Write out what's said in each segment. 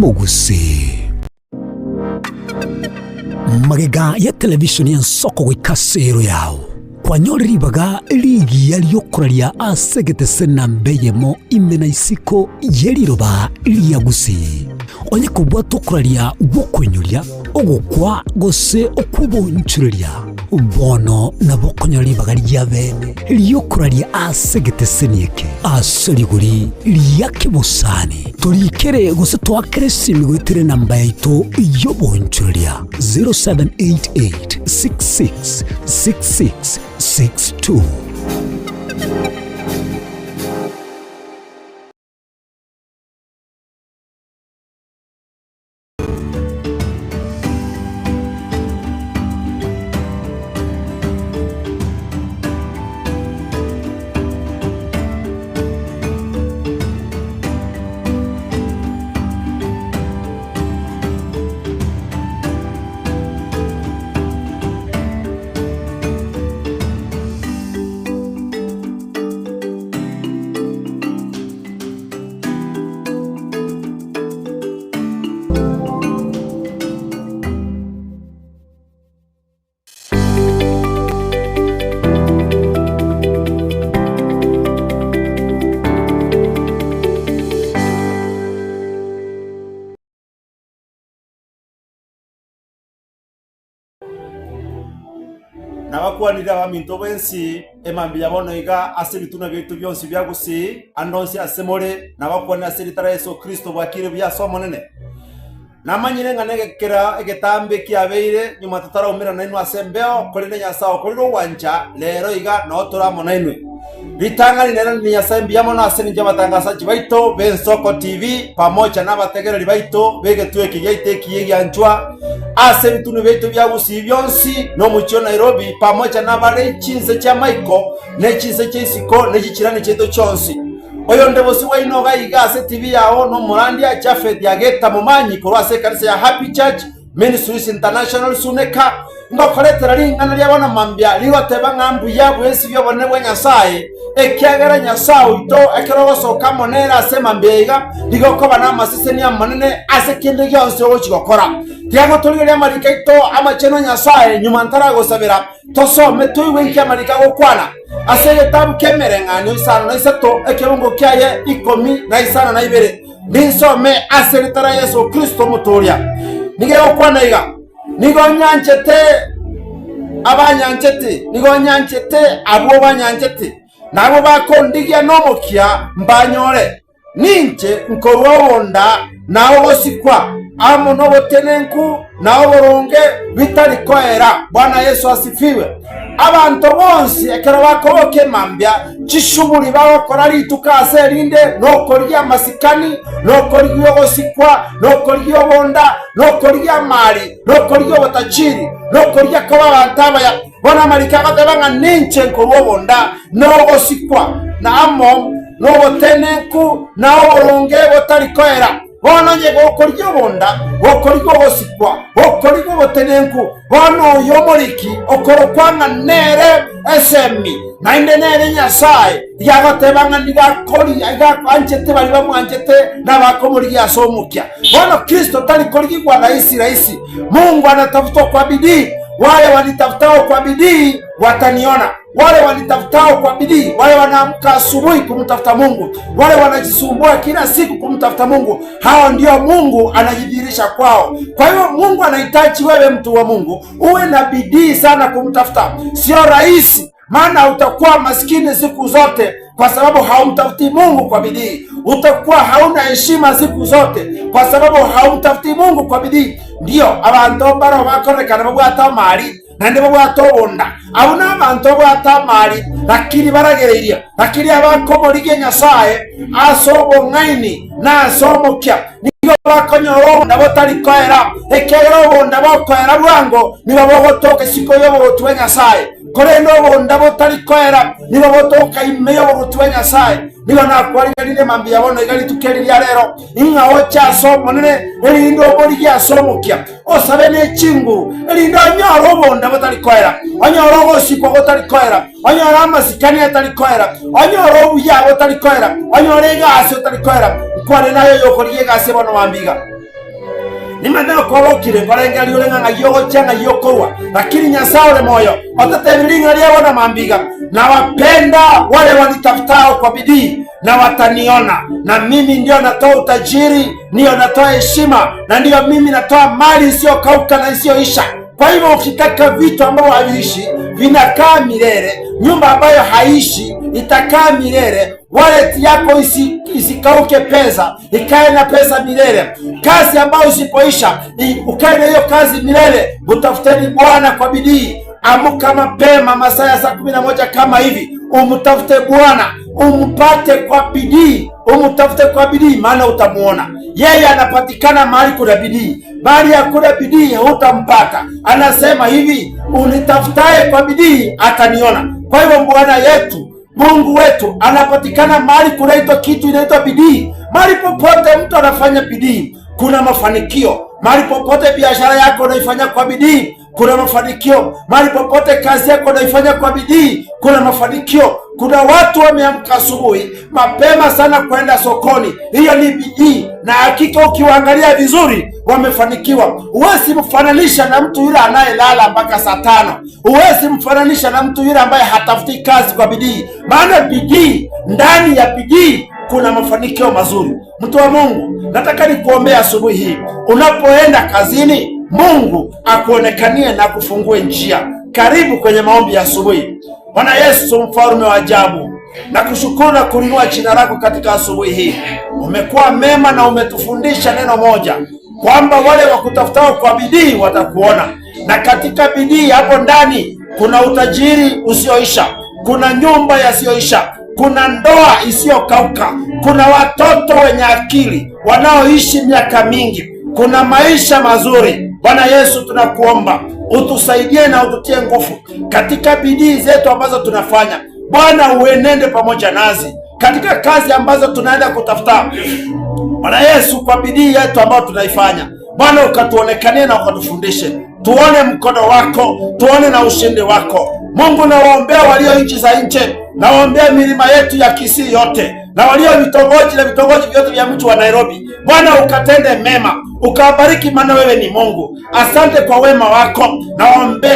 Omogusii. Magega ya televishoni y'ensoko goika ase ero yao, kwanyore ribaga rigiya ri'okoraria ase egetese namba eyemo ime na isiko ye riroba ria Gusii. Onye kobwata okoraria gw'okoinyoria, ogokwa gose okw'obonchoreria, bono nabo okonyora ribaga ria bene ri'okoraria ase egeteseni eke ase rigori ria kebosani. Torikere gose toakere esimi goetera enamba yaito y'obonchoreria 0788 66 66 62. Nabakwanire abaminto b'ensi emambia bono iga ase ebitunwa biaito bionsi bia Gusii, ande onsi ase more, nabakwanire ase erieta ria Yeso Kristo bwakire buya ase Omonene. Namanyire ng'a negekera egetambe kiabeire nyuma totaraumerana nainwe ase embeo, korende Nyasae okorire ogwancha, rero iga nao tore amo nainwe. Ritang'ani nairanire Nyasae mbuya mono ase engencho y'abatangasachi baito b'Ensoko TV pamoja nabategereri baito b'egetuo eke giaito ekiya egianchwa ase ebitunwa biaito bia Gusii bionsi na omochie o Nairobi pamoja nabare chinse chi'amaiko ne chinse chia isiko ne chichirani chiaito chionsi. Oyonde bosio bwaino iga iga ase TV yao nomorandia Japhet Ageta Momanyi korwa ase ekanisa ya Happy Church Ministries International Suneka, Ngokoretera ring'ana ria bono mambia rigoteba ng'a mbuya bwensi bi'obonene bwa Nyasae, ekiagera Nyasae oito ekero ogosoka amo nere ase mambia iga, nigo okoba namaseseni amanene ase kende gionsi ogochia gokora. Tiga gotorigereria amariko aito amachenu a Nyasae nyuma ntaragosabera, tosome toigwe inki amariko agokwana. Ase egetabu ki'Emereng'anio 53 ekerongo kiaye 12, ninsome ase erieta ria Yeso Kristo Omotooria. Nigo egokwana iga, Nigo nyanchete abanyanchete, nigo nyanchete abwo banyanchete, na abwo bakondigia nomokia mbanyore. Ninche nkorua obonda na ogosikwa, amo nobotenenku na oboronge bitari koera. Bwana Yeso asifiwe. Abanto bonsi ekero bakoboka emambia, chishughuli bagokora rituko ase erinde nokorigia amasikani, nokorigia ogosikwa, nokorigia obonda, nokorigia amari, nokorigia obotachiri, nokorigia koba abanto abaya. Bono amariko agoteba ng'a ninche nkorua obonda na ogosikwa, na amo nobotenenku na oboronge botari koera. Bono onye gokorigia obonda, gokorigia ogosikwa, gokorigia obotenenku, bono oyo omoriki okorokwa ng'a nere esemi, naende nere Nyasae, iga agoteba ng'a nigo akoria, iga anchete baria bamwanchete na abakomorigia ase omokia. Bono Kristo tari korigigwa rahisi rahisi. Mungu anatafutwa kwa bidii, wale wanitafutao kwa bidii wataniona. Wale wanitafutao kwa bidii, wale wanaamka asubuhi kumtafuta Mungu, wale wanajisumbua kila siku kumtafuta Mungu, hao ndio Mungu anajidhihirisha kwao. Kwa hiyo Mungu anahitaji wewe, mtu wa Mungu, uwe na bidii sana kumtafuta. Sio rahisi, maana utakuwa maskini siku zote kwa sababu haumtafuti Mungu kwa bidii. Utakuwa hauna heshima siku zote kwa sababu haumtafuti Mungu kwa bidii. Ndiyo abanto mbaro bakorekana babwate amari naende babwate obonda. Abwo nabanto babwate amari, lakini baragereirie, lakini abakomorigia Nyasae ase obong'aini na ase omokia, nigo bakonyora obonda botari koera, ekiagera obonda bokoera bwango nigo bogotoka isiko y'oboruoti bwa Nyasae, korende obonda botari koera nigo botoka ime y'oboruoti bwa Nyasae. Nigo nakwariganirie mambia bono iga rituko eri ria rero, ng'a oche ase Omonene, erinde omorigie ase omokia. Osabe ne chinguru, erinde onyore obonda botari koera, onyore ogosikwa gotari koera, onyore amasikani atari koera, onyore obuya botari koera, onyore egasi otari koera. Nkwane naye oyokorigia egasi bono mambia iga. Nimanyete nokorokire nkorengereria ore ng'a ng'ai ogochia ng'ai okorwa, lakini Nyasae ore moyo ototebirie ring'ana ria bono mambia iga, Nawapenda wale wanitafutao kwa bidii na wataniona, na mimi ndio natoa utajiri, ndiyo natoa heshima, na ndiyo mimi natoa mali isiyokauka na isiyoisha. Kwa hivyo ukitaka vitu ambavyo haviishi vinakaa milele, nyumba ambayo haishi itakaa milele, wallet yako isi, isikauke pesa, ikae na pesa milele. Kazi ambayo isipoisha ukae na hiyo kazi milele. Utafuteni Bwana kwa bidii. Amka mapema masaa ya saa 11 kama hivi, umtafute Bwana, umpate kwa bidii, umtafute kwa bidii, maana utamuona yeye. Anapatikana mahali kuna bidii, mahali hakuna bidii hutampata. Anasema hivi, unitafutaye kwa bidii ataniona. Kwa hivyo Bwana yetu Mungu wetu anapatikana mahali kunaitwa kitu inaitwa bidii. Mahali popote mtu anafanya bidii kuna mafanikio. Mahali popote biashara yako unaifanya kwa bidii kuna mafanikio. Mahali popote kazi yako unaifanya kwa bidii kuna mafanikio. Kuna watu wameamka asubuhi mapema sana kwenda sokoni, hiyo ni bidii, na hakika ukiwaangalia vizuri wamefanikiwa. Huwezi mfananisha na mtu yule anayelala mpaka saa 5. Huwezi mfananisha na mtu yule ambaye hatafuti kazi kwa bidii, maana bidii, ndani ya bidii kuna mafanikio mazuri. Mtu wa Mungu, nataka nikuombea asubuhi hii, unapoenda kazini, Mungu akuonekanie na kufungue njia. Karibu kwenye maombi ya asubuhi. Bwana Yesu, mfalme wa ajabu, nakushukuru na kulinua jina lako katika asubuhi hii. Umekuwa mema na umetufundisha neno moja, kwamba wale wakutafutao kwa bidii watakuona, na katika bidii hapo ndani kuna utajiri usioisha, kuna nyumba yasiyoisha, kuna ndoa isiyokauka, kuna watoto wenye akili wanaoishi miaka mingi, kuna maisha mazuri. Bwana Yesu, tunakuomba utusaidie na ututie nguvu katika bidii zetu ambazo tunafanya. Bwana, uenende pamoja nasi katika kazi ambazo tunaenda kutafuta. Bwana Yesu, kwa bidii yetu ambayo tunaifanya, Bwana ukatuonekanie na ukatufundishe, tuone mkono wako, tuone na ushindi wako. Mungu, nawaombea walio nchi za nje, nawaombea milima yetu ya Kisii yote na walio vitongoji na vitongoji vyote vya mji wa Nairobi. Bwana ukatende mema, ukawabariki, maana wewe ni Mungu. Asante kwa wema wako.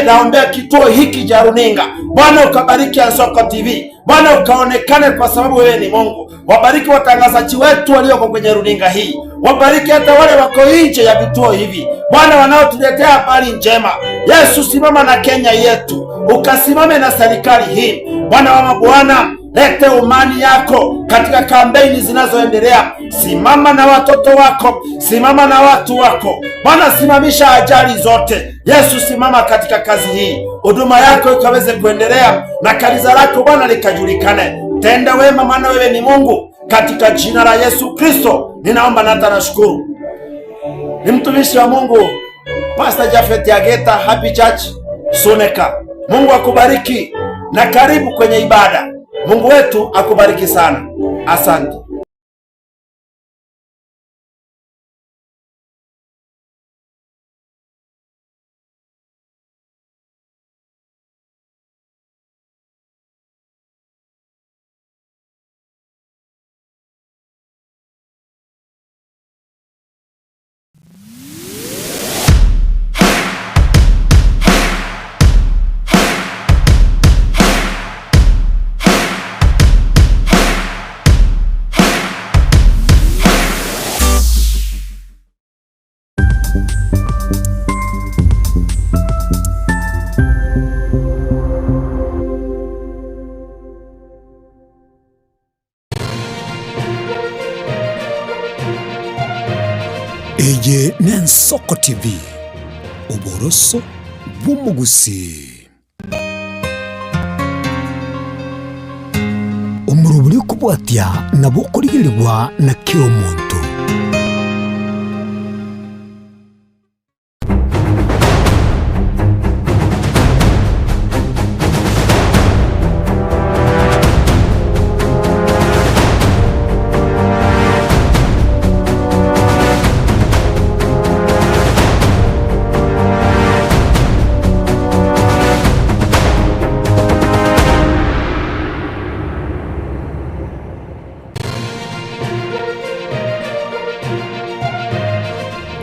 Naombea kituo hiki cha runinga, Bwana ukabariki Ansoko TV, Bwana ukaonekane, kwa sababu wewe ni Mungu. Wabariki watangazaji wetu walioko kwenye runinga hii, wabariki hata wale wako nje ya vituo hivi, Bwana, wanaotuletea habari njema. Yesu, simama na Kenya yetu, ukasimame na serikali hii, Bwana wa mabwana lete umani yako katika kampeni zinazoendelea. Simama na watoto wako, simama na watu wako Bwana, simamisha ajali zote. Yesu, simama katika kazi hii, huduma yako ikaweze kuendelea na kanisa lako Bwana likajulikane. Tenda wema, maana wewe ni Mungu. Katika jina la Yesu Kristo ninaomba na hata nashukuru. Ni mtumishi wa Mungu Pastor Japhet Ageta, Happy Church Suneka. Mungu akubariki na karibu kwenye ibada. Mungu wetu akubariki sana. Asante. Eye n'Ensoko TV, oboroso bw'omogusii. Omorobori okobwatia nabo okorigerigwa na kera omonto.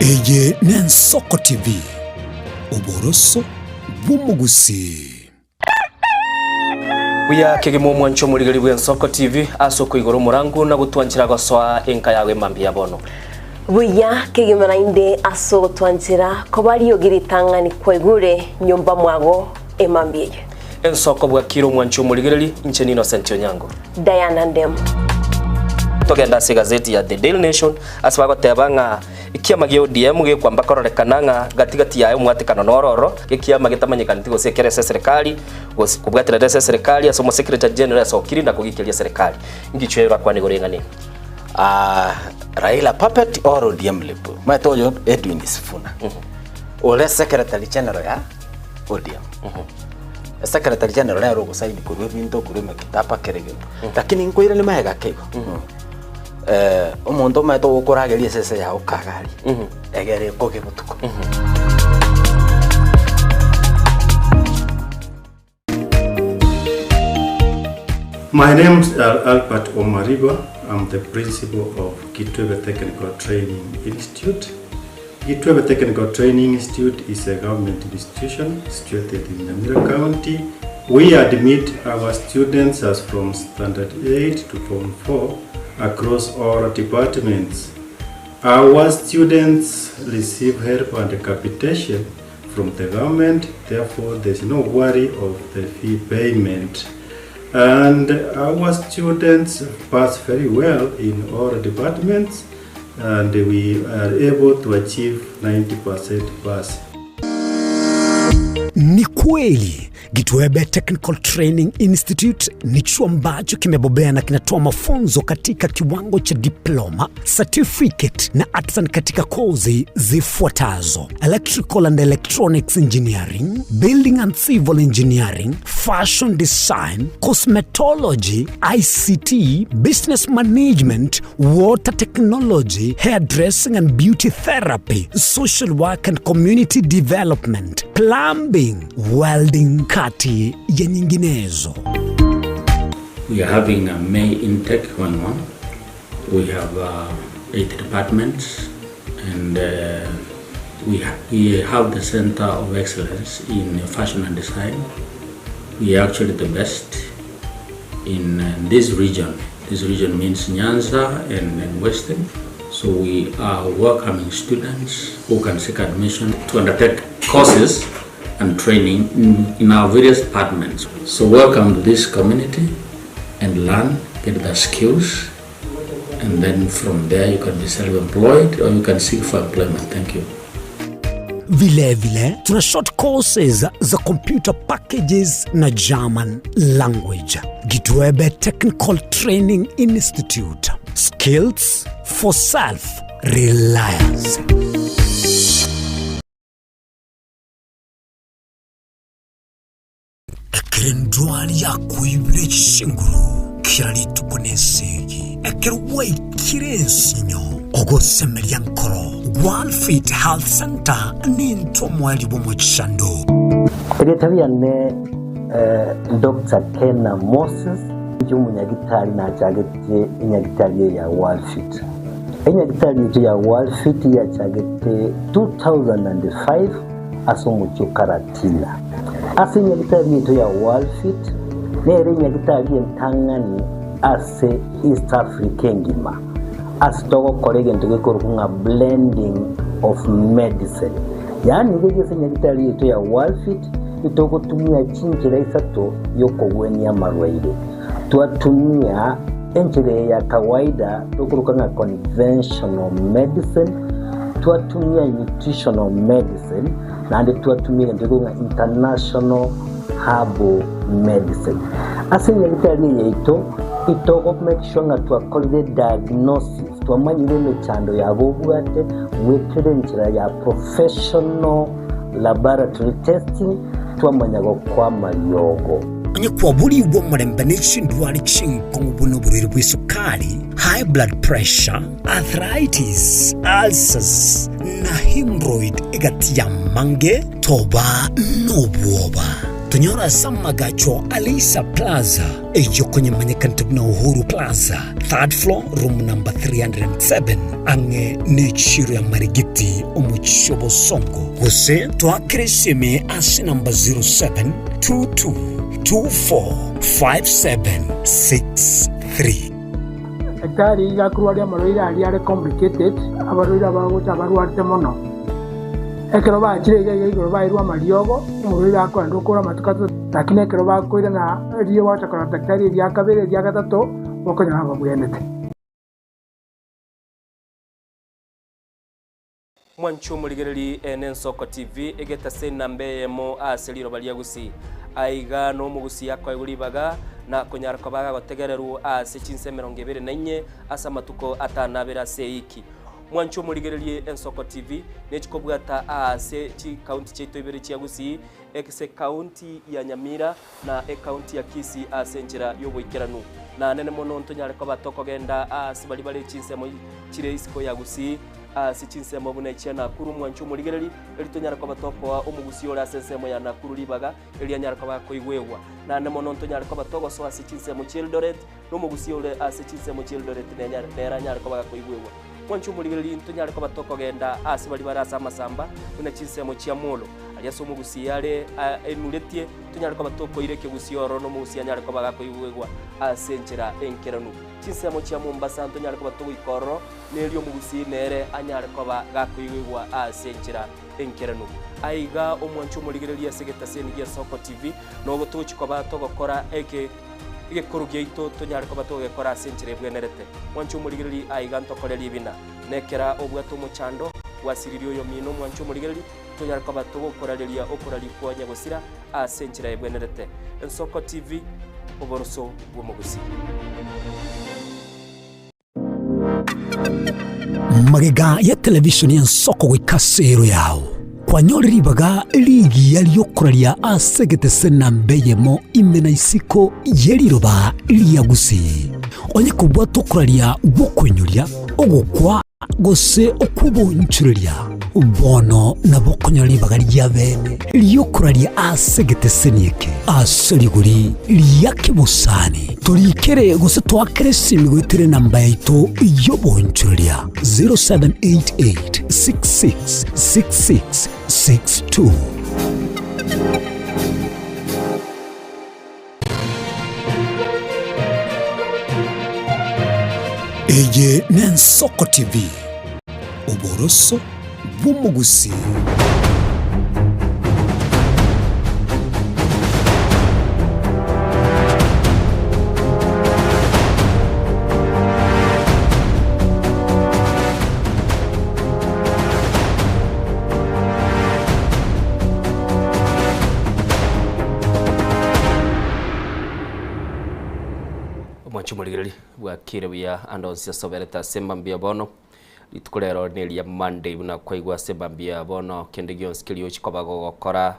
Eye n'Ensoko TV, oboroso bw'omogusii. Buya kegima omwancho omorigeri bw'Ensoko TV ase okoigora omorango na gotwanchera gosoa enka yago emambia ya bono. Buya kegima naende ase ogotwanchera koba riogi ritang'ani kwaigure nyomba mwago emambia eye. Ensoko bwakire omwancho omorigereri, inche n'Innocent Onyango. Diana Ndemo. Togende ase egazeti ya The Daily Nation ase bagoteba ng'a ekiama gia ODM gekwamba kororekana ng'a gati gati yaye omwatekano noro oro, ekiama getamanyekaneti gose ekere ase eserekari gose kobwaterera ase eserekari ase omosecretary general asokire na kogikeria eserekari. Inki chiaye orakwane igoro y'eng'ana eye? Ah, Raila puppet or ODM lip. Omanyete oyo Edwin Sifuna. Ore secretary general ya ODM. Secretary general nere ogosaini korwa ebinto korwa emekataba kera egento. Lakini nkoirania magega ake igo. Omonto omanyete ogokorageria esese yago kagaria, egere ekoge botuko. My name is Albert Omariba. I'm the principal of Kitwebe Technical Training Institute. Gitwebe Technical Training Institute is a government institution situated in Nyamira County. We admit our students as from Standard 8 to Form 4 across all departments. Our students receive help and capitation from the government, therefore there's no worry of the fee payment. And our students pass very well in all departments and we are able to achieve 90% pass. Ni kweli Gitwebe Technical Training Institute ni chuo ambacho kimebobea na kinatoa mafunzo katika kiwango cha diploma, certificate na artisan katika kozi zifuatazo: electrical and electronics engineering, building and civil engineering, fashion design, cosmetology, ICT, business management, water technology, hairdressing and beauty therapy, social work and community development, plumbing, welding, kati ya nyinginezo. We are having a May intake going on. We have 8 departments and we, ha we have the Center of Excellence in Fashion and Design. We are actually the best in this region. This region means Nyanza and Western. So we are welcoming students who can seek admission to undertake courses and training in, in our various departments. So welcome to this community and learn, get the skills, and then from there you can be self-employed or you can seek for employment. Thank you. Vilevile tuna short courses za computer packages na German language. Gitwebe Technical Training Institute. Skills for self reliance. Ekero endwari yakoibire chinguru kera rituko nesegi, ekero gwaikire ensinyo, ogosemeria nkoro, Gwalfit Health Center nintwe omoerio bw'omochando. Erieta riane Doctor Kena Moses, inche omonyagitari nachagete enyagitari eye ya Walfit. Enyagitari yaito ya Walfit yachagete 2005 ase omochie o Karatina. Ase enyagitari yaito ya Walfit nere enyagitari entang'ani ase East Africa engima ase togokora egento gekorokwa ng'a blending of medicine. Yaani iga ase enyagitari yaito ya Walfit itogotumia chinchera isato y'okogwenia amarwaire. Twatumia enchera eye ya kawaida tokoroka ng'a conventional medicine, twatumia nutritional medicine, naende twatumia egento gekorokwa ng'a international herbal medicine. Ase enyagitari eye yaito, itogo make sure ng'a twakorire diagnosis, twamanyire emechando yabo obwate goetera enchera ya professional laboratory testing, twamanya gokoa amariogo. Onye kwaborigwe omorembe ne chindwari chinkong'u buna oborwaire bw'esukari, high blood pressure, arthritis, ulcers, na hemorrhoid egati y'amange, toba nobwoba. Tonyore ase amagacho a Leisa Plaza, eyio konyemanyekanete buna Uhuru Plaza, third floor, room number 307, ang'e nechiiro ya Marigiti, omochie o Bosongo. Gose toakere esimi ase namba 0722245763. Daktari iga akorwaria amarwaire aria are complicated, abarwaire abagocha abarwarete mono. Ekero bachire iga iga igoro bairwe amariogo, omorwaire akoenda okore amatuko atato, lakini ekero bakoirana riria bagocha korora daktari eria kabere eria gatato, bokonyora babwenerete. Mwanche omorigereri ene Ensoko TV, egetase enamba eyemo ase riroba ria Gusii. Aiga nomogusii akoegwa ribaga na konyara koba agagotegererwa ase chinsa 24 ase amatuko atanabere ase eiki. Mwanche omorigererie Ensoko TV nechikobwata aase chikaunti chiaito ibere chia Gusii, ase ekaunti ya Nyamira na ekaunti ya Kisii ase enchera y'oboikeranu. Naanene mono ntonyare koba tokogenda aase baria bare chinsemo chire isiko ya Gusii, ase chinsemo buna echia Nakuru mwanche omorigereri, eri tonyare koba tokoa omogusii ore ase ensemo ya Nakuru ribaga, eri anyare koba akoigwegwa. Naende mono ntonyare koba togosoa ase chinsemo chi'Eldoret, na omogusii ore ase chinsemo chi'Eldoret nere anyare koba gakoigwegwa. Mwanche omorigereri, ntonyare koba tokogenda aase baria bare ase amasamba, buna chinsemo chia Molo, aria ase omogusii are enuretie, tonyare koba tokoira ekegusii ororo na omogusii anyare koba gakoigwegwa ase enchera enkeranu. Chinsemo chia Mombasa ntonyare koba togoika ororo, na erio omogusii nere anyare koba gakoigwegwa ase enchera enkeranu. Aiga omwanche omorigereria ase egetaseni gia Soko TV, nogo togochi koba togokora eke egekoro giaito tonyare koba togegekora ase enchera ebwenerete. Mwanche omorigereria aiga ntokore ribina. Nekera obwate omochando, gwasiririe oyomino omwanche omorigereria, tonyare koba togokorareria okoraria kwa nyagosira ase enchera ebwenerete. Ensoko TV, oboroso bw'omogusii. Magega ya televisheni y'ensoko goika ase ero yao, kwanyore ribaga rigiya ri'okoraria ase egetese namba eyemo ime na isiko ye riroba ria Gusii. Onye kobwate okoraria gw'okoinyoria, ogokwa gose okw'obonchoreria, bono nabo okonyora ribaga ria bene ri'okoraria ase egeteseni eke ase rigori ria kebosani. Torikere gose toakere esimi goetera enamba yaito y'obonchoreria 0788 66 66 62. Eye n'Ensoko TV, oboroso bw'omogusii. Omwanchi omorigereri bwakire buya ande onsi ase oberete ase mambia bono rituko rero neria Monday buna kwaigwa ase mambia bono kende gionsi keria ochia koba gogokora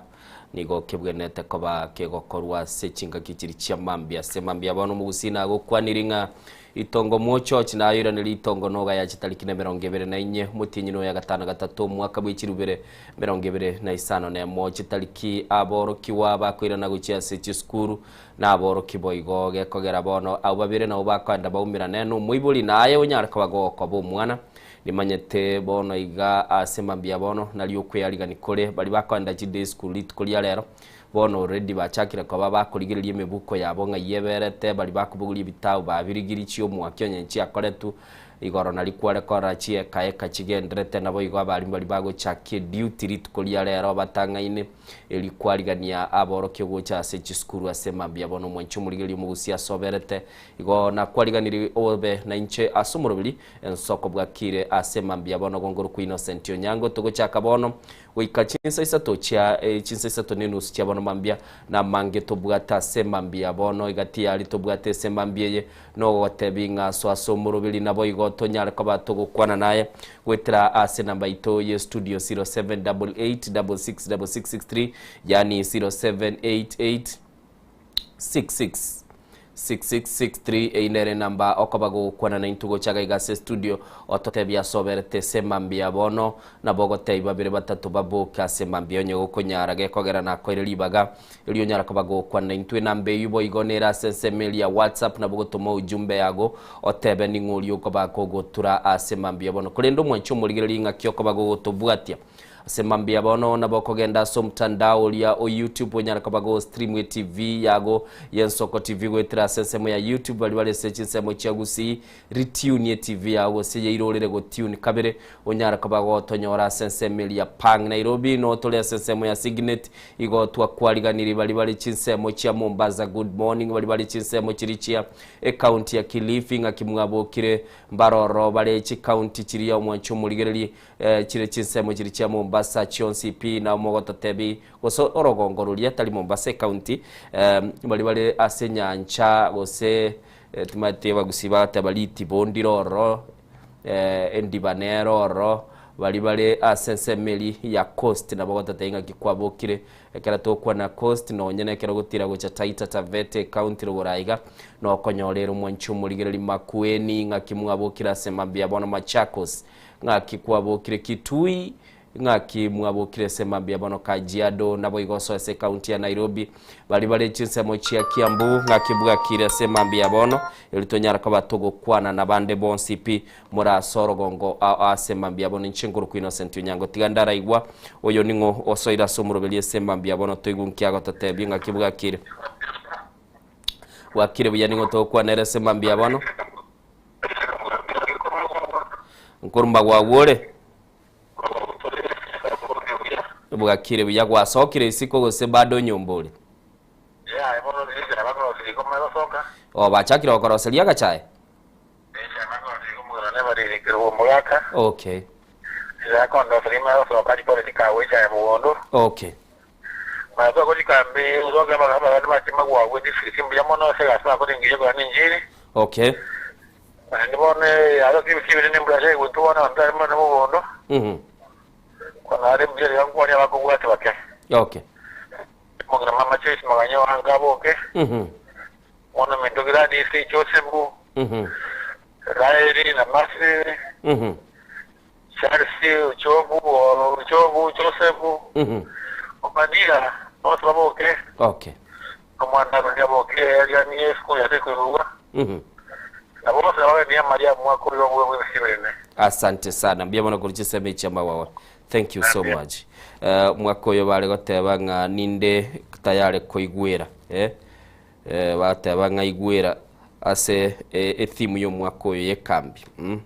nigo kebwenerete koba kegokorwa ase chingaki chiria chia mambia ase mambia bono omogusii nagokwaniri ng'a Ritongo mochochi nayoirane ritongo noga ya chitariki na 24 omotienyi noyo gatano gatato omwaka bwe chirubere 25 chitariki aborokigwa bakoirana gochia ase chisukuru na aboroki boigo gekogera bono abwo babere nabo bakoenda baumerane na omoibori naye onyare koba gokoba omwana nimanyete bono iga ase mambia bono nario okwearigani kore baria bakoenda chiday school rituko ria rero Bono already bachakire koba bakorigereria emebuko yabo ng'ai eberete, baria bakobogoria ebitabu babirigirie chi'omwaki onye nchiakoretwe, igoro nario kware korora chieka eka chigenderete, naboigo abarimu baria bagochakia eduty rituko ria rero batang'aine, erio kwarigania aborokia gocha ase chisukuru ase mambia bono omwanchi omorigereria omogusia ase oberete, igo nakwariganirie obe nainche ase omoroberi ensoko bwakire ase mambia bono gongorokwa Innocent Onyango togochaka bono Goika chinsa isato chia chinsa isato na enusu chia bono mambia, na amange tobwate ase mambia bono egati yaria tobwate ase mambia eye, nogotebia ng'a aso ase omoroberi naboigo tonyare koba togokwana naye goetera ase enamba yaito ye studio 0788 66 66 63 yaani 0788 66. 6663 eyio nere enamba okoba gogokwana naintwe gocha iga iga ase estudio ototebie ase oberete ase emambia bono nabo ogotebia babere batato baboke ase emambia onye gokonyara gekogera nakoire ribaga erio onyara koba gokwana naintwe enamba eyio boigo nere ase ensemo eria ya whatsapp nabo gotoma ujumbe yago otebe ning'o oria okoba kogotura ase emambia bono korende omwanchi omorigereria ng'aki okoba gogotobwatia Ase mambia bono nabo okogenda ase omotandao oria o YouTube onyare koba go stream etv yago y'Ensoko TV goetera ase ensemo ya YouTube baria bare ase chinsemo chia Gusii ritune etv yago gose yeirorere go tune kabere onyare koba gotonyora ase ensemo eria ya Pang Nairobi no tore ase ensemo ya Signet igo twakwariganirie baria bare chinsemo chia Mombasa good morning baria bare chinsemo chiria chia ecounty ya Kilifi ng'aki mwabokire mbaroro bare chicounty chiria omwancho omorigererie Chire chinsemo chiria chia Mombasa chionsi pi nao mogototebi gose orogongo roria tari Mombasa ecounty baria bare ase enyancha gose timanyeti abagusii bagoteba ritibo ndire ororo endiba nere ororo baria bare ase ensemo eria ya coast nabo ogototebia ng'aki kwabokire ekero togokwana coast nonye na ekero ogotira gocha Taita Taveta ecounty rogoro aiga nokonyora ere omwanchi omorigereria Makueni ng'aki mwabokire ase mambia bono Machakos Ng'aki kwabokire Kitui, ng'aki mwabokire ase mambia bono Kajiado, naboigo osoe ase ekaunti ya Nairobi, baria bare chinsemo chia Kiambu, ng'aki bwakire ase mambia bono, erio tonyara koba togokwana nabande bonsi pi more ase orogongo ao ase mambia bono. Inche nkorokwa Innocent Onyango, tiga ndaraigwa oyo ning'o osoire ase omoroberi ase mambia bono toigwe nki agototebia ng'aki bwakire. Bwakire buya ning'o togokwana ere ase mambia bono. Nkorumba gwagwo ore? Bwakire buya gwasokire isiko gose bado nyomba ore? Oh, bachakire gokoroseria agachae? Okay. Okay. Okay. Naende bono ase chibiri nembura ase egutwa bono abanto bare mono mogondo. Bono are mbuya riga nkwane abakobwate bake. Okay. Omong'ina mama Joyce Maganya oange aboke. Omwana ominto Gladys, Joseph, Raeli na Mercy, Charles, Ochobu, Ochobu, Joseph, Obadia, bonsi baboke. Okay. Omwana Aroni aboke arianie esukuru yase koigurwa. Na bonsi abagenie amaria amo akorire obobe bw'ebisio ime. Asante sana mbuya mono korwa chisemi chia mawawa thank you so much Eh, omwaka oyo bare goteba ng'a ninde tayari koigwera eh? Eh, bateba ng'a igwera ase eh, etheme ya omwaka oyo y'ekambi mm?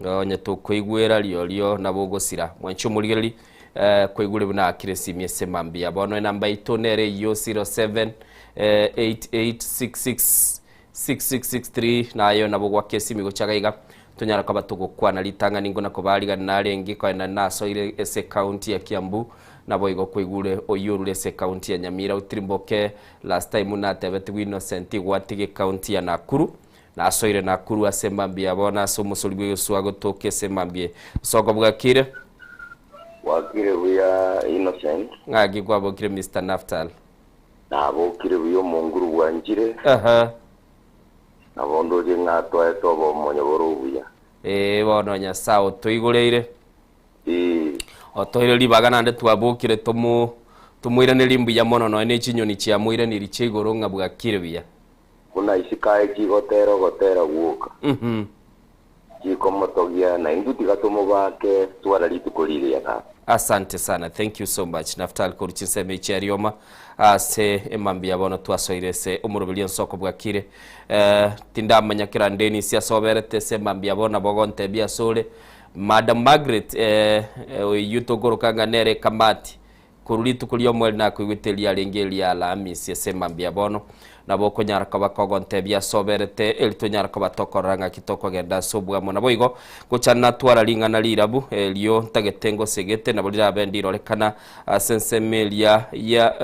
Onye tokoigwera riorio nabo ogosira. Mwanche omorigereria eh, koigure buna akire esimi ase mambia. Bono enamba yaito nere eyio 07 eh, 8866 6663 nayo nabo gwaka esimi gocha iga iga tonyara koba togokwana ritang'ani ngona kobarigana narenge koenda nasoire ase ekaunti ya Kiambu naboigo koigure oyio orure ase ekaunti ya Nyamira otirimboke last time natebetigwe Innocent gwatiga ekaunti ya Nakuru Nasoire Nakuru ase mambia bono ase omosori bw'egesuwa gotoka ase mambia. Soko bwakire? Bwakire buya Innocent. Ng'aki kwabokire Mister Naftal? Nabokire buya omonguru bwanchire. Aha. Nabo ndoche ng'a twaete obomonyo bore obuya. Ee bono Nyasae otoigoreire. Ee. Otoire ribaga naende twabokire tomo tomoiranerie mbuya mono nonya ne chinyoni chiamoiraneiri chia igoro ng'a bwakire buya. Buna isiko aye chigotera ogotera gwoka, chikomotogia, na intwe tiga tomobake twara rituko riria tata. Asante sana thank you so much Naftali korwa chinsemo echi chia Rioma ase emambia bono twasoire ase omoroberio ensoko bwakire eh, tindamanya kera Dennis asoberete ase emambia bono nabo ogontebia asore Madam Margaret eh, oyio tokoroka ng'a nere ekamati Korwa rituko ri'omoerio nakoigwete riarenge eria Alamisi ase mambia bono, nabo okonyara koba kogontebia ase oberete, eri tonyara koba tokorora ng'aki tokogenda ase obwamo. Naboigo gocha natwara ring'ana rirabu, erio ntagete ngosegete, nabo rirabe ndirorekana ase ensemo eria ya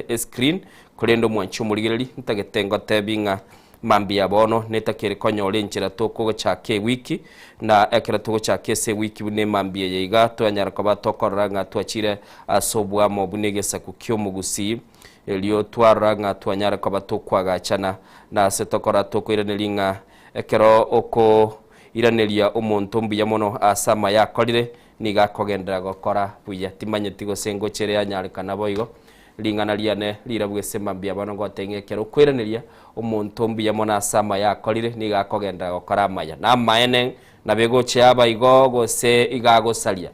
escreen, korende omwanchi omorigereria, ntagete ngotebi ng'a Mambia bono netakere konyora enchera tokogochaka ewiki, na ekero togochaka ase ewiki buna emambia eye iga, twanyara koba tokorora ng'a twachire ase oboamo buna egesaku ki'omogusii. Erio twarora ng'a twanyare koba tokwagachana, na ase tokora tokoiraneria ng'a ekero okoiraneria omonto mbuya mono ase amaya akorire, nigo akogenderera gokora buya. Timanyeti gose ngocha ere yanyarekana boigo. Ring'ana riane rirabwo ase mambia bono ngotebia ng'a ekero okoiraneria omonto mbuya mono ase amaya akorire, nigo akogenderera gokora amaya. Namaene nabo egocha yaba igo gose iga agosaria.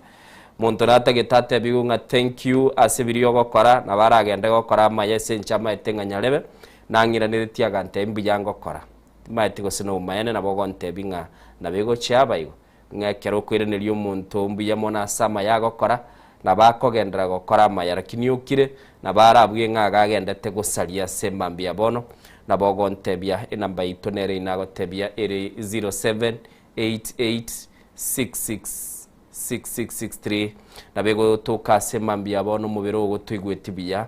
Monto natagete atebigwe ng'a thank you ase biria ogokora, nabo aragende gokora amaya ase enche amaete ng'a nyarebe, nang'iraneretie agantebia mbuya ngokora. Timaeti gose nobomaene nabo ogontebia ng'a nabo egochia yaba igo, ng'a ekero okoiraneria omonto mbuya mono ase amaya agokora, nabo akogenderera gokora amaya, lakini okire, nabo arabue ng'a iga agendete gosaria ase mambia bono, nabo ogontebia enamba yaito nere inagotebia ere 078866 6663 Nabo egotoka ase mambia bono omobere ogo toigweti buya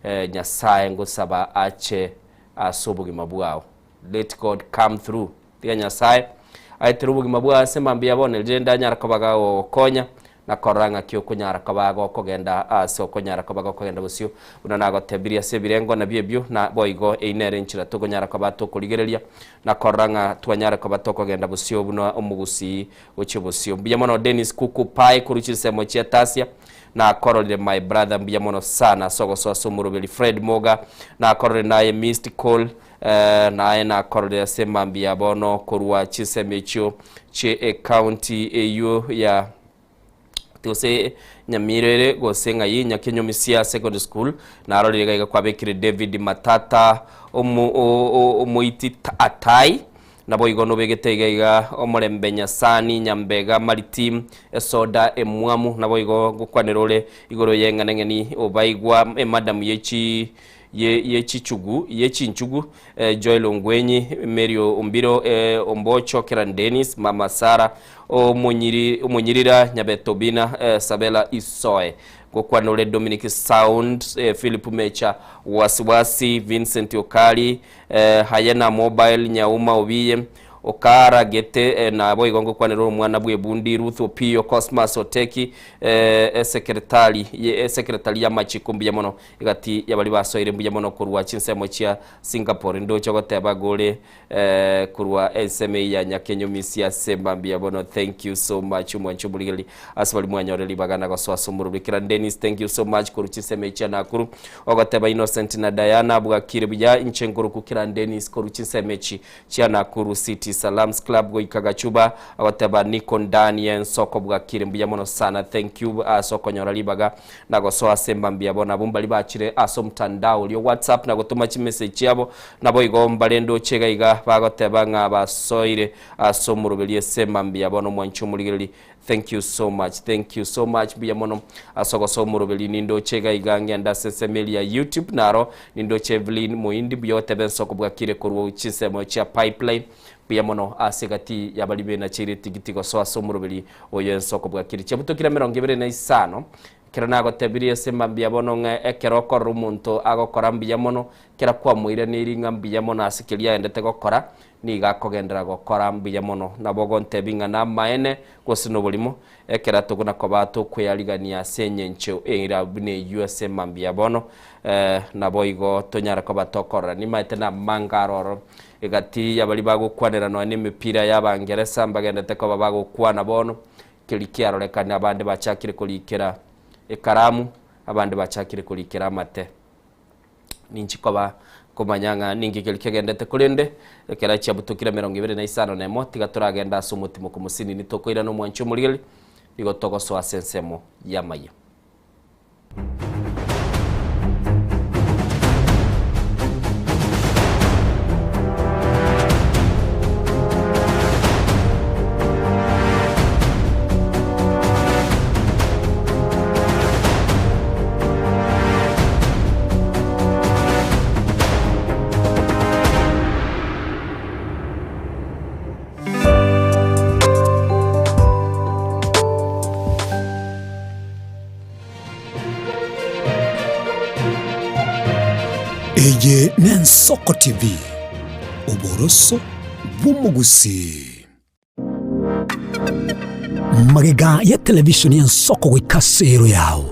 eh, Nyasaye ngosaba ache ase obogima bwao. Let God come through. Tiga Nyasaye aetere obogima bwao ase mambia bono erinde anyare koba gagogokonya na korora ng'aki okonyara koba gokogenda ase okonyara koba gokogenda bosio buna nagotebirie ase ebirengo nabio ebio na boigo eyio nere enchera tokonyara koba tokorigereria na korora ng'a twanyare koba tokogenda bosio buna omogusii Gochia bosio. Mbuya mono Dennis Kuku Pai korwa chinsemo chia Tasia. Nakororire my brother mbuya mono sana ase ogosoa ase omoroberi Fred Moga. Nakororire naye missed call eh, naye nakororire ase mambia ya bono korwa chinsemo echio chie ecounty eyio ya gose Nyamira ere gose ng'ai Nyakenyomisia Secondary School. Narorire iga iga kwabekire David Matata omo omoiti Atai. Naboigo nobegete iga iga omorembe Nyasani, Nyambega, Maritim, esoda emwamu, naboigo ngokwanera ore igoro y'eng'enang'eni obaigwa emadamu ye chi ye ye chichugu ye chinchugu eh, Joel Ongwenyi, Mary Ombiro eh, Ombocho, Keran Dennis, Mama Sara, omonyiri omonyirira Nyabetobina eh, Sabela Isoe. Ngokwana ore Dominic Sound, eh, Philip Mecha, Wasiwasi, Vincent Okari, Hyena Mobile, Nyauma Obiye, Okara Gete, naboigo ngokwanera omwana bw'ebundi Ruth Opiyo, Cosmas Oteki, esekeretari esekeretari y'amachiko mbuya mono egati y'abaria basoire mbuya mono korwa chinsemo chia Singapore. Ndoche goteba gore korwa ensemo eye ya Nyakenyomisia ase mambia bono. Thank you so much omwanchi omorigereria ase baria mwanyore ribaga na gosoa ase omorobio. Kera Dennis thank you so much korwa chinsemo echi chia Nakuru. Ogoteba Innocent na Diana bwakire buya inche nkoroku kera Dennis korwa chinsemo echi chia Nakuru City Salams Club goika Gachuba agoteba niko ndani yensoko bwakire mbuya mono sana thank you ase okonyora ribaga na gosoa ase embambi yabo nabwo mbari bachire ase omtandao oria o WhatsApp na gotoma chimessage chiabo naboigo mbare ndoche iga iga bagoteba ng'a basoire ase omoroberi ase embambi yabo nomwanchi omorigereri Thank you so much, thank you so much mbuya mono ase ogosoa omoroberi nindoche iga iga ngende ase ensemo eria ya YouTube naro nindoche Evelyn Moindi mbuya otebe ensoko bwakire korwa chinsemo chia pipeline mbuya mono ase egati yabari benacheire etigiti gosoa ase omoroberi oyo ensoko bwakire chiabutokire 25 ekero nagotebirie ase mambia bono ng'a ekero okorora omonto agokora mbuya mono kera kwamoiraneiri ng'a mbuya mono ase keria aendete gokora Nigo akogenderera gokora mbuya mono. Nabo ogontebia ng'a namaene gose noborimo, ekero tokona koba tokweyarigania ase engencho eira buna eyio ase mambia bono, naboigo tonyare koba tokorora. Nimaete namange aroro egati y'abaria bagokwanera nonya nemepira y'Abangeresa mbagenderete koba bagokwana bono, keria kiarorekane abande bachakire korikera ekaramu, abande bachakire korikera amate. Ninchi koba komanya ng'a ninki keria kegendete, korende ekero chiabutokire 25, tiga toragende ase omotimoko mosinini tokoirana omwanchi omorigereria, nigo togosoa ase ensemo y'amayia. Eye n'Ensoko TV, oboroso bw'omogusii. Magega ya televishoni y'ensoko goika ase ero yao.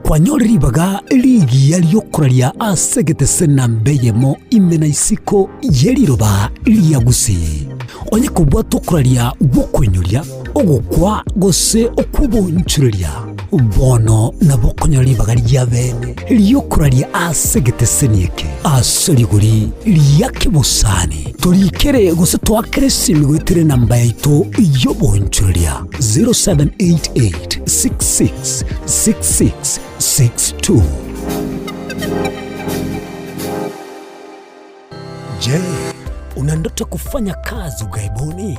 Kwanyore ribaga rigiya ri'okoraria ase egetese namba eyemo ime na isiko ye riroba ria Gusii. Onye kobwata okoraria gw'okoinyoria, ogokwa, gose okw'oboonchoreria, bono nabo okonyora ribaga ria bene ri'okoraria ase egeteseni eke ase rigori ria kebosani. Torikere gose toakere esimi goetera enamba yaito y'oboonchoreria 0788 66 66 62. Je, una ndoto ya kufanya kazi ughaibuni?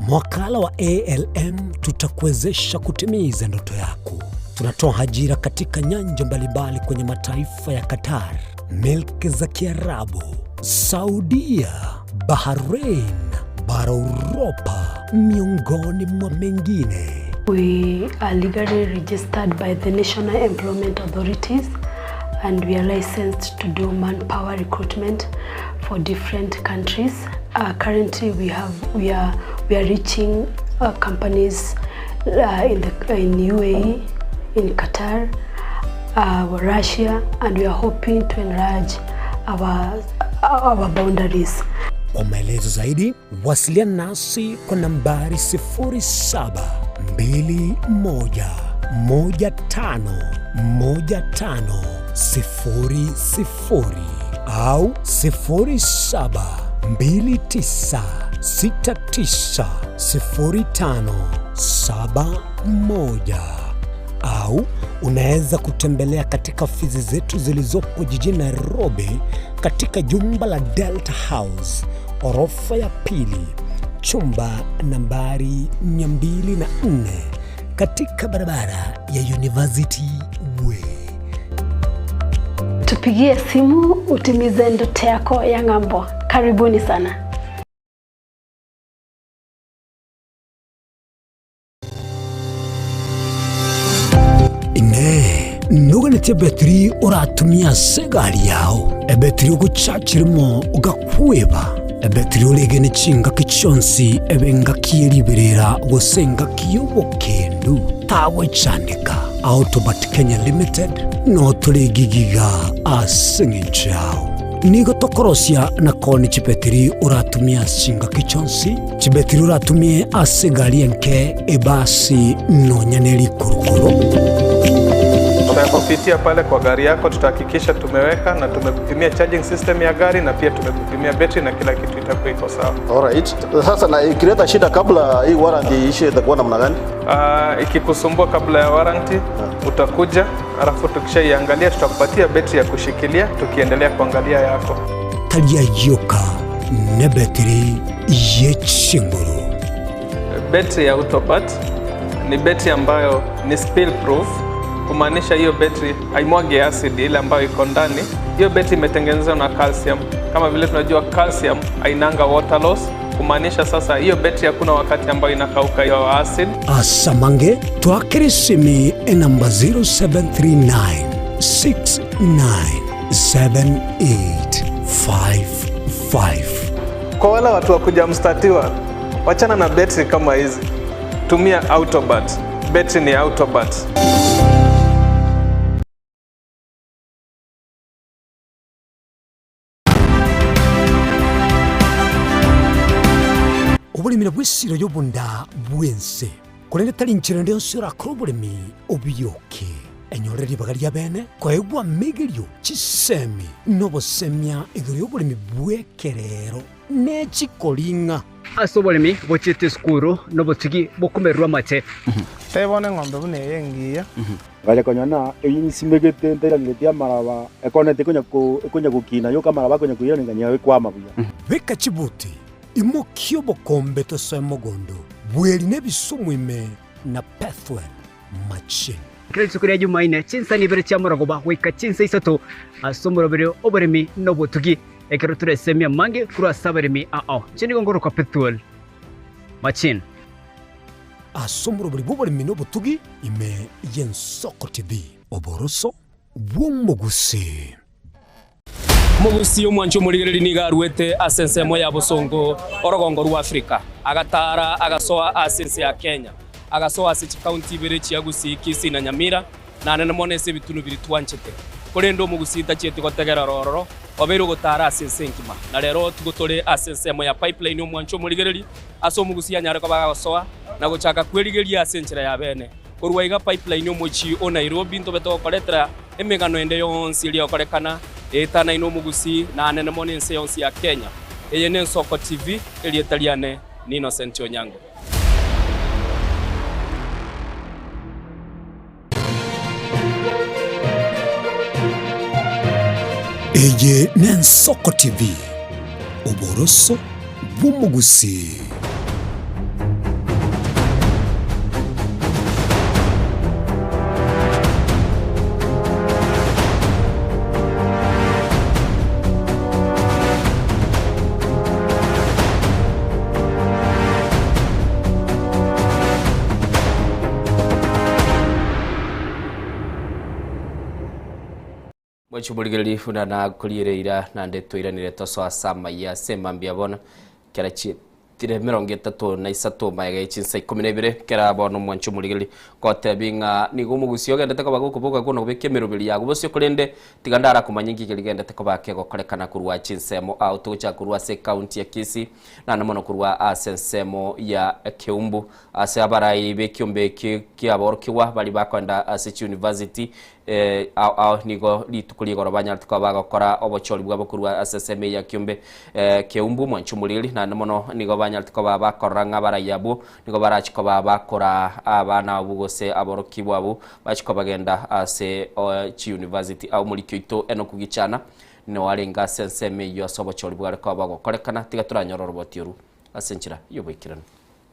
Mwakala wa ALM tutakuwezesha kutimiza ndoto yako. Tunatoa ajira katika nyanja mbalimbali kwenye mataifa ya Qatar, milki za Kiarabu, Saudia, Bahrain, bara Uropa, miongoni mwa mengine. We are legally registered by the National Employment Authorities and we are licensed to do manpower recruitment for different countries. Uh, currently we have we are we are reaching uh, companies uh, in the in UAE, in Qatar, uh, Russia and we are hoping to enlarge our our boundaries. Kwa maelezo zaidi wasiliana nasi kwa nambari 0721151500 au 0729690571 au unaweza kutembelea katika ofisi zetu zilizopo jijini Nairobi katika jumba la Delta House orofa ya pili chumba nambari 204 katika barabara ya University Way. Tupigie simu utimize ndoto yako ya ng'ambo. Karibuni sana. Inee! Noganetie ebetiri oratumie ase egari yao, ebetiri ogochachirimo ogakweba, ebetiri oregene chingaki chionsi ebe engaki ye riberera gose engaki y'obokendu? Tagwechandeka. Autobat Kenya Limited notore gigiga ase eng'encho yao. Nigo tokorosia na koonia chibetiri oratumie ase chingaki chionsi, chibetiri oratumie ase egari enke, ebasi, nonya ne rikurukuru. Tutakupitia pale kwa gari yako, tutahakikisha tumeweka na tumekupimia charging system ya gari na pia tumekupimia betri na kila kitu itakuwa iko sawa. Alright. Sasa na ikileta shida kabla hii warranty iishe itakuwa namna gani? Uh, ikikusumbua kabla ya warranty utakuja, alafu tukishaiangalia tutakupatia betri ya kushikilia tukiendelea kuangalia yako. Tari ayioka nebetiri ye chinguru. Betri ya Autobat ni betri ambayo ni spill proof, kumaanisha hiyo betri haimwagi acid ile ambayo iko ndani. Hiyo betri imetengenezwa na calcium. Kama vile tunajua calcium hainanga water loss, kumaanisha sasa hiyo betri hakuna wakati ambayo inakauka hiyo acid. Asamange twakere esimi enamba 0739 697855. Kwa wale watu wa kuja mstatiwa, wachana na betri kama hizi, tumia Autobat. Betri ni Autobat. Oboremi nabwo esiro y'obonda bw'ense, korende tari nchera ende yonsi orakore oboremi obiyoke. Enyore ribaga ria bene koegwa amegerio, chisemi, na obosemia igoro y'oboremi bw'ekerero ne chikoring'a. Ase oboremi bochiete esukuru nobotugi bokomererwa amache. Tebia bono eng'ombe buna eye engiya. Ngacha konyora ng'a eyio nsimegete ntairaneretie amaraba, ekoneti ekonya ko ekonya gokina yoka amaraba akonya koiraneria ekwama buya. Beka chibuti, imokia obokombe tosoe mogondo, bweri nebisumu ime na Pethuel machine. Kera rituko ria Jumaine, chinsa ibere chi'amorogoba goika chinsa isato, ase omoroberi oboremi na obotugi, ekero toresemie amange korwa ase abaremi ao. Inche nigo ngorokwa Pethuel Machine. Ase omoroberi bw'oboremi na obotugi ime y'Ensoko TV, oboroso bw'omogusii. Omogusii omwanchi omorigereria nigo aruete ase ensemo ya bosongo orogongo rwa Afrika, agataara agasoa ase ense ya Kenya, agasoa ase chikaunti ibere chia Gusii, Kisii na Nyamira. Nanene mono ase ebitunu biria twanchete. Korende omogusii tachieti gotegerera ororo, obeire ogotaara ase ense engima. Na rero tigo tore ase ensemo ya Pipeline omwancho omorigereri, ase omogusii anyare koba agosoa na gochaka kwerigeria ase enchera ya bene. Korwa iga Pipeline omochie o Nairobi ntobe togokoretera emegano ende yonsi eria egokorekana etanaine omogusii nanene mono ense yonsi ya Kenya. Eye n'Ensoko TV, erieta riane ni Innocent Onyango. Eye n'Ensoko TV, oboroso bw'omogusii. Mwanche omorigereria buna nakoriere eira, naende twairanire tosoa ase amaya ase emambia bono, kera chietire emerongo etato na isato magega ye chinsa ikomi na ibere, kera bono omwanche omorigereria ngotebi ng'a nigo omogusii ogendete koba gokoboka kona kobeka emeroberi yago bosio korende tiga ndarakomanye nki keria gendete koba kegokorekana korwa chinsemo ao togochaka korwa ase ecounty ya Kisii naende mono korwa ase ensemo ya Keumbu ase abarai b'ekiombe eki kiaborokigwa baria bakoenda ase chiuniversity Ao ao nigo rituko ri'igoro banyarete koba bagokora obochori bwabo korwa ase ensemo eye ya kiombe keumbu mwanche omoriri, naende mono nigo banyarete koba bakorora ng'a abarai abwo nigo barache koba bakora abana abwo gose aborokigwa abwo bache kobagenda ase chiuniversity. Ao omoriki oito Enock Gichana nigo arenge ase ensemo eyio ase obochori bware koba bogokorekana. Tiga toranyore oroboti oru ase enchera y'oboikeranu.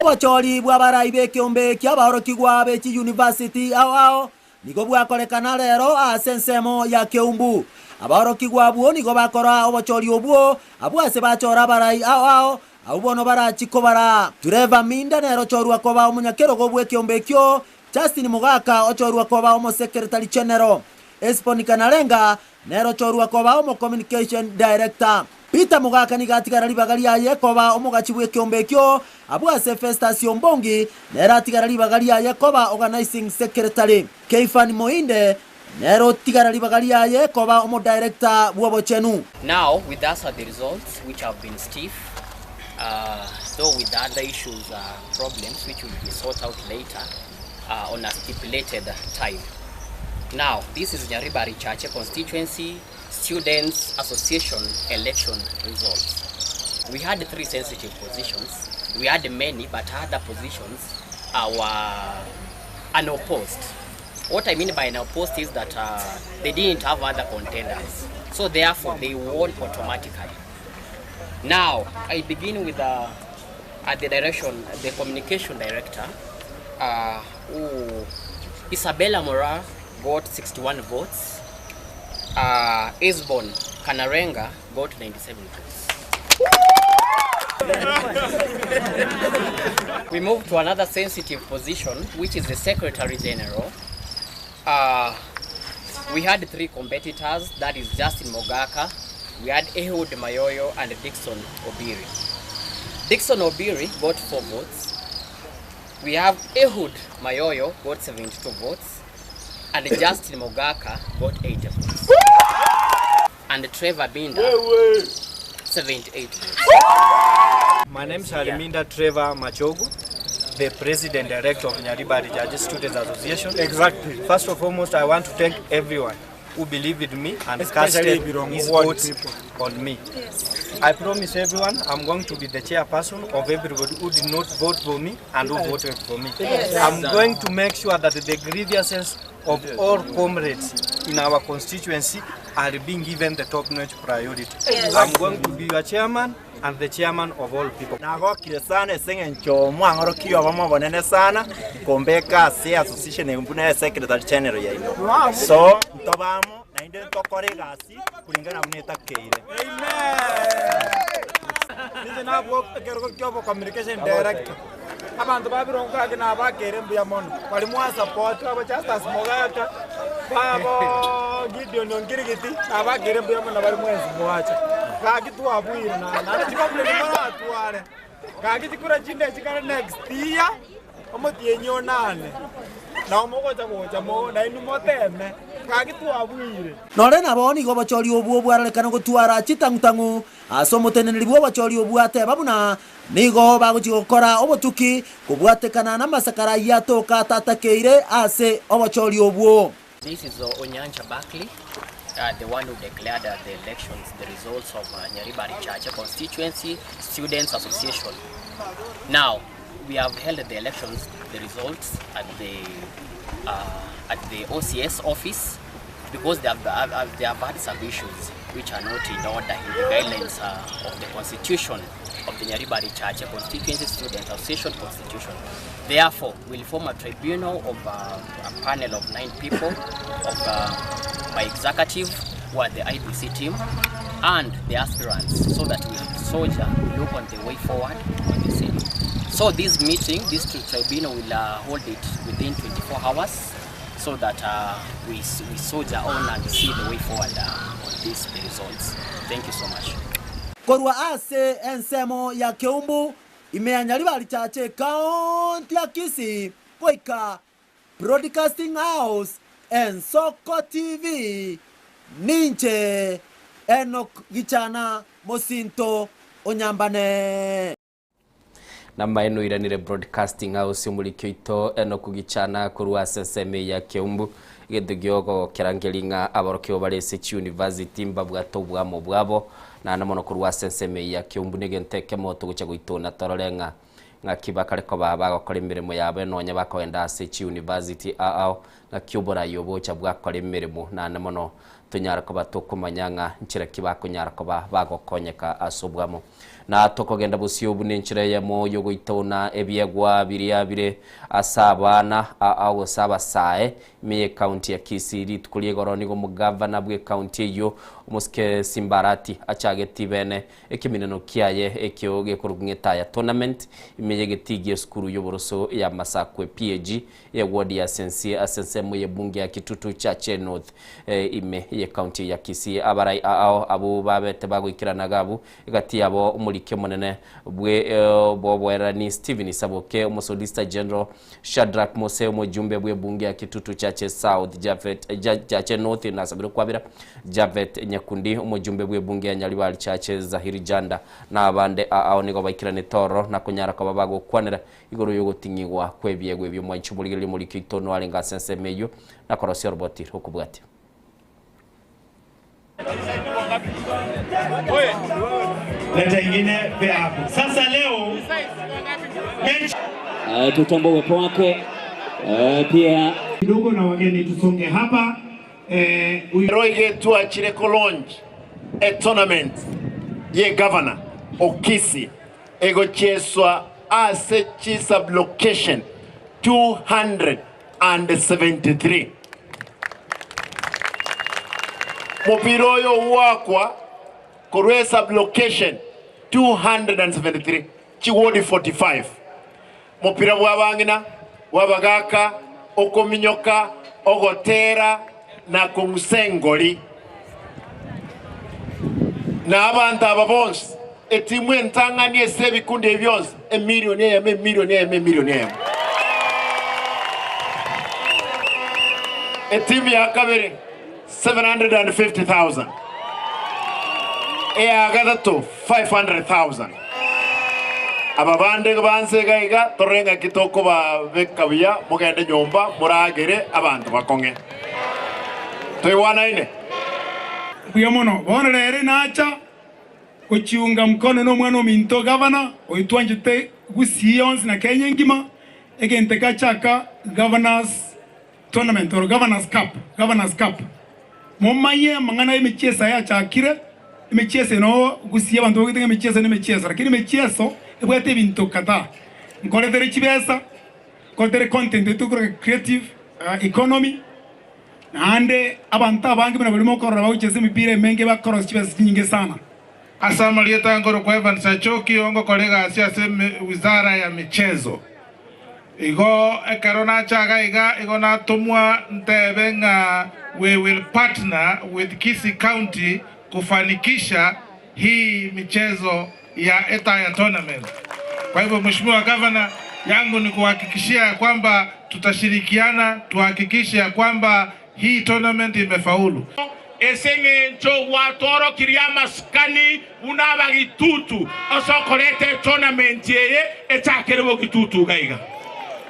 Obochori bw'abarai b'ekeombe ki'abaorokigwa be chiyunivasiti ao ao Nigo bwakorekana rero ase ensemo ya keumbu. Abaorokigwa abwo nigo bakora obochori obwo, abwo ase bachora abarai ao ao, abwo bono barachie kobaraa. Trevor Minda nere ochorwa koba omonyakerogo bw'ekeombe ekio, Justin Mogaka ochorwa koba omosekretari general, Esbon Kanalenga nere ochorwa koba omocommunication director. Peter Mogaka nigo atigara ribaga riaye koba omogachi bw'ekeombe ekio, abwo ase Festus Ombongi nere atigara ribaga riaye koba organising secretary. Keifan Moinde nere otigara ribaga riaye koba omodirector bw'obochenu. Now with us are the results which have been stiff uh, though with other issues uh, problems which will be sought out later uh, on a stipulated time. Now this is Nyaribari Chache constituency Students Association election results. We had three sensitive positions. We had many, but other positions were unopposed. What I mean by unopposed is that uh, they didn't have other contenders. So therefore, they won automatically. Now, I begin with uh, at the direction, the communication director, uh, who Isabella Mora got 61 votes. Uh, Isbon Kanarenga got 97 votes. We move to another sensitive position, which is the Secretary General. Uh, we had three competitors, that is Justin Mogaka, we had Ehud Mayoyo and Dixon Obiri. Dixon Obiri got four votes. We have Ehud Mayoyo got 72 votes and Justin Mogaka got 80 votes. And Trevor Binda 78 votes. My name is Haliminda Trevor Machogu, the President Director of Nyaribari Judges Students Association. Exactly. First of foremost, I want to thank everyone who believed in me and Especially casted Birongo his Ward votes people. on me. I promise everyone I'm going to be the chairperson of everybody who did not vote for me and who voted for me. Yes. I'm going to make sure that the grievances of all comrades in our constituency are being given the top-notch priority. Yes. I'm going to be your chairman and the chairman of all people. Nagokire sana ase eng'encho mwang'orokia obomo obonene sana kombeka ase association eye buna secretary general yaino. So ntobe amo naende ntokore egasi kulingana buna etakeire. Ninche nabwo ekerogo kia obo communication director. Abanto ba Birongo gaki nabakeire mbuya mono. Baria mwasupport abo Justus Mogaka, babo Gideon Ongirigiti, nabakeire mbuya mono baria mwensi mwacha. Gaki twabuire naende naende chicomplain moratware. Gaki chikura chinde chikare next year, omotienyi onane. Nao mogocha gocha mo nainwe moteme, gaki twabuire. Nore nabo nigo obochori obwo bwarorekana gotwara chitang'u-tang'u ase omoteneneri bw'obochori obwo ateba buna nigo bagochia gokora obotuki kobwatekana namasakara ayio atoka atatakeire ase obochori obwo. This is Onyancha Buckley, uh, the one who declared uh, the elections, the results of uh, Nyaribari Chache Constituency Students Association. Now, we have held the elections, the results at the, uh, at the OCS office because they have, uh, they have had some issues which are not in order in the guidelines uh, of the constitution of the Nyaribari Chache Constituency Student Association Constitution. Therefore, we'll form a tribunal of uh, a panel of nine people of uh, my executive, who are the IBC team, and the aspirants, so that we soldier look on the way forward on the same. So this meeting, this tribunal will uh, hold it within 24 hours so that uh, we, we soldier on and see the way forward uh, on these results. Thank you so much. Korwa ase ensemo ya Keumbu, ime ya Nyaribari Chache, Ekaonti ya Kisii, goika Broadcasting House, Ensoko TV, ninche Enock Gichana mosinto o Nyambane. Namaene oiranire Broadcasting House omoriki oito Enock Gichana korwa ase ensemo eye ya Keumbu egento giogokerangeria ng'a aborokigwa bare ase chiuniversity mbabwate obwamo bwabo naende mono korwa ase ensemo eye ya Keumbu negento ekemo togocha goitona torore ng'a ng'aki bakare koba bagokora emeremo yabo nonya bakogenda ase chiuniversity ao ng'aki oborai obocha bwakora emeremo naende mono tonyara koba tokomanya ng'a nchera ki bakonyara koba bagokonyeka ase obwamo. Na tokogenda bosio buna enchera eyemo yogoitona ebiegwa biria bire ase abana ao gose abasae ime y'ekaunti ya Kisii. Rituko ria igoro nigo omogavana bw'ekaunti eyio omosike Simba Arati achageti bene ekemineno kiaye ekio gekorokwa ng'etaya tournament ime y'egetii gi'esukuru y'oboroso ya Masakwe PAG y'eward ya Sensie ase ensemo y'ebunge ya Kitutu Chache North ime y'ekaunti ya Kisii. Abarai ao abwo babete bagoikerana iga abwo Egati yabo omoriki omonene bwe bw'oboererani Stephen Saboke, Omosolicitor General Shadrack Mose, omojumbe bw'ebunge ya Kitutu Chache South Japhet Chache North nasabire okwabera Japhet Nyakundi, omojumbe bw'ebunge ya Nyaribari Chache Zahiri Janda na abande ao nigo baikeranete ororo na konyara koba bagokwanera igoro y'ogoting'igwa kw'ebiegwa ebio. Mwanche omorigereria omoriki oito noarenge ase ensemo eyio na korosia oroboti rw'okobwatia. Leta ingine pea hapo. Sasa leo mechi Tutambue uwepo wako pia kidogo na wageni tusonge hapa eh, Roige tuachire ko launch a tournament ye governor okisi egocheswa ase chi sublocation 273 Mopira oyo ogwakwa korwa esublocation 273, chiwodi 45. Mopira bw'abang'ina, bw'abagaaka, okominyoka, ogotera, na kong'usa engori. Na abanto aba bonsi, etimu entang'ani ase ebikundi ebi bionsi, emilioni eyemo, emilioni eyemo, emilioni eyemo. Etimu ya kabere, 750,000. Eya gatato, 500,000. Aba bande banse iga iga, torore ng'aki tokobabeka buya, mogende nyomba, moragere abanto bakong'e. Toigwanaine? Mbuya mono. Bono rero nacha gochiunga mkono nomwana ominto gavana oyo twanchete Gusii yonsi na Kenya engima, egento gachaka Governors Tournament or Governors Cup, Governors Cup. Momanye amang'ana y'emechieso aya achakire, emechieso eye noo Gusii abanto bagwete ng'a emechieso nemechieso, lakini emechieso ebwate ebinto kadhaa. Nkoretere chibesa, nkoretere content eywo tokoroka creative economy, Naende abanto abange buna baria mokorora bagochesa emepira emenge bakorosia chibesa chinyinge sana. Ase amarieta nkorokwa Evans Achoki, ongokora egasi ase wizara ya michezo. Igo ekero nacha iga iga, igo natomwa ntebe ng'a we will partner with Kisii County kufanikisha hii michezo ya Etaya Tournament. Kwa hivyo Mheshimiwa Governor, Yangu ni kuhakikishia ya kwamba tutashirikiana tuhakikishe ya kwamba hii tournament imefaulu. Ase engencho gwatworokirie amasikani buna abagitutu ase okoreta etournament eye echakere bogitutu iga iga.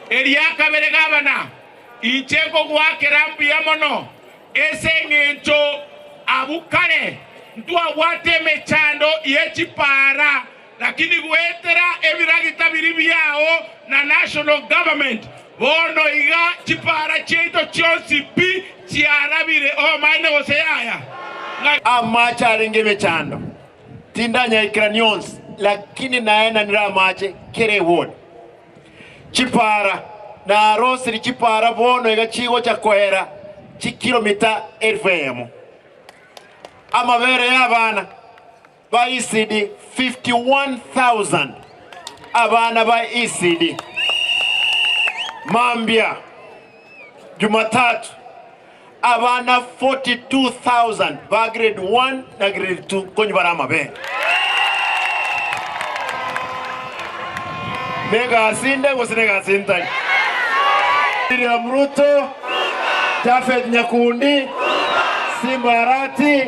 Eria kabere gabana, inche nkogoakera mbuya mono ase engencho abwo kare ntwabwate emechando ye chipaara Lakini goetera ebiragita biria biao na national government, bono iga chipara chiaito chionsi pi chiarabire, omaene gose yaya? Ng'a. Amache arenge emechando, tindanyaikerania onsi, lakini naenanire amache kera eward. Chipara, narosirie chipara bono iga chigocha koera chikilomita elfu eyemo. Amabere y'abana. Ba ECD 51,000 abana ba ECD mambia Jumatatu abana 42,000 ba grade 1 na grade 2 konywa bare amabere. Negasi inde gose negasi ntari? William Ruto, Japhet Nyakundi, Simba Arati.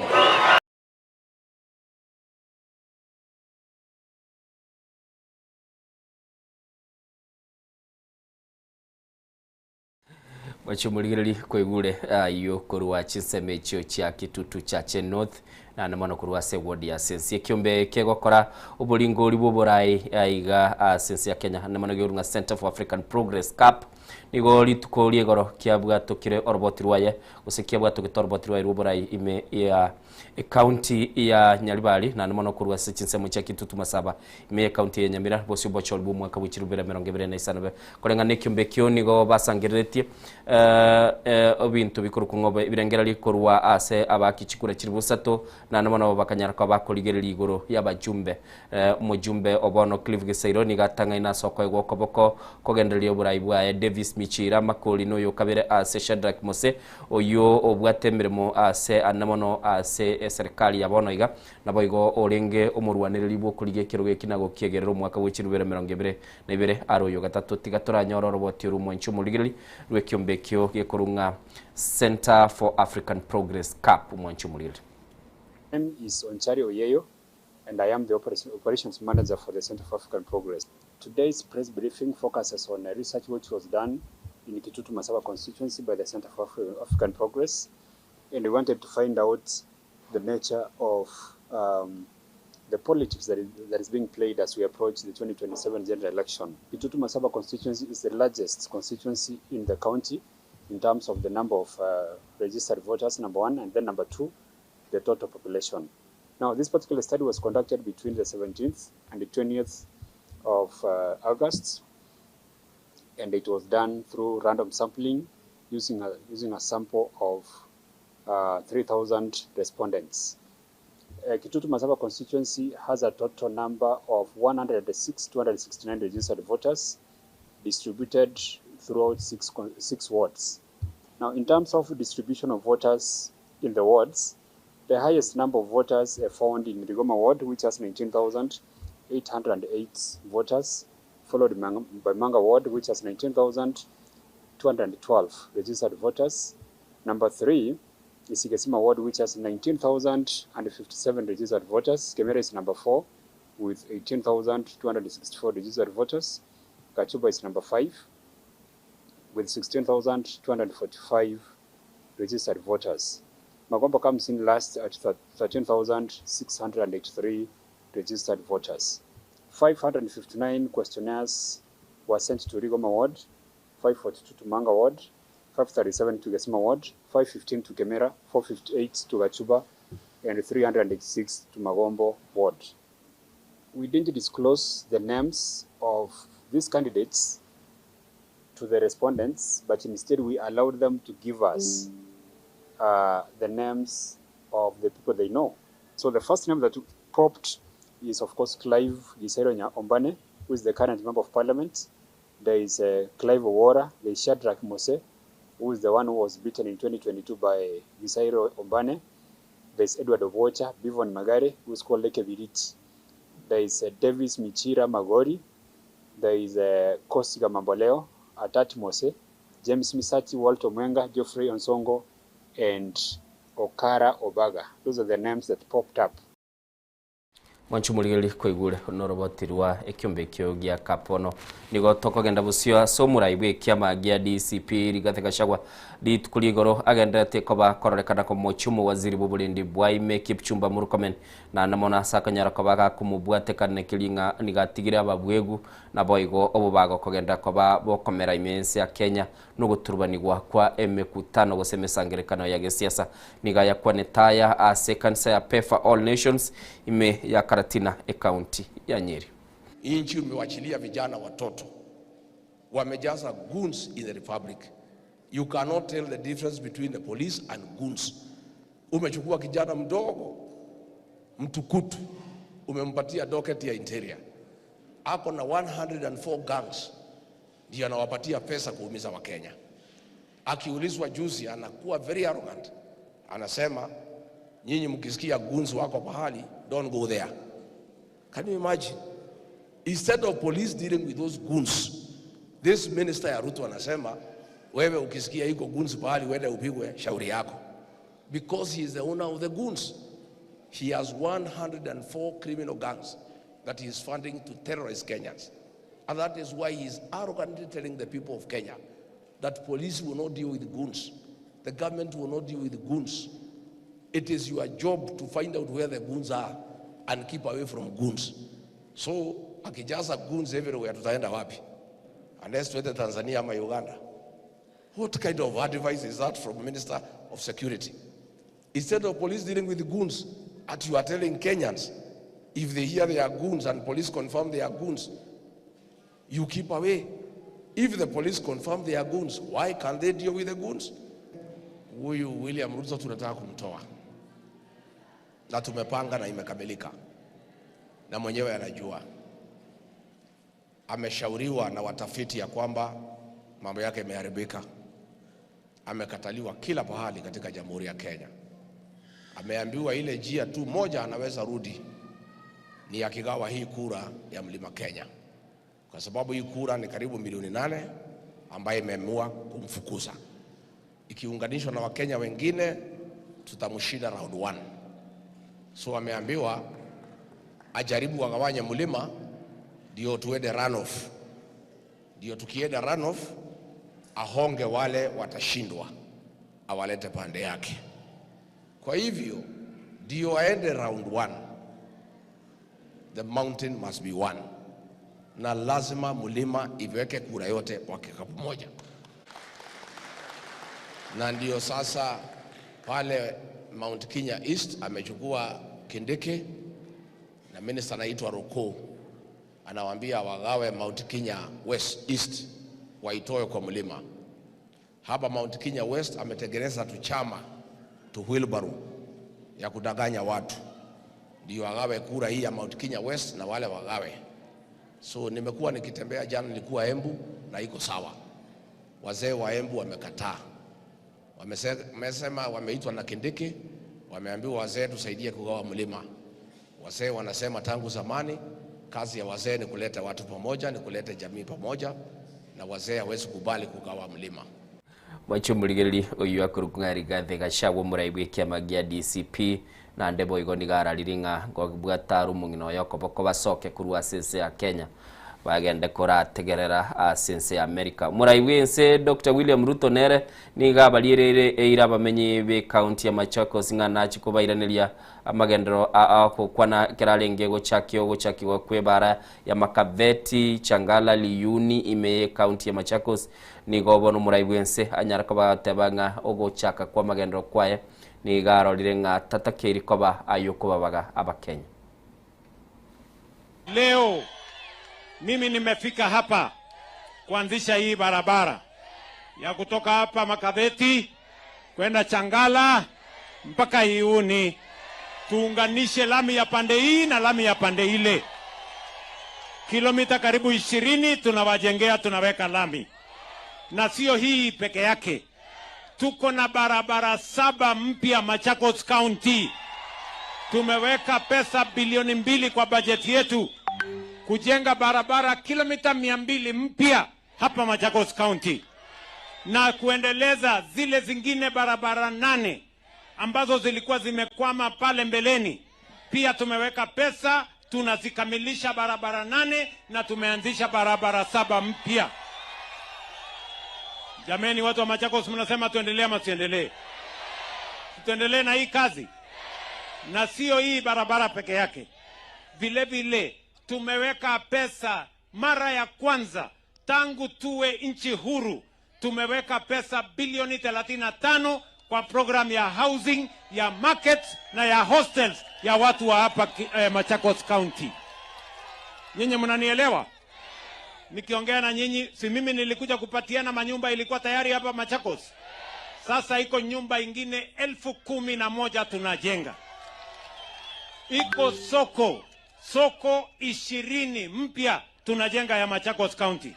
Mwachomorigereri kwaigure ayio korwa chinsemo echio chia Kitutu Chache North naende mono korwa ase ward ya Sensi ekiombe kegokora oboringori bw'oborai aiga ase ense ya Kenya naende mono georwa ng'a Center for African Progress Cup nigo rituko ria igoro kiabwatokire oroboti rwaye gose kiabwatogete oroboti rwaye rw'oborai ime ya Ekaunti ya Nyaribari, naende mono korwa ase chinsemo chia Kitutu Masaba, ime y'ekaunti ya Nyamira, bosio obochori bw'omwaka bwe chirubera 25 be. Koreng'ana nekiombe ekio nigo basangereretie ebinto bikorokwa ng'a ebirengererio korwa ase abaaki chikura chilifu isato, naende mono bakanyara koba bakorigereria igoro y'abajumbe. Omojumbe o bono Cliff Gisairo nigo atang'aine ase okoegwa okoboko kogendereria oborai bwaye. Davis Michira Makori noyo okabere ase Shadrack Mose Oyio obwate emeremo aase anene mono ase eserekari ya bono iga, naboigo orenge omorwanereri bw'okorigia ekerogo eki na gokiegerera omwaka bwe chirubere 22 are oyo gatato. Tiga toranyore oroboti oru omwanchi omorigereri rw'ekiombe ekio gekorwa ng'a Centre for African Progress Cup omwanchi omorigereri. Name is Onchari Oyeyo and I am the Operations Manager for the Centre for African Progress. Today's press briefing focuses on a research which was done in Kitutu Masaba constituency by the Centre for African Progress and we wanted to find out the nature of um, the politics that is, that is being played as we approach the 2027 general election. Kitutu Masaba constituency is the largest constituency in the county in terms of the number of uh, registered voters, number one, and then number two, the total population. Now, this particular study was conducted between the 17th and the 20th of uh, August, and it was done through random sampling using a, using a sample of uh, 3,000 respondents. Uh, Kitutu Masaba constituency has a total number of 106, 269 registered voters distributed throughout six, six wards. Now, in terms of distribution of voters in the wards, the highest number of voters are found in Rigoma ward, which has 19,808 voters, followed by Manga ward, which has 19,212 registered voters. Number three is Igesima ward, which has 19,057 registered voters. Kemera is number four with 18,264 registered voters. Gachuba is number five with 16,245 registered voters. Magombo comes in last at 13,683 registered voters. 559 questionnaires were sent to Rigoma Ward, 542 to Manga Ward, 537 to Gesima Ward, 515 to Kemera, 458 to Gachuba, and 386 to Magombo Ward. We didn't disclose the names of these candidates to the respondents, but instead we allowed them to give us uh, the names of the people they know. So the first name that popped is, of course, Clive Gisairo Ombane, who is the current member of parliament. There is uh, Clive Owora, there is Shadrach Mose, who is the one who was beaten in 2022 by Gisairo Ombane. There is Edward Obocha, Bivon Magare, who is called Leke Birit. There is uh, Davis Michira Magori. There is Kosiga Mamboleo, Atati Mose, James Misati, Walter Omwenga, Geoffrey Onsongo and Okara Obaga. Those are the names that popped up. Mwanche omorigereria koigure noroboti rwa ekiombe ekio gia Kapono. Nigo tokogenda bosio ase omorai bw'ekiama gia DCP Rigathi Gachagua rituko ri'igoro agendererete koba kororekana komochia omowaziri bw'oborendi bwa ime Kipchumba Murkomen naende mono ase akonyara koba gakomobwatekana keria ng'a nigo atigire ababwegu naboigo obobago kogenderera koba bokomera ime y'ense ya Kenya nogoturubanigwa kwa emekutano gose emesangererekano ya gesiasa. Nigo ayakwanete aya ase ekanisa ya Pefa All Nations ime ya Karatina ekaunti ya Nyeri. Hii nchi umewachilia vijana watoto wamejaza goons in the republic. You cannot tell the difference between the police and goons. Umechukua kijana mdogo mtukutu, umempatia docket ya interior, ako na 104 gangs, ndio anawapatia pesa kuumiza Wakenya. Akiulizwa juzi, anakuwa very arrogant, anasema nyinyi mkisikia goons wako pahali, don't go there. Can you imagine? Instead of police dealing with those goons, this minister ya Ruto anasema wewe ukisikia iko goons pahali uende upigwe, shauri yako, because he is the owner of the goons. He has 104 criminal gangs that he is funding to terrorize Kenyans. And that is why he is arrogantly telling the people of Kenya that police will not deal with goons. The government will not deal with goons. It is your job to find out where the goons are and keep away from goons. So akijaza goons everywhere tutaenda wapi? Unless tuende Tanzania ama Uganda. What kind of advice is that from Minister of Security? Instead of police dealing with goons, at you are telling Kenyans, if they hear they are goons and police confirm they are goons, you keep away. If the police confirm they are goons, why can't they deal with the goons? Huyu William Ruto tunataka kumtoa na tumepanga na imekamilika, na mwenyewe anajua. Ameshauriwa na watafiti ya kwamba mambo yake imeharibika. Amekataliwa kila pahali katika Jamhuri ya Kenya. Ameambiwa ile njia tu moja anaweza rudi ni akigawa hii kura ya Mlima Kenya, kwa sababu hii kura ni karibu milioni nane ambayo imeamua kumfukuza. Ikiunganishwa na Wakenya wengine tutamshinda round one. So ameambiwa ajaribu agawanye mlima ndio tuende runoff, ndio tukienda runoff ahonge wale watashindwa, awalete pande yake. Kwa hivyo ndio aende round one, the mountain must be one, na lazima mlima iweke kura yote kwa kikapu moja, na ndio sasa pale Mount Kenya East amechukua Kindiki na minister anaitwa Roko, anawaambia wagawe Mount Kenya West East waitoe kwa mlima. Hapa Mount Kenya West ametengeneza tu chama tu wheelbarrow ya kudanganya watu, ndio wagawe kura hii ya Mount Kenya West na wale wagawe. So nimekuwa nikitembea, jana nilikuwa Embu na iko sawa. Wazee wa Embu wamekataa, wamesema wameitwa na Kindiki, wameambiwa wazee tusaidie kugawa mlima. Wazee wanasema tangu zamani kazi ya wazee ni kuleta watu pamoja, ni kuleta jamii pamoja, na wazee hawezi kubali kugawa mlima. Mwanche omorigereria oyio akorokwa ng'a Rigathi Gachagua omorai bw'ekiama gia DCP naende boigo nigo ararire ng'a nkobwata are omong'ina oye okoboko basoke korwa ase ense ya Kenya bagende korategerera ase ense ya America. Omorai bw'ense Doctor William Ruto nere nigo abariereire eira abamenyi b'ecounty ya Machakos ng'a nachi kobairaneria Amagenderero aa gokwana ekero arenge gochakia ogochakigwa kw'ebara ya Makaveti, Changala, Liyuni ime y'ecounty ya Machakos, nigo bono omorai bw'ense anyara koba agateba ng'a ogochaka kw'amagenderero kwaye nigo arorire ng'a tatakeiri koba ay'okobabaga Abakenya. Leo mimi nimefika hapa kuanzisha hii barabara ya kutoka hapa Makaveti kwenda Changala mpaka Iuni, tuunganishe lami ya pande hii na lami ya pande ile, kilomita karibu 20 tunawajengea, tunaweka lami. Na sio hii peke yake, tuko na barabara 7 mpya Machakos County. Tumeweka pesa bilioni 2 kwa bajeti yetu kujenga barabara kilomita 200 mpya hapa Machakos County na kuendeleza zile zingine barabara nane ambazo zilikuwa zimekwama pale mbeleni. Pia tumeweka pesa, tunazikamilisha barabara nane na tumeanzisha barabara saba mpya. Jameni, watu wa Machakos, mnasema tuendelee ama tusiendelee? Tuendelee na hii kazi, na sio hii barabara peke yake. Vile vile tumeweka pesa mara ya kwanza tangu tuwe nchi huru, tumeweka pesa bilioni 35 kwa program ya housing ya markets na ya hostels ya watu wa hapa Machakos County. Nyinyi mnanielewa? Nikiongea na nyinyi, si mimi nilikuja kupatiana manyumba ilikuwa tayari hapa Machakos. Sasa iko nyumba ingine 11,000 tunajenga. Iko soko 20 mpya tunajenga ya Machakos County.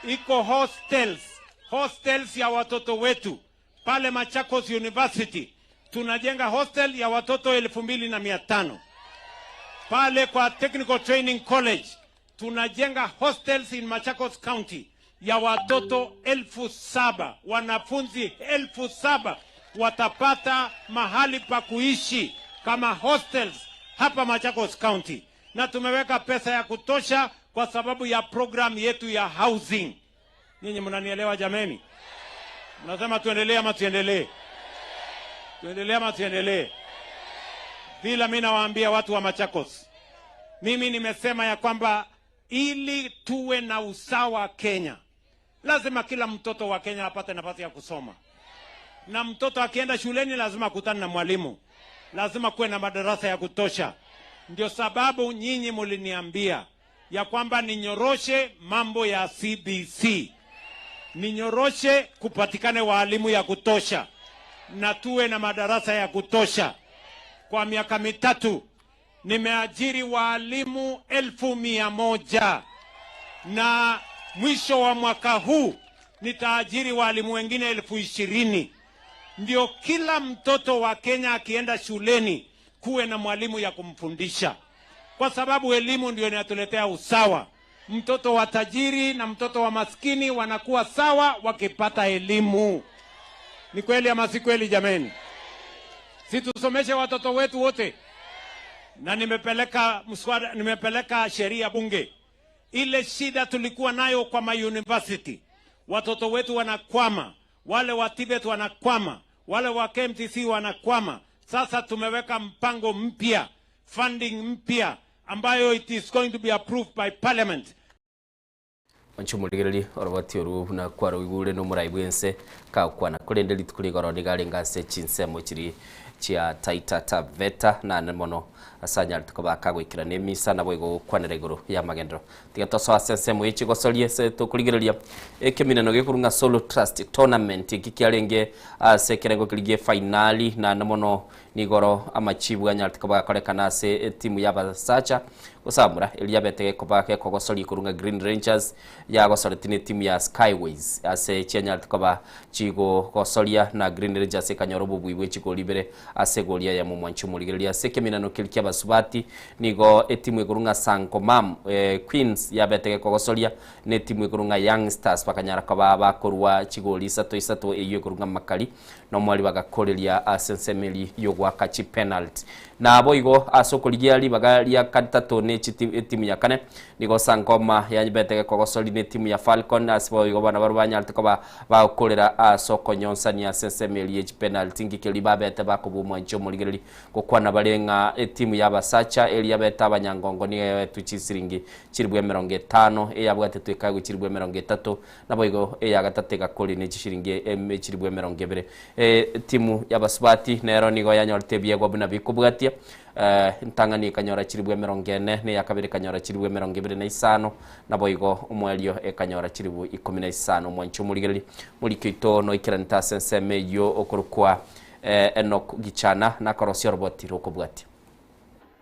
Iko hostels ya watoto wetu pale Machakos University tunajenga hostel ya watoto 2,500. Pale kwa Technical Training College tunajenga hostels in Machakos County ya watoto 7,000, wanafunzi 7,000 watapata mahali pa kuishi kama hostels hapa Machakos County, na tumeweka pesa ya kutosha kwa sababu ya program yetu ya housing. Nyinyi mnanielewa jameni? Mnasema tuendelee ama tuendelee? Tuendelee ama tuendelee? Vila mimi nawaambia watu wa Machakos, mimi nimesema ya kwamba ili tuwe na usawa Kenya, lazima kila mtoto wa Kenya apate nafasi ya kusoma, na mtoto akienda shuleni lazima akutane na mwalimu, lazima kuwe na madarasa ya kutosha. Ndio sababu nyinyi muliniambia ya kwamba ninyoroshe mambo ya CBC, ninyoroshe kupatikane waalimu ya kutosha na tuwe na madarasa ya kutosha. Kwa miaka mitatu nimeajiri waalimu 100,000 na mwisho wa mwaka huu nitaajiri waalimu wengine 20,000. Ndio kila mtoto wa Kenya akienda shuleni kuwe na mwalimu ya kumfundisha, kwa sababu elimu ndio inatuletea usawa. Mtoto wa tajiri na mtoto wa maskini wanakuwa sawa wakipata elimu. Ni kweli ama si kweli jameni? Si tusomeshe watoto wetu wote? Na nimepeleka mswada, nimepeleka sheria bunge. Ile shida tulikuwa nayo kwa ma university, watoto wetu wanakwama, wale wa TVET wanakwama, wale wa KMTC wanakwama. Sasa tumeweka mpango mpya, funding mpya ambayo it is going to be approved by parliament. Onchomorigereria oroboti orwo buna kwaroigure nomorai bwense kagokwana korende rituko rigoro nigo arenge ase chinsemo chiria chia Taita Taveta nane mono ase anyarete koba kagoikerana emisa naboigo gokwanera igoro y'amagenderero. Tiga tosoe ase ensemo ye chigosoria ase tokorigereria ekemineno gekorwa ng'a Solo Trust Tournament eki kiarenge ase ekerengo keria gie finali nane mono nigoro amachibu anyarete koba gakorekana ase etimu y'abasacha Gosamura eria yabete gekoba gekogosoria korwa ng'a Green Rangers yagosoretie netimu ya Skyways ase chianyarete koba chigogosoria na Green Rangers ekanyora obobui bwe chigori ibere ase egori eyemo mwanche omorigereria ase ekeminano keria ki'abasubati nigo etimu ekorwa ng'a Sangomam Queens yabete gekogosoria netimu ekorwa ng'a Young Stars bakanyara koba bakorua chigori isato isato eyio ekorwa ng'a Makari Nomwari bagakoreria ase ensemo eria y'ogoaka chipenalty. Naboigo ase okorigia ribaga ria gatato ne etimu ya kane, nigo Sangoma yanyebete gekogosori netimu ya Falcon ase boigo bono barabwo banyarete koba bagokorera ase okonyonsania ase ensemo eria ye chipenalty ngikeria babete bakobua omwanchi omorigereri gokwana bare ng'a etimu y'abasacha eria yabete abanyangongo nigo yaetwe chisiringi chilifu 50 eyabwatetwe ekaegwa chilifu 30 Naboigo eya gatato egakori ne chishiringi chilifu 20. Etimu y'abasubati nero nigo yanyorete ebiegwa buna bikobwatia, entang'ani ekanyora chilifu 40, na eya kabere ekanyora chilifu 25, naboigo omoerio ekanyora chilifu 15. Mwanche omorigereria morike oito noikeranete ase ensemo eyio okorokwa Enock Gichana nakorosia oroboti rokobwatia.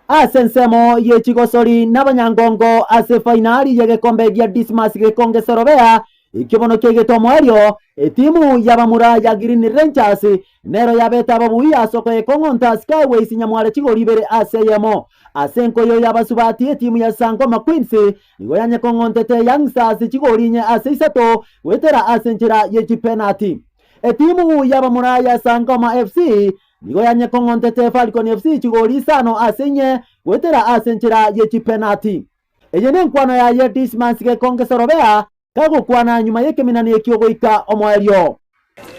Ase ensemo ye chigosori nabanyangongo ase fainali y'egekombe gia Dismas Gekonge Sorobea. Ekio bono kiaigete omoerio, etimu y'abamura ya Green Rangers nero yabete ababui ase okoyekong'onta Skyways nyamware chigori ibere ase eyemo. Ase enkoyo y'abasubati etimu ya Sangoma Queens nigo yanyekong'ontete Young Stars chigori inye ase isato goetera ase enchera ye chipenati. Etimu y'abamura ya Sangoma FC nigo yanyekong'ontete Falcon FC chigori isano ase inye goetera ase enchera ye chipenati. Eye nenkwano yaye Dismas Gekonge Sorobea kagokwana nyuma y'ekeminani ekio goika omoerio.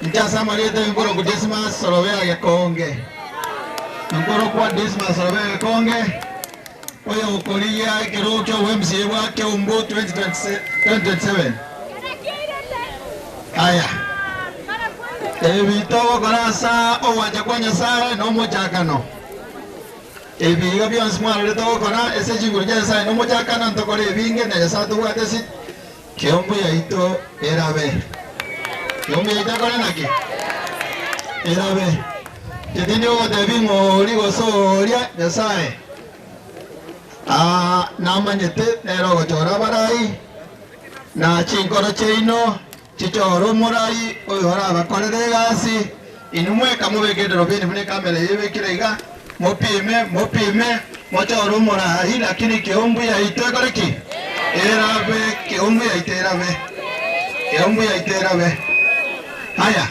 Inche ase amarieta enkorokwa Dismas Sorobea Gekonge. Enkorokwa Dismas Sorobea Gekonge, oyokorigia ekerogo ki'oboMCA bwa Keumbu 2027. Aya, ebi togokora ase ogwancha kwa Nyasae nomochakano. Ebi iga bionsi mwarorete gokora ase chinguru chia Nyasae nomochakano, ntokore ebinge, na Nyasae atobwate ase keumbu yaito erabe. Keumbu yaito ekore naki? Erabe. Inche tindi gogotebia ng'a oria gose oria, Nyasae aa namanyete nere ogochora abarai, na chinkoro chiaino chichore omorai oyo orabakorere egasi. Inwe mweka mobeke edorobini buna ekamera eye ebekire iga, mopime, mopime, mochore omorai, lakini keumbu yaito ekore ki? Erabe, keumbu yaito erabe, keumbu yaito erabe. Haya,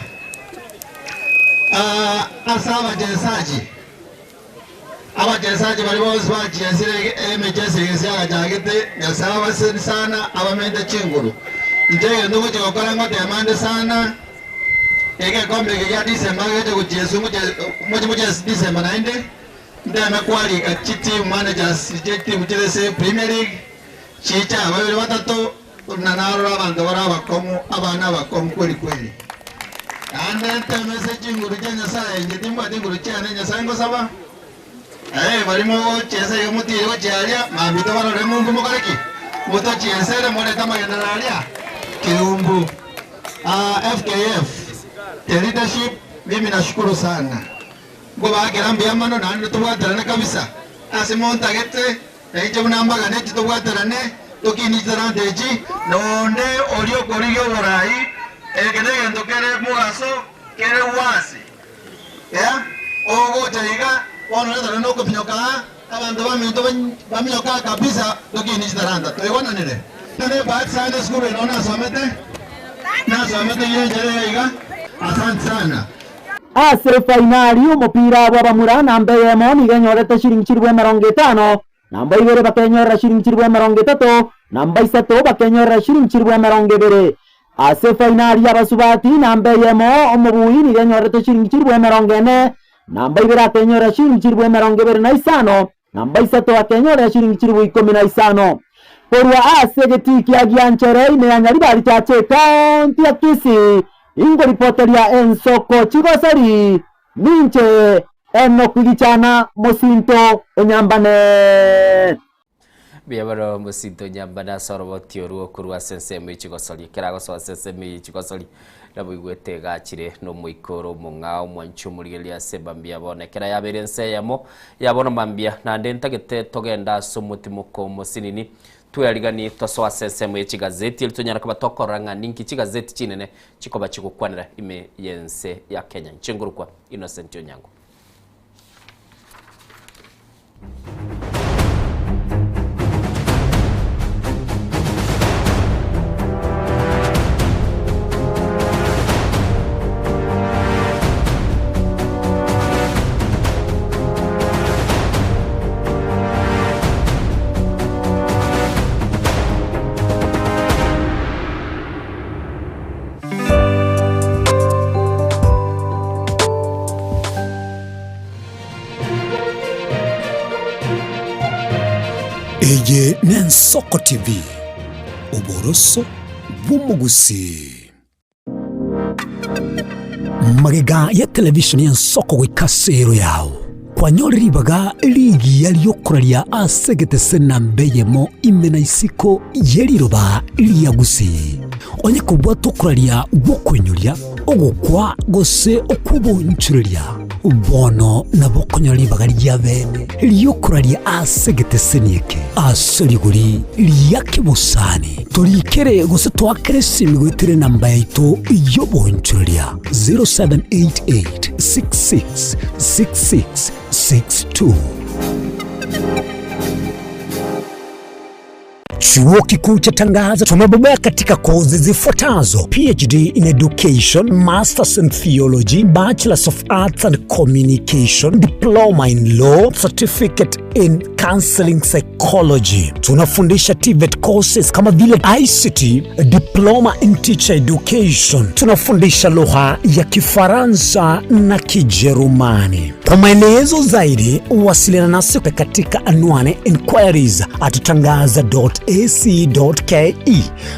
ah, ase abachesaji, abachesaji baria bonsi bachiesire emechieso eye gose yagachagete, Nyasae abasesenie sana, abamente chinguru. Inche egento ngochia gokora ngotema nde sana, Egekombe eke gia December geche gochia moche mochie December naende nteme kwarika chi team managers chie chitimu chire ase Premier League chiche aba babere batato buna narora abanto bare abakong'u abana abakong'u kweli kweli. Naende nteme ase chinguru chia Nyasaye inche timbwati nguru chiane Nyasaye ngosaba eh baria mogochiesa iga motiire gochia aria mambia tobarore ng'umbu mokore ki? Motochiesere morete amagenderero aria keumbu. FKF, the leadership, mimi nashukuru sana. Nkobaakera mbuya mono naende tobwaterane kabisa ase montagete na inche buna mbaganetie tobwaterane tokinie chitalanta echi na onde oria okorigia oborai eke negento kere mogaso kere wasi yeah ogocha iga bono retana nokominyoka aa abanto baminto baminyoka aa kabisa tokinie chitalanta toigwananire. Ne bahati sana esukuru eye nao nasomete, nasomete enchera eye iga, asante sana. Ase efainali y'omopira bw'abamura namba eyemo nigo enyorete chiringi chilifu 50, namba ibere bakenyorera chiringi chilifu 30, namba isato bakenyorera chiringi chilifu 20. Ase efainali y'abasubati namba eyemo omobui nigo enyorete chiringi chilifu 40, namba ibere akenyorera chiringi chilifu 25, Namba isato akenyorera chiringi chilifu 15 korwa ase egetii kia Gianchere ime ya Nyaribari Chache ekaonti ya Kisii ingoripoteria ensoko chigosori ninche Enock Gichana mosinto o Nyambane. Mbuya mono mosinto o Nyambane ase oroboti orwo korwa ase ensemo ye chigosori. Ekero agosoa ase ensemo eye ye chigosori naboigwete egachire nomoika ore omong'ao omwanchi omorigereria ase mambia bono. Ekero yabeire ense eyemo Ya bono mambia, naende ntagete togende ase omotimoko omosinini, tweariganie tosoe ase ensemo ye chigazeti, erio tonyare koba tokorora ng'a ninki chigazeti chinene chikoba chigokwanera ime y'ense ya Kenya. Inche nkorokwa Innocent Onyango. Eye n'Ensoko TV, oboroso bw'omogusii. Magega ya televisheni y'ensoko goika ase ero yao, kwanyore ribaga rigiya ri'okoraria ase egetese namba eyemo ime na isiko ye riroba ria Gusii. Onye kobwate okoraria gw'okoinyoria, ogokwa gose okw'obonchoreria. Bono nabo okonyora ribaga ria bene ri'okoraria ase egeteseni eke ase rigori ria kebosani. Torikere gose toakere esimi goetera enamba yaito y'oboonchoreria 0788 66 66 62. Chuo Kikuu cha Tangaza tumebobea katika kozi zifuatazo: PhD in Education, Masters in Theology, Bachelors of Arts and Communication, Diploma in Law, Certificate in Counseling Psychology. Tunafundisha TVET courses kama vile ICT, Diploma in Teacher Education. Tunafundisha lugha ya Kifaransa na Kijerumani. Kwa maelezo zaidi wasiliana nasi katika anwani inquiries at tangaza.ac.ke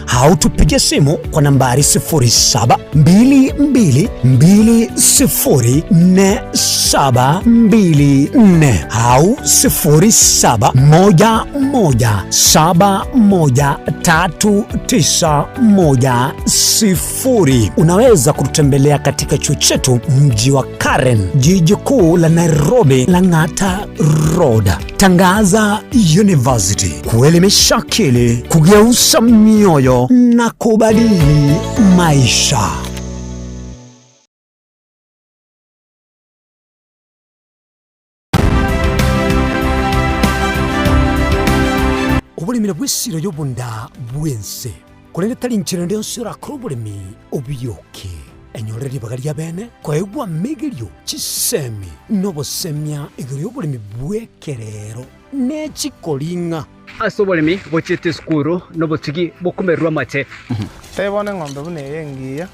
au tupige simu kwa nambari 0722204724 au 0711713910. Unaweza kututembelea katika chuo chetu mji wa Karen, jiji kuu la Nairobi, Lang'ata Road. Tangaza University, kuelimisha akili, kugeuza mioyo na kubadili maisha. Oboremi nabwo esiro y'obonda bw'ense, korende tari nchera ende yonsi orakore oboremi obioke. Enyore ribaga ria bene koegwa amegerio, chisemi, na obosemia igoro y'oboremi bw'ekerero ne chikoring'a. Ase oboremi bochiete esukuru nobotugi bokomererwa amache. Tebia bono eng'ombe buna eye engiya.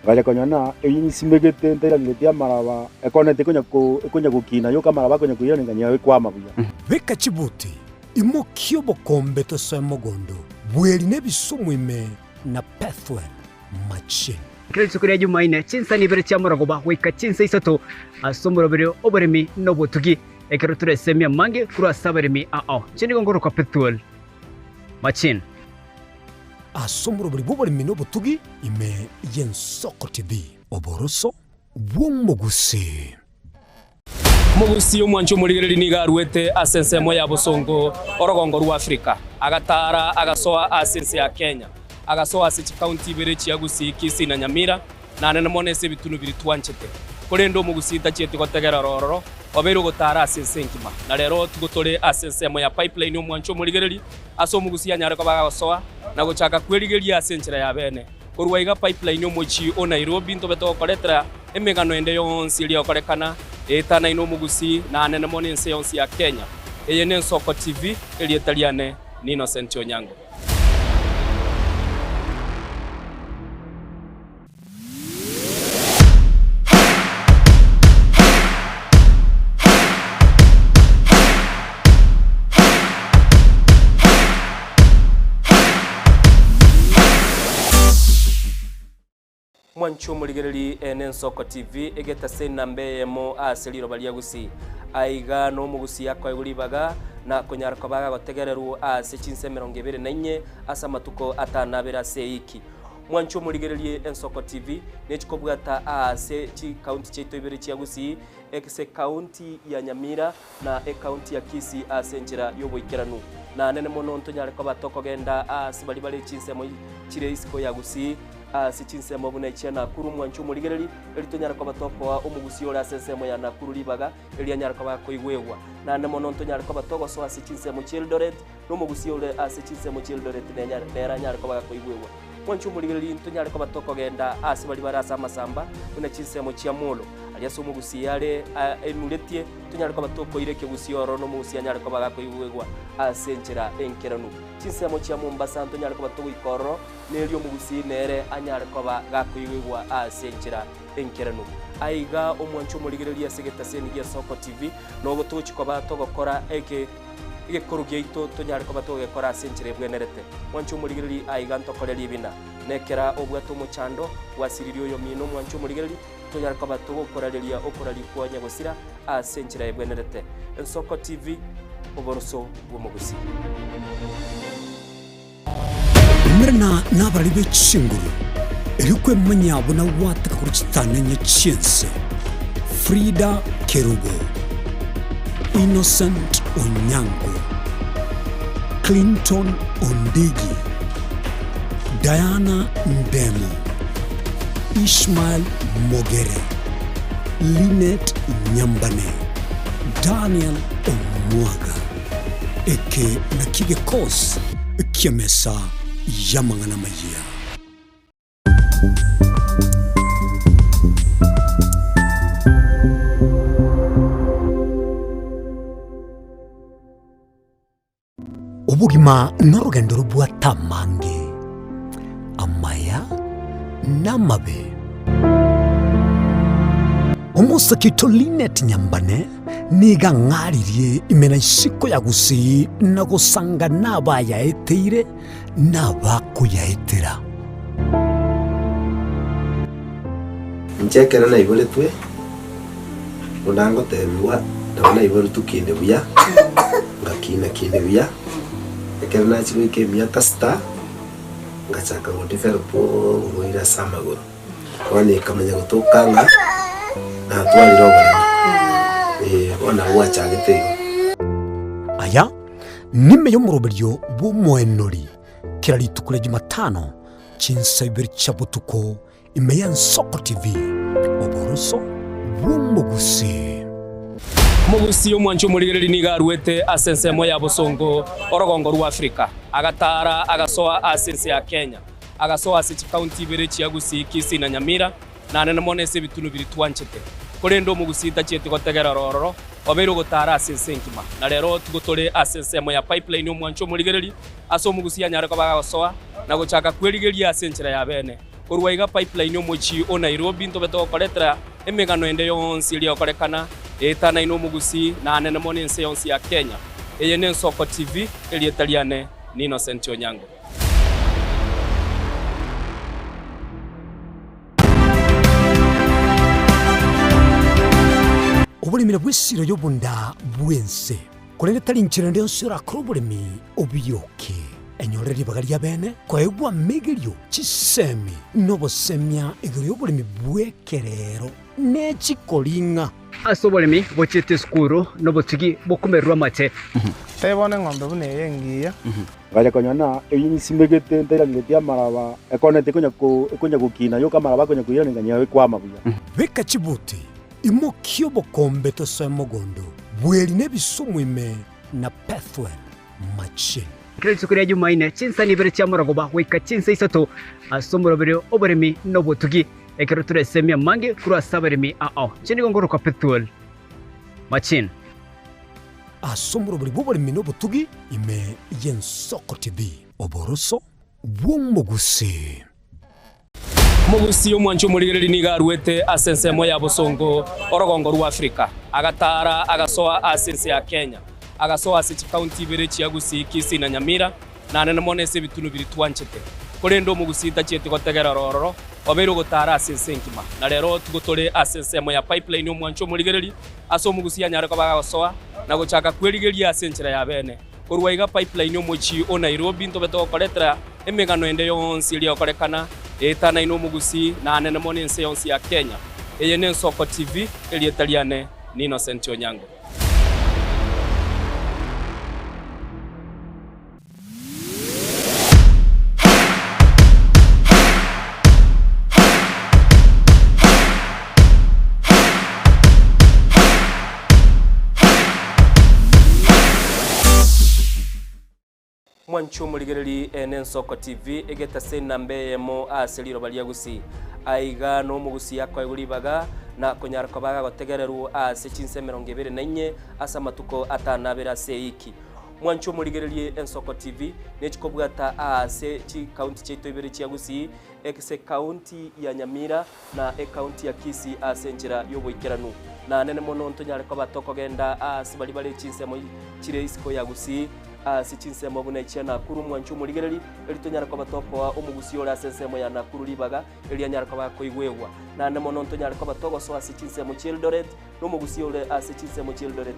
Ngacha konyora ng'a eyio nsimegete ntairaneretie amaraba, ekoneti ekonya ko ekonya gokina yoka amaraba akonya koirana ng'a ekwama buya. Beka chibuti, imokia obokombe tosoe mogondo, bweri nebisumu ime na Pethuel machine. Kera rituko ria Jumaine, chinsa nibere chia morogoba goika chinsa isato ase omoroberi oboremi na obotugi, ekero toresemie amange korwa ase abaremi ao. Inche nigo ngorokwa Pethuel Machine. Ase omoroberi bw'oboremi na obotugi ime y'Ensoko TV, oboroso bw'omogusii. Omogusii omwanchi omorigereria nigo aruete ase ensemo ya bosongo orogongo rwa Afrika, agataara agasoa ase ense ya Kenya, agasoa ase chikaunti ibere chia Gusii, Kisii na Nyamira, na anene mono ase ebitunu biria twanchete. Korende omogusii tachieti gotegera ororo, obeire ogotaara ase ense engima. Na rero tigo tore ase ensemo ya Pipeline omwanchi omorigereria, ase omogusii anyare koba agosoa na gochaka kwerigeria ase enchera ya bene. Korwa iga Pipeline omochie o Nairobi ntobe togokoretera emegano ende yonsi eria egokorekana eetanaine omogusii na anene mono ense yonsi ya Kenya. Eye n'Ensoko TV, erieta riane ni Innocent Onyango. Mwanche omorigereri ene Ensoko TV egetase enamba eyemo ase riroba ria Gusii. Aiga nomogusii akoegwa ribaga na konyara koba agotegererwa ase chinsa 24 ase amatuko atanabere ase eiki. Mwanche omorigererie Ensoko TV nechikobwata aase chikaunti chiaito ibere chia Gusii, ase ekaunti ya Nyamira na ekaunti ya Kisii ase enchera y'oboikeranu. Na anene mono ntonyare koba tokogenda aase baria bare chinsemo chire isiko ya Gusii, ase chinsemo buna echia Nakuru. Mwanche omorigereri, eri tonyare koba tokoa omogusii ore ase ensemo ya Nakuru ribaga, eri anyare koba akoigwegwa. Naende mono ntonyare koba togosoa ase chinsemo chi'Eldoret, na omogusii ore ase chinsemo chi'Eldoret nere anyare koba gakoigwegwa. Mwanche omorigereria ntonyare koba tokogenda aase baria bare ase amasamba, buna chinsemo chia Molo, aria ase omogusii are aimuretie, tonyare koba tokoira ekegusii ororo na omogusii anyare koba gakoigwegwa ase enchera enkeranu. Chinsemo chia Mombasa ntonyare koba togoika ororo, na erio omogusii nere anyare koba gakoigwegwa ase enchera enkeranu. Aiga omwanche omorigereria ase egetaseni gia Soko TV, nogo togochia koba togokora eke. Egekoro giaito tonyare koba togekora ase enchera ebwenerete. Mwanche omorigereria aiga ntokore ribina. Nekera obwate omochando, gwasiririe oyomino omwanche omorigereria, tonyare koba togokorareria okoraria kwa nyagosira ase enchera ebwenerete. Ensoko TV, oboroso bw'omogusii. Umerana nabarari be chinguru, erio kwemanya buna gwateka korwa chitanenye chi'ense. Frida Kerubo, Innocent Onyango, Clinton Ondigi, Diana Ndemo, Ishmael Mogere, Linet Nyambane, Daniel Omwaga. Eke nakio gekosi ki'emesa y'amang'ana amayia. Obogima norogendo robwate amange, amaya na amabe. Omosake oito Linet Nyambane nigo ang'aririe ime na isiko ya Gusii na gosanga nabayaeteire nabakoyaetera. Inche ekero naiboretwe, buna ngotebigwa, nabo naiboretwe kinde buya, ngakina kinde buya, ekero nachia goika emiaka sita, ngachaka go develop oborwaire ase amagoro. Bono ekamanya gotoka ng'a natwarire oboremo, eh, bono nabo gwachagete igo. Aya nime y'omoroberio bw'omoenori kera rituko ria Jumatano chinsa ibere chia botuko ime y'Ensoko TV, oboroso bw'omogusii. Omogusii omwanchi omorigereria nigo aruete ase ensemo ya bosongo orogongo rwa Afrika, agatara agasoa ase ense ya Kenya, agasoa ase chikaunti ibere chia Gusii, Kisii na Nyamira, Naende mono ase ebitunu biria twanchete. Korende omogusii tachieti gotegerera ororo, obeire ogotaara ase ense engima. Na rero tigo tore ase ensemo ya pipeline omwancho omorigereria, ase omogusii anyare koba agosoa na gochaka kwerigeria ase enchera ya bene. Korwa iga pipeline omochie o Nairobi ntobe togokoretera emegano ende yonsi eria egokorekana eetanaine omogusii naanene mono ense yonsi ya Kenya. Eye n'Ensoko TV, erieta riane ni Innocent Onyango. Oboremi nabwo esiro y'obonda bw'ense, korende tari nchera ende yonsi orakore oboremi obioke. Enyore ribaga ri'abeene koegwa amegerio, chisemi, na obosemia igoro y'oboremi bw'ekerero ne chikoring'a. Ase oboremi bochiete esukuru nobotugi bokomererwa amache. Teba bono eng'ombe buna eye engiya. Ngacha konyora ng'a eyio nsimegete ntairangeretie amaraba, ekoneti ekonya ko ekonya gokina yoka amaraba akonya koirana ng'a ekwama buya. Beka chibuti, imokia obokombe tosoe mogondo, bweri na ebisumu ime na Pethuel machine. Kera rituko ria Jumaine, chinsani ibere chia morogoba goika chinsa isato ase omoroberi oboremi na obotugi, ekero toresemie amange korwa ase abaremi ao. Inche nigo ngorokwa Pethuel Machine. Ase omoroberi bw'oboremi na obotugi ime y'Ensoko TV, oboroso bw'omogusii. Omogusii omwanchi omorigereria nigo aruete ase ensemo ya bosongo orogongo rwa Afrika, agatara agasoa ase ense ya Kenya, agasoa ase chikaunti ibere chia Gusii, Kisii na Nyamira, Naende mono ase ebitunu biria twanchete. Korende omogusii tachieti gotegerera ororo, obeire ogotaara ase ense engima. Na rero tigo tore ase ensemo ya pipeline omwancho omorigereria, ase omogusii anyare koba agosoa na gochaka kwerigeria ase enchera ya bene. Korwa iga pipeline omochie o Nairobi ntobe togokoretera emegano ende yonsi eria egokorekana eetanaine omogusii naanene mono ense yonsi ya Kenya. Eye n'Ensoko TV, erieta riane ni Innocent Onyango. Mwanche omorigereri ene Ensoko TV egetase enamba eyemo ase riroba ria Gusii. Aiga nomogusii akoegwa ribaga na konyara koba agotegererwa ase chinsa 24 ase amatuko atanabere ase eiki. Mwanche omorigererie Ensoko TV nechikobwata aase chikaunti chiaito ibere chia Gusii, ase ekaunti ya Nyamira na ekaunti ya Kisii ase enchera y'oboikeranu. Naanene mono ntonyare koba tokogenda aase baria bare chinsemo chire isiko ya Gusii, ase chinsemo buna echia Nakuru. Mwanche omorigereri, eri tonyare koba tokoa omogusii ore ase ensemo ya Nakuru ribaga eri anyare koba akoigwegwa. Naende mono ntonyare koba togosoa ase chinsemo chi'Eldoret, na omogusii ore ase chinsemo chi'Eldoret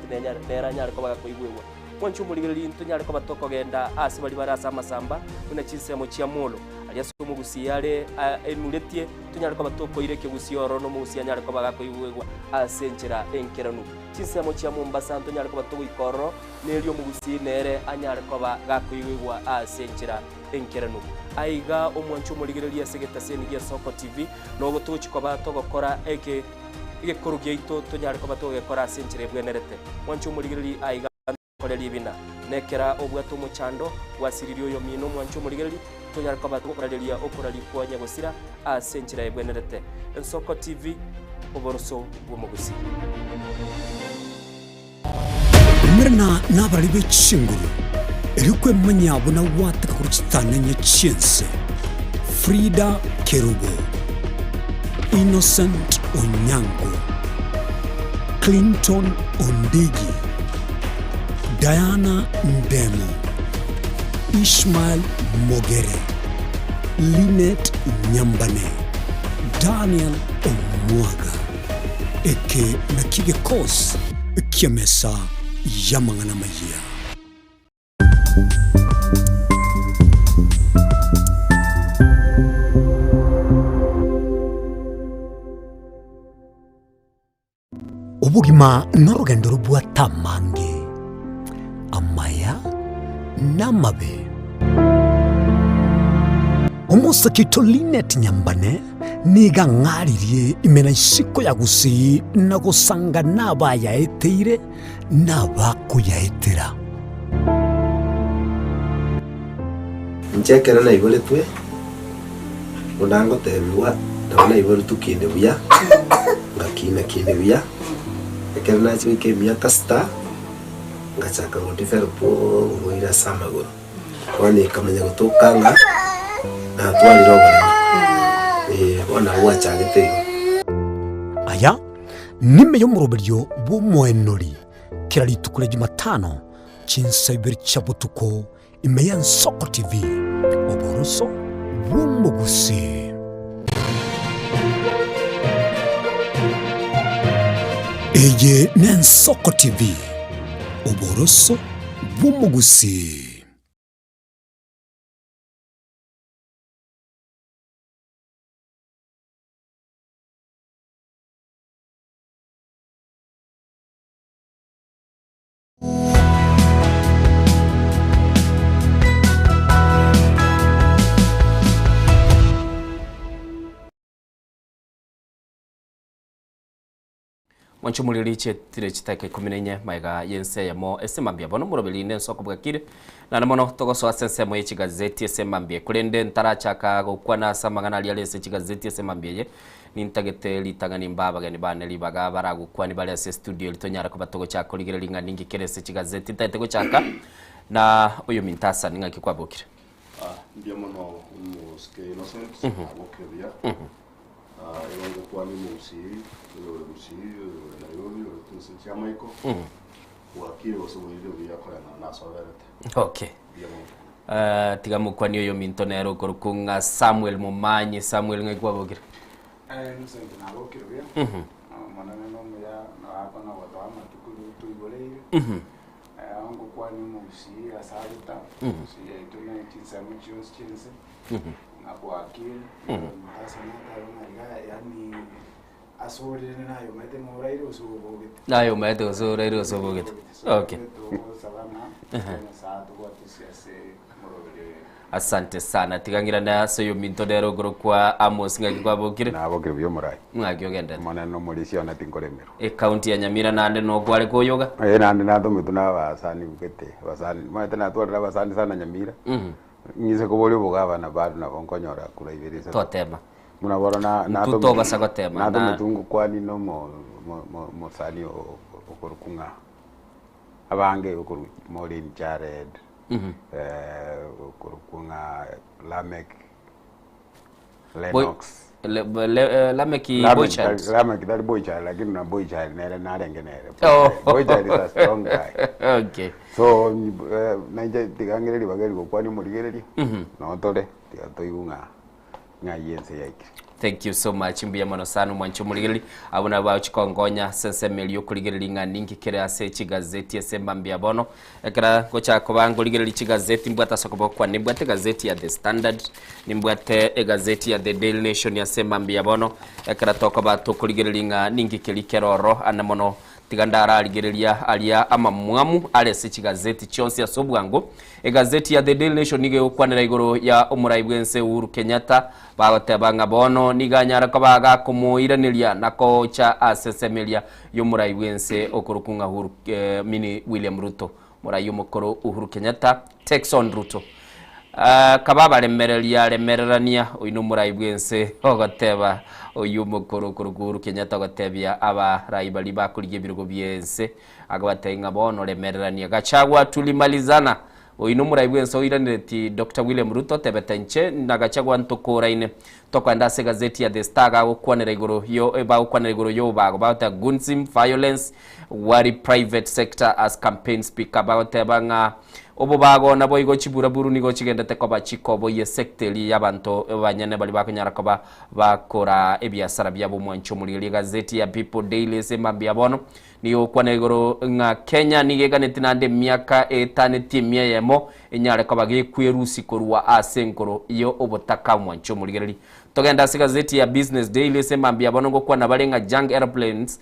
nere anyare koba gakoigwegwa. Mwanche omorigereria, ntonyare koba tokogenda aase baria bare ase amasamba, buna chinsemo chia Molo. Aria ase. omogusii are enuretie tonyare koba tokoira ekegusii ororo na omogusii anyare koba gakoigwegwa ase enchera enkeranu. Chinsemo chia Mombasa ntonyare koba togoika ororo, na erio omogusii nere anyare koba gakoigwegwa ase enchera enkeranu. Aiga omwanche omorigereria ase egetaseni gia Soko TV, nobo togochia koba togokora eke egekoro giaito tonyare koba togegekora ase enchera ebwenerete. Mwanche omorigereria aiga kore ribina, na ekera obwate omochando gwasiririe oyomino omwanche omorigereria, tonyare koba togokorareria okoraria kwa nyagosira ase enchera ebwenerete. Ensoko TV, oboroso bw'omogusii. Umerana nabarari be chinguru, erio kwemanyia buna gwateka korwa chitanenye chi'ense. Frida Kerubo, Innocent Onyango, Clinton Ondigi, Diana Ndemo, Ishmael Mogere, Linet Nyambane, Daniel Omwaga. Eke nakio gekosi ki'emesa y'amang'ana amayia. Obogima norogendo robwate amange, amaya na amabe. Omosake oito Linet Nyambane nigo ang'aririe ime na isiko ya Gusii na gosanga nabayaeteire na abakoyaetera. Inche ekero naiboretwe, buna ngotebigwa, nabo naiboretwe kinde buya, ngakina kinde buya, ekero nachia goika emiaka sita, ngachaka go develop oborwaire ase amagoro. Bono ekamanya gotoka ng'a natwarire oboremo, eh, bono nabo gwachagete igo. Aya nime y'omoroberio bw'omoenori kera rituko ria Jumatano chinsa ibere chia botuko ime y'Ensoko TV, oboroso bw'omogusii. Eye n'Ensoko TV, oboroso bw'omogusii. Mwanche omoriri chetire chitaka ikomi na inye maega y'ense eyemo ase mambia bono omoroberi nense okobwakire naende mono togosoa ase ensemo ye chigazeti ase mambia korende ntarachaka gokwana ase amang'ana aria are ase chigazeti ase mambia eye Nintagete ritang'ani mbae abageni bane ribaga baragokwanie bare ase estudio eria tonyare koba togochaka korigereria ng'a ninki kere ase chigazeti. Ntagete gochaka na oyominto Hassan, ng'aki kwabokire? Ah, mbuya mono omosike Innocent, nabokire buya. Ah, igo ngokwania omogusii, oyore Gusii, oyore Nairobi, oyore chinse chi'amaiko, bwakire gose bwairire buya koreng'ana nase oberete. Okay. Mbuya mono. Eh, tiga mokwanie oyominto nere okorokwa ng'a Samuel Momanyi. Samuel ng'aki kwabokire? Eh, Innocent nabokire buya. Omonene nomuya nagakwana gotoa amatuko toiboreire. Eh, aho ngokwania omogusii ase aruta, gusii yaito ne chinsemo chionsi chi'ense, ng'a bwakire, omonto ase natebe ng'a iga yaani ase orire naye omanyete ng'a oraire gose obogete. Naye omanyete gose oraire gose obogete. Okay. Togosaba ng'a Nyasaye atobwatisie ase omoroberi oye. Asante sana. Tiga ng'irane ase oyominto nere okorokwa Amos ng'aki kwabokire? Nabokire buya omorai. Ng'aki ogenderete? Omonene nomorisia one tinkoremerwa. Ecounty ya Nyamira naende nokware koyoga? Eh naende natometwe na abasani gete, abasani, omanyete natwarire abasani sana Nyamira, ng'ise koboria obogabana bado nabo nkonyora kura ibere isato. Totema. Buna bono na Intwe tobasa gotema, na- natometwe ngokwanie na omo mo- mo- mosani o- okorokwa ng'a abange okorwa Maureen Jared, okorokwa ng'a Lameck Boy- Lennox. Le- le- eh, Lameki Lameck Boychild. tari- Lameck tari Boychild lakini na Boychild nere narenge nere. Oh. Boychild is a strong guy. Okay. So eh, nainche tiga ng'ire ribaga eri gokwania omorigereria, notore tiga toigwe ng'a ng'ai ense yaikire. Thank you so much mbuya mono sana omwanchi omorigereri abwo nabo bagochi kongonya ase ensemo eria okorigereria ng'a ninki kere ase chigazeti ase mambia bono. Ekero ngochaka koba nkorigereria chigazeti mbwate ase okoboko kwane nimbwate egazeti ya The Standard, nimbwate egazeti ya The Daily Nation ase mambia bono, ekero tokoba tokorigereria ng'a ninki keria kere ororo ande mono Tiga ndararigereria aria amamwamu are ase chigazeti chionsi ase obwango. Egazeti ya The Daily Nation nigo egokwanera igoro ya omorai bw'ense Uhuru Kenyatta, bagoteba ng'a bono nigo anyare koba gakomoiraneria na kocha ase ensemo eria y'omorai bw'ense okorokwa ng'a Uhuru mini William Ruto. Morai omokoro Uhuru Kenyatta takes on Ruto. Ah, kaba abaremereria remererania oyio nomorai bwense ogoteba oyio omokoro okorokwa Uhuru Kenyatta ogotebia abarai baria bakorigia ebirogo biense akabatebia ng'a bono remererania Gachagua tulimalizana oyio nomorai bwense oiranereti Doctor William Ruto otebete inche na Gachagua ntokoraine Tokoenda ase egazeti ya The Star gagokwanera igoro yo bagokwanera igoro y'obobago bagoteba Gunsim violence worry private sector as campaign speaker bagoteba ng'a obobago naboigo chiburaburu nigo chigendete koba chikoboyia esecta eria y'abanto banyene baria bakonyara koba bakoraa ebiasara biabo omwancho omorigereria egazeti ya People Daily ase mambia bono Nigo egokwana igoro ng'a Kenya nigo eganeti naende emiaka etanetie emia eyemo enyare koba gekwerusia korwa ase enkoro ya obotaka omwanche omorigereri. Togende ase egazeti ya Business Daily ase mambia bono ngokwana bare ng'a Junk Aeroplanes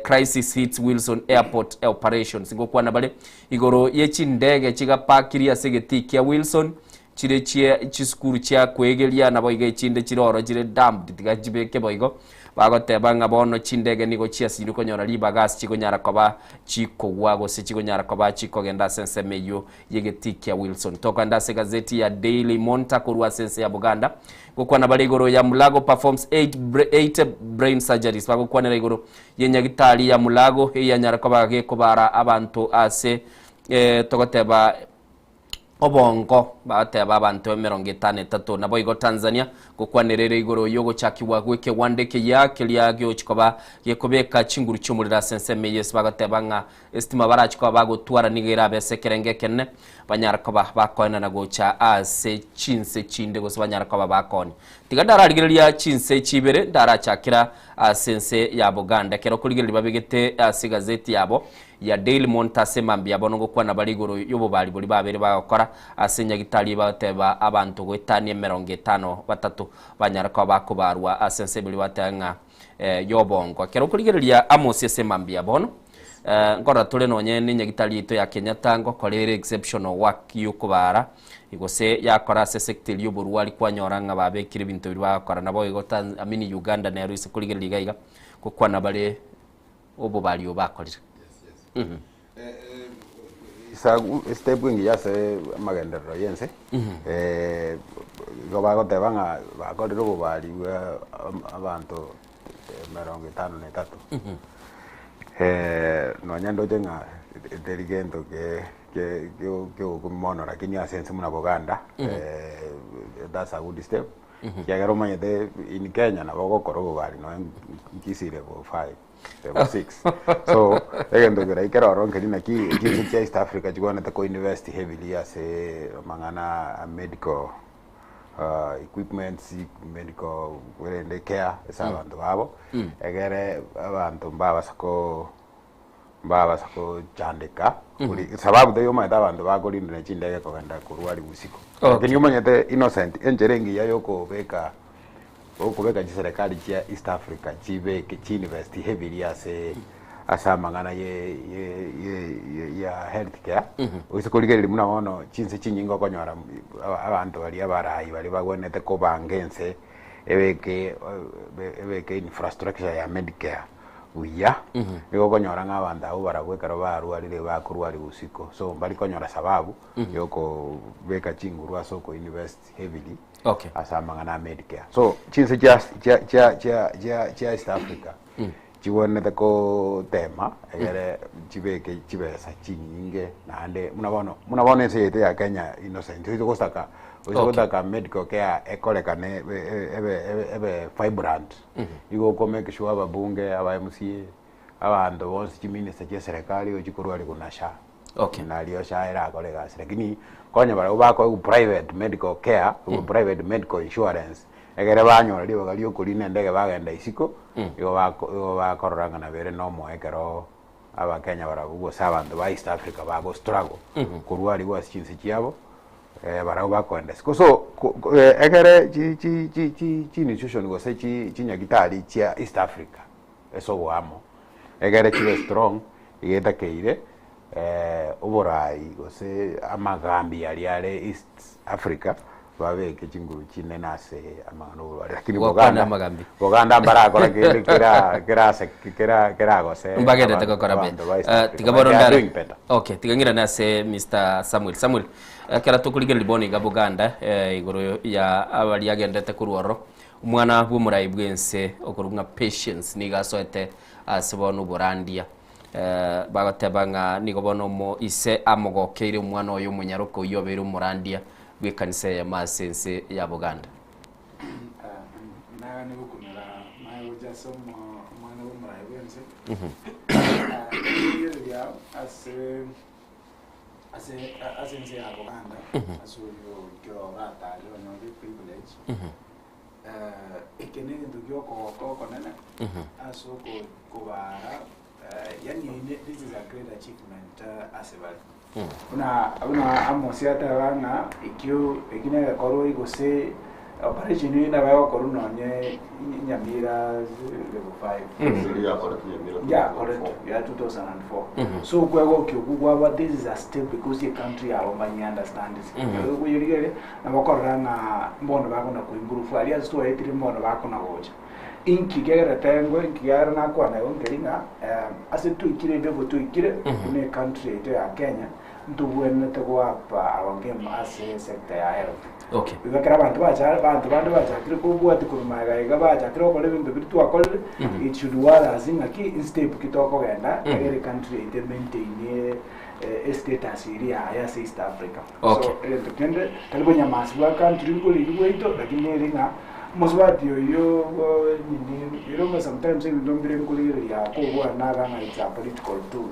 Crisis Hits Wilson Airport Operations ngokwana bare igoro ye chindege chigapakirie ase egetii kia Wilson chire chie chisukuru chia kwegeria naboigo echinde chire oro chire dumped tiga chibeke boigo Bagoteba ng'a bono chindege nigo chiasinyirwe konyora ribaga ase chikonyara koba chikogwa gose chikonyara koba chikogenda ase ensemo eyio y'egetii kia Wilson. Tokogenda ase egazeti ya Daily Monitor korwa ase ense ya Buganda, gokwana bare igoro ya Mulago performs 8 brain surgeries. Bagokwanera igoro y'enyagitari ya Mulago eyanyara koba gekobara abanto ase togoteba Obongo, bagateba abanto emerongo etano etato. Naboigo Tanzania gokwanera ere igoro y'ogochakigwa gw'ekegwanda ekeyia keria geochi koba gekobeka chinguru chi'omorero ase ensemo eye ase bagateba ng'a esitima barachi koba bagotwara nigo erabe ase ekerengo ekenene banyare koba bakoenana gocha ase chinse chinde gose banyare koba bakoonia. Tiga ndararigereria chinse echi ibere ndarachakera ase ense ya Buganda ekero okorigereria babegete ase egazeti yabo ya Daily Monitor ase mambia bono ngokwana bare igoro y'obobari boria babere bagokora ase nyagitari bagoteba abanto goetania emerongo etano batato banyare koba bakobarwa ase ense eberia bateba ng'a y'obongo. Ekero okorigereria Amos ase mambia bono nkorora tore nonye ne nyagitari yaito ya Kenyatta ngokora ere exceptional work y'okobara gose yakora ase sector eria y'oborwari kwanyora ng'a babekire ebinto biria bagokora naboigo I mean Uganda nero ase korigereria iga iga ngokwana bare obobari obo bakorire. Mhm. Isagu estep engiya ase amagenderero ya ense, igo bagoteba ng'a bakorire obobari bwa abanto emerongo etano na etato. Nonya ndoche ng'a teri gento ke ke kiogokumia mono lakini ase ense buna Buganda, that's a good step. Ekiagera omanyete in Kenya nabo ogokora obobari nonya Kisii level 5, level 6. So egento keria ekero ororo nkeri naki chinse chia East Africa chigwenerete ko invest heavily ase amang'ana a medical equipments, medical korende care ase abanto babo, egere abanto mbabasa ko mbabasa kochandeka kori sababu taiyo omanyete abanto bakorindera chindege kogenda korwa aria usiku. Lakini omanyete Innocent enchera engiya yokobeka okobeka chiserekari chia East Africa chibeke chiinvest heavily ase ase amang'ana ye ye ye ye ya health care oise korigereria buna bono chinse chinyinge okonyora abanto baria abarai baria bagwenerete kobanga ense ebeke ebeke infrastructure ya medicare. buya, nigo okonyora ng'a abanto abwo barabwo ekero barwarire bakorwaria usiku, so mbari konyora sababu yokobeka chinguru ase oko invest heavily ase amang'ana a medicare. So chinse chia chia chia chia chia chia East Africa chigwenerete kotema egere chibeke chibesa chinyinge naende buna bono buna bono ense yaito ya Kenya Innocent oise gosaka oise gotaka medical care ekorekane ebe ebe ebe vibrant. Igo oko make sure ababunge, aba MCA, abanto bonsi chiminister chia eserekari ochi korwa aria buna SHA. Okay. Nario SHA erakore egasi lakini konya barabwo bakoegwa private medical care, private medical insurance, Egere banyora ribaga riokorina endege bagenda isiko, igo bako igo bakorora ng'a nabo ere nomoyo ekero abakenya barabwo gose abanto ba East Africa bago struggle korwa aria ase chinse chiabo, barabwo bakoenda isiko. So ko ko egere chi chi chi chi chi institution gose chi chinyagitari chia East Africa ase oboamo, egere chibe strong, iga etakeire oborai gose amagambi aria are East Africa babeke chinguru chinene ase amang'ana oborwari lakini Gwakwana Boganda amagambi. Boganda mbarakora kende kera kerase kera keragose Mbagenderete abanto gokora buya. abanto ba East Eh, Africa tiga but bono they are ndare doing better. okay tiga ng'irane ase Mr Samuel Samuel ekero tokorigereria bono iga Boganda eh, igoro ya abaria agenderete korwa ororo omwana bw'omorai bw'ense okorwa ng'a Patience nigo asoete ase bono oborandia Eh, bagoteba ng'a nigo bono omo ise amogokeire omwana oye omonyaroka oyio obeire omorandia bw'ekanisa eyemo ase ense ya Boganda. Nagane gokumera maye gocha ase omo- omwana bw'omorai bw'ense. Rigereria ase ase ase ense ya Boganda ase oyo ekero oratarire onyore privilege. Eke negento gi'okogoka okonene ase okobara, yaani this is a great achievement ase bare. Buna buna Amosi ateba ng'a ekio eki negekorwa gose operation eyio nabo egokorwa nonye Nyamira level 5. Eri yakoretwe Nyamira 2004. Yakoretwe ya 2004. So okwegokia okwo kwaba this is a step because ecountry yabo mbanye understand. Oyorigereria Nabo okorora ng'a mbono bakona koimprove aria ase twaetire mbono bakona gocha. Inki kegerete engwe, inki kiagera nakwana igo nkeri ng'a ase twaikire level twaikire buna ecountry yaito ya Kenya, ntobwenerete goapa our game ase esector ya health. Okay. Igo ekero abanto bacha abanto bande bachakire kobwatia korwa magega iga bachakire gokora ebinto biria twakorire, it should worry us ng'aki instep ki tokogenda egere ecountry yaito emaintain estatus eria yaye ase East Africa. Okay. So egento kende tari bonyamasi bwa country nkorigi bwaito lakini neri ng'a omosubati oyio bo nini ere omo sometimes ebinto mbire nkorigereria kobua nabe ng'a it's a political tool.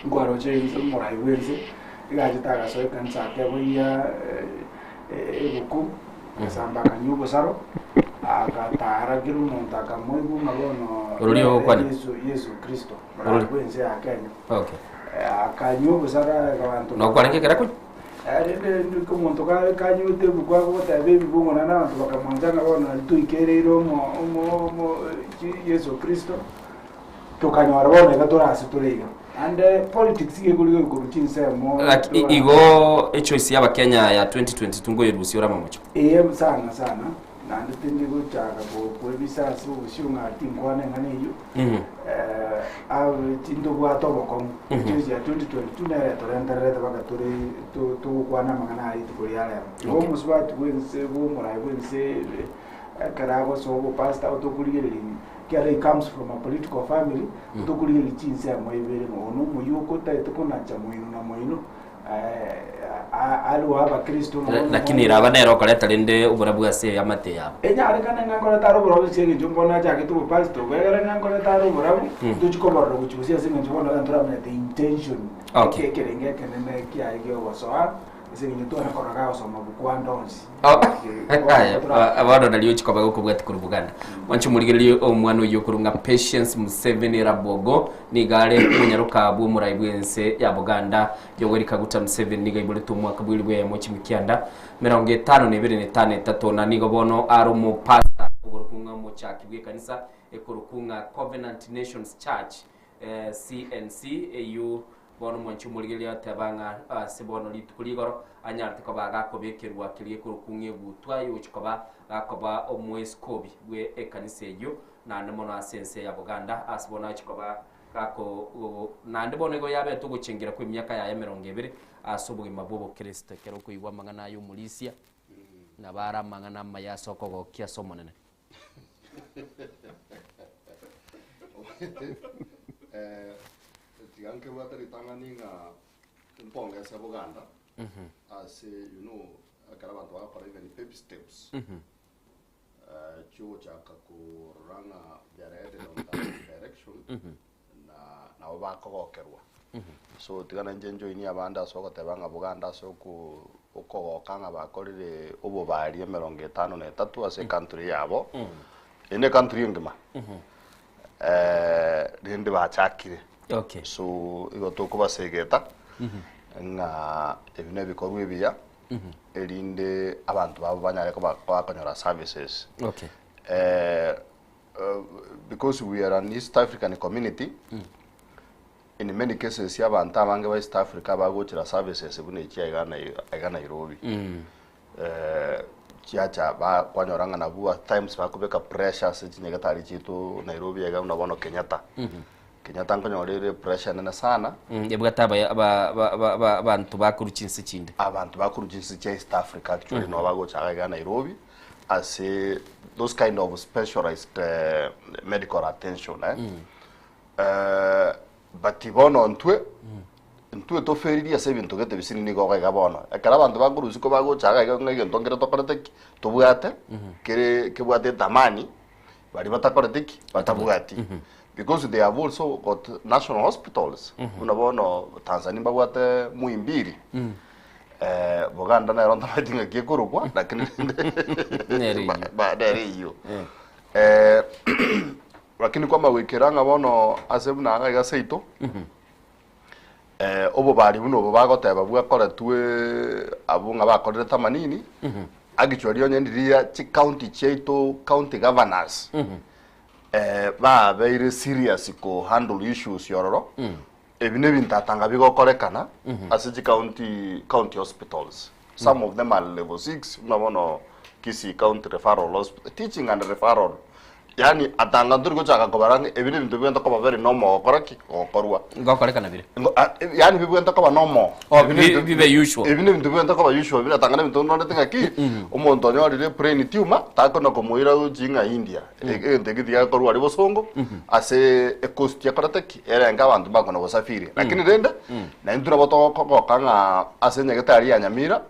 Nkwaroche inse omorai bwa ense iga achete agasoa ekanisa akeboyia ebuku agasamba akanywa obosaro agatara kera omonto akamoigwa ng'a bono Orori ogokwana? Yeso Yeso Kristo morai Orori. bwa ense ya Kenya. Okay. Akanywa obosara abanto Nokwarenge ekero akonywa? Rende ndike omonto kanywete ebuku agoteba ebibe ng'a na abanto bakamwancha ng'a bono nari toikereire omo omo omo Yeso Kristo, tokanyora bono iga tore ase tore iga. Naende politics iga ekorigereria korwa chinsemo Laki, igo echoice ya abakenya ya 2022 ngoyerusia ore amamocho? Eeh sana sana. Naende tindi gochaka koebisa ase obosio ng'a tinkwana eng'ana eyio, tintobwate obokong'u. Echoice ya 2022 nere etorentererete mpaka tore togokwana amang'ana aya rituko ria rero. Igo omosubati bwense bw'omorai bwense ekero agosoa obopastor otokorigereria ekiagera he comes from a political family, otokorigereria chinsemo ibere ng'a oyo nomoyio okotaete konacha moino na moino. Lakini Raba nere okoreta rende oborabu ase eamate yabo. Enyarekane ng'a nkoreta are oborabu ase engencho mbono achagete obopastor obo, egere ng'a nkoreta are oborabu, ntochi koborora gochia gose ase engencho bono iga ntoramanyete intention, Okay. ekerengo ekenene kiaye kiogosoa, ase eng'encho twane korora gagosoma mabuku ande onsi. Aya, bono nario ochia koba gokobwatia korwa Buganda. Mwanche omorigererie omwana oyio okorwa ng'a Patience Museveni Rabwogo nigo are omonyaroka bw'omorai bw'ense ya Buganda Yoweri Kaguta Museveni nigo aiboretwe omwaka bw'elifu eyemo chimikianda 52 na etano etato na nigo bono are omopastor okorokwa ng'a omochaki bw'ekanisa ekorokwa ng'a Covenant Nations Church CNC eyio Bono mwanche omorigereria ateba ng'a ase bono rituko rigoro anyarete koba agakobekerwa keria gekorokwa ng'a egutwa yogochia koba gakoba omoeskobi bwe ekanisa eyio, naende mono ase ense ya Buganda, ase bono achia koba gako naende bono igo yabete ogochengera kw'emiaka yaye emerongo ebere ase obogima bw'obokristo. Ekero okoigwa amang'ana aya omorisia, nabo are amang'ana amaya ase okogokia ase Omonene. Omanyete, eh, tiga nkebwate ritang'ani ng'a mpongese Boganda ase you know ekero abanto bagokora even baby steps eh, chiogochaka korora ng'a they are headed on that direction na nabo bakogokerwa. So tiga nainche njoinie abande ase ogoteba ng'a Boganda ase oko. Okogoka ng'a bakorire obobari emerongo etano na etato ase ecountry yabo, eye ne ecountry engima, rende bachakire. Okay. So igo tokobasegeta ng'a ebi nebikorwa ebiya, erinde abanto babo banyare koba bakonyora services. Okay. Because we are an East African community, In many cases abanto abange ba East Africa bagochera services buna echi aiga aiga Nairobi. Chiacha ba kwanyora ng'a nabwo at times bakobeka pressure ase chinyagetari chiaito Nairobi aiga buna bono Kenyatta. Kenyatta nkonyora ere pressure nene sana. Ebwate aba aba aba aba abanto bakorwa chinse chinde. Abanto bakorwa chinse chia East Africa actually nabo bagocha iga aiga Nairobi ase those kind of specialized medical attention eh. But bono ntwe, ntwe toferirie ase ebinto gete bisiri nigo iga iga bono. Ekero abanto bakorwa isiko bagocha iga iga ng'a egento nkere tokorete ki? Tobwate, kere kebwate ethamani, baria batakoreti ki? Batabwati. Because they have also got national hospitals, buna bono Tanzania mbabwate Muhimbili, Buganda nero ntamanyeti ng'aki ekorokwa, lakini rende Nere eyio. ba- nere eyio. Lakini kwamagoikera ng'a bono ase buna iga iga seito, obobari buna obo bagoteba bwakoretwe abwo ng'a bakorire tamanini, actually onye ndiria chicounty chiaito county governors babeire serious ko handle issues ororo, ebi nebinto atanga bigokorekana ase chicounty county hospitals. Some of them are level 6 buna bono Kisii County Referral Hospital, teaching and referral. Yaani atanga ntori gochaka kobara ng'a ebi nebinto bibwente koba very normal gokora ki? Gokorwa. Ngokorekana bire. Ngo- ah, eh, yaani bibwente koba normal. Oh, Ebi nebinto- bibe usual. Ebi nebinto bibwente koba usual, bire atanga nebinto norete ng'aki, omonto onyorire brain tumor, takona komoira gochia ng'a India. Egento eki tigakorwa aria bosongo, ase ecost ekorete ki? Erenge abanto mbakona gosafiri. Lakini rende, naintwe nabo togokogoka ng'a ase enyagetari ya Nyamira,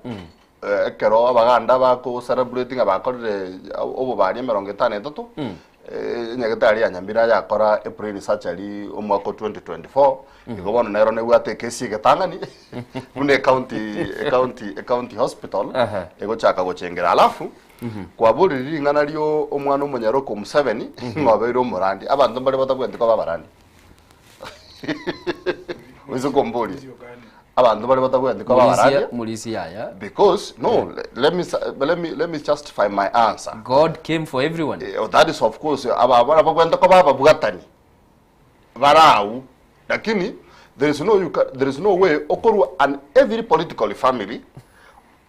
ekero abaganda bako celebrate ng'a bakorire obobani emerongo etano etato, enyagetari ya Nyamira yakora ebrain surgery omwaka o 2024, igo bono nero nebwate ekesi egetang'ani buna ecounty ecounty ecounty hospital egochaka gochengera. Alafu kwaborire ring'ana rio omwana omonyaroka o Museveni ng'a obeire omorandi, abanto mbare batabwenereti koba abarandi. Oise komboria abanto baria batabwenereti koba abarandia Murisia yaya. because no let me let me let me justify my answer. God came for everyone. Eh, that is of course aba bara babwenerete koba ababwatani barau lakini there is no you can, there is no way okorwa an every political family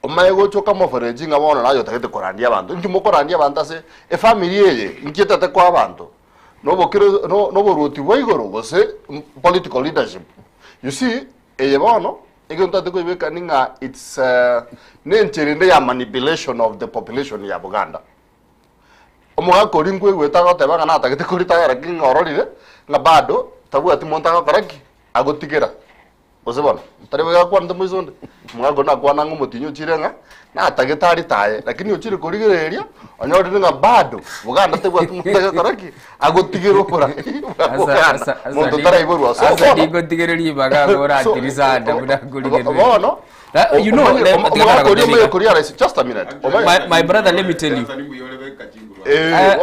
Omanye gocha okamoferechi ng'a bono naye otagete korandia abanto. Inki mokorandia abanto ase efamiri eye? Inki etete koa abanto? Nobokire no noboruoti bwa igoro gose political leadership? You see, eye bono egento ntagete koibeka ni ng'a it's nenchera ende ya manipulation of the population ya Buganda. Omogaka oria nkoigwete agoteba ng'a natagete koritaya lakini ng'a ororire ng'a bado tabwati monto agokora ki? Agotigera. Gose bono, tari boigo akwanete moiso onde? Omogaka onde nakwana ng'a omotinyi ochire ng'a natagete aritaye, lakini ochire korigereria, onyorire ng'a bado Buganda tebwati monto agokora ki? Agotigera oborai bwa Buganda, monto taraiborwa. So Asa bono, ningotigere ribaga so, ngoratiri sana buna nkorigereria. bono, You know, omanye- le- omo- tiga omogaka oria naragotebi omanye koria just a minute. Omanye- My, my brother, let me tell you. Eh,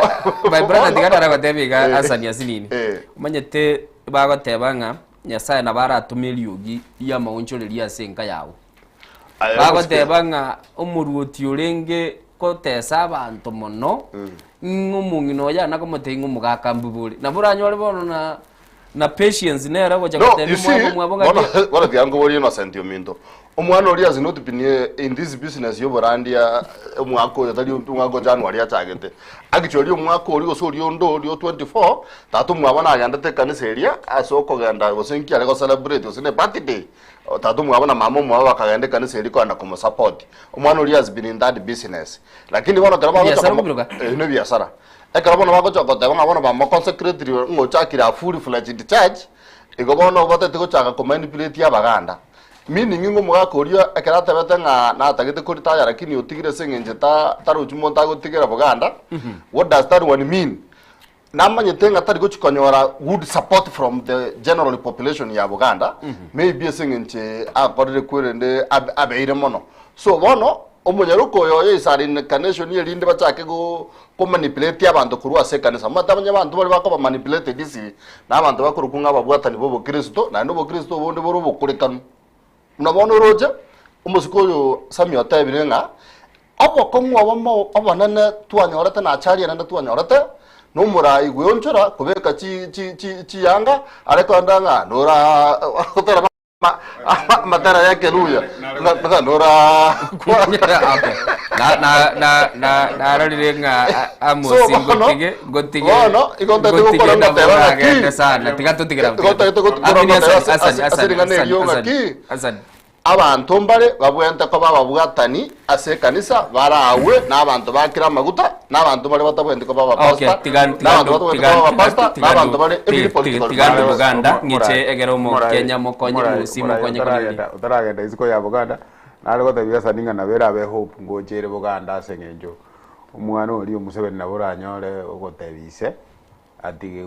My brother, tiga bono- naragotebi iga Eh. Hassan asinini. Omanyete bagoteba ng'a Nyasae nabo aratome eriogi ri'amaonchoreria ase enka yao. Aye, Bagoteba ng'a omoruoti orenge gotesa abanto mono, ng'a omong'ina oye ana komotebia ng'a omogaka mbuya ore. Nabo oranyore bono na na patience nere ogocha No, gotebia you see, omwabo omwabo bono ng'aki bono tiga nkoborie Innocent ominto. Omwana oria has not been in this business y'oborandia omwaka oyo tari omwaka o January achagete. Actually omwaka oria gose oria onde oria o 24, tata omwabo nagendete ekanisa eria ase okogenda gose nki are go celebrate gose ne birthday. Tata omwabo na mama omwabo bakagenda ekanisa eria kogenda komosupport. Omwana oria has been in that business. Lakini bono ekero bagocha Ebiasara komo okobiroka? eh, nebiasara. Ekero bono bagocha goteba ng'a bono bamoconsecratire ng'a ochakire a fully fledged church, igo bono obatete gochaka komanipulate abaganda. Meaning ng'a omogaka oria ekero atebete ng'a natagete koritaya lakini otigire ase eng'encho ta tarochi monto agotigera Buganda, what does that one mean? Namanyete ng'a tari gochia konyora good support from the general population ya Buganda, maybe ase eng'encho akorire kwerende abe- abeire mono. So bono, omonyaroka oyo oyo is an incarnation erinde bachake go komanipulate abanto korwa ase ekanisa. Omanyete abanye abanto baria bakoba manipulated easily, na abanto bakorokwa ng'a ababwatani ba obokristo, naende obokristo obonde bore obokorekanu. Buna bono oroche, omosike oyo Samuel otebire ng'a obokong'u obomo obonene twanyorete na achari enene twanyorete, na omorai gweonchora kobeka chi chi chi chiyanga are kogenda ng'a nora gotera amatera ya ekeluya ng'a nora Okay. Na na na na narorire ng'a Amos So, bono- ngotige ngotige bono, igo ntagete ngotige gokora nabo ngoteba ng'a ki? oragende sana tiga totigera Igo ntagete gokora Amini ngoteba Hassan, ase- Hassan, ase- ase Hassan, ring'ana Hassan, erio ng'a Hassan, ki? Hassan. Abanto mbare babwenerete koba ababwatani ase ekanisa, baraagwe nabanto bakire amaguta, na abanto bare batabwenereti koba Okay, abapastor, tiga na tiga abanto ndu batabwenereti tiga koba tiga abapastor, na tiga abanto ndu bare tiga ebiri tiga political tiga ndu parties. Buganda ng'iche Morai, egere morai, omokenya mokonye morai, mogusi morai mokonye korigereria. otaragenda otaragenda isiko ya Buganda, nare gotebia Hassan ng'a nabo erabe hope ngocha ere Buganda ase eng'encho omwana oria o Museveni nabo oranyore ogotebia ise. Atige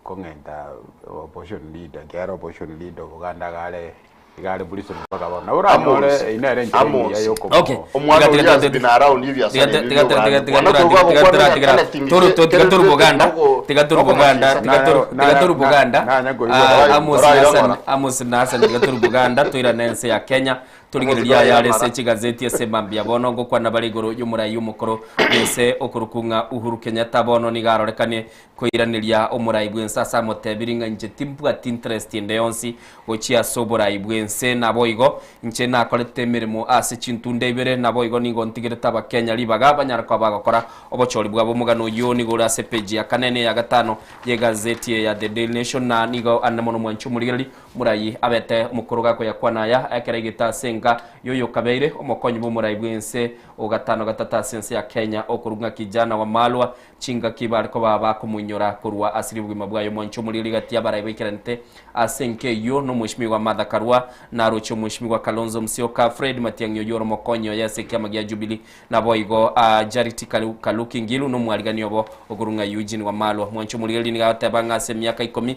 kong'enta opposition leader ekiagera opposition leader Oboganda iga are iga are prison mpaka bono. Nabo oranyore Amos, eyio nere enchera engiya Amos. yokomo Okay. Omwana Tiga oria tiga has tiga been around ebiasara tiga ebi tiga tiga bioborangi. tiga Kwana tiga koigwa tiga agokwana tiga ng'a tiga connecting toru ke- to tiga toru kerete Buganda nogo- tiga toru Buganda nokomachisa. tiga toru tiga toru Buganda nanya koigwa Ah, Torai- Amos torai Hassan rong'ora. Amos na Hassan tiga toru Buganda toirane ense ya Kenya Torigereria Amos ayare torai ase rong'ora. chigazeti ase mambia bono ngokwana bare igoro y'omorai omokoro bw'ense okorokwa ng'a Uhuru Kenyatta bono nigo arorekane koiraneria omorai bw'ense ase amotebirie ng'a inche timbwati interest ende yonsi gochia ase oborai bw'ense naboigo inche nakorete emeremo ase chintunda ibere naboigo nigo ntigerete abakenya ribaga banyare koba bagokora obochori bwabo omogano oyio nigo ore ase page ya kane na eya gatano y'egazeti eye ya The Daily Nation na nigo ande mono mwanche omorigereria Morai abete omokoro gakoyakwana aya ekero aigete ase enka y'oyokabeire omokonyi bw'omorai bw'ense o gatano gatato ase ense ya Kenya okorwa ng'a Kijana Wamalwa Chingaki bare koba bakomoinyora korwa ase obogima bwaye omwancho omoriri gati y'abarai baikeranete ase enka eyio n'omweshimiwa Martha Karua naroche omweshimiwa Kalonzo Musyoka, Fred Matiang'i oyio ore omokonyi oye ase ekiama gia Jubilee naboigo Charity Kaluki Ngilu nomwarigani obo okorwa ng'a Eugene Wamalwa. Mwancho omoriri nigo agoteba ng'a ase emiaka ikomi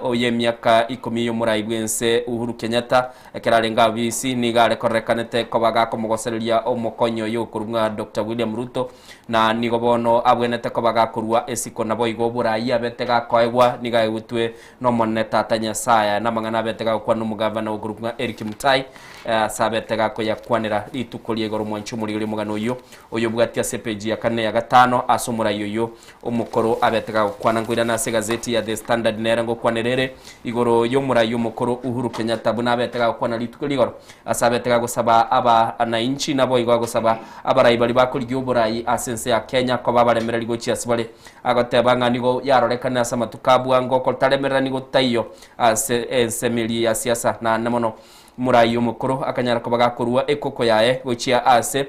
oye emiaka ikomi y'omorai bw'ense Uhuru Kenyatta Ekero arenge abisi, nigo are kororekanete koba gakomogosereria omokonyi oye okorwa ng'a Doctor William Ruto, na nigo bono abwenerete koba gakorua esiko naboigo oborai abete gakoegwa nigo aegwetwe n'Omonene Tata Nyasae. Aya namang'ana abete gagokwana omogavana okorokwa ng'a Eric Mutai ase abete gakoyakwanera rituko ria igoro mwanche omorigereria omogano oyio oyobwatia ase epeji ya kane na ya gatano ase omorai oyio Omokoro abete gagokwana nkoirana ase egazeti ya The Standard nere ngokwanera ere igoro y'omorai omokoro Uhuru Kenyatta buna abete gagokwana rituko rigoro ase abete gagosaba abanainchi naboigo agosaba abarai baria bakorigia oborai ase ense ya Kenya koba abaremereri gochia ase bare agoteba ng'a nigo yarorekane ase amatuko a bwango okotaremerera nigo taiyo ase ensemo eria ya siasa naende mono omorai omokoro akanyara koba gakorua ekoko yaye gochia ase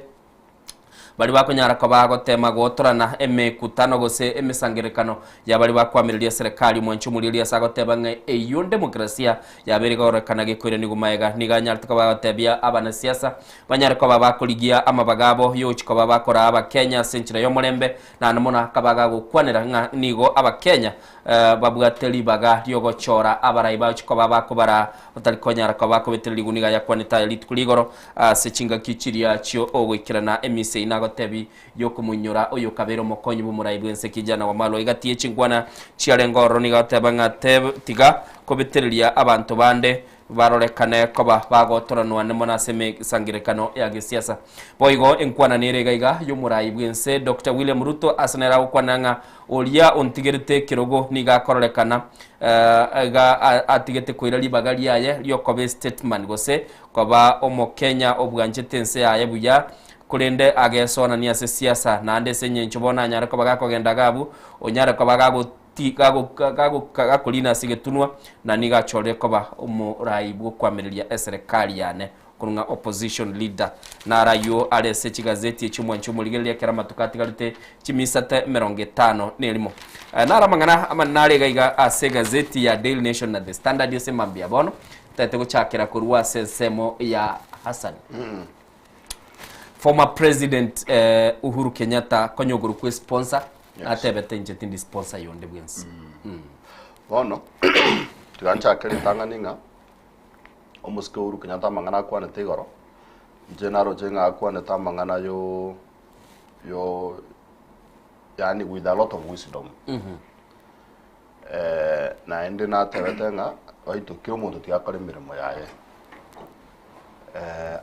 Baria bakonyara koba gotema gotorana emekutano gose emesangererekano ya baria bakoamereria eserekari omwanchi omorieria ase agoteba ng'a eyio ndemokrasia yabeire gorekana gekoiraniwa magega nigo anyarete koba agotebia abanasiasa banyare koba bakorigia amabaga abo yogochia koba bakoraa abakenya ase enchera y'omorembe naende mono akaba gagokwanera ng'a nigo abakenya babwate ribaga riogochora abarai bagochia koba bakobaraa batari konyara koba bakobetereria nigo ayakwanete aya rituko rigoro Ase chingaki chiria chi'ogoikerana emisa eyio nagotebi y'okomoinyora oyokabeire omokonyi bw'omorai bw'ense Kijana Wamalwa egati ye chinkwana chiarenge ororo nigo agoteba ng'a tiga kobetereria abanto bande barorekane koba bagotoranwa mono ase emesangererekano ya gesiasa. Boigo enkwana nere iga iga y'omorai bw'ense Doctor William Ruto ase nere agokwana ng'a oria ontigerete ekerogo nigo akororekana iga atigete koira ribaga riaye riokoba estateman gose Koba Omokenya obwanchete ense yaye buya, korende agesoanania ase siasa, naende ase engencho bono anyare koba gakogenda iga abwo, onyare koba gagoti gago gago gakorina ase egetunwa, na nigo achorire koba omorai bw'okoamereria eserekari yane, korwa ng'a opposition leader. Naro ayio are ase chigazeti echi omwanchi omorigereria ekero amatuko atigarete chimisate emerongo etano na erimo. Naro amang'ana amanene are iga iga ase egazeti ya Daily Nation na The Standard ase mambia bono. Totagete gochakera korwa ase ensemo ya Hassan. Former President eh, Uhuru Kenyatta konya ogoro kwe sponsor. Atebete inche tindi sponsor yonde bwensi. Bono, tiga nchake ritang'ani ng'a omosike Uhuru Kenyatta amang'ana akwanete igoro, inche naroche ng'a akwanete amang'ana yo yo yaani with a lot of wisdom. Naende natebete ng'a oito kera omonto tiga akore emeremo yaye.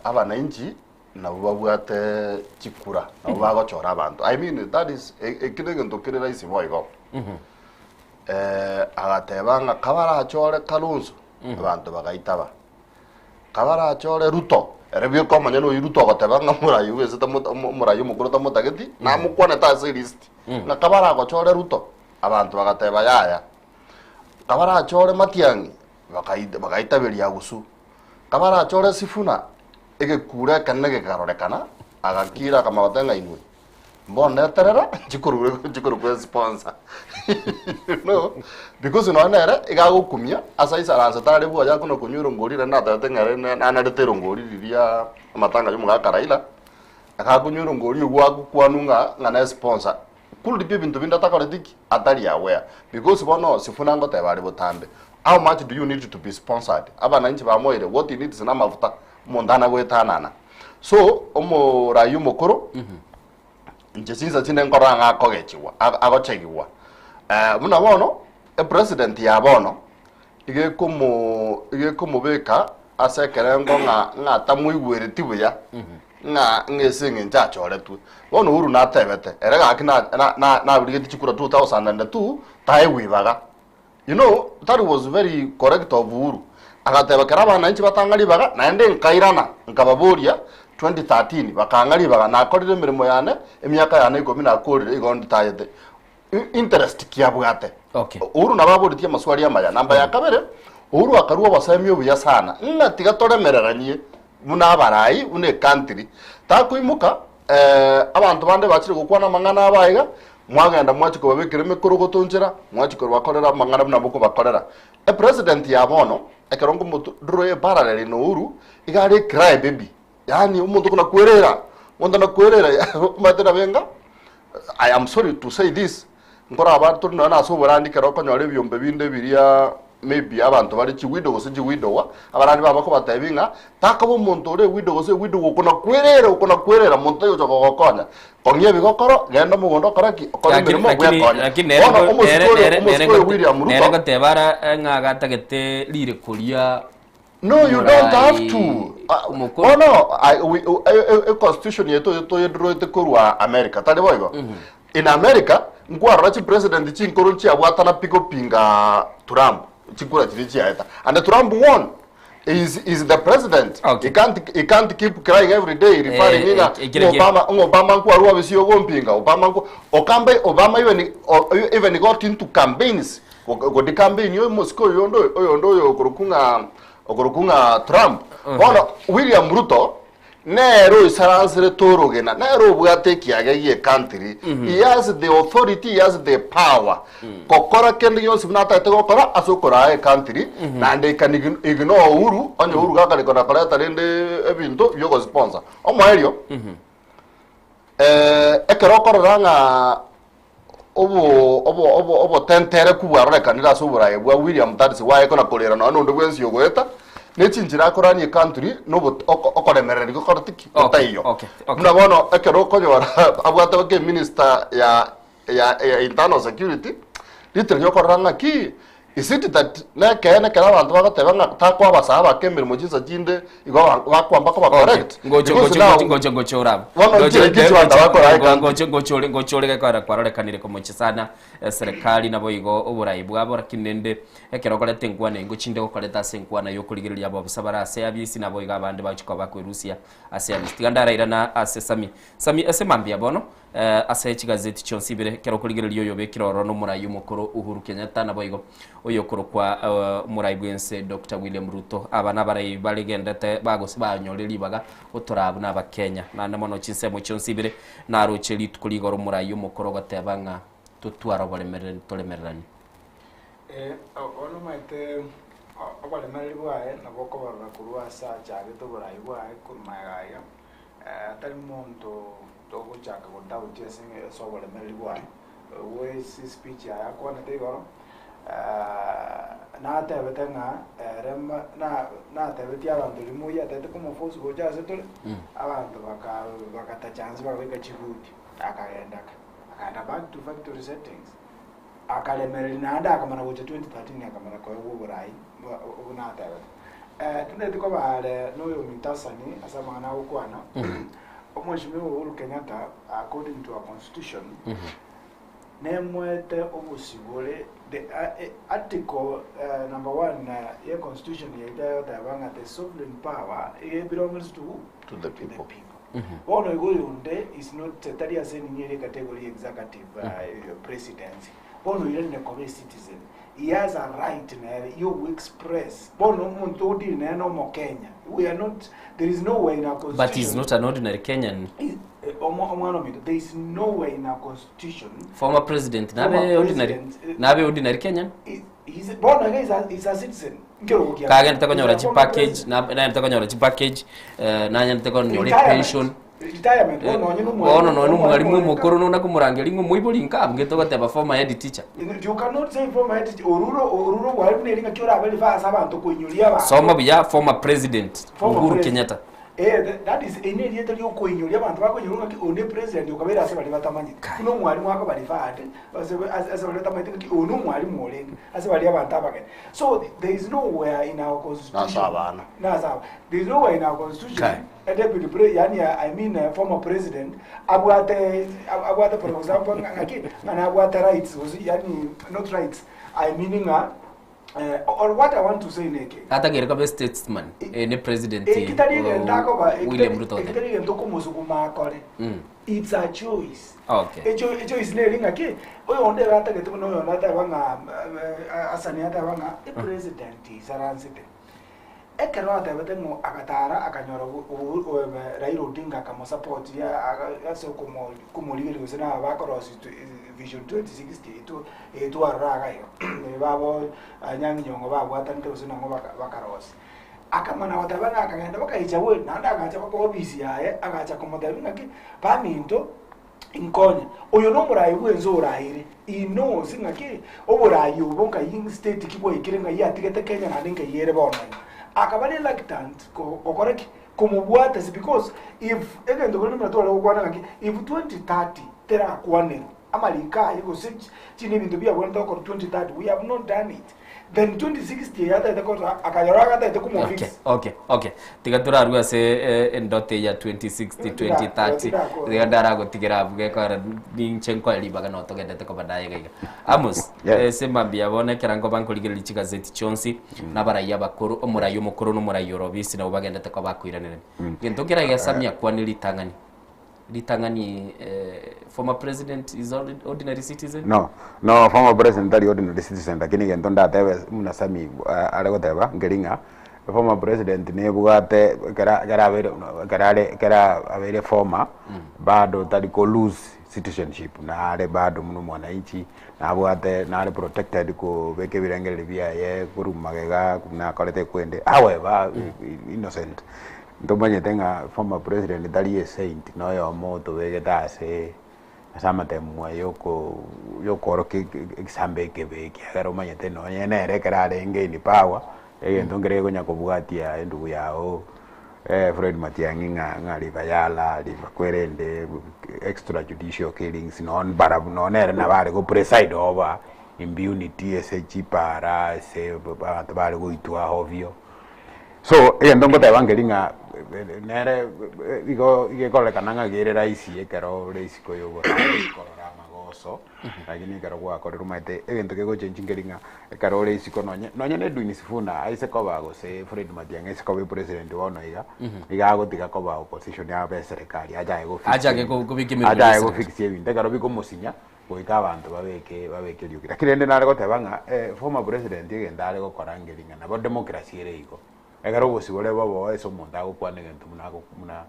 Abananchi nabwo babwate chikura, nabwo bagochora abanto. I mean that is eki negento kere rahisi boigo. Agateba ng'a kabarachore Kalonzo, abanto bagaitaba. Kabarachore Ruto, ere bweka omonyene oyio Ruto ogoteba ng'a omorai bwense tamo- omorai omokoro tamotageti, namokwanete ase elist, ng'a kabaragochore Ruto, abanto bagateba yaya. Kabarachore Matiang'i, bakai- bagaitaberia Agusu. Kabarachore Sifuna, egekuro ekenene gekarorekana, agakira akamanya goteba ng'a inwe, mboneterera nchikorwa nchikorwa sponsor no because nonya nere iga agokumia ase aisaransete are bwoye akona konywa erongori ere natebete ng'a ere nanarete erongori riria amatanga ya omogaka Raila, akakonywa erongori oywo agokwanwa ng'a ng'a ne sponsor. Could be ebinto binde atakoreti ki? Atari aware because bono Sifuna ngoteba are botambe how much do you need to be sponsored? Abananchi bamoire what he needs namafuta omonto anagoetanana. So omorai omokoro inche chinsa chinde nkorora ng'a akogechigwa agochegigwa buna bono epresident ya bono iga ekomo iga ekomobeka ase ekerengo ng'a ng'a tamoigwereti buya ng'a ng'a ase eng'encho achoretwe. Bono Uhuru natebete ere gaki na na na naburigetie chikura 2002 taegwa ibaga. You know that was very correct of Uhuru. Agateba kera abananchi batang'a ribaga naende nkairana nkababoria 2013 bakang'a ribaga nakorire emeremo yane emiaka yane ikomi nakorire igo nditayete. Interest ki abwate? Okay. Uhuru nabo aboretie amaswali amaya. Namba ya kabere, Uhuru akarua obosemi obuya sana ng'a tiga toremereranie buna abarai, buna ecountry. Takoimoka eh, abanto bande bachire gokwana amang'ana abo aiga, mwagenda mwachia kobabekera emekorogoto nchera, mwachia kobakorera amang'ana buna mokobakorera. Epresident ya bono, ekero nkomotu draw eparallel na Uhuru, iga are ecry baby. Yaani omonto konakwerera, omonto nakwerera omanyete nabe enga, I am sorry to say this, nkoraba tori nonya ase oborandi ekero okonyora ebiombe binde biria maybe abanto bare chiwidow gose chiwidowa, abarandi baba bakobatebia ng'a takoba omonto ore ewidow gose ewidow okonakwerera okonakwerera monto tari gocha kogokonya, kong'ia ebigokoro, genda mogondo okore ki? Okore Lakini- emeremo lakini- bwekonye. lakini nere Bono ngo- omosike nere- oyo nere- omosike nere oyo ngote- William nere Ruto ngoteba ara ng'a agatagete rireko ria No, you don't have to. Omokoro. Oh no, I, we, e, e, constitution yetu toyedroete korwa America, tari boigo? In America, nkwarora chi president chinkoro nchiabwatana pi gopinga Trump, chikura chiria chiaeta. And Trump won. Is, is the president. Okay. He can't, he can't keep crying every day referring Eh, ng'a eh, ekere ki- Obama, Obama nkwarwa obisio gompinga, Obama nkwa Okambe, Obama even, o- even got into campaigns Godi campaign oyo omosike oyo onde oyo onde oyo okorokwa ng'a okorokwa ng'a Trump. Bono William Ruto nere oisaranserete orogena, nere obwate ekiage gie country. He has the authority, he has the power gokora kende gionsi buna atagete gokora ase okoraa ecountry naende he can ignore Uhuru onye Uhuru gakare kona koreta rende ebinto biogosponsor. Omoerio ekero okorora ng'a obo obo obo obotentereku bwarorekanire ase oboraai bwa William Tadisi bwaye kona korera nonya nonde bwensi ogoeta, ne chinchera akoranie ecountry na obo oko okoremereria gokoreti ki? Gotaiyo. Okay, okay. Buna bono ekero okonyora abwate baka eminister ya ya ya internal security, ritoreri okorora ng'aki, is it that nekeene ekero abanto bagoteba ng'a takoabasaa abake emeremo chinsa chinde igo aba bakwamba koba correct? Ngocho Because ngocho now ngocho ngocho ngocho orabo. Bono Ngocho nchire ngocho kichwa ndabakora ngocho eka. ngocho ngocho ore ngocho ore gekora kwarorekanire komochia sana eserekari nabo igo oborai bwabo lakini rende ekero okoreta enkwana engo chinde gokoreta ase enkwana yokorigereria ababusa bare ase abisi nabo igo abande bagochia koba bakoerusia ase abisi. Tiga ndarairana ase Sami. Sami ase mambia bono Ase chigazeti chionsi ibere, ekero okorigereria oyobekire ororo nomorai omokoro Uhuru Kenyatta naboigo oyokorokwa omorai bwense Doctor William Ruto. Aba nabarai baregendete bagose banyorire ribaga gotoraa buna abakenya. Naende mono chinsemo chionsi ibere naroche rituko rigoro omorai omokoro ogoteba ng'a totware oboremereri toremereranie. Bono omanyete oboremereri bwaye nabo okoborora korwa ase achagete oborai bwaye korwa magega aiga. Tari monto togochaka godoubt ase ase oboremereri bwaye. Bwe speech yaye akwanete igoro, natebete ng'a ere natebetie abanto riria Moi atagete komoforce gocha ase tore, abanto bagatacha nse bakabeka chibuti, akagenda aka, akaenda back to factory settings, akaremereria naende akamana gocha 2013 akamana koegwa oborai buna atebete. Tindeti koba are na oyominto Hassan ase amang'ana agokwana, Omweshimiwa Uhuru Kenyatta according to our constitution, Nemoete obosibore, the article number one ye constitution yaito egoteba ng'a the sovereign power it belongs to who? To the people. Bono igo oyonde is not tari ase nini ere category executive presidency. Bono oiranire koba a citizen. He has a right nere yogo express. Bono omonto odeal nere na omokenya. We are not, there is nowhere in our constitution. But he is not an ordinary Kenyan. Omwana ominto, there is nowhere in our constitution. Former president nabe Former ordinary president, nabe ordinary Kenyan. He's, bono iga is a citizen. Nkerogo kia. Kagenete konyora He's a chi former package, president. nagenete konyora chi package, nanyarete konyora Retirement. pension. Retirement, bono nonye na omwalimu- Bono nonye omwalimu omwalimu omokoro nonye nakomorangeria ng'a omoibori nka abwo togoteba former head teacher. You cannot say former head teacher, oruro oruro obwalimu neri ng'aki orabe refer ase abanto koinyoria abanto. Soma buya former president Former Uhuru president. Kenyatta. Eh, that is eri nerieta riokoinyoria abanto bakoinyora ng'aki oyo ne president okabeire ase baria batamanyete. Buna omwalimu akoba referred ase ase baria batamanyete ng'aki oyo nomwalimu orenge ase baria abanto abageni. So there is nowhere in our constitution. Nase abana. Nase abana. There is nowhere in our constitution a deputy pre yani I mean a former president abwate abwate for example ng'aki ng'a nabwate rights gose yani not rights I mean ng'a Eh, or what I want to say neke. Atagere koba statesman, eh, ne president Ekitari egento akoba, William Ruto ekitari egento okomosuguma akore. It's a choice. Okay. Echo echoice neri ng'aki, oyonde iga atagete buna oyonde ateba ng'a eh, Hassan ateba ng'a epresident isaransete. Ekero atebete ng'o agatara akanyora Raila Odinga akamosupport ase okomorigereria gose naba bakorosia vision 2060 etwo etwarora iga iga babo Anyang'i Nyong'o babwatanete gose nang'o bakarosia. Akamana goteba ng'a akagenda bakaicha bwe naende agacha mpaka ofisi yaye agacha komotebia ng'aki baminto Inkonye. Oyo nomoraai bw'ense oraire. He knows ng'aki oboraai obo nkai state ki bwaikire ng'ai atigete Kenya naende nkai ere bono iga. Akaba reluctant gokora ki? Komobwata ase because if egento keria buna tware gokwana ng'aki if 2030 terakwanerwa amariko aye gose chinde ebinto biabwenerete gokorwa 2030 we have not done it. Then 2060 eye atagete korora akayora agatagete komofix. Okay, okay, okay. Tiga torarue ase eh, endoto eye ya 2060 2030 tiga ndaragotigera abwo gekogera ninche nkoe ribaga no togendete koba naye iga iga. Amos, ase mambia bono ekero nkoba nkorigereria chigazeti chionsi na abarai abakoro omorai omokoro na omorai ore obisi nabo bagendete koba bakoiranerania. Gento nkere gesamia akwane ritang'ani. Ritang'ani former president is ordinary citizen? No, no former president tari ordinary citizen lakini egento ndatebe buna Sammy are goteba nkeri ng'a former president nebwate ekero ekero abeire ekero are ekero abeire former bado tari ko lose citizenship nare bado buna omwananchi nabwate nare protected kobeka ebirengererio biaye korwa magega buna akorete ekwende however innocent. Ntomanyete ng'a former president tari a saint, noyomo otobegete ase ase amatemwa yoko yokorokia egesambe ekebe ekiagera omanyete nonye nere ekero arenge in power, egento nkere gekonya kobwatia endugu yago Fred Matiang'i ng'a ng'a riba yala, riba kwerende, extra judicial killings nonye barabwo nonye nere nabo are go preside over impunity ase chipara ase abanto bare goitwa ovyo. So egento ngoteba nkeri ng'a nere igo gekorekana ng'a kere rahisi ekero ore isiko ya oborai korora amagoso, lakini ekero gwakorire omanyete egento kegochengi nkeri ng'a ekero ore isiko nonye nonye na Edwin Sifuna aise koba gose Fred Matiang'i aise koba epresident bono iga, iga agotiga koba opposition abe eserekari achake go fix Achake kobeka emeremo achake ya go eserikari. fix ebinto ekero bikomosinya. Goika abanto babeke babeke eriogi. Lakini rende nare goteba ng'a former president egento are gokora nkeri ng'a nabo democracy ere igo. Ekero obosibore bobe ase omonto agokwana egento buna ago buna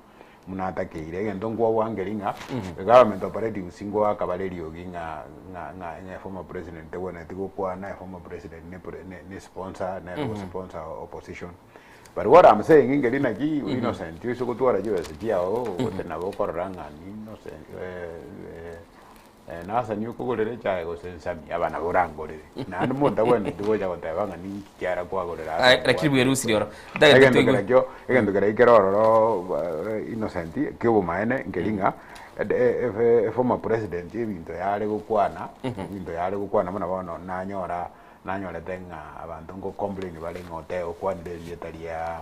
buna atakeire. Egento nkwoboa nkeri ng'a government operatives ngoaka bare eriogi ng'a ng'a ng'a ng'a former president tagwenereti gokwana, former president ne pre ne sponsor nere go sponsor opposition. But what I'm saying nkeri naki innocent ase gotwara chibesa chiago gose nabo okorora ng'a ni innocent. Nasani okogorera echae gose ensami? Aba nabo orangorere. Naende monto tagwenereti gocha goteba ng'a ninki kiara kwagorera ase Aye, lakini bwerusirie oro. Ntagete Egento toigwe. kerakio, egento keria kere ororo Innocent, kiobomaene nkeri ng'a eformer president ebinto yare gokwana, ebinto yare gokwana buna bono nanyora nanyorete ng'a abanto nko complain bare ng'a ote okwanire erieta ria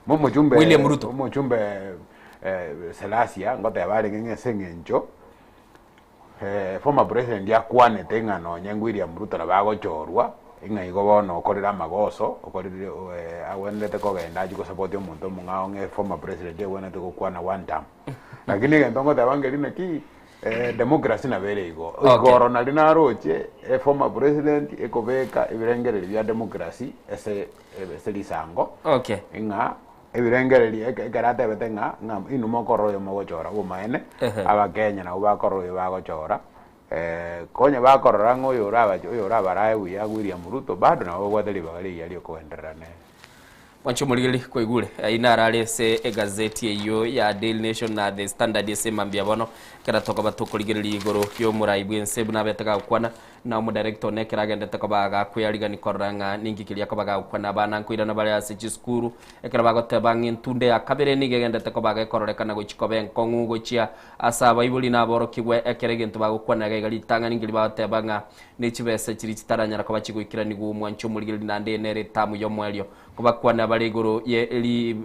momochumbe William Ruto. omochumbe Salasya ngoteba arenge ng'a ase eng'encho former president akwanete ng'a nonye William Ruto nabo agochorwa, ng'a igo bono okorire amagoso, okorire agwenerete kogenda achie gosupport omonto omong'ao ng'a former president agwenerete gokwana one term. Lakini egento ngoteba nkeri naki, democracy nabo ere igo. Okay. Igoro nari naroche former president ekobeka ebirengererio bia democracy ase ase risango, Okay. ng'a Ebirengererio eke ekero atebete ng'a ng'a inwe mokorora oyo mogochora obomaene, Ehe. Abakenya nabwo bakorora oyo bagochora, konya bakorora ng'a oyo orabache oyo orabarae buya William Ruto bado nabo babwate ribaga rigiya riokogenderera nere. Mwanche omorigereria kwaigure ayio narare ase egazeti eyio ya Daily Nation na The Standard ase mambia bono ekero tokoba tokorigereria igoro y'omorai bw'ense buna abete gagokwana Na omodirector one ekero agendete koba gakwearigani korora ng'a ninki keria akoba gagokwana abana nkoirana bare ase chisukuru, ekero bagoteba ng'a entunde ya kabere nigo egendete koba gekororekana gochia koba enkong'u gochia ase abaibori na aborokigwa ekero egento bagokwana iga iga ritang'ani nkeri bagoteba ng'a ne chibesa chiria chitaranyara koba chigoikeranigwa omwancho omorigereria naende eye nere etamu y'omoerio kobakwana bare igoro ye ri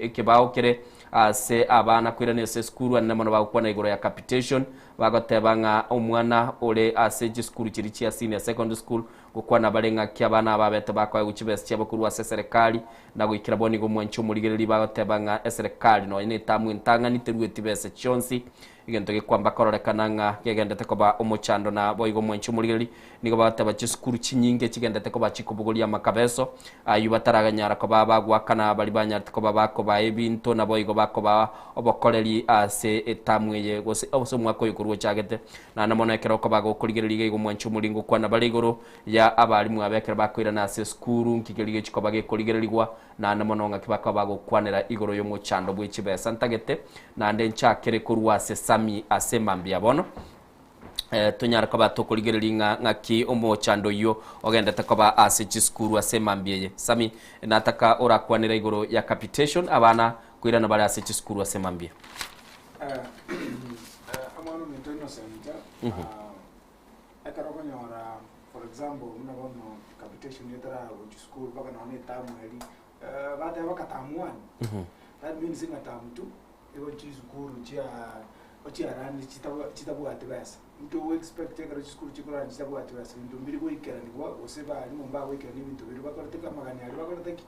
ekebao kere ase abana koirana ase esukuru anene mono bagokwana igoro ya capitation Bagoteba ng'a omwana ore ase chisukuru chiria chia senior secondary school gokwana bare ng'aki abana aba babete bakoegwa chibesa chiabo korwa ase eserekari na goikera bono igo omwanchi omorigereria bagoteba ng'a eserekari nonya netamu entang'ani terueti besa chionsi egento gekwamba kororekana ng'a gegendete koba omochando na boigo omwanchi omorigereria nigo bagoteba chisukuru chinyinge chigendete koba chikobogoria amakabeso ayio bataraganyara koba bagoakana baria banyarete koba bakobaa ebinto naboigo bakobaa obokoreri ase etamu eye gose ase omwaka oyo korwa ochagete. Naende mono ekero okoba gokorigereria iga igo omwanchi omoringo okwana bare igoro ya abalimu aba ekero bakoirana ase esukuru nki keria gechi koba gekorigererigwa naende mono ng'aki bakoba bagokwanera igoro y'omochando bwe chibesa ntagete naende nchakere korwa ase Sami ase mambia bono. Tonyare koba tokorigereria ng'a ng'aki omochando oyio ogendete koba ase chisukuru ase emambia eye. Sami, nataka orakwanera igoro ya capitation, abana koirana bare ase chisukuru ase emambia. Omwana ominto Innocent, ekero okonyora for example buna bono capitation etara gochia sukuru mpaka nonya na etamu eria, bateba mpaka term one, that means ng'a term two. Igo chisukuru chia ochiarani chitabwati besa. Inki ogo expect ekero chisukuru chikorara chitabwati besa? Ebinto mbiri goikeranigwa gose barimu mbagoikerania ebinto biria bakorete ki amagani aria bakorete ki?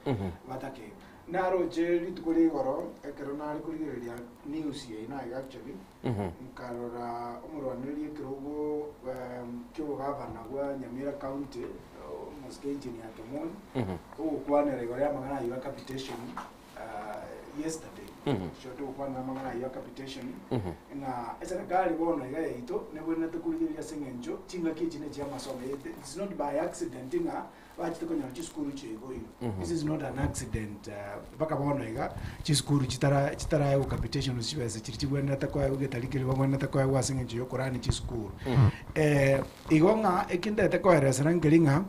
Batakeire. Naroche rituko ria igoro ekero nare korigereria news eye naiga actually, nkarora omorwanereria ekerogo kia obogavana bwa Nyamira county, omosike Engineer Kimoni, ogokwanera igoro ya amang'ana aywo ya capitation. yesterday ekero togokwanera amang'ana ayio a capitation ng'a eserekari bono iga yaito nebwenerete korigereria ase eng'encho ching'aki echi ne chia amasomo it's not by accident ng'a bachete konyora chisukuru chiaigoirwe this is not an accident mpaka bono iga chisukuru chitara chitaraegwa capitation gose chibesa chiria chibwenerete koegwa getari keria babwenerete koegwa ase eng'encho ya okorani chisukuru. Igo ng'a eki ndete koeresera nkeri ng'a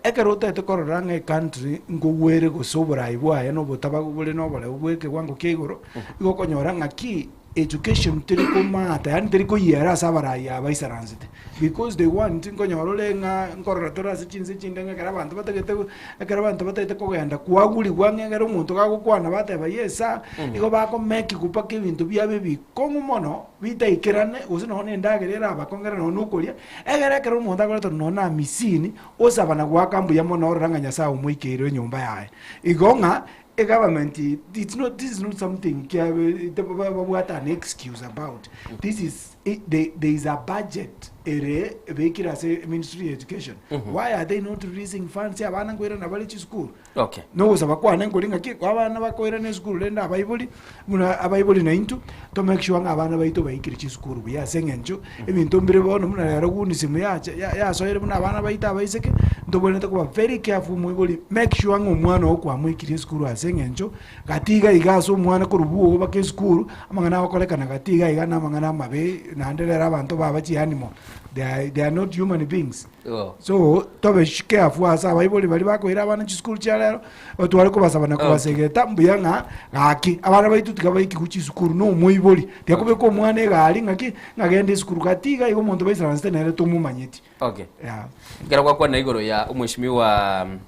Ekero otagete korora ng'a ecountry nkogwere gose oborai bwaye na obotabagu bore na oboreu bwa ekewango kia igoro, igo okonyora ng'aki education teri komata yaani teri koyiera ase abarai aba baisaransete because they want nkonyora ore ng'a nkorora tore ase chinse chinde ng'a ekero abanto batagete ekero abanto batagete kogenda kwagurigwa ng'a ekero omonto gagokwana bateba yes sir, igo bakomekigwa mpaka ebinto biabo ebikong'u mono bitaikerane gose nonye na endagera erabakongere nonye na okoria. Ekero ekero omonto akoretwa nonya na amisini, osaba na goaka mbuya mono orora ng'a Nyasae omoikeire enyomba yaye. Igo ng'a egovernment it's not, this is not something kia babwate an excuse about. This is there, there is a budget ere ebekire ase ministry ya education. Why are they not releasing funds abana nkoirana bare chisukuru? Okay. Nogosaba kwane nkori ng'aki abana bakoirana esukuru rende abaibori buna abaibori naintwe to make sure ng'a abana baito baikire chisukuru buya ase eng'encho ebinto mbire bono buna rero gunism yacha ya- yasoire buna abana baito abaiseke ntobwenerete koba very careful omoibori make sure ng'a omwana oo kwamoikirie esukuru ase eng'encho gati iga iga ase omwana korwa bwogo baka esukuru amang'ana agokorekana gati iga iga na amang'ana amabe. Naende rero abanto baba chianimo, they are, they are not human beings. Oh. So tobe careful ase abaibori baria bakoira abana chisukuru chia rero, otware kobasaba na kobasegeta mbuya ng'a gaki abana baito tiga baikigwe chisukuru na omoibori. Tiga kobeka omwana egari ng'aki, ng'a genda esukuru gati iga iga omonto baisaransete nere tomomanyeti. Okay. Yeah. Ekero gwakwana igoro ya omweshimiwa mm,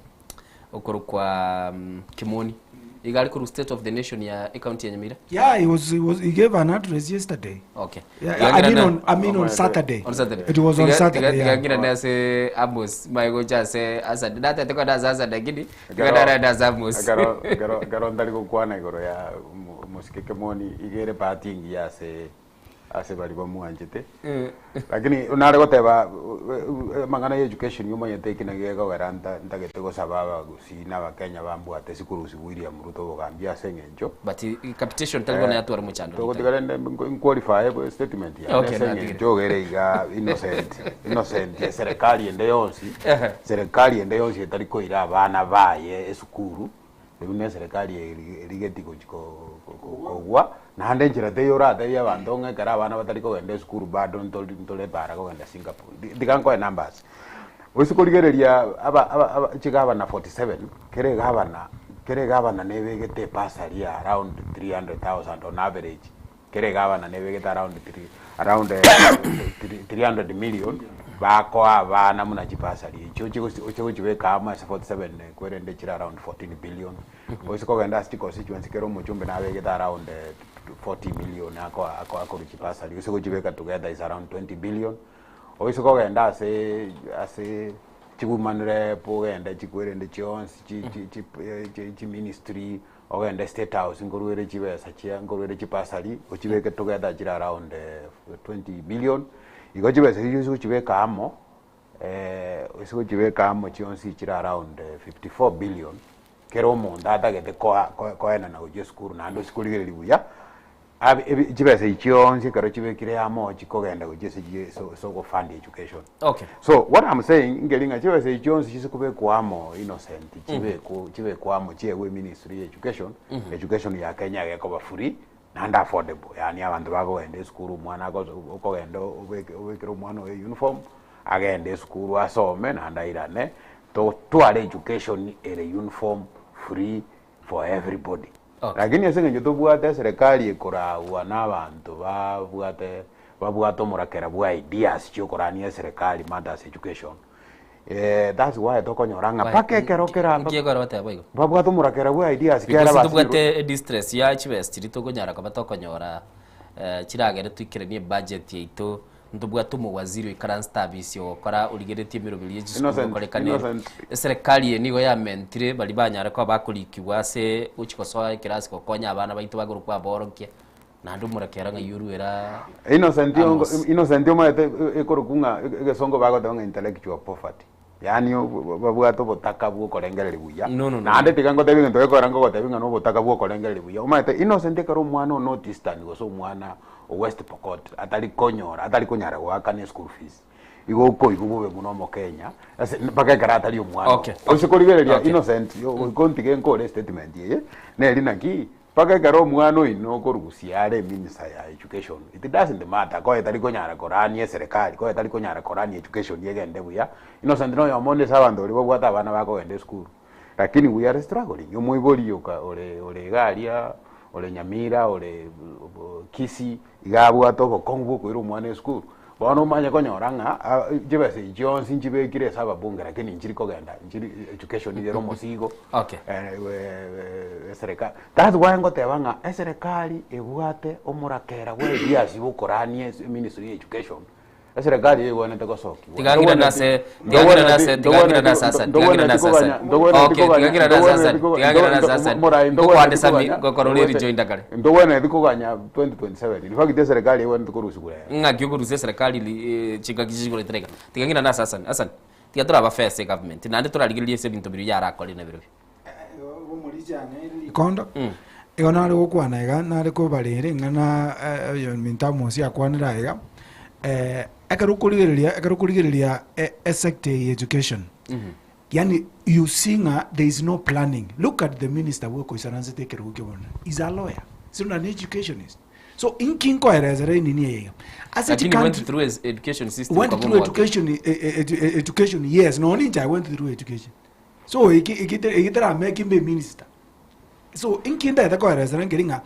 okorokwa mm, Kimoni iga ari korwa state of the nation ya ecounty ya Nyamira Yeah, he was, he was, he gave an address yesterday. Okay. Yeah, I mean on, I mean on Saturday. On Saturday. It was on Tiga- Saturday. tiga- Yeah. tiga ngira ase Amos maigocha ase Asad. Natete kwenda ase Asad lakini tiga ndarenda ase Amos. Ekero ekero ekero ntari gokwana igoro ya omo- omosike Kimoni iga ere bahati engiya ase ase baria bamwanchete Lakini nare goteba amang'ana ya education omanyete eki naki gekogera nta ntagete gosaba abagusii na abakenya bambwate sikurusi William Ruto obogambi ase eng'encho But capitation tari bono yatwara omochando togotiga rende nqualify statement yane Okay, ase natigire. eng'encho ogere iga innocent innocent eserekari ende yonsi serikali ende yonsi etari koira abana baye esukuru Erio neserekari erigeti gochi kogwa, naende enchera teiyo oratebie abanto ng'a ekero abana batari kogenda esukuru bado ntori ntore para kogenda Singapore. Tiga nkoe numbers. Gose korigereria aba aba aba chigavana 47, kera egavana kera egavana nebegete ebursary ya around 300,000 on average, kera egavana nebegete around three around 300 million bakoa abana buna chibursary echio oche gochibeka amo ase 47 kwerende chire around 14 billion. Gose kogenda ase chiconstituency kera omochumbe nabegete around 40 million akoa akorwa chibursary gose gochibeka together is around 20 billion. Oise kogenda ase ase chiwoman rep ogende chikwerende chionsi chi chi chi chiministry ogende state house nkorwere chibesa chia nkorwere chibursary ochibeke together chire around 20 billion. Igo chibesa echio ase gochibeka amo ase gochibeka amo chionsi chire around 54 billion kera omonto atagete koa koenana gochia esukuru naende ase korigereria buya chibesa echi chionsi ekero chibekire amo chikogenda gochia ase ase ogofund education. Okay. So what I'm saying nkeri ng'a chibesa echi chionsi chisikobekwa amo innocent chibekwa chibekwa amo chiegwe ministry ya education, education ya Kenya gekoba free naende affordable yaani abanto bakogenda esukuru omwana okogenda obeke obekere omwana oye uniform agende esukuru asome naende airane totware education ere uniform free for everybody. Lakini ase eng'encho tobwate eserekari ekoragwa na abanto babwate babwate omorakera bwa ideas chiokorania eserekari matters education that's why tokonyora ng'a mpaka ekero kera Nki ekero bateba igo? babwate omorakera bwa ideas kera Because basibirwe tobwate distress ya chibesa chiria tokonyara koba tokonyora chiragere toikeranie ebudget yaito ntobwate omowaziri oikaranse abisi ogokora origeretie emeroberi ya chisukuru Innocent, gokorekana innocent. eserekari eye nigo yamentire baria banyare koba bakorikigwa ase gochi gosoa ekerasi gokonya abana baito bagorokwa aborokia naende omorakera ng'ai oruera Innocent Amos. innocent omanyete ekorokwa ng'a egesongo bagoteba ng'a intellectual poverty yaani babwate obotaka bwa okorengereria buya No, no, no. naende tiga ngotebi egento gekogera ngogotebi ng'a na obotaka bwa okorengereria buya omanyete innocent ekero omwana o North Eastern gose omwana o West Pokot atari konyora atari konyara goakana eschool fees igo okoigwa bobe buna omokenya ase mpaka ekero atari omwana Okay, ose korigereria Okay. innocent goika ontige nkore estatement eye neri naki mpaka ekero omwana oino okorusia are eminister ya education it doesn't matter koye tari konyara korania eserekari koye tari konyara korania education egende buya innocent noyomo onde ase abanto baria babwate abana bakogenda esukuru lakini we are struggling omoibori oka ore ore iga aria ore Nyamira ore Kisii iga abwate obokong'u bwa okoira omwana esukuru bono omanye konyora ng'a chibesa echi chionsi nchibekire ase ababunge lakini nchiri kogenda nchiri education iga ere omosigo Okay. eserekari that's why ngoteba ng'a eserekari ebwate omorakera bwa ideas bokorania ase ministry ya education eserekari eyegwenerete gosokiwa Tigangira nase tigangira nase tigangira nase asa tigangira nase asa. Okay, tigangira nase asa tigangira nase asa. Ngokwandisa mi gokorora rejoinder kare. ntogwenereti koganya 2027 in fact eserekari egwenerete korusigwa ere Ng'aki okorusia eserekari chingaki chigoretera iga. Tigangira nase Hassan. Hassan, tiga toraba fair ase government naende torarigereria ase ebinto biria yarakorire na birobio. Rikondo igo nare gokwana iga nare kobarera eng'ana oyo minto Amos akwanera iga ekero okorigereria ekero okorigereria esector ya education yani you see ng'a there is no planning look at the minister bwokoisaransete ekerogo kia obonene is a lawyer is not an educationist. So inki nkoeresera enini eye iga? Ase Lakini went chicountry through es- education system went kwaba through omwake. education eh, eh, edu- eh, education yes no ninche I went through education so eki eki eki teramake mbe minister so inki ndete koeresera nkeri ng'a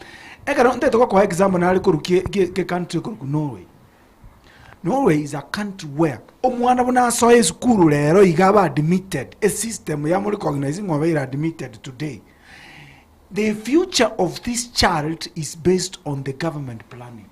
ekero ntete gokoa example nare korwa kie kie kie country korwa Norway Norway is a country where omwana buna asoe esukuru rero iga abe admitted esystem yamo recognize ng'a obeire admitted today The future of this child is based on the government planning.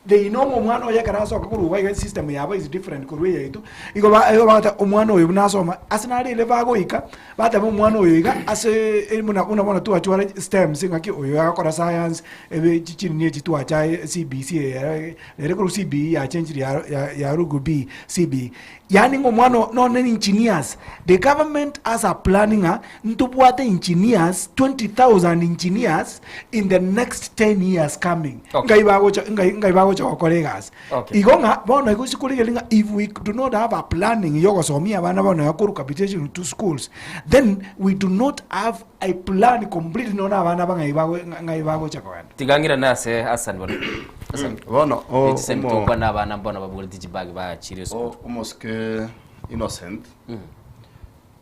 They know ng'a omwana oyo ekero asoka korwa iga iga system yabo is different korwa eyaito, igo ba igo bagoteba omwana oyo buna asoma, ase nare ere bagoika, bateba omwana oyo iga ase eh buna buna bono twachwara stems ng'aki oyo agakora science, ebe chi chinini echi twacha CBC eye rero korwa CBE yachenchiri ya ya yarugu B CBE. Yaani ng'a omwana oo nonye na engineers, the government has a plan ng'a ntobwate engineers, 20,000 engineers in the next 10 years coming. Okay. Ngai bagocha ngai ngai bagocha gokora egasi. Okay. Igo ng'a bono igo ase korigereria ng'a if we do not have a planning ya ogosomia abana bono ya korwa capitation to schools, then we do not have a plan completely nonye na abana aba ng'ai bago ng'ai bagocha kogenda. Tiga ng'irane ase Hassan bono. Hassan. Bono, o- Echisemi omo- tokwana abana mbono babogoreti chibag bachire esukuru. Omosike Innocent,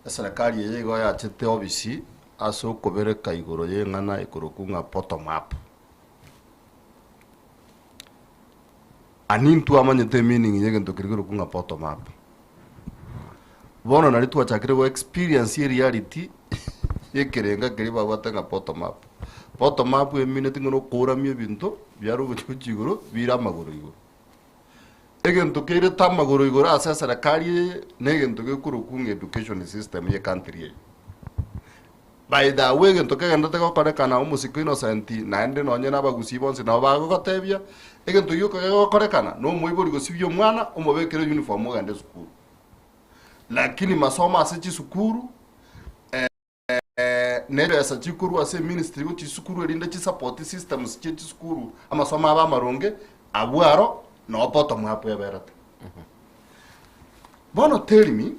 eserekari eye igo yachete obisi ase okobereka igoro y'eng'ana ekorokwa ng'a bottom up. Ani intwe amanyete emeaning y'egento keria kerokwa ng'a bottom up. Bono nario twachakire go experience ereality y'ekerenga keria babwate ng'a bottom up. Bottom up emineti ng'a nokouramia ebinto biare ogochia gochia igoro bire amagoro igoro. Egento keirete amagoro igoro ase eserekari eye na egento gekorokwa ng'a education system ye country eye. By the way egento kegenderete gokorekana omosike Innocent naende nonye na abagusii bonsi nabo bagogotebia, egento gioka kegokorekana na omoibori gosibia omwana omobekere uniform ogende esukuru. Lakini masomo ase chisukuru na ebesa chikorwa ase eministry gochia chisukuru erinde chisupport systems chie chisukuru amasomo abe amaronge, abwo aro noo bottom up eberete. Bono tell me,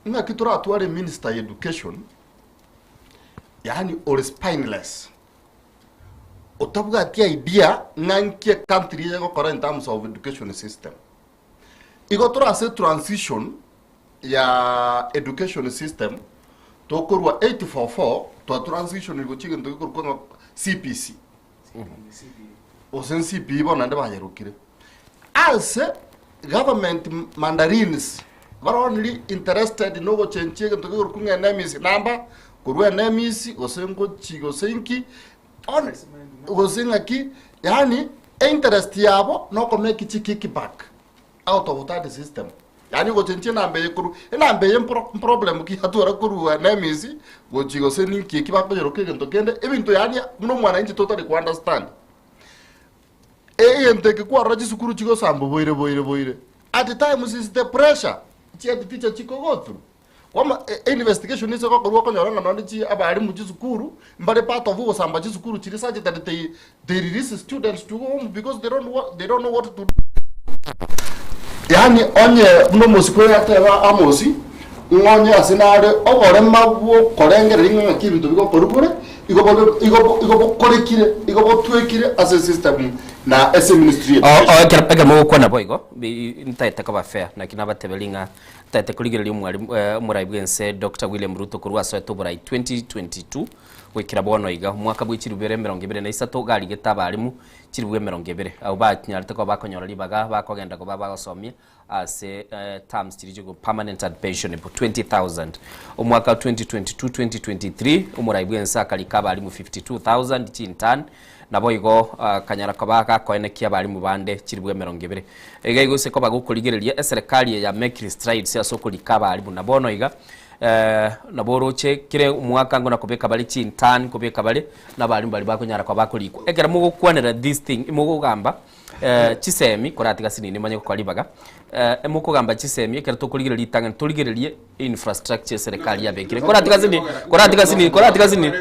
ng'aki toratware eminister ya education yaani ore spineless, otabwati idea ng'a nki ecountry eye egokora in terms of education system. Igo tore ase transition ya education system, tokorwa 844 twa transition gochia egento gekorokwa ng'a CBC. Gose CPE bono naende bayerokire. Ase government mandarins bare only interested nogochenchia egento gekorokwa ng'a NMIS number, korwa NMIS gose ngochi gose inki, only gose ng'aki, yaani einterest yabo nokomake chikickback out of that system. Yaani gochenchia enamba eye korwa, enamba eye mpro mproblem ki yatwara korwa NMIS gochi gose ninki eki bakonyeroka egento kende, ebinto yaani buna omwananchi totari ko understand. Egento eke kwarora chisukuru chigosambwa boire boire boire, at times is the pressure chihead teacher chiko go through. Kwama investigation ase egokorwa okonyora ng'a nonye chi abalimu chisukuru mbare part of ogosamba chisukuru chiria such that they they release students to go home because they don't wa they don't know what to do. Yaani onye buna omosike oyo ateba Amosi, ng'a onye ase nare oborema bw'okorengereria ng'a ng'aki ebinto bigokorwa bore, igo bore igo bo igo bokorekire igo botwekire ase esystem na ase eministry ya education. Ekero ekero mogokwana boigo, bi ntaete koba fair, naki nabateberia ng'a ntaete korigereria omwalimu omorai bw'ense Doctor William Ruto korwa asoete oborai 2022 goikera bono iga, omwaka bwe chilifu ibere emerongo ebere na isato iga arigete abalimu chilifu emerongo ebere abwo banyarete koba bakonyora ribaga bakogenda koba bagosomia ase terms chiria chigo permanent and pensionable 20,000. Omwaka 2022-2023 omorai bw'ense akarika abalimu 52,000 chintan naboigo akanyara koba gakoenekia abalimu bande chilifu emerongo ebere. Iga igo ase koba gokorigereria eserekari eye ya making strides ase okorika abalimu na bono iga nabo oroche kere omwaka ngona kobeka bare chintan kobeka bare na abalimu baria bakonyara koba bakorikwa. Ekero mogokwanera this thing mogogamba chisemi koratiga sinini manye gokora ribaga mokogamba chisemi ekero tokorigereria ritang'ani torigererie infrastructure eserekari yabekire koratiga sinini koratiga sinini koratiga sinini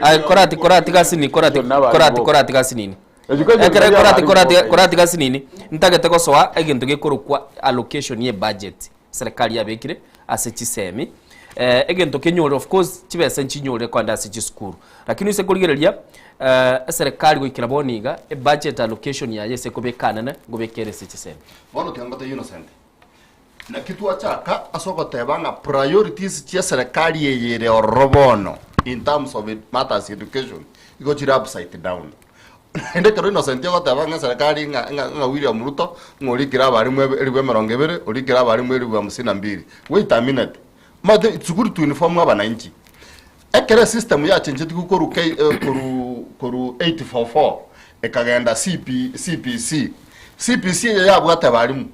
aye korati koratiga sinini korati korati koratiga sinini ekere korati korati koratiga sinini ntagete gosoa egento gekorokwa allocation ye budget serikali yabekire ase chisemi. Eh, egento kenyore of course chibesa nchinyore kogenda ase chisukuru lakini ase korigereria eh, eserekari goikera bono iga ebudget allocation yaye ase ekobeka anene nkobeka ere ase chisemi. Bono tiga ngotebi Innocent, naki twachaka ase ogoteba ng'a priorities chia eserekari eye ere ororo bono in terms of matters education igo chire upside down. Naende ekero Innocent ogoteba ng'a eserekari ng'a ng'a ng'a William Ruto ng'a orikire abarimu ebe elifu emerongo ebere, orikire abarimu elifu hamsini na mbili. Wait a minute, omanyete it's good to inform abananchi. Ekero esystem yachenchetigwe korwa K korwa korwa 844 ekagenda CP CBC, CBC eye yabwate abarimu.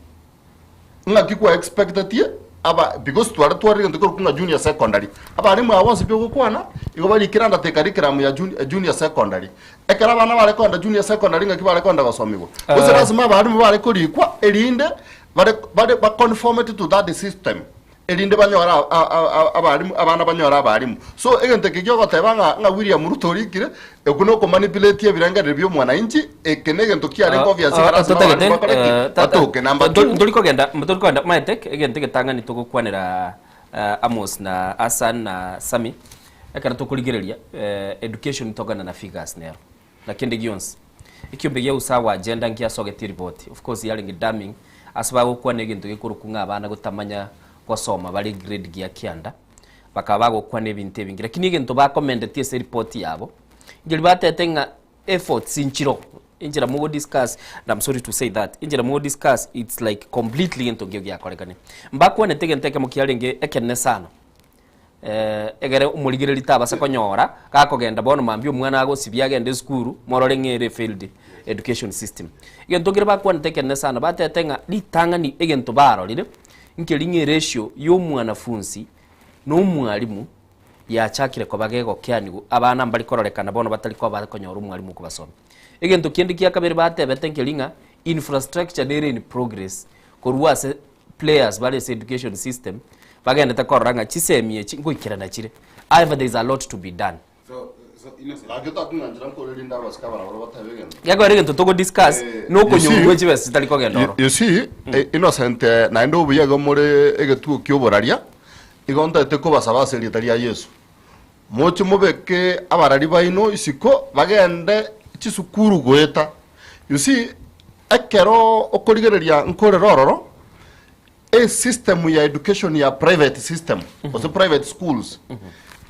Ng'aki kwa expectetie aba because tware twarire egento korokwa ng'a junior secondary. Abarimu aba bonsi pi ogokwana, igo barikire under the curriculum ya jun junior secondary. Ekero abana bare kogenda junior secondary ng'aki bare kogenda gosomigwa? Gose Eh. lasima abarimu bare korikwa erinde bare bare ba conformity to that system. Erinde banyore a- a- a- abarimu abana banyore abarimu. So egento eke giogoteba ng'a ng'a William Ruto orikire, okwo na okomanipulate ebirengererio bia omwananchi, eke na egento kiarenge obvious iga lasima abarimu bakore ki? Batoke. Number two. Ntori kogenda ntori kogenda maete egento egetang'ani togokwanera Amos na Hassan na Sammy, ekero tokorigereria education togenda na figures nero. Na kende gionsi. Ekiombe gia Usawa Agenda ngiasogetie ripoti, of course yarenge damning, ase bagokwana egento gekorokwa ng'a abana gotamanya gosoma bare grade gia kianda, bakaba bagokwana ebinto ebinge. Lakini egento bakomendetie ase eripoti yabo, nkeri batete ng'a efforts nchiro, enchera mogo discuss, and I'm sorry to say that, enchera mogo discuss it's like completely egento nkio giakorekanire. Mbakwanete egento ekemo kiarenge ekenene sana. Egere omorigereria tabasa konyora gakogenda bono mambia omwana agosibia agende esukuru morore ng'a ere failed education system. Egento nkere bakwanete ekenene sana batete ng'a ritang'ani egento barorire nkeri ng'a eratio ya omwanafunsi na omwalimu yachakire koba gegokeaniwa abana mbari kororekana bono batari koba bakonyora omwalimu okobasomia. Egento kende kia kabere batebete nkeri ng'a infrastructure nere in progress korwa ase players bare ase education system bagendete korora ng'a chisemi echi ngoikerana chire however there is a lot to be done. Naki otakong'anchera nkore rinde abasike abarabwo batebe egento. Gekogera egento togo discuss Eh, nokonyorwa you see- gwe chibesa chitari kogenda oro. You see, eh, Innocent eh, naende obuya igo more egetuo ki'oboraria, igo ntaete kobasaba ase erieta ria Yeso. Moche mobeke abarari baino isiko bagende chisukuru goeta. You see, ekero okorigereria nkorera ororo, esystem ya education ya private system, gose private schools,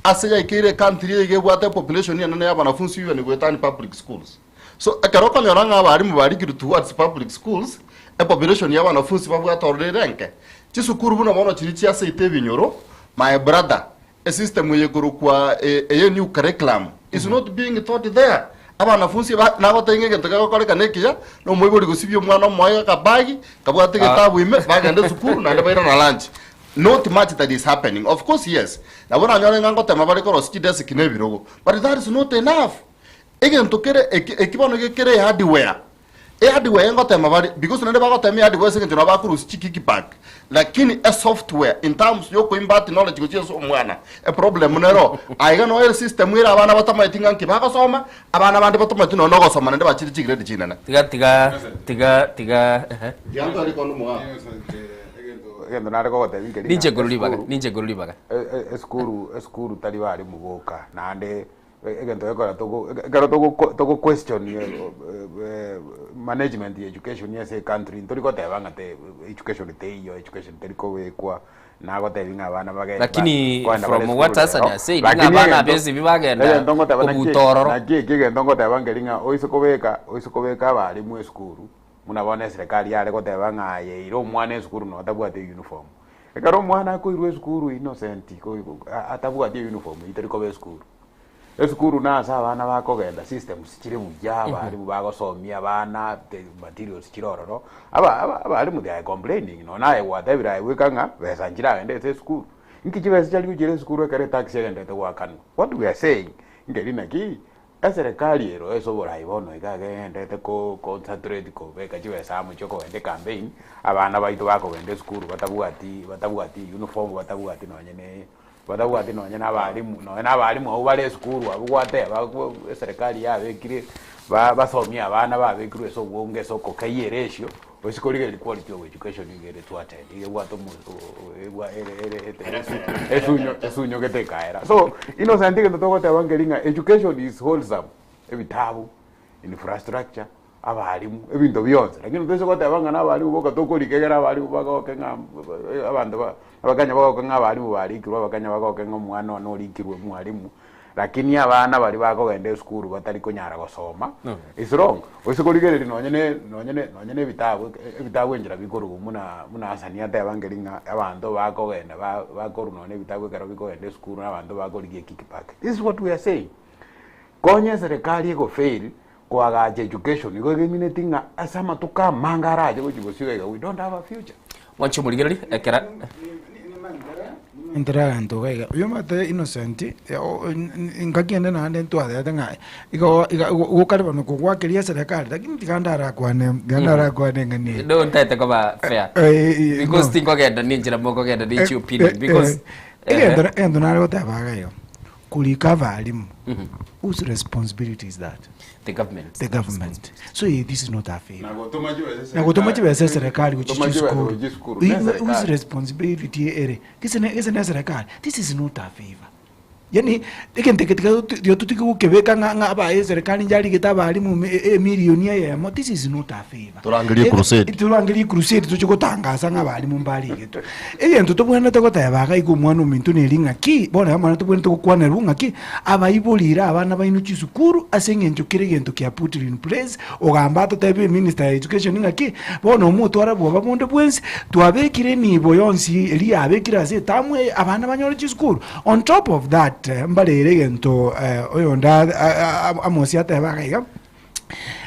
ase yaikeire ecountry eye iga ebwate epopulation enene ya abanafunsi even goeta in public schools. So ekero okonyora ng'a abalimu barikirwe towards public schools, epopulation ya abanafunsi babwate ororo ere enke. Chisukuru buna bono chiria chiaseite ebinyoro, my brother, Esystem eye ekorokwa eye new curriculum is not being taught there. Abanafunsi ba nagotebia ng'a egento kegokorekana ekiya, na omoibori gosibia omwana omoe akabagi, kabwate egetabu ime, bagenda esukuru naende bairana lunch. Not much that is happening. Of course yes, nabo oranyore ng'a ngotema bare korosia chidesk na ebirogo, but that is not enough. Egento kere eki eki bono gekere ehardware. Ehardware engotema bare because naende bagotema ehardware ase eng'encho nabo bakorusia chikickback lakini esoftware in terms ya okoimpart knowledge gochia ase omwana eproblem nero aiga noyo esystem ere abana batamaeti ng'a nki bagosoma abana bande batamaeti nonya na ogosoma naende bachire chigrade chinene. Tiga tiga tiga tiga ehe. Tiga ntware rikondo omogaka. Egento nare kogotebia nkeri ng'a Ninche nkorwa ribaga, esukuru ninche nkorwa ribaga. esukuru esukuru tari barimu boka naende Egento gekogera togo ekero togo togo question management ya education ase ecountry ntori goteba ng'a te education teiyo, education teri kobekwa, nagotebi ng'a abana bagende ba Lakini kogenda bare from what esukuru Hassan rero, has said, ng'a lakini abana egento abesibi bagenda egento ngoteba naki kobuta ororo. naki eki egento ngoteba nkeri ng'a oise kobeka oise kobeka abalimu esukuru, buna bono eserekari yare goteba ng'a aye ira omwana esukuru nonye tabwati euniform. Ekero omwana akoirwa esukuru innocent atabwati euniform eyio tari koba esukuru. Esukuru nase abana bakogenda systems chire buya, abalimu bagosomia abana, the materials chire ororo, aba aba abalimu they are complaining nonye naye gwatebire aye bweka ng'a besa nchiragende ase esukuru. Nki chibesa chiari gochira esukuru ekero etax egenderete goakanwa? What we are saying, nkeri naki, Eserekari ero ase oborai bono iga egenderete ko concentrate kobeka chibesa amo chiokogenda ecampaign, abana baito bakogenda esukuru batabwati batabwati uniform batabwati nonye ne batabwati nonye na abalimu nonye na abalimu abwo bare esukuru abwo gwateba eserekari yabekire ba basomie abana babekirwe ase obonge ase okokeyia eratio. Gose korigereria quality of education nigo ere thwarted, iga ebwate omo ebwa ere ere esunyo esunyogete ekaera. So, Innocent egento togoteba nkeri ng'a education is wholesome, ebitabu, infrastructure, abalimu, ebinto bionsi. Lakini toise goteba ng'a na abalimu boka tokorika egere abalimu bagoke ng'a abanto ba abakenya bagoke ng'a abalimu barikirwe, abakenya bagoke ng'a omwana one orikirwe mwalimu, Lakini abana baria bakogenda esukuru batari konyara gosoma is wrong. Gose korigereria nonye ne nonye ne nonye ne ebitabu ebitabu enchera bikorwa buna buna Hassan ateba nkeri ng'a abanto bakogenda ba bakorwa nonye ebitabu ekero bikogenda esukuru na abanto bakorigia ekickback. This is what we are saying. Konya eserekari egofail koagacha education igo egemineti ng'a ase amatuko amange arache gochia bosio iga we don't have a future. Mwanche omorigereria ekera. Nimentera aganto iga iga, oyio omanyete Innocent, engaki ende naende ntwatebete ng'a igo iga gokare bono kogwakeria eserekari lakini tiga ndarakwane tiga ndarakwane ng'a ne No ntaete koba fair. Because no. tinkogenda ninchera mokogenda ne chi opinion because Egento egento nare goteba iga iga, korika abalimu, whose responsibility is that? The government. The government. So eh, this is not a favor. Na gotoma chibesa Na gotoma chibesa eserekari gochia Gotoma chibesa chisukuru. gochia chisukuru, ne Whose eserekari. responsibility ere? Gese ne gese ne eserekari. This is not a favor. Yaani egento eke tiga tiga totige gokebeka ng'a ng'a abae eserekari njarigete abalimu eme emilioni eyemo, this is not a favor. Torangerie crusade. Torangerie crusade toche gotangasa ng'a abalimu mbarigetwe. Egento tobwenerete goteba iga iga omwana ominto neri ng'aki, bono iga mwana tobwenerete gokwanerwa ng'aki, abaibori ira abana baino chisukuru ase eng'encho kera egento kia put in place, ogamba atotebie eminister ya education ng'aki, bono omotwara bwoba bonde bwensi, twabekire enibo yonsi eria yabekire ase etamu eye abana banyore chisukuru. On top of that, mbarere egento oyonde amosie atebe iga iga.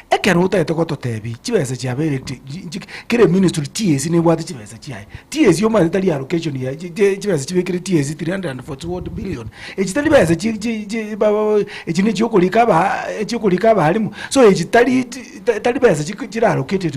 Ekero otagete gototebia chibesa chiabeire ti chi kera eministry TSC nebwate chibesa chiaye. TSC omanyete tari allocation ya chi chi chibesa chibekire TSC 340 billion. Echi tari besa chi chi chi ba ba echi ne chiokorika aba echiokorika abalimu. So echi tari ti tari besa chiko chire allocated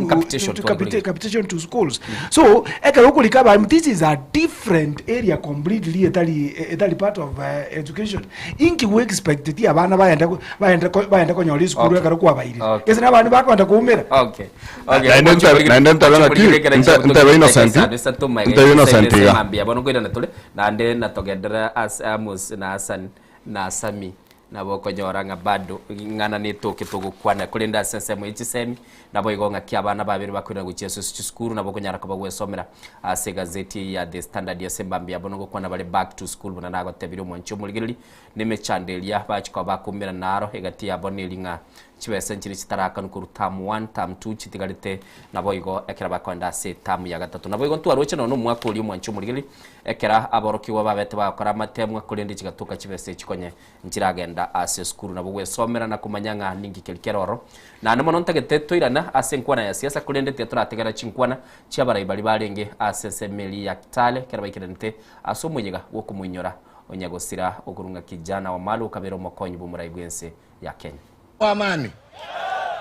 Capitation to tware korika. capitation to schools. So ekero okorika abalimu this is a different area completely etari etari part of education. Inki gwe expecteti abana baende baende ko- baende konyora esukuru Okay. ekero kwabairire. Okay. Gese nabande bakoenda koumera. Okay. Okay. Naende nte- naende ntebe ng'aki, nte- ntebe Innocent, ntebe Innocent iga. Mambia bono nkoirana tore naende natogenderera ase Amos na Hassan na Sami nabo okonyora ng'a bado ng'ana netoke togokwana korende ase ensemo ye chisemi nabo igo ng'aki abana babere bakoirana gochia ase chisukuru nabo okonyara koba gwesomera ase egazeti eye ya The Standard ase mambia bono ngokwana bare back to school buna nagotebirie omwanchi omorigereri Nemechando eria bachia koba bakoumera naro egati yabo neri ng'a chibesa nchiria chitarakanwa korwa term one, term two chitigarete naboigo ekero bakoenda ase eterm ya gatato. Naboigo ntwaroche nonya omwaka oria omwancha omorigereria ekero aborokigwa babete bagokora amatemwa korende chigatoka chibesa echi konye nchiragenda ase esukuru. Nabo gwesomera na komanya ng'a ninki keria kere ororo. Naende mono ntagete toirane ase enkwana ya siasa korende tiga torategera chinkwana chi'abarai baria barenge ase ensemo eria ya Kitale ekero baikeranete ase omoyega bw'okomoinyora Onye gosira okorung'a kijana wa Malu okabera omokonyi bw'omorai bw'ense ya Kenya. Amani.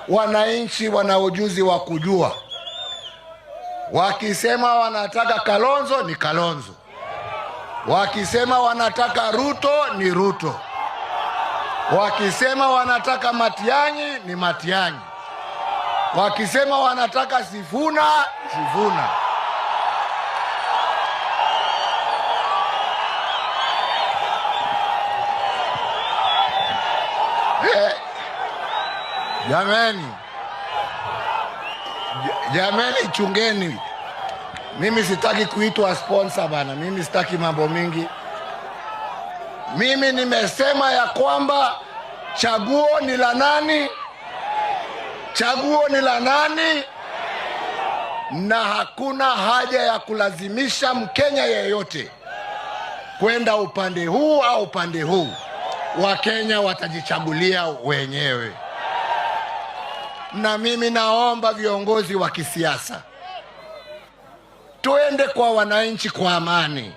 Wananchi wana ujuzi wa kujua, wakisema wanataka Kalonzo ni Kalonzo, wakisema wanataka Ruto ni Ruto, wakisema wanataka Matiang'i ni Matiang'i, wakisema wanataka Sifuna Sifuna. Eh, jameni, jameni, chungeni. Mimi sitaki kuitwa sponsor bana, mimi sitaki mambo mingi. Mimi nimesema ya kwamba chaguo ni la nani? Chaguo ni la nani? Na hakuna haja ya kulazimisha Mkenya yeyote kwenda upande huu au upande huu. Wakenya watajichagulia wenyewe. Na mimi naomba viongozi wa kisiasa tuende kwa wananchi kwa amani,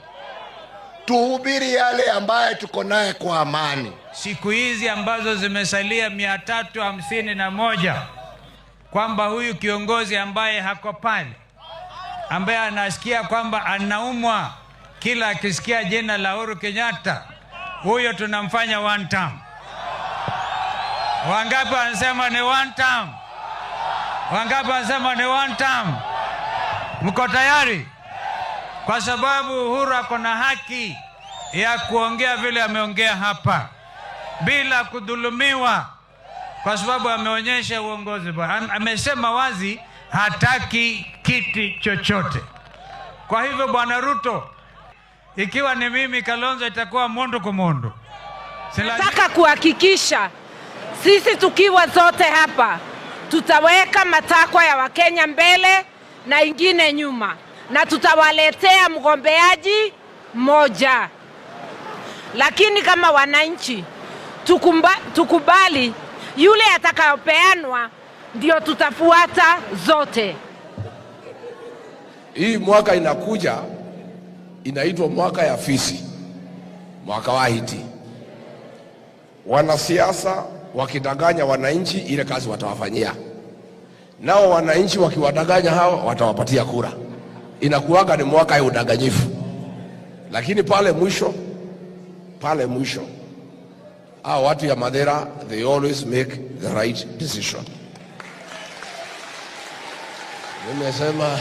tuhubiri yale ambaye tuko naye kwa amani. Siku hizi ambazo zimesalia 351 kwamba huyu kiongozi ambaye hako pale, ambaye anasikia kwamba anaumwa kila akisikia jina la Uhuru Kenyatta, huyo tunamfanya one term. Wangapi wanasema ni one term? Wangapi wanasema ni one term? Mko tayari? Kwa sababu Uhuru ako na haki ya kuongea vile ameongea hapa bila kudhulumiwa, kwa sababu ameonyesha uongozi bora. Amesema wazi hataki kiti chochote. Kwa hivyo, Bwana Ruto, ikiwa ni mimi Kalonzo, itakuwa mundu kwa mundu. Si Nataka kuhakikisha sisi tukiwa zote hapa tutaweka matakwa ya Wakenya mbele na ingine nyuma, na tutawaletea mgombeaji mmoja. Lakini kama wananchi tukubali yule atakayopeanwa ndio tutafuata zote. Hii mwaka inakuja inaitwa mwaka ya fisi, mwaka wa hiti. Wanasiasa wakidanganya wananchi, ile kazi watawafanyia, nao wananchi wakiwadanganya hawa watawapatia kura. Inakuwaga ni mwaka ya udanganyifu, lakini pale mwisho, pale mwisho hao watu ya Mathira they always make the right decision. Nimesema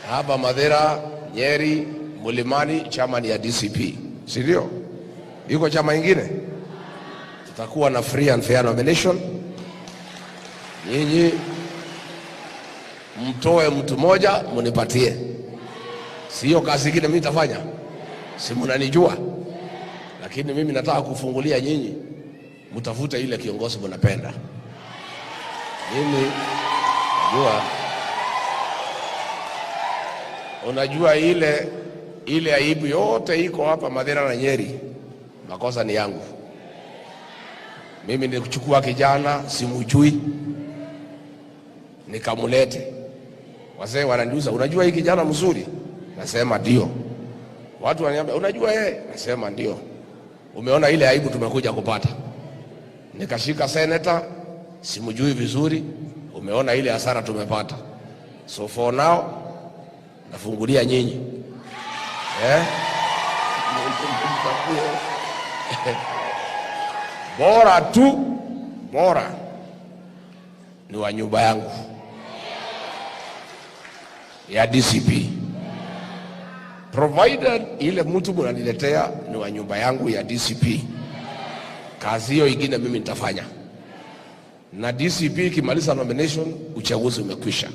hapa Mathira, Nyeri, Mlimani, chama ni ya DCP, si ndio? Iko chama ingine? Tutakuwa na free and fair nomination. Nyinyi mtoe mtu mmoja munipatie, sio kazi ingine mimi nitafanya, si mnanijua. Lakini mimi nataka kufungulia nyinyi, mtafute ile kiongozi mnapenda. Mimi najua, unajua ile ile aibu yote iko hapa Mathira na Nyeri, makosa ni yangu. Mimi nilichukua kijana simujui, nikamulete. Wazee wananiuliza, unajua hii kijana mzuri? Nasema ndio. Watu wananiambia, unajua yeye? Nasema ndio. Umeona ile aibu tumekuja kupata. Nikashika seneta, simjui vizuri, umeona ile hasara tumepata. So for now nafungulia nyinyi eh? Bora tu, bora ni wa nyumba yangu ya DCP, provided ile mtu mnaniletea ni wa nyumba yangu ya DCP. Kazi hiyo ingine mimi nitafanya, na DCP ikimaliza nomination, uchaguzi umekwisha,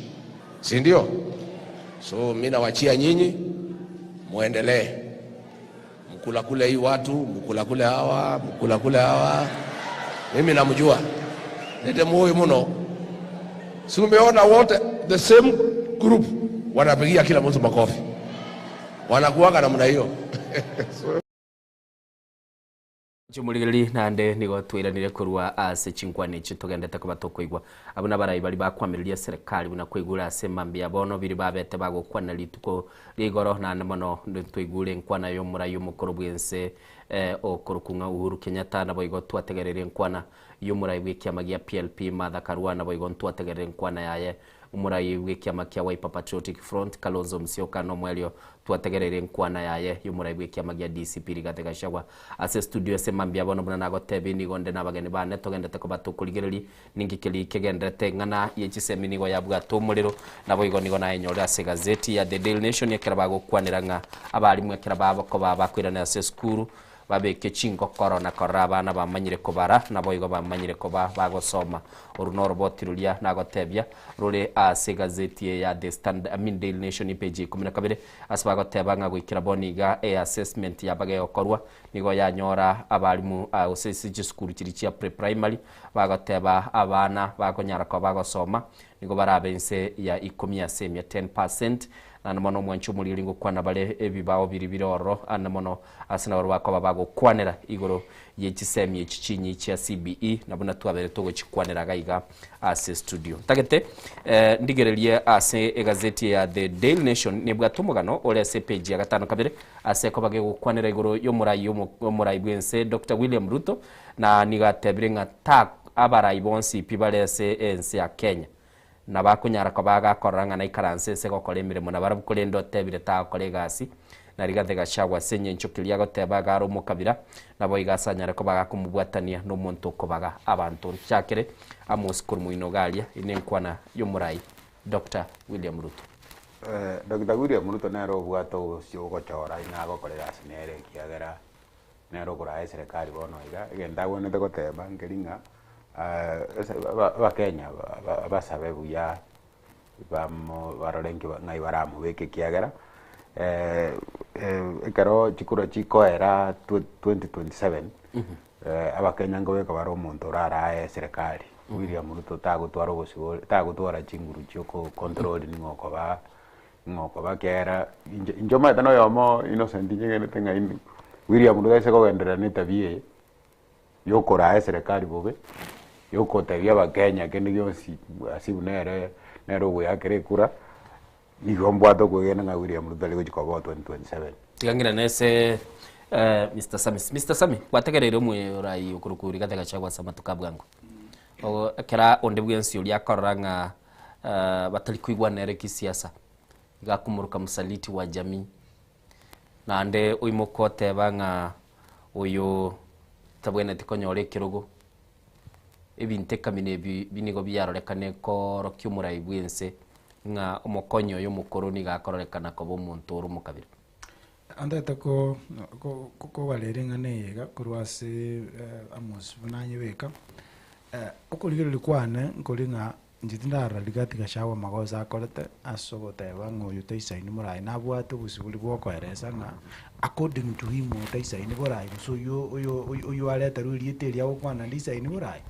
si ndio? So mi nawachia nyinyi muendelee mkula kule hii watu mkula kule hawa mkula kule hawa, mimi namjua nete muoyo muno, si umeona wote the same group wanapigia kila mtu makofi, wanakuwaga namna hiyo. Chumurigeri nande nigo twiranire korwa ase chinkwana echi togendete koba tokoigwa abo nabarai bari bakwamiriria serikali buna koigura ase mambia bono biri babete bagokwana rituko rigoro nande mono nitwaigure nkwana ya omorai omokoro bwense okorokung'a Uhuru Kenyatta nabo igo twategereire nkwana ya omorai bwa ekiama gia PLP Martha Karua nabo igo ntwategereire nkwana yaye omorai bwa ekiama kia Wiper Patriotic Front Kalonzo Musyoka na omwerio twategereire nkwana yaye ya omorai bwa ekiama gia DCP Rigathi Gachagua ase studio ase mambia bono buna nagotebi nigo nde na abageni bane togendete koba tokorigereria ninki keri kegenderete eng'ana ye chisemi nigo yabwate omorero nabo igo nigo nayenyore ase egazeti ya The Daily Nation ekero bagokwanera ng'a abarimu ekero bakoba bakoirana ase esukuru babeke chingokoro na korora abana bamanyire kobara naboigo bamanyire koba bagosoma. Oru noroboti roria nagotebia rore ase egazeti eye ya The Standard, I mean Daily Nation epage ya ikomi na kabere ase bagoteba ng'a goikera bono iga eassessment yabaga egokorwa nigo yanyora abarimu gose ase chisukuru chiria chia pre-primary bagoteba abana bakonyara koba bagosoma nigo barabe inse ya ikomi ase emia, 10%, Naende mono omwanche omoriri ngokwana bare ebibao biria bire ororo, ande mono ase nabarabwo bakoba bagokwanera igoro ye chisemi echi chinyi chia CBE, na buna twabere togochikwanera iga iga ase studio. Ntagete ndigererie ase egazeti ya The Daily Nation nebwate omogano ore ase epage ya gatano kabere ase ekoba gegokwanera igoro y'omorai omorai bw'ense Doctor William Ruto, na nigo atebire ng'a ta abarai bonsi pi bare ase ense ya Kenya Nabo akonyara koba agakorora ng'a naikaranse ense gokora emeremo nabarabwo, korende otebire tagokora egasi Na Rigathi Gachagua ase engencho keria agoteba iga are omokabira, naboigo ase anyare koba gakomobwatania nomonto okobaga abanto. Nchakere Amos korwa moino iga aria, eye nenkwana y'omorai Doctor William Ruto. Doctor William Ruto nere obwate obosio ogochora ing'a agokora egasi nere ekiagera nere okoraa eserekari bono iga, egento agwenerete goteba nkeri ng'a abakenya basabe buya bamo barore nki ng'ai baramobeke ekiagera ekero chikura chikoera 2027 abakenya nkobeka bare omonto orarae eserekari, William Ruto tagotwara obosibore tagotwara chinguru chia oko control ning'o okobaa ng'o okoba ekiagera inche inche omanyete na oyomo Innocent nyegenete ng'a William Ruto aise kogenderera na etabia eye. Yokoraa eserekari bobe, yokotebia abakenya kende gionsi ase buna ere nere ogoyakera ekura, nigo mbwate okwegena ng'a William Ruto tari gochia koba o 2027. Tiga ng'irane ase Mister Sammy. Mister Sammy, gwategereire omorai okorokwa Rigathi Gachagua ase amatuko a bwango. Ogo ekera onde bwensi oria akorora ng'a batari koigwana ere kisiasa, iga akomoroka msaliti wa jamii. Naende oimoke oteba ng'a oyo tabwenereti konyora ekerogo, ebinto ekamina ebi nigo biarorekane koorokia omorai bw'ense ng'a omokonyi oyo omokoro nigo akororekana koba omonto ore omokabira. Andete ko ko kobarera eng'ana eye iga korwa ase Amos buna anyebeka, okorigereria kwane nkori ng'a Inche tindarora Rigathi Gachagua amagoso akorete ase ogoteba ng'a oyo taisaini morayi nabwate obosibore bwokoeresa ng'a according to him oyo taisaini borayi gose oywo oyo oywo areterwe erieta erio agokwana ndisaini borayi.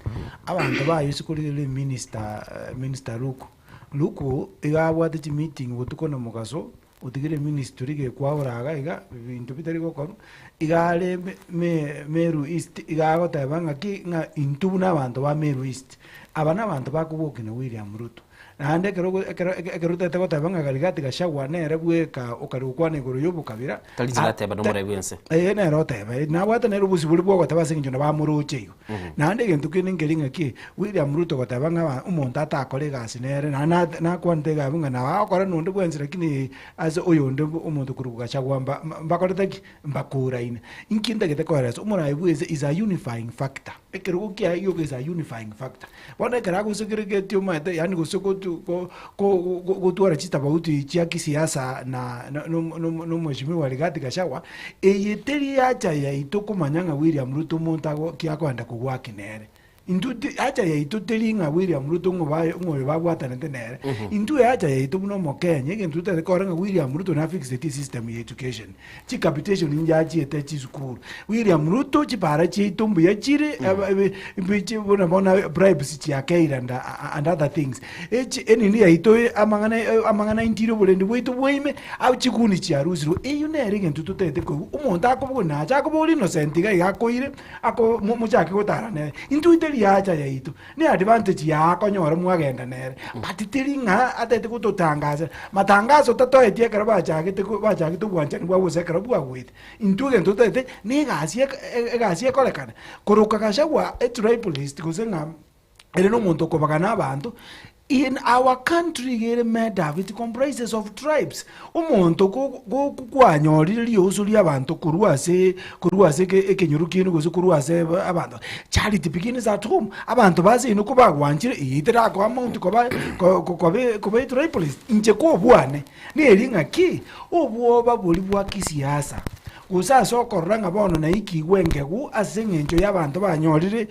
Abanto baye ase korigereria eminister minister Luku, Luku iga abwate chimeeting botuko na mogaso otigire eministry gekwaora iga iga ebinto bitari gokorwa, iga are me- me- Meru East iga agoteba ng'aki ng'a intwe buna abanto ba Meru East, aba na abanto bakobokia na William Ruto. Naende ekero ogo ekero ekero otagete goteba ng'a Rigathi Gachagua nere bweka okare gokwana igoro ya obokabira, Tari inche nateba nomorai bwense. Ee nere oteba, nabwate nere obosio boria bwogoteba ase eng'encho nabamoroche igo. Naende egento kende nkeri ng'aki, William Ruto goteba ng'a omonto atakore egasi nere, naende nat- nakwanete iga abwo ng'a nabo agokora na onde bwensi lakini ase oyonde omonto korwa Gachagua mba mbakorete ki? Mbakoraine. Inki ntagete koeresa, omoraai bwense is a unifying factor, ekerogo kiaye gioka is a unifying factor. Bono ekero agosegeregetie omanyete yaani gose gotu go go go gotwara chitabauti chia kisiasa na na na omweshimiwa Rigathi Gachagua, eye teri hacha yaito komanya ng'a William Ruto omonto ago ki akoenda kogwaki nere. Intwe ti hacha yaito teri ng'a William Ruto ng'o baye ng'o oyo babwatanete nere. Intwe ehacha yaito buna omokenya egento totagete korora ng'a William Ruto nafixeti esystem ya education. Chicapitation inche achiete chisukuru. William Ruto chipara chiaito mbuya chire aba- ebe- mbichi buna bono bribes chiakeire and, and other things. Echi enini yaito e- amang'ana e- amang'ana intire oborendi bwaito bwaime au chikuni chiarusirwe. Eyio nere egento totagete koigwa. Omonto akobogori nache akobori Innocent iga iga akoire ako mo- mochake gotara nere. Intwe teri hacha yaito. Ne advantage yaa akonyora mwagenda nere, but teri ng'a atete gototangasera. Matangaso tatoetie ekero bachagete ko bachagete obwanchani bwabo gose ekero bwagwete. Intwe egento totaete, na egasi eke egasi ekorekana, koroka Gachagua etribalist gose ng'a ere na omonto okobagana abanto, in our country iga ere made up, it comprises of tribes. Omonto ko ko kwanyorire rioso ria abanto korwa ase korwa ase eke ekenyoro kiaino gose korwa ase abanto, charity begins at home, abanto ba seino kobagwanchire eye terakoa amount koba ko koba koba etribalist, inche kobwane, neri ng'aki, obwoba boria bwa kisiasa. Gose ase okorora ng'a bono naikigwe engegu ase engencho y'abanto banyorire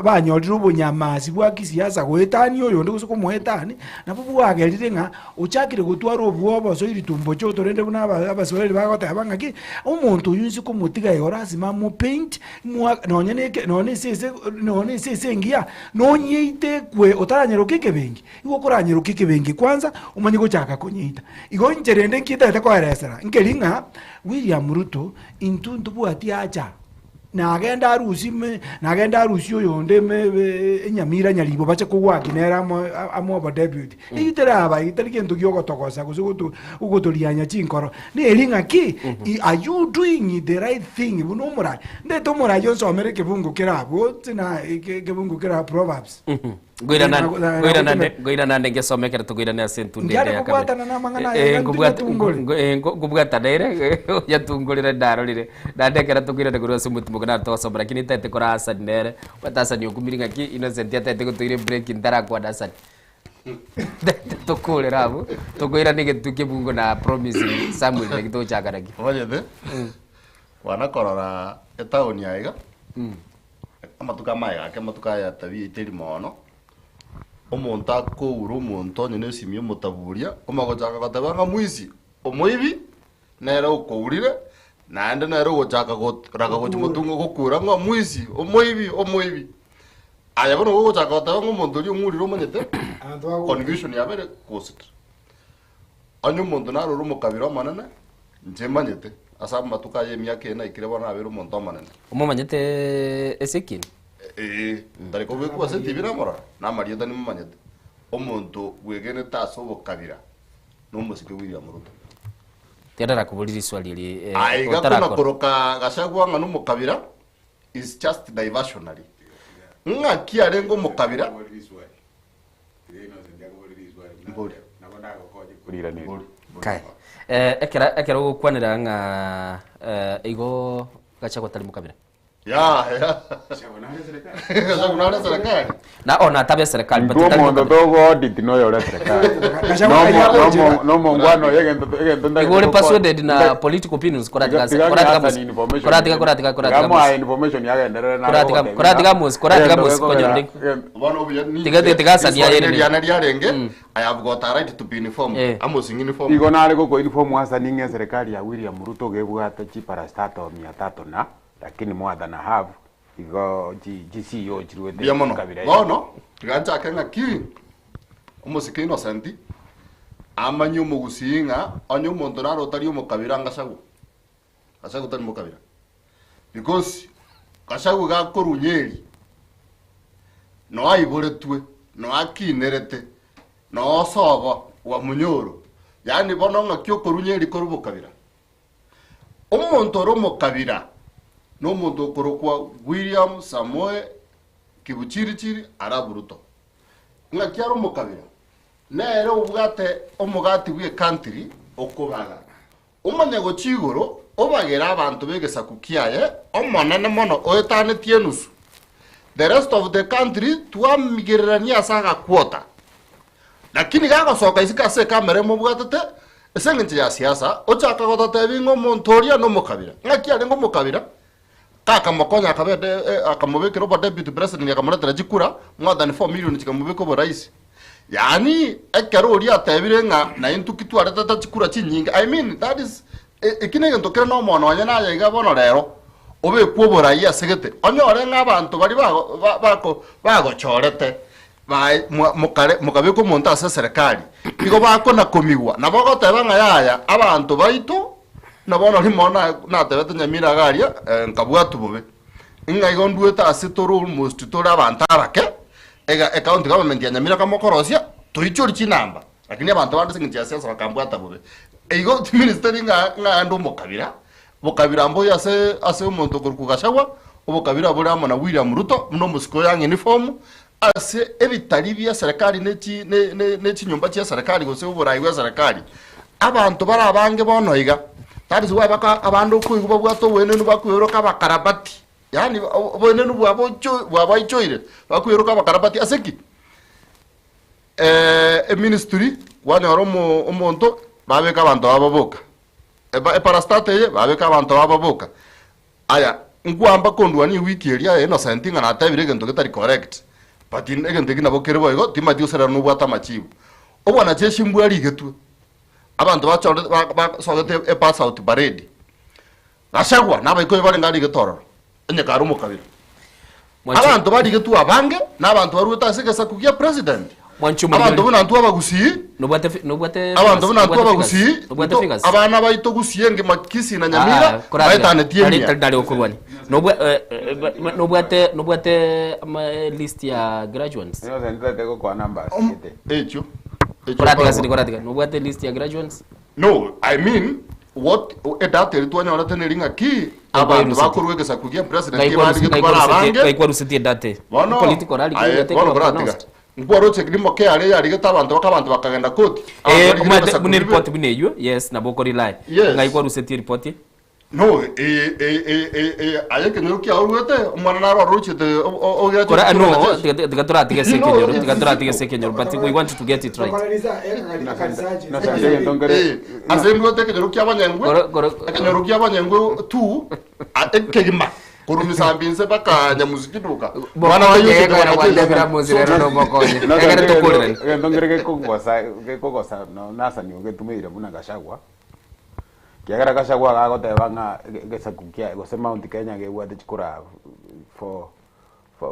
banyorire obonyamasi bwa kisiasa goetania oyonde gose komoetania, nabwo bwagerire ng'a ochakire gotwara obwoba ase ritumbo choto rende buna aba abaswahili bagoteba ng'aki, omonto oyio inse komotiga igo lasima amopaint mwa nonye na eke nonye na esese nonye na esese engiya, nonyeite ekwe otaranyeroka ekebengi. Igo okoranyeroka ekebengi kwanza, omanye gochaka konyeita. Igo inche rende nki ntagete koeresera, nkeri ng'a William Ruto intwe ntobwati hacha, nagende arusie me nagende arusie oyonde me enyamira nyaribo bache kogwaki nere amo amo obodeputy. Eyio teraba eyio tari gento gia ogotogosa gose goto ogotorianya chinkoro, neri ng'aki are you doing the right thing buna omorai? Ndete omorai onsomere ekebungo kere abwo tina ekebungo kere Proverbs. Ngoiranande ngesome ekero tokoirana ase entunda ende Nkiare ya kabere. kobwatana na amang'ana aya Eh, iga nkobwat- ntungore. ngo- eh, ngo- nkobwatana ere oyatungorere ndarorire naende ekero tokoirana korwa ase omotimoko naro togosoma lakini ntaete kora Hassan nere obwate Hassan okumiri ng'aki Innocent ataete gotoira ebreak ntarakwana Hassan Ntaete tokorere abwo tokoirana egetu kebungo na promise Samuel naki togochaka nakio. Omanyete, kwana korora etown aya iga, Amatuko amaye gaki, amatuko aya tabia yaito eri mono, omonto akoura omonto onye na esimi omotaburia, omagochaka goteba ng'a mwisi, omoibi, nere okourire, naende nere ogochaka goraga gochia motunga gokura ng'a omwisi, omoibi, omoibi. Aye bono gogochaka goteba ng'a omonto oria ong'urire omanyete, confusion yabere gosira. Onye omonto narore omokabira omonene, inche manyete, ase amatuko aya emiaka eye naikire bono nabeire omonto omonene. Omomanyete Ezekiel? Ee, tari kobekwa ase etibi namorora, na amarieta nimomanyete. Omonto bwegenete ase obokabira nomosike William Ruto. Tiga riswali eri eh, Aiga otarakora. kona koroka Gachagua ng'a nomokabira is just diversionary. Ng'aki arenge omokabira? Kai. Eh, ekera ekero ogokwanera ng'a eh, igo Gachagua tari mokabira. Ya, ya. Gachagua nare serikali. Na ona atabe serikali but Intwe tari omonto mokabira. togo audit noyo ore serikali. Gachagua Nomo- agochera. nomo- Nomongwana oyo egento egento Igo ore persuaded na political opinions koratika Tiga- tiga koratika ng'asani information. koratika koratika koratika Tiga moae information yagenderere na Koratika- gotebia. koratika Moses, koratika Egento Moses, gekogera- konyora Bono obuya ni- Tiga- tiga- tiga Hassan Riswali yaye rende. neriane riarenge, I have got a right to be informed. Amos ng'iniform. Igo nare goko inform Hassan ng'a eserikali ya William Ruto gebwate chiparastato mia tatu na lakini more than a half igo chi chi CEO chiruete Mbuya mono. kabira eye. Bono tiga nchake ng'aki omosike Innocent amanye omogusii ng'a onye omonto nare otari omokabira Gachagua. Gachagua tari mokabira. Because Gachagua gakorwa Nyeri no aiboretwe, no akinerete, no osobo wa Munyoro. Yaani bono ng'aki okorwa Nyeri korwa bokabira. Omonto ore omokabira na omonto okorokwa William Samoei Kibuchirichiri Arap Ruto. Ng'aki are omokabira? Nere obwate omogati bw'ecountry okobaga. Omanye gochia igoro obagere abanto b'egesaku kiaye omonene mono oetanetie enusu. The rest of the country twamigererania ase agakwota. Lakini gagosoka isiko ase ecamera emobwatete ase engencho ya siasa, ochaka gototebia ng'a omonto oria nomokabira. Ng'aki arenge omokabira? Kakamokonya akaba ede akamobekera obo deputy president akamoretera chikura more than 4 million chikamobeka oboraisi. Yaani ekero oria atebire ng'a naintwe ki twaretete chikura chinyinge, I mean that is eki negento kere nomono onye naye iga bono rero obekwe oborai ase gete onyore ng'a abanto baria bago ba bako bagochorete bae mwa mokare mokabeka omonto ase eserekari igo bakona komigwa nabo ogoteba ng'a yaya abanto baito na bono rimo na natebete Nyamira iga aria nkabwatwa bobe ng'a igo ndwete ase tore almost tore abanto abake Ega ecounty government ya Nyamira kamokorosia toichori chinamba lakini abanto bande ase eng'encho ya siasa bakambwata bobe. Igo ministeri ng'a ng'a ande omokabira, bokabira mboyo ase ase omonto okorokwa Gachagua, obokabira bore amo na William Ruto buna omosike oyo ang'e uniform ase ebitari bia serikali ne chi ne ne ne chinyomba chia serikali gose oborai bwa serikali. Abanto bare abange bono iga, that is why baka abande okoigwa babwate oboenenu bakoiroka abakarabati. Yaani oboenenu bwabo ocho bwabaichoire, bakweroka abakarabati ase ki? Eministry kwanyora omo omonto babeka abanto babo boka, eba eparastata eye babeka abanto babo boka. Aya, nkwamba kondwania ewiki eria aye Innocent ng'a natebire egento getari correct, but egento eki nabo kere boigo timanyeti gose rero nobwate amachibu. Obwanacheshi mbwarigetwe, abanto bachorete ba basogete epass out parade. Gachagua na abaikoyo barenge arigete ororo, onye kare omokabira. Abanto barigetwe abange na abanto baruete ase egesaku gia president. Abanto buna intwe abagusii, abanto buna intwe abagusii, nto abana baito gusii engima Kisii na Nyamira baetanetie emia. Nobwate nobwate ama list ya graduates? Echio. Koratiga sidi koratiga. Nobwate list ya graduates? No, I mean what edata eri twanyorete neri ng'aki abanto bakorwa egesaku gia president Ngai ki barigete kwarusetie bare abange ngai kwarusetie edata eye. bono Political rally aye kobwate bono korwa koratiga pronounced. Nkwaroche kilimo keare yarigete abanto baka abanto bakagenda koti. Abanto Eh, barigete omanyete egesaku buna ribe. eripoti buna eywo, yes, nabo oko rely. Yes. Ng'ai kwarusetie eripoti? No, eye eye eye eye eye aye ekenyoro kiao orwete, omwana naro orochete ogeache Kora, chikura no, na Jesu. tiga tiga toratiga ase No, ekenyoro, it's tiga toratiga ase simple. ekenyoro, but we want to get it right. Eh, ase ndwete ekenyoro kia abanyengwe, ekenyoro kia abanyengwe tu, a- ekegima, korwa misambi inse mpaka nyamusi chiduka. Mwana wa Bokonye Yesu ekero na gwatebire Jesu. amosi rero nobokonye. No, Ekero tokorerani. Egento nkere gekogosa gekogosa no nasani ogetumeire buna Gachagua. Ekiagera Gachagua agagoteba ng'a egesaku kia gose Mount Kenya gebwate chikura four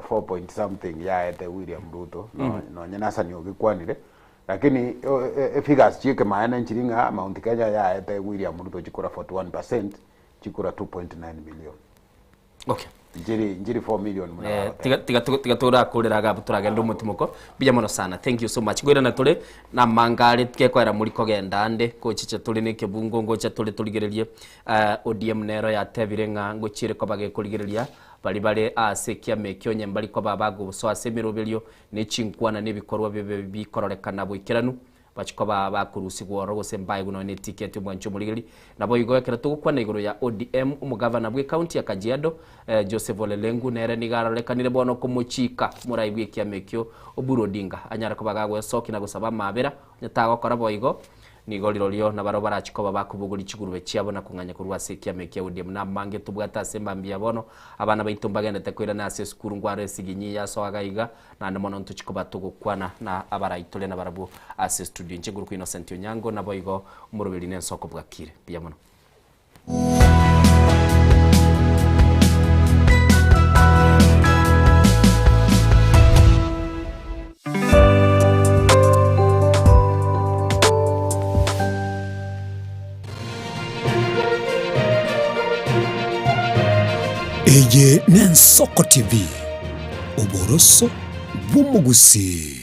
four point something yaete William Ruto nonye Nasani ogekwanire, lakini efigures chia ekemaene nchiri ng'a Mount Kenya yaete William Ruto chikura 41 percent, chikura 2.9 million. Okay. Nchiri nchiri 4 million buna Eh, bagoteba. tiga tiga tu- tiga torakorera iga abwo toragende omotimoko mbuya mono sana thank you so much nkoirana tore namanga are gekoera mori kogenda ande gochicha tore na ekebungo ngocha tore torigererie eh, ODM nero yatebire ng'a ngochiere koba gekorigereria bari bare ase ekiama ekio onye mbari koba bagosoa ase emeroberio ne chinkwana na ebikorwa bibe bikororekana boikeranu Bachia koba bakorusigwa ororo gose mbaegwe nonya netiketi omwanchi omorigereria. Naboigo ekero togokwana igoro ya ODM, omogavana bw'ecounty ya Kajiado, Joseph Ole Lenku nere nigo arorekanire bono komochika morai bw'ekiama ekio Oburu Odinga anyare koba gagwesokia na gosaba amaabera onye tagokora boigo nigo rirorio nabarabwo barachie koba bakobogoria chigurube chiabo na kong'anya korwa ase ekiama ekia ODM. Namange tobwate ase mambia bono abana baito mbagendete koirana ase esukuru ngwaro esiginyi yasoaga iga Naende mono ntochie koba togokwana na abarai tore nabarabwo ase estudio. Inche nkorokwa Innocent Onyango, naboigo omoroberi nensoko bwakire. Mbuya mono. Eye n'Ensoko TV, oboroso bw'omogusii.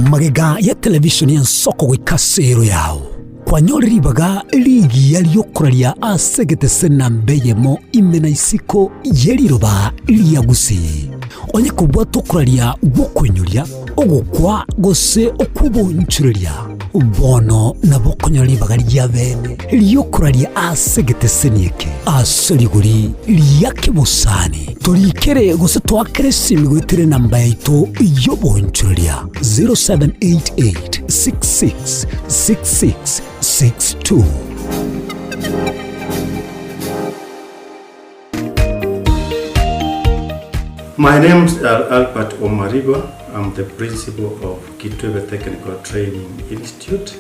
Magega ya televisheni y'Ensoko goika ase ero yao, kwanyore ribaga rigiya ri'okoraria ase egetese namba eyemo ime na isiko ye riroba ria Gusii. Onye kobwata okoraria gw'okoinyoria, ogokwa gose okw'obonchoreria, bono nabo okonyora ribaga ri'abeene ri'okoraria ase egeteseni eke ase rigori ria kebosani. Torikere gose toakere esimi goetera enamba yaito y'obonchoreria 0788 66 66 62. My name is Albert Omariba. I'm the principal of Kitwebe Technical Training Institute.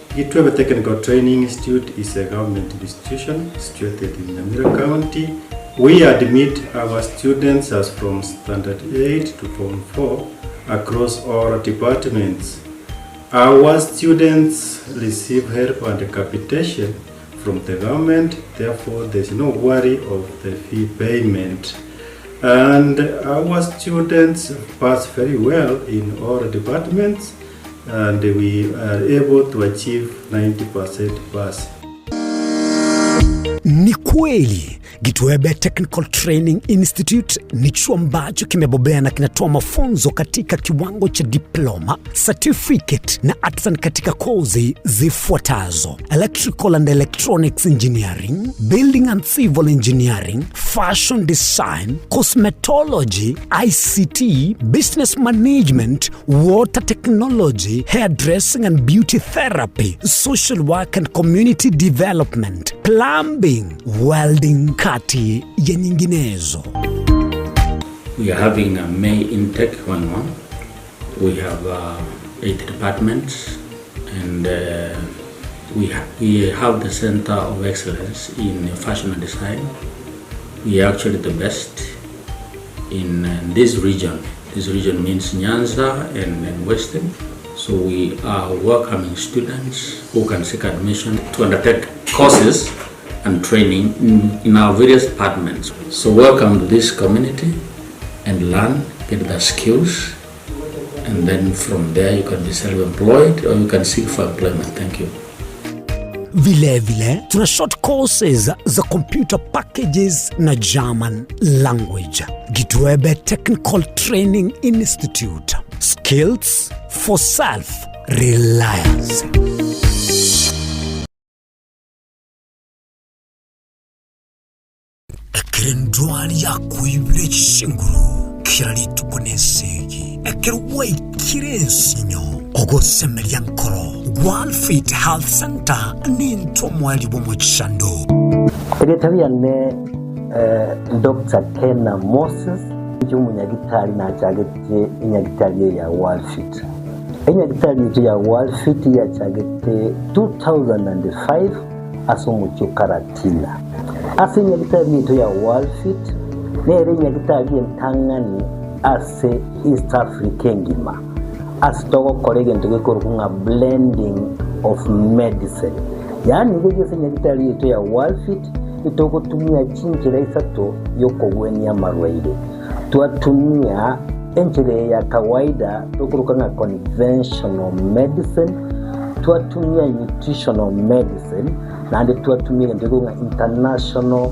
Kitwebe Technical Training Institute is a government institution situated in Nyamira County. We admit our students as from Standard 8 to Form 4 across all departments. Our students receive help and capitation from the government, therefore there's no worry of the fee payment. And our students pass very well in all departments and we are able to achieve 90% pass. Ni kweli Gitwebe Technical Training Institute ni chuo ambacho kimebobea na kinatoa mafunzo katika kiwango cha diploma, certificate na artisan katika kozi zifuatazo: Electrical and Electronics Engineering, Building and Civil Engineering, Fashion Design, Cosmetology, ICT, Business Management, Water Technology, Hairdressing and Beauty Therapy, Social Work and Community Development, Plumbing, Welding kati ya nyinginezo. We are having a May intake going on. We have uh, eight departments and uh, we, ha we have the Center of Excellence in Fashion and Design. We are actually the best in uh, this region. This region means Nyanza and, and Western. So we are welcoming students who can seek admission to undertake courses and training in, in our various departments. So welcome to this community and learn, get the skills, and then from there you can be self-employed or you can seek for employment. Thank you. Vilevile tuna short courses za computer packages na German language. Gitwebe Technical Training Institute. Skills for self reliance. Ekero endwari yakoibire chinguru kera rituko nesegi, ekero gwaikire ensinyo, ogosemeria nkoro, Walfit Health Centre nintwe omoerio bw'omochando. Erieta riane Doctor Kena Moses, inche omonyagitari nachagete enyagitari eye ya Walfit. Enyagitari yaito ya Walfit yachagete 2005 ase omochie o Karatina. Ase enyagitari yaito ya Walfit nere enyagitari entang'ani ase East Africa engima ase togokora egento gekorokwa ng'a blending of medicine. Yaani iga ase enyagitari yaito ya Walfit itogotumia chinchera isato yokogwenia amarwaire. Twatumia enchera eye ya kawaida tokoroka ng'a conventional medicine, twatumia nutritional medicine, naende twatumia egento gekorokwa ng'a international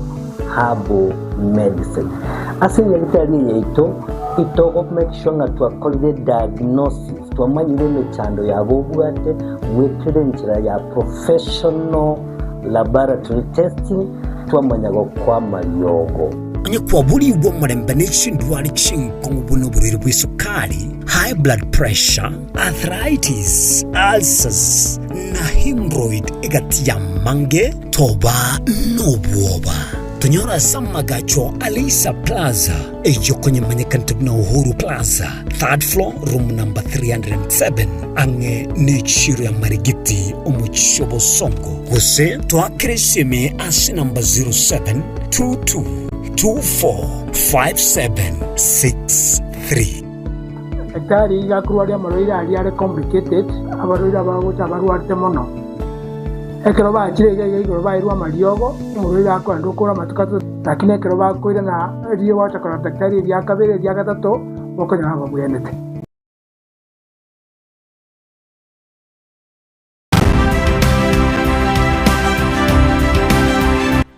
herbal medicine. Ase enyagitari eye yaito, itogo make sure ng'a twakorire diagnosis, twamanyire emechando yabo obwate goetera enchera ya professional laboratory testing, twamanya gokoa amariogo. Onye kwaborigwe omorembe ne chindwari chinkong'u buna oborwaire bw'esukari, high blood pressure, arthritis, ulcers, na hemorrhoid egati y'amange, toba nobwoba. Tonyore ase amagacho a Leisa Plaza, eyio konyemanyekanete buna Uhuru Plaza, third floor, room number 307, ang'e n'echiro ya Marigiti, omochie o Bosongo. Gose toakere esimi ase namba 0722245763. Daktari iga akorwaria amarwaire aria are complicated, abarwaire abagocha abarwarete mono. Ekero bachire iga iga igoro bairwe amariogo, omorwaire akoenda okora amatuko atato, lakini ekero bakoirana erio bagocha korora daktari eria kabere eria gatato, bokonyora babwenete.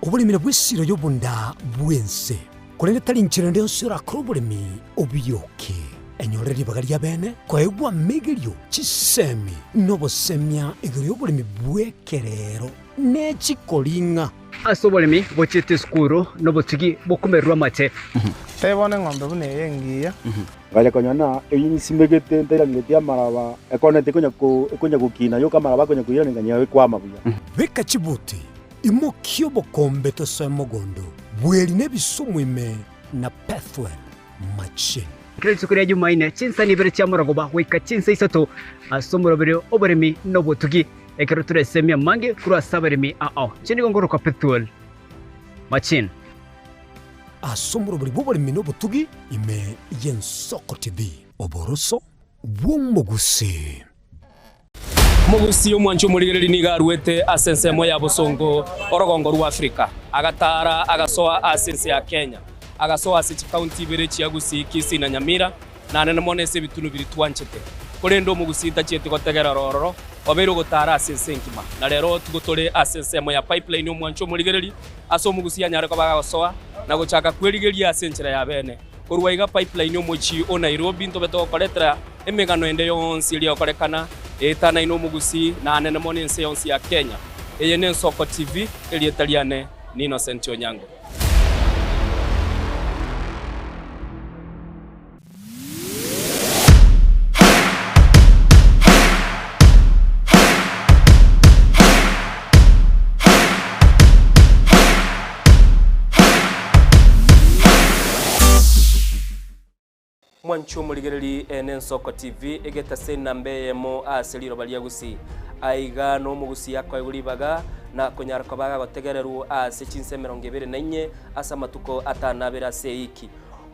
Oboremi nabwo esiro y'obonda bw'ense, korende tari nchera ende yonsi orakore oboremi obiyoke. Enyore ribaga ri'abeene koegwa amegerio, chisemi, na obosemia igoro y'oboremi bw'ekerero ne chikoring'a. Ase oboremi bochiete esukuru nobotugi bokomererwa amate. Tebia bono eng'ombe buna eye engiya. Ngacha konyora ng'a eyio nsimegete ntairangeretie amaraba, ekoneti ekonya ko ekonya gokina yoka amaraba akonya koirana ng'a ekwama buya. Beka chibuti, imokia obokombe tosoe mogondo, bweri na ebisumu ime na Pethuel machine. Kera rituko ria Jumaine, chinsani ibere chia morogoba goika chinsa isato ase omoroberi oboremi na obotugi, ekero toresemie amange korwa ase abaremi ao. Inche nigo ngorokwa Pethuel Machine. Ase omoroberi bw'oboremi na obotugi ime y'Ensoko TV. Oboroso bw'omogusii. Omogusii omwanchi omorigereria nigo aruete ase ensemo ya bosongo orogongo rwa Afrika, agataara agasoa ase ense ya Kenya, agasoa ase chikaunti ibere chia Gusii, Kisii na Nyamira, na nene mono ase ebitunu biria twanchete. Korende omogusii tachieti gotegerera ororo, obeire ogotaara ase ense engima. Na rero tigo tore ase ensemo ya Pipeline omwanchi omorigereria, ase omogusii anyare koba agosoa na gochaka kwerigeria ase enchera ya bene. Korwa iga Pipeline omochie o Nairobi ntobe togokoretera emegano ende yonsi eria egokorekana eetanaine omogusii na anene mono ense yonsi ya Kenya. Eye n'Ensoko TV, erieta riane ni Innocent Onyango. Mwanche omorigereri ene Ensoko TV egetase enamba eyemo ase riroba ria Gusii. Aiga nomogusii akoegwa ribaga na konyara koba agotegererwa ase chinsa emerongo ebere na inye ase amatuko atano abere ase eiki.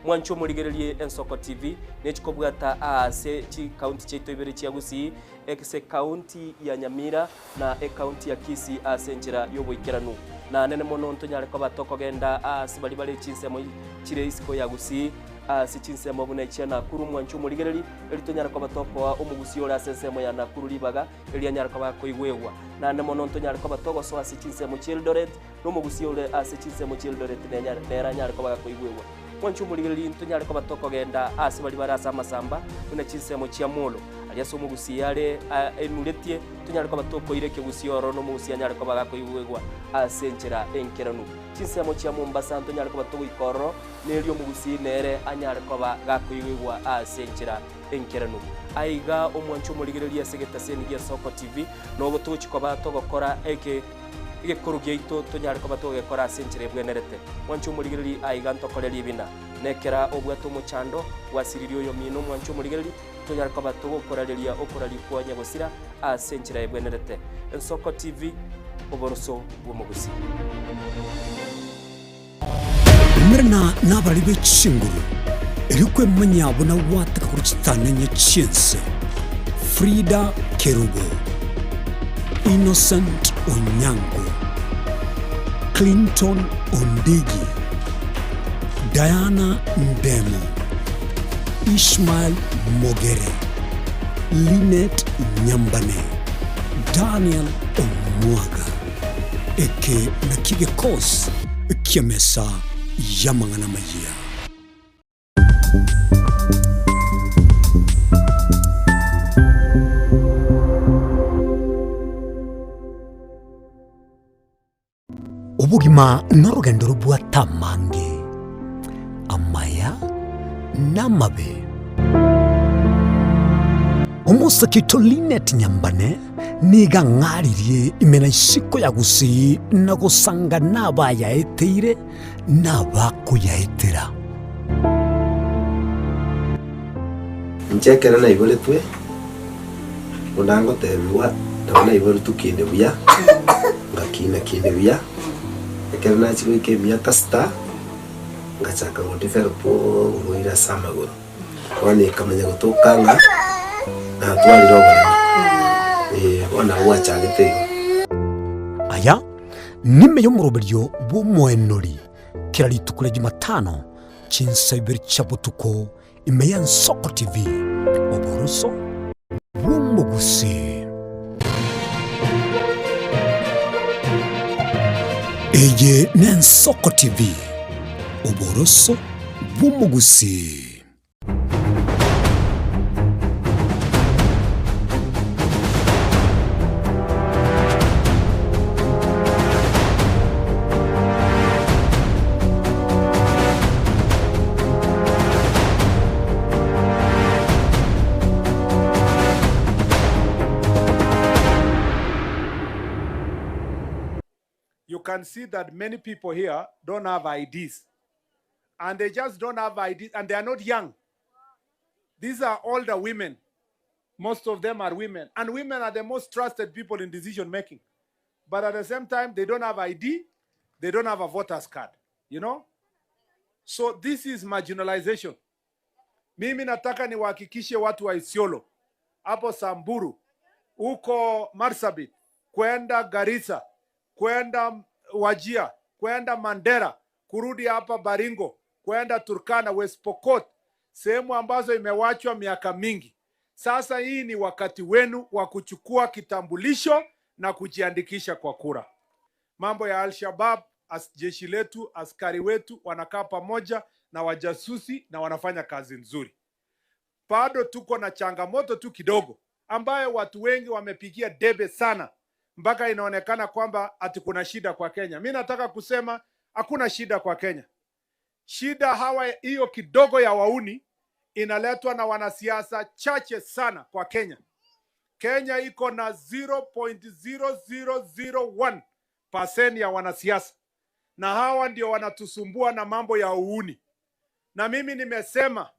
Mwanche omorigererie Ensoko TV nechikobwata aase chikaunti chiaito ibere chia Gusii, ase ekaunti ya Nyamira na ekaunti ya Kisii ase enchera y'oboikeranu. Naanene mono ntonyare koba tokogenda aase baria bare chinsemo chire isiko ya Gusii. Ase chinsemo buna echia Nakuru mwanche omorigereri, erio tonyare koba tokoa omogusia ore ase ensemo ya Nakuru ribaga, erio anyare koba akoigwegwa. Naende mono ntonyare koba togosoa ase chinsemo chi'Eldoret, na omogusia ore ase chinsemo chi'Eldoret nenyare nere anyare koba gakoigwegwa. Mwanche omorigereri, ntonyare koba tokogenda aase baria bare ase amasamba, buna chinsemo chia Molo, aria ase omogusia are enuretie, tonyare koba tokoira ekegusia ororo na omogusia anyare koba gakoigwegwa ase enchera enkeranu. Chinsemo chia Mombasa ntonyare koba togoika ororo, Nerio omogusii nere anyare koba gakoigwigwa ase enchera enkeranu. Aiga omwanche omorigereria ase egetaseni gia Soko TV, nogo togochi koba togokora eke egekoro giaito tonyare koba togegekora ase enchera ebwenerete. Mwanche omorigereri aiga ntokore ribina. Nekera obwate omochando, gwasiririe oyomino omwanche omorigereri, tonyare koba togokorareria okorarikwa nyagosira ase enchera ebwenerete. Ensoko TV, oboroso bw'omogusii. Umerana nabarari be chinguru, erio kwemanya buna gwateka korwa chitanenye chi'ense. Frida Kerubo, Innocent Onyango, Clinton Ondigi, Diana Ndemo, Ishmael Mogere, Linet Nyambane, Daniel Omwaga. Eke nakio gekosi ki'emesa y'amang'ana amayia. Obogima norogendo robwate amange, amaya na amabe. Omosake oito Linet Nyambane Nigo ang'aririe ime na isiko ya gusii na gosanga nabayaeteire na abakoyaetera. Inche ekero naiboretwe, buna ngotebigwa, nabo naiboretwe kinde buya, ngakina kinde buya, ekero nachia goika emiaka sita, ngachaka go develop oborwaire ase amagoro. Bono ekamanya gotoka ng'a natwarire oboremo, eh, bono nabo gwachagete igo. Aya nime y'omoroberio bw'omoenori kera rituko ria Jumatano chinsa ibere chia botuko ime y'Ensoko TV, oboroso bw'omogusii. Eye n'Ensoko TV, oboroso bw'omogusii. You can see that many people here don't have IDs. And they just don't have IDs and they are not young. These are older women. Most of them are women. And women are the most trusted people in decision making. But at the same time, they don't have ID, they don't have a voter's card, you know? So this is marginalization. Mimi nataka niwahakikishe watu wa Isiolo, hapo Samburu, huko Marsabit, kwenda Garissa, kwenda Wajia, kwenda Mandera, kurudi hapa Baringo, kwenda Turkana, West Pokot, sehemu ambazo imewachwa miaka mingi. Sasa hii ni wakati wenu wa kuchukua kitambulisho na kujiandikisha kwa kura. Mambo ya Al-Shabaab, as jeshi letu, askari wetu wanakaa pamoja na wajasusi na wanafanya kazi nzuri. Bado tuko na changamoto tu kidogo ambayo watu wengi wamepigia debe sana mpaka inaonekana kwamba ati kuna shida kwa Kenya. Mi nataka kusema hakuna shida kwa Kenya. Shida hawa hiyo kidogo ya wauni inaletwa na wanasiasa chache sana kwa Kenya. Kenya iko na 0.0001% ya wanasiasa, na hawa ndio wanatusumbua na mambo ya uuni. Na mimi nimesema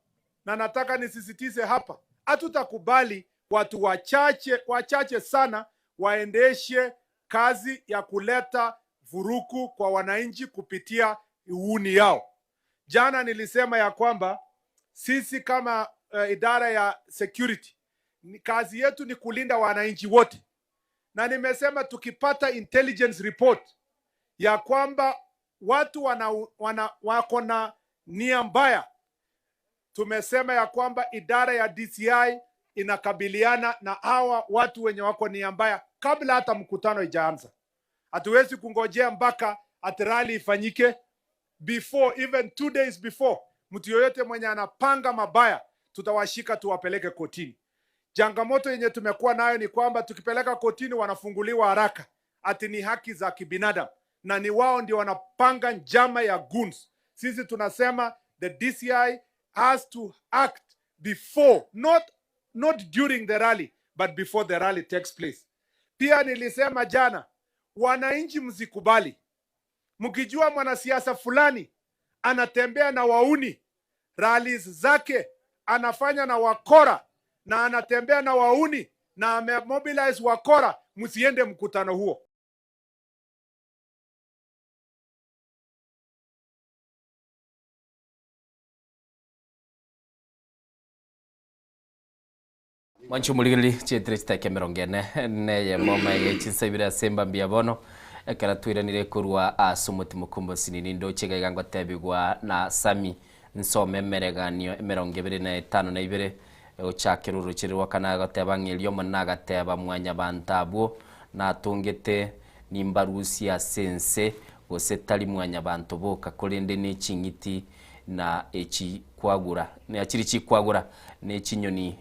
na nataka nisisitize hapa, hatutakubali watu wachache wachache sana waendeshe kazi ya kuleta vuruku kwa wananchi kupitia uuni yao. Jana nilisema ya kwamba sisi kama uh, idara ya security ni- kazi yetu ni kulinda wananchi wote, na nimesema tukipata intelligence report ya kwamba watu wana, wana, wako na nia mbaya Tumesema ya kwamba idara ya DCI inakabiliana na hawa watu wenye wako nia mbaya kabla hata mkutano ijaanza. Hatuwezi kungojea mpaka ati rally ifanyike before even two days before. Mtu yoyote mwenye anapanga mabaya tutawashika tuwapeleke kotini. Changamoto yenye tumekuwa nayo ni kwamba tukipeleka kotini wanafunguliwa haraka, ati ni haki za kibinadamu, na ni wao ndio wanapanga njama ya goons. Sisi tunasema the DCI has to act before, not, not during the rally, but before the rally takes place. Pia nilisema jana, wananchi msikubali, mkijua mwanasiasa fulani anatembea na wauni, rallies zake anafanya na wakora na anatembea na wauni na amemobilize wakora, msiende mkutano huo. Mwanchi omorigereria chietire chitaki emerongo ene na eyemo maega chinsa ibere ase embambi ya bono ekero twairanire korwa ase omoti mokumbosi nini ndoche iga iga ngotebigwa na Sami nsome emereganio emerongo ebere na etano na ibere egochakera orochere rwa kane agoteba ng'a erio Omonene agateba mwanyabanto abwo natongete nimbarusie ase ense gose tari mwanyabanto boka korende ne ching'iti na echi kwagura na chiri chikwagura ne chinyoni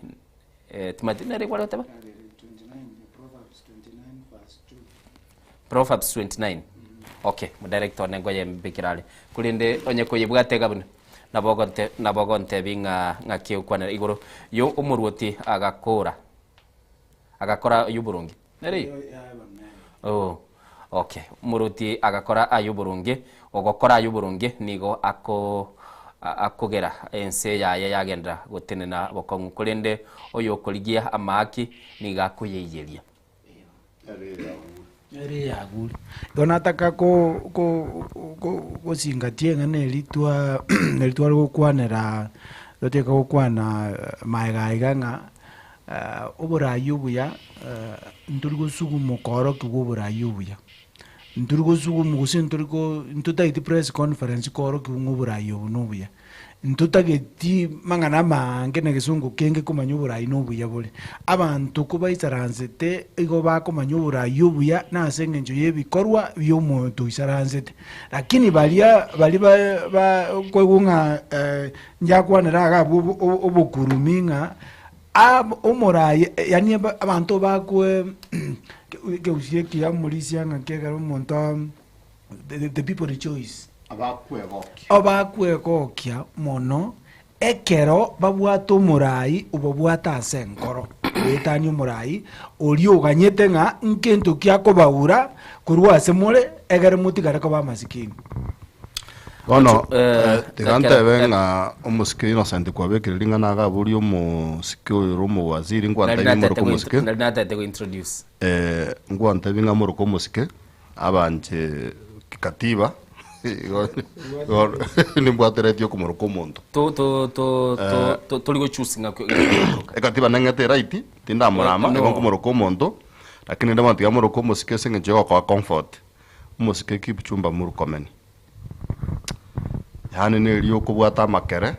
eh, timati nere kware goteba Proverbs 29 okay modirector one ngoyembekera are korende onye koyebwate iga buna nabo ogonte nabo ogontebi ng'a ng'aki egokwanera igoro yo omorwoti agakora agakora ay'oboronge nere igo Oh, okay omorwoti agakora ay'oboronge ogokora ay'oboronge nigo ako akogera ense yaye yagenderera gotenena bokong'u korende oyokorigia amaaki nigo akoyeiyeria. Ere yagure. Igo nataka ko ko ko gozingatia eng'ana eria twa eri tware gokwanera toteka gokwana maega aiga ng'a oborai obuya ntori gosuguma okoorokia bwa oborai obuya. Ntori gosuguma gose ntori ko ntotageti press conference koorokia ng'a oborai obo nobuya. Ntotageti mang'ana amaange na egesongo kenge komanya oborai na obuya bore. Abanto kobaisaransete igo bakomanya oborai obuya nase engencho y'ebikorwa bi'omonto oisaransete. Lakini baria baria ba ba koigwa ng'a njakwanera iga abwo obo obokurumi ng'a ab omorai yaani abanto bakwe ekegusii ekiya omorisia ng'aki ekero omonto the, the people rejoice. Abakwegokia. Abakwegokia mono ekero babwate omorai obabwate ase enkoro goetania omorai oria oganyete ng'a nkento ki akobaura korwa ase more egere motigare koba amasikini. Bono eh, tiga ntebe ng'a omosike Innocent kwabekire ring'ana iga abwo oria omosike oyo ore omowaziri nkwantebi ng'a moroke omosike. Nari natete go introduce. Eh, nkwantebi ng'a moroke omosike. Abanche kikatiba igo igo nimbwateretie okomoroka omonto. To to to to to tori go choose ng'a koroka. Ekatiba neng'ete eright, tindamorama, No. igo nkomoroka omonto, lakini rende bono tiga moroke omosike ase eng'encho yogokoa comfort. Omosike Kipchumba Murkomen. Yaani neri okobwata amakere.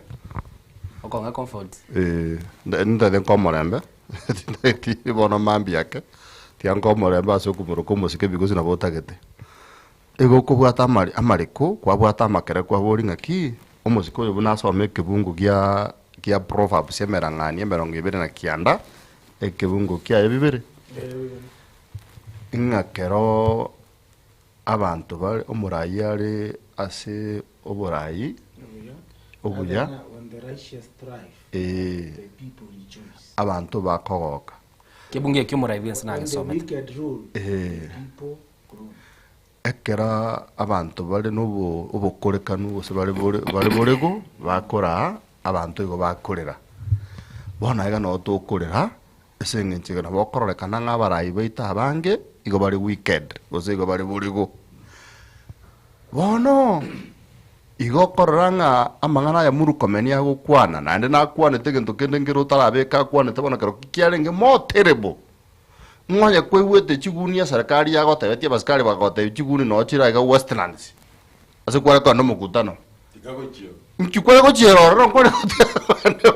Okong'a comfort. Eh, nde- nintagete nkoe omorembe, tintageti bono mambia ake, tiga nkoe omorembe ase okomoroka omosike because nabo otagete. Igo okobwata amari amareko, kwabwata amakere kwaboria ng'aki, omosike oyo buna asome ekebungu gia gia Proverbs emerang'ani emerongo ebere na kianda, ekebungu kiaye bibere, ng'a keroo Abanto bare omoraai are ase oboraai obuya, ee, abanto bakogoka. Kebungo ekio omorai bw'ense nagesomete. Ee, ekero abanto bare nobo obokorekanu gose bare bore bare borego bakoraa, abanto igo bakorera. Bono aiga noo tokorera. Ase engencho eye nabo okororekana ng'a abarai baito abange igo bare wicked, gose igo bare borigo. Bono, igo okorora ng'a amang'ana aya Murkomen agokwana, naende nakwanete egento kende nkere otarabeka akwanete bono ekero kiarenge more terrible, ng'a onye kwaigwete chiguni eserekari yagotebetie abasikari bagotebia chiguni noo chire aiga Westlands, ase kware kogenda omokutano. Nki kware gochiera ororo nkware goteba abande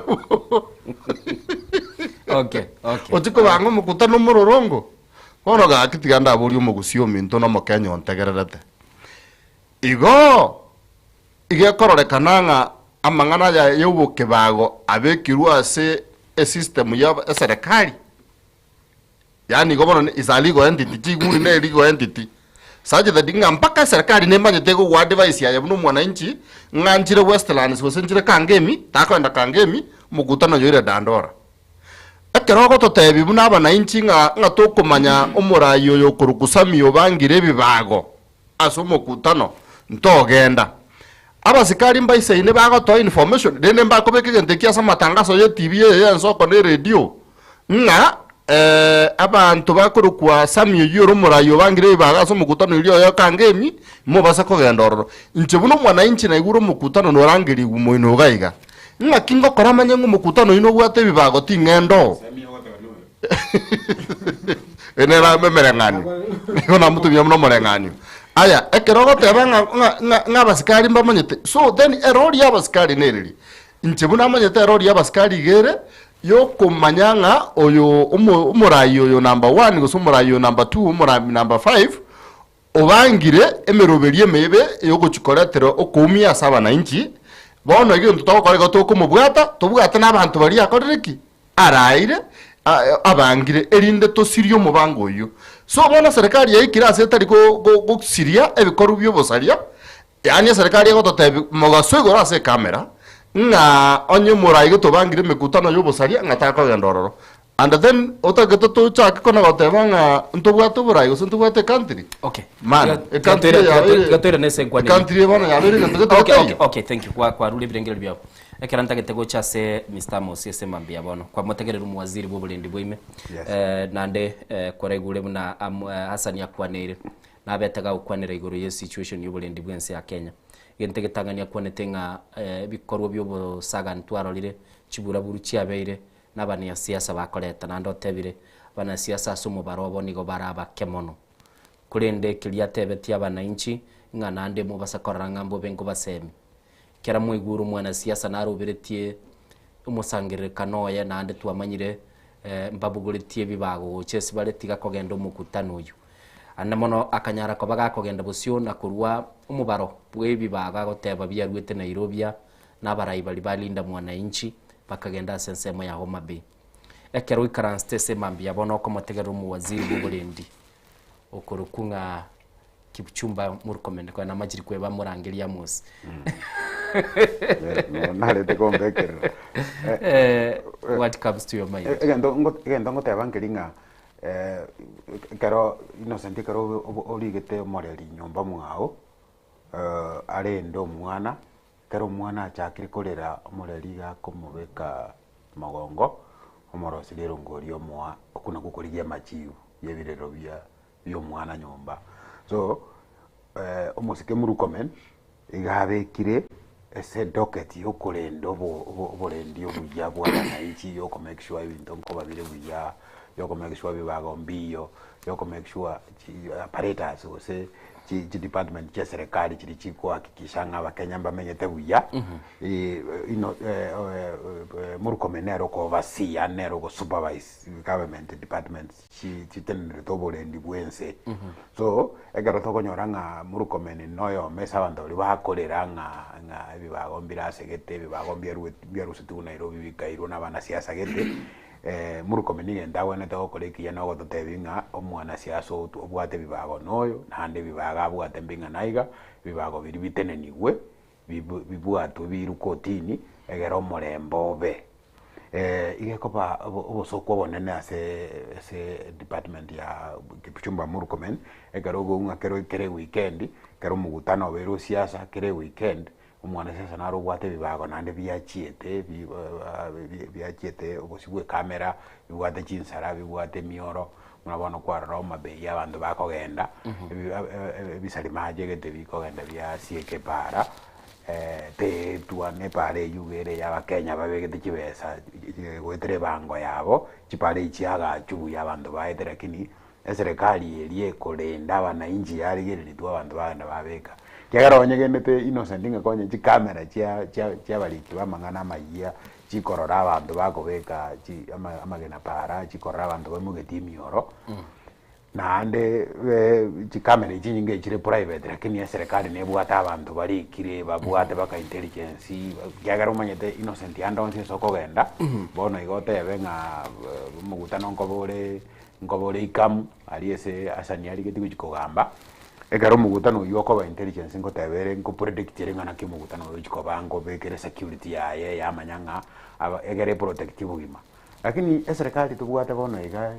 Okay, okay. Ochi kobanga omokutano omororongo. Bono gaki tiga ndaborie omogusii ominto na omokenya ontegererete. Igo iga ekororekana ng'a amang'ana aya ya obokebago abekirwe ase esystem ya eserekari. Yaani igo bono is a legal entity, chiguri ne legal entity. Such that ng'a mpaka eserekari nemanyete egogwa advice aye buna omwananchi, ng'a nchire Westlands gose nchire Kangemi, takoenda Kangemi, omokutano oyoire Dandora. Ekero ogototebia buna abananchi ng'a ng'a tokomanya omorai oyo okorokwa Sammy obangire ebibago ase omokutano, ntogenda. Abasikari mbaisaine bagotoa information, rende mbakobeka egento ekio ase amatangaso ye TV eye ya ensoko na eredio, ng'a abanto bakorokwa Sammy oyio ore omorai obangire ebibago ase omokutano oria oye Kangemi, mobase kogenda ororo. Inche buna omwananchi naigure omokutano norangerigwe moino iga iga. Ng'aki ngokora manye ng'a omokutano oyio nobwate ebibago ting'enda oo? Eye nere emereng'anio. Nigo namotumia buna omoreng'anio. Aya, ekero ogoteba ng'a ng'a ng'a ng'a abasikari mbamanyete, so then erori ya abasikari nereri. Inche buna amanyete erori ya abasikari iga ere, yokomanya ng'a oyo omo omorai oyo number one gose omorai oyo number two, omorai number five, obangire emeroberio emebe yogochia koretera okoumia ase abananchi, bono egento togokora igo tokomobwata, tobwate na abanto baria akorire ki? Araire, abangire, erinde tosirie omobango oyio. So bono eserekari yaikire ase etari go- go- gosiria ebikorwa bia obosaria, yaani eserekari egototebia mogaso igoro ase ecamera, ng'a onye omorai tobangire emekutano ya obosaria ng'a takogenda ororo. And then otagete tochake kona goteba ng'a ntobwate oborai gose ntobwate ecountry. Okay. Man, Tiga- ecountry tiga- yabeire- tiga toirane ase enkwana ecountry eye bono yabeire egento gete Okay, getaiyo. okay, okay, thank you. Kwa kwarure ebirengererio biabo. Ekero ntagete gocha ase Mister Amos ase mambia bono. Kwamotegerera omowaziri bwa oborendi bwaime. Yes. Eh, naende eh, kwaraigure buna am, eh, Hassan akwaneire. Nabete gagokwanera igoro ye situation ya oborendi bwa ense ya Kenya. Egento egetang'ani akwanete ng'a eh, ebikorwa bia obosagani twarorire, chiburaburu chiabeire, na abanasiasa bakoreta. Naende otebire, abanasiasa ase omobaro obo nigo bare abake mono. Korende keria atebetie abanainchi, ng'a naende mobasa korora ng'a mbobe nkobasemi. Kera mwaigure omwanasiasa naroberetie omosangererekano oye naende twamanyire mbabogoretie ebibago gocha ase bare tiga kogenda omokutano oyio. Ande mono akanyara koba gakogenda bosio na korua omobaro bw'ebibago agoteba biaruete Nairobia na abarai baria ba Linda Mwananchi bakagenda ase ensemo ya Homa Bay. Ekero oikaransete ase mambia bono okomotegerera omowaziri bw'oborendi okorokwa ng'a Kipchumba Murkomen konya namachiri kweba morangeria Amos. Narete kombekerera. Eh, what comes to your mind? Egento ngo- egento ngoteba nkeri ng'a ekero Innocent ekero obe- obe- origete omoreri nyomba mwao, arende omwana, ekero omwana achakire korera omoreri iga akomobeka mogongo, omoroseria erongori omoa, okwo nakwo okorigia amachibu ya ebirero bia bia omwana nyomba. So omosike Murkomen iga abekire ase edocket ya okorenda obo obo oborendi obuya bwa abananchi ya oko make sure ebinto nkoba bire buya, ya oko make sure ebibago mbiyo, ya oko make sure chi apparatus gose chi chidepartment chia eserekari chiria chikohakikisha ng'a abakenya mbamenyete buya, ino Murkomen nere oko oversee nere ogo supervise government departments. chi chitenenerete oborendi bw'ense. So, ekero tokonyora ng'a Murkomen noyomo ase abanto baria bakorera ng'a ng'a ebibago mbire asegete, ebibago mbiarueti mbiarusetigwe Nairobi bikairwa na abanasiasa gete, Murkomen egento agwenerete gokora ekiya na ogototebia ng'a omwanasiasa oyo obwate ebibago noyo, naende ebibago abwate mbing'ana iga, ebibago biria bitenenigwe, bibu bibwatwe biirwe kotini, egere omorembe obe. Iga ekoba obosoku obonene ase ase department ya Kipchumba Murkomen, ekero okoigwa ng'a kero kere eweekend, ekero omogutano obeire osiasa kere eweekend, omwanasiasa naro obwate ebibago naende biachiete bi biachiete obosio bwa ecamera, bibwate chinsara, bibwate emioro, buna bono kwarora Homa Bay abanto bakogenda, ebisarimache gete bikogenda biasieka epaara. Teetwa nepaara eyio iga ere ey'Abakenya babegete chibesa goetera ebango yabo, chipaara echi chiagachwa buya abanto baete lakini eserekari eria ekorenda abanainchi yarigereretwe abanto bagenda babeka. Ekiagera onyegenete Innocent ng'a konya chikamera chia chia chiabariki b'amang'ana amayia chikorora abanto bakobeka chi ama amagena para, chikorora abanto baimogetie emioro, naende chikamera echi chinyinge chire private lakini eserekari nebwate abanto barikire babwate baka intelligence, ekiagera omanyete Innocent ande onsi ase okogenda, bono igo otebe ng'a omogutano nkoba ore nkoba ore ikamu aria ase Hassan arigetie gochia kogamba, ekero omogutano oywo okoba intelligence ngoteba ere nko predict ere ng'a naki omogutano oyo ogochia koba nkobekere security yaye yamanya ng'a aba egere eprotect obogima. Lakini eserekari tobwate bono iga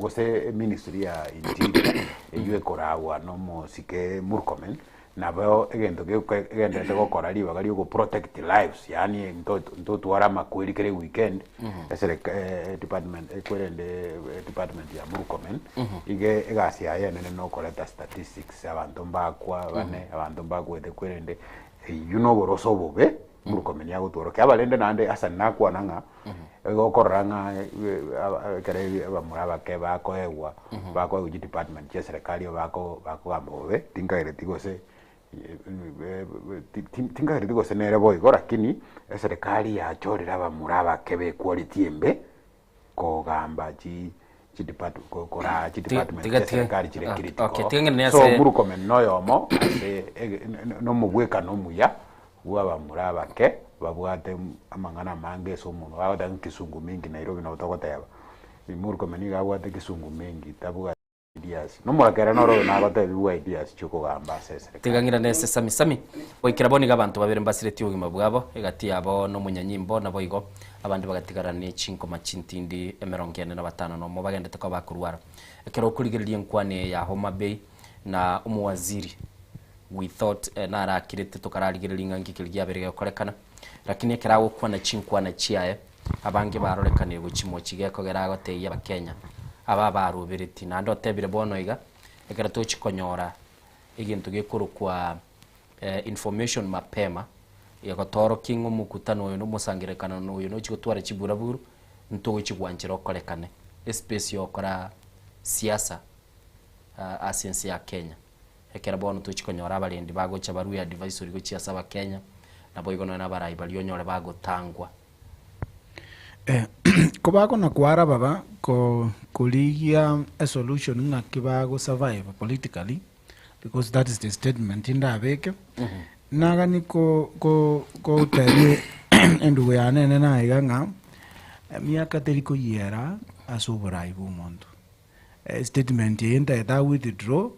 gose eministry ya interior eywo ekoragwa na omosike Murkomen, nabo egento geke egendererete gokora ribaga ria ogoprotect lives yaani nto ntotware amakweri kera eweekend, esereka edepartment ekwerende edepartment ya Murkomen, iga egasi yaye enene na okoreta statistics abanto mbakwa bane, abanto mbakwete kwerende eywo na oboroso obobe Murkomen agotworokia. Abarende naende Hassan nakwana ng'a. Igo okorora ng'a ekero abamura abake bakoegwa, bakoegwa chidepartment chia eserekari igo bako bakogamba bobe, tinkagereti gose tinkagereti gose nere boigo lakini eserekari yachorire abamura abake be equality embe, kogamba chi chidepart koraa chidepartment Tiga- chia tiga- eserekari chire okay, critical. okay, tiga ng'ende So ase- Murkomen noyomo ase ege nomobwekano omuya. Bw'abamura abake babwate amang'ana amange ase omonwa, bagoteba ng'a kisungu mingi Nairobi nabo togoteba, Murkomen nigo abwate kisungu mingi tabwati ideas, nomorakera noro oyo nagotebiwa ideas chiokogamba ase eserekari. Tiga ng'irane ase Sami Sami. Goikera bono iga abanto babere mbasiretie obogima bwabo, egati yabo nomonyanyimbo, naboigo abande bagatigara ne chinkoma chintindi emerongo ene na batano nomo bagendete koba bakorwara. Ekero okorigereria enkwana eye ya Homa Bay na omowaziri We thought narakirete tokararigereria ng'a nki keria giabeire gegokorekana, lakini ekero agokwana chinkwana chiaye, abange barorekanire gochimochia gekogera agotebia abakenya aba abaroberetie. Naende otebire bono iga, ekero tochi konyora egento gekorokwa information mapema, egotoorokia ng'a omokutano oyo na omosangererekano oyo nochi gotwara chiburaburu, ntogochi gwanchera okorekane espace yokora siasa ase ense ya Kenya. Ekero bono tochia konyora abarendi bagocha barue advisory gochia ase abakenya, naboigo nonya na abarai baria onyore bagotangwa. Kobakona kwara baba ko korigia esolution ng'aki bago survive politically because that is the statement ndabeke, nagani ko ko kotebia endugu yane ene naiga ng'a emiaka teri koyiera ase oborai bwa omonto. Statement eye ntagete a withdraw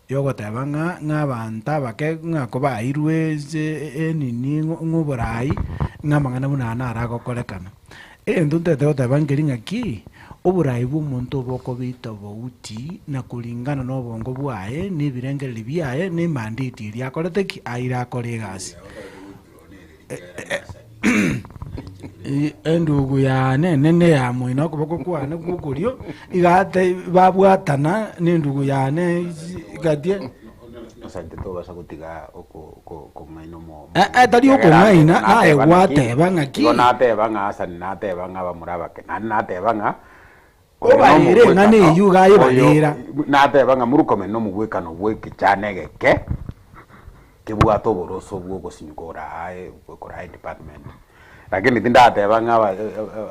yogoteba ng'a ng'a abanto abake ng'a kobairwe ase enini ng'a oborai ng'a amang'ana buna aya naro agokorekana. Egento ntagete goteba nkeri ng'aki, oborai bwa omonto obo okoba tofauti na kuringana na obongo bwaye na ebirengererio biaye na emandeti eria akorete ki? Aire akore egasi. Endugu yane enene ya moino okoboko kwane gw'okorio iga ate babwatana na endugu yane gatie Asante tobasa gotiga oko- oko- okong'aina omo- Eh, eh, tari okong'aina, naye gwateba ng'aki. Igo nateba ng'a Hasani nateba ng'a abamura abake, naende nateba ng'a Obarere eng'ana eyio iga ayebarera. Nateba ng'a Murkomen nomogwekano bw'ekichana egeke kebwate oboroso bw'ogosinywa koraa koraa edepartment. Lakini tindateba ng'a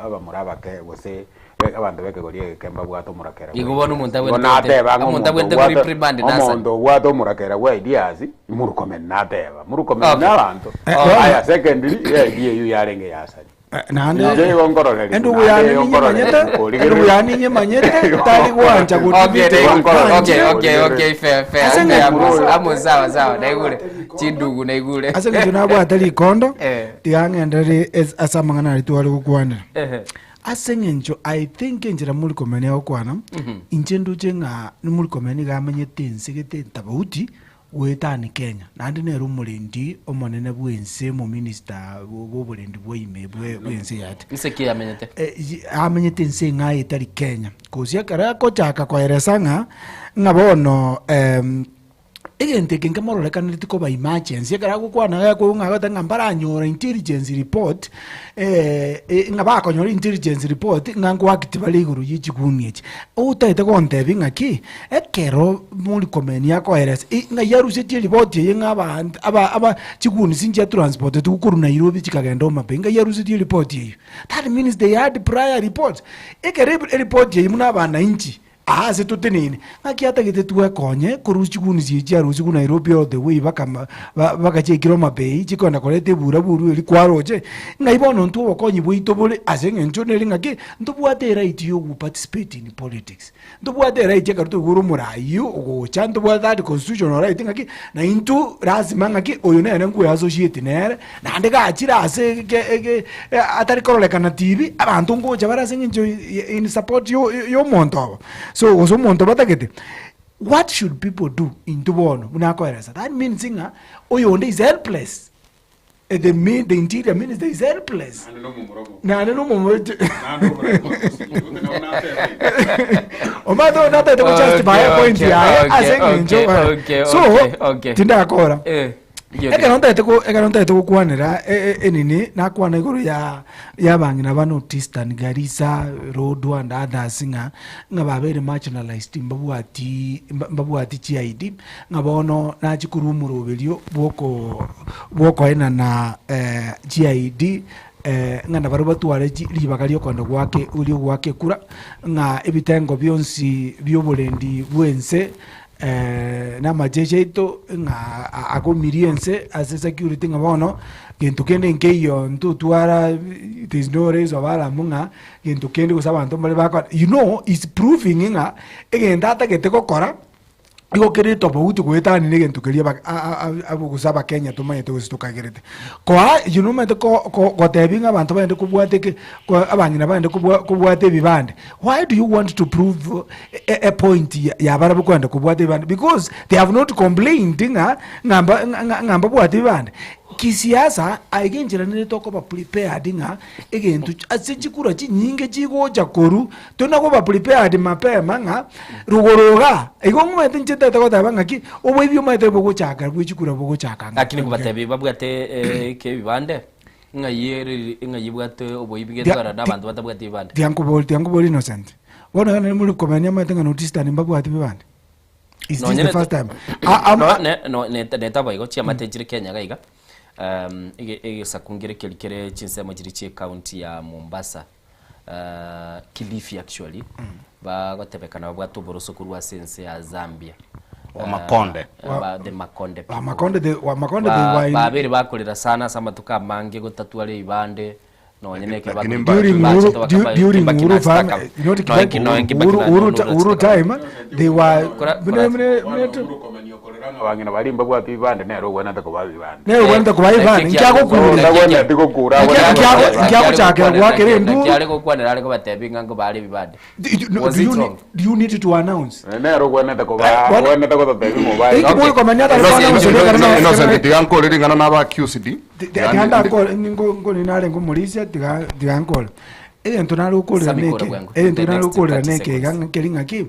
abamura abake gose abanto b'ekegori egeke mbabwate omorakera Igo bono omonto Igo abwenerete nateba ng'a omonto omonto abwenerete obwate koreprimand nasa. omonto obwate omorakera bwa ideas, Murkomen nateba. Murkomen Okay. nabanto. Okay. Aya secondly, idea eyio yarenge ya Asani. Naende Inche igo nkororeri endugu naende yane igo ninyemanyete, nkororeri endugu korigereria. yane ninyemanyete, tari gwancha Okay, godibitiwa naigure. nanche. Okay, okay, okay, fair, fair, Ase fair. eng'encho Amo, amo sawa, sawa, naigure. Chindugu naigure. Ase eng'encho nabwate rikondo, Eh. tiga ng'enderere es- ase amang'ana aria tware gokwanera. Ehe. Ase eng'encho I think enchera Murkomen agokwana, inche ndoche ng'a Murkomen nigo amenyete ense gete tofauti Goetania Kenya, naende nere omorendi omonene bw'ense, omominista bw'oborendi bwa ime bw'ense yaito. Inse ki amenyete? Amenyete ense eng'ao etari Kenya. Gose ekero agochaka koeresa ng'a, ng'a bono. Egento eke nkemororekaneti koba emergency, ekero agokwana iga akoigwa ng'a agoteba ng'a mbaranyora intelligence report, ng'a bakonyora intelligence report ng'a nkoact bare igoro ye chiguni echi. Otagete gontebia ng'aki, ekero Murkomen akoeresa i ng'ai arusetie eripoti eye ng'a abanto aba aba chiguni sinchia transportetwe korwa Nairobi chikagenda Homa Bay, ng'ai arusetie eripoti eyio. That means they had prior reports. Ekero eripoti eyio buna abanainchi Aa ase toteneine, ng'aki atagete twekonye korwa chiguni echi chiarusigwe Nairobi all the way baka baka chiaikire Homa Bay chikogenda koreta ebura buru eria kwaroche, ng'ai bono intwe obokonyi bwaito bore ase eng'encho nere ng'aki ntobwate eright ya ogo participate in politics. Ntobwate eright ekero toigure omorai ogocha ntobwate that constitutional right ng'aki na intwe lazima ng'aki oyo nere nkwe associate nere. Naende gachire ase ege ege atari kororekana TV, abanto ngocha bare ase eng'encho in support yo yomonto obo. So gose omonto batagete, what should people do intwe bono buna akoeresa? That means ng'a oyonde is helpless. The mi the interior minister is helpless. Naende na omomura omanyete oyo natagete go justify point yaye ase eng'encho so tindakora. Ekero ntagete ko ekero ntagete gokwanera e- e- enini, nakwana igoro ya ya abang'ina ba North Eastern, Garissa, Lodwar and others ng'a ng'a babeire marginalised mbabwati mba- mbabwati chi ID, ng'a bono nachia korwa omoroberio bwa oko bwa okoenana chi ID ng'a nabarabwo batware chi ribaga ria okogenda goaka ria ogoaka ekura, ng'a ebitengo bionsi bia oborendi bwa ense. na amacheche aito ng'a agomirie ense ase security ng'a bono gento kende nkeiyo ntotwara there is no raise of alarm ng'a gento kende gose abanto mbare bakora you know is proving ng'a egento atagete gokora igo kere tofauti goetania na egento keria aba a- a- a gose abakenya tomanyete gose tokagerete. Koa you know omanyete ko ko gotebia ng'a abanto bagende kobwata eke ko abang'ina bagende kobwa kobwata ebibande. Why do you want to prove a point ya barabwo kwenda kobwata ebibande because they have not complained ng'a ng'a mba ng'a ng'a mbabwate ebibande. Kisiasa aiga enchera nere tokoba prepared ng'a egento ase chikura chinyinge chigocha korwa tore koba prepared mapema ng'a rogoro igaa igo omanyete inche ntagete goteba ng'aki oboibi omanyete bogochaka bwe chikura bogochaka ng'a. Lakini kobatebi babwate eke ebibande. Ng'ai ere ng'ai ebwate oboibi getwara na abanto batabwati ebibande? Tiankobori tiankobori Innocent. Bono iga nari muri komenya omanyete ng'a North Eastern mbabwati bibande? Is this the first time? Ah, am- No, ne- no, ne- netaba igo chiamate chire Kenya iga iga um, ege- egesaku nkere keri kere chinsemo chiri chie county ya Mombasa uh, Kilifi actually bagotebekana babwate oboroso korwa ase ense ya Zambia. Wamakonde. Ba- the Makonde people. Wamakonde they, Wamakonde they were in, Babere bakorera sana ase amatuko amange gotatwara ebibande nonye neke Lakini during Uhuru, during Uhuru farm, not Kibaki, Uhuru, Uhuru, Uhuru time, they were, mune, mune, mune, Abang'ina baria mbabwate ebibande nere ogwenerete kobaa ebibande. Nere ogwenerete kobaa ebibande, nkiagokura. Otagwenereti gokura, agwenerete kobaa ebibande. Nkiagochakera goakera enduru. Naki are gokwanera are kobatebia ng'a nkobare ebibande. No, Was do it you wrong? need, do you need to announce? Nere ogwenerete kobaa, Bono- ogwenerete gototebia mobae. Inki mokomanya atari Innocent, koannounce Innocent, ekero Innocent, tiga nkore ring'ana naba accused. Tiga ndakore nkore narenge omorisia tiga tiga nkore. Egento nare gokorera Sami neke kora bwango. egento The nare next gokorera 30 neke iga seconds. nkeri ng'aki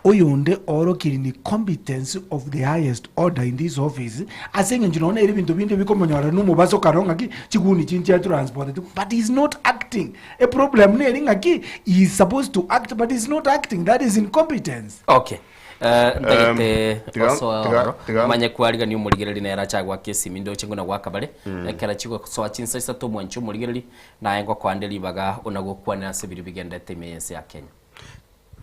oyonde oorokiri ni competence of the highest order in this office ase eng'encho nonya nere ebinto binde bikomonyora na omobasokano ng'aki chiguni chinchia transport but he is not acting. A problem neri ng'aki he is supposed to act but he is not acting that is incompetence. Okay. Eh, ntagete Tiga- osoe tiga- ororo tiga- manye kwarigania omorigereri nere ache agoaka esimi ndoche ng'una goaka bare ekero chigosoa chinsa isato omwanchi omorigereri naye ngokoande ribaga ona gokwanera ase biria bigendete ime y'ense ya Kenya.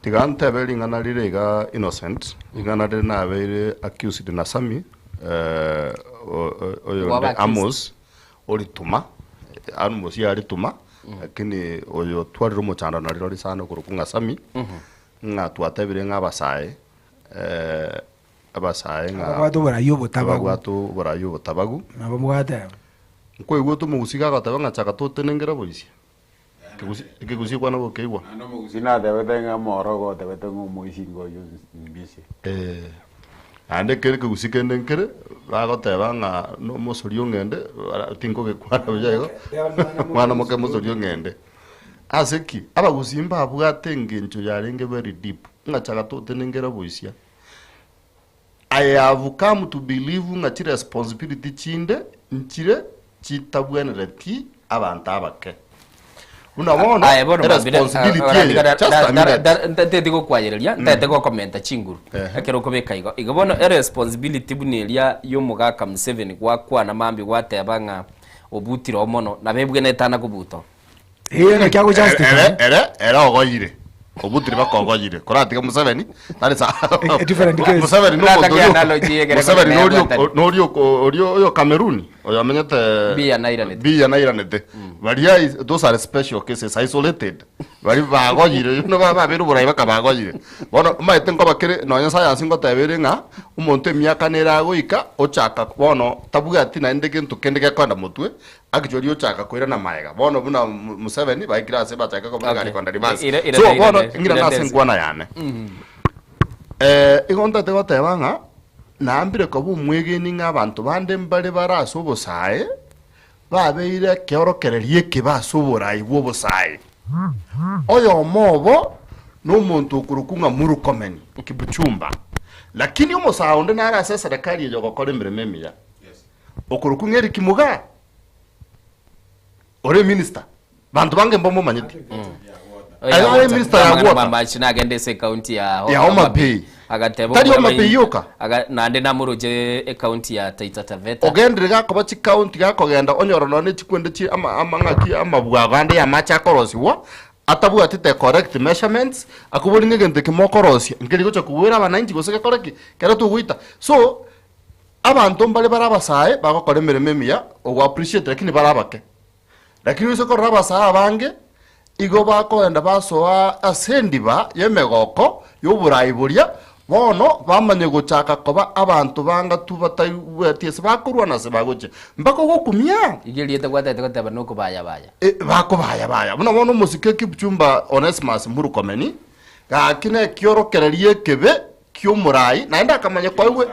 Tiga ntebe ring'ana rire iga Innocent, ring'ana rire nabeire accused na Sammy, eh, o- o- oyonde Gwaba accused. Amos orituma, Amos yarituma, lakini oyo otwarire omochando narire sana okorokwa ng'a Sammy, ng'a twatebire ng'a abasae, eh, abasae ng'a Ababwate oborai obotabagu. ababwate oborai obotabagu. Nabo mwateba. Nkoigwete omogusii gagoteba ng'a chaka totenengere boisia. Ekegusii kwana gokeigwa. Naende omogusii natebete ng'a omoro ogotebete ng'a omoisingo oyio mbise. Eh, naende ekere ekegusii kende nkere, bagoteba ng'a nomosori ong'ende, bara tinkogekwana buya igo, mwana moke mosori ong'ende. Ase ki? Abagusii mbabwate engencho yarenge very deep, ng'a chaga totenengera boisia. I have come to believe ng'a chiresponsibility chinde nchire chitabwenereti abanto abake. Buna bono, Aye bono mambire, eresponsibility eye, just a minute. ntete gokwayereria, ntete gokomenta chinguru ekero okobeka igo. Igo bono eresponsibility buna eria ya omogaka Museveni gwakwana mambia gwateba ng'a obutire oo mono, nabo ebwenerete ana kobuta oo. Eye naki ago justify. Ere ere ere ogoyire. Obutire baka ogoyire. Koratiga Museveni tari sa. A different case. Museveni no Natake omonto orio- analogy egere Museveni kogenda norio yabwatani. norio orio oyo Cameroon oyo amenyete Biya nairanete. Biya nairanete. Baria is- those are special cases isolated. Bari bagoyire you know babere oborai baka bagoyire. Bono omanyete nkoba kere nonya science ngoteba ere ng'a omonto emiaka nere agoika ochaka bono tabwati naende gento kende gekoenda motwe Actually ochaka koirana maega bono buna Museveni baikire ase bachake kobeka Okay. gari konda reverse. Ira- ira- So ira- bono ira- ng'irane ira- ase enkwana yane. Eh, igo ntagete goteba ng'a naambire koba omwegeni ng'a abanto bande mbare bare ase obosae babeire ekeorokererio ekebe ase oborai bwa obosae. Oyomo obo nomonto okorokwa ng'a Murkomen Kipchumba. Lakini omosae onde nare ase eserekari eye ogokora emeremo emiya. Okorokwa ng'a Eric Mugaa ore eminister, banto bange mbamomanyeti. Aye are eminister ya water. Mamachi nagende ase ekaunti ya Ya Homa Bay. Agateba Tari omwana Homa Bay yoka. Aga, naende namoroche ekaunti ya Taita Taveta. Ogendire gakoba chikaunti gakogenda onyora nonya ne chikwende chi ama ama ng'aki amabwago ande y'amache akorosiwa atabwati the correct measurements akobori ng'a egento eke mokorosia nkeri gocha kogwera abananchi gose gekore ki? Kere togoita. So Abanto mbare bare abasae bagokora emeremo emiya, ogo appreciate lakini bare abake. Lakini oise korora abasae abange igo bakoenda basoa ase endiba y'emegoko y'oborai boria, bono bamanye gochaka koba abanto banga tu bataigweti ase bakorwa na ase bagochia. Mpaka ogokumia. Iga erieta gwatagete goteba nokobayabaya. E, bakobayabaya. Buna bono omosike Kipchumba Onesmus Murkomen, gaki nekiorokererio ekebe ki'omorai, naende akamanya koegwa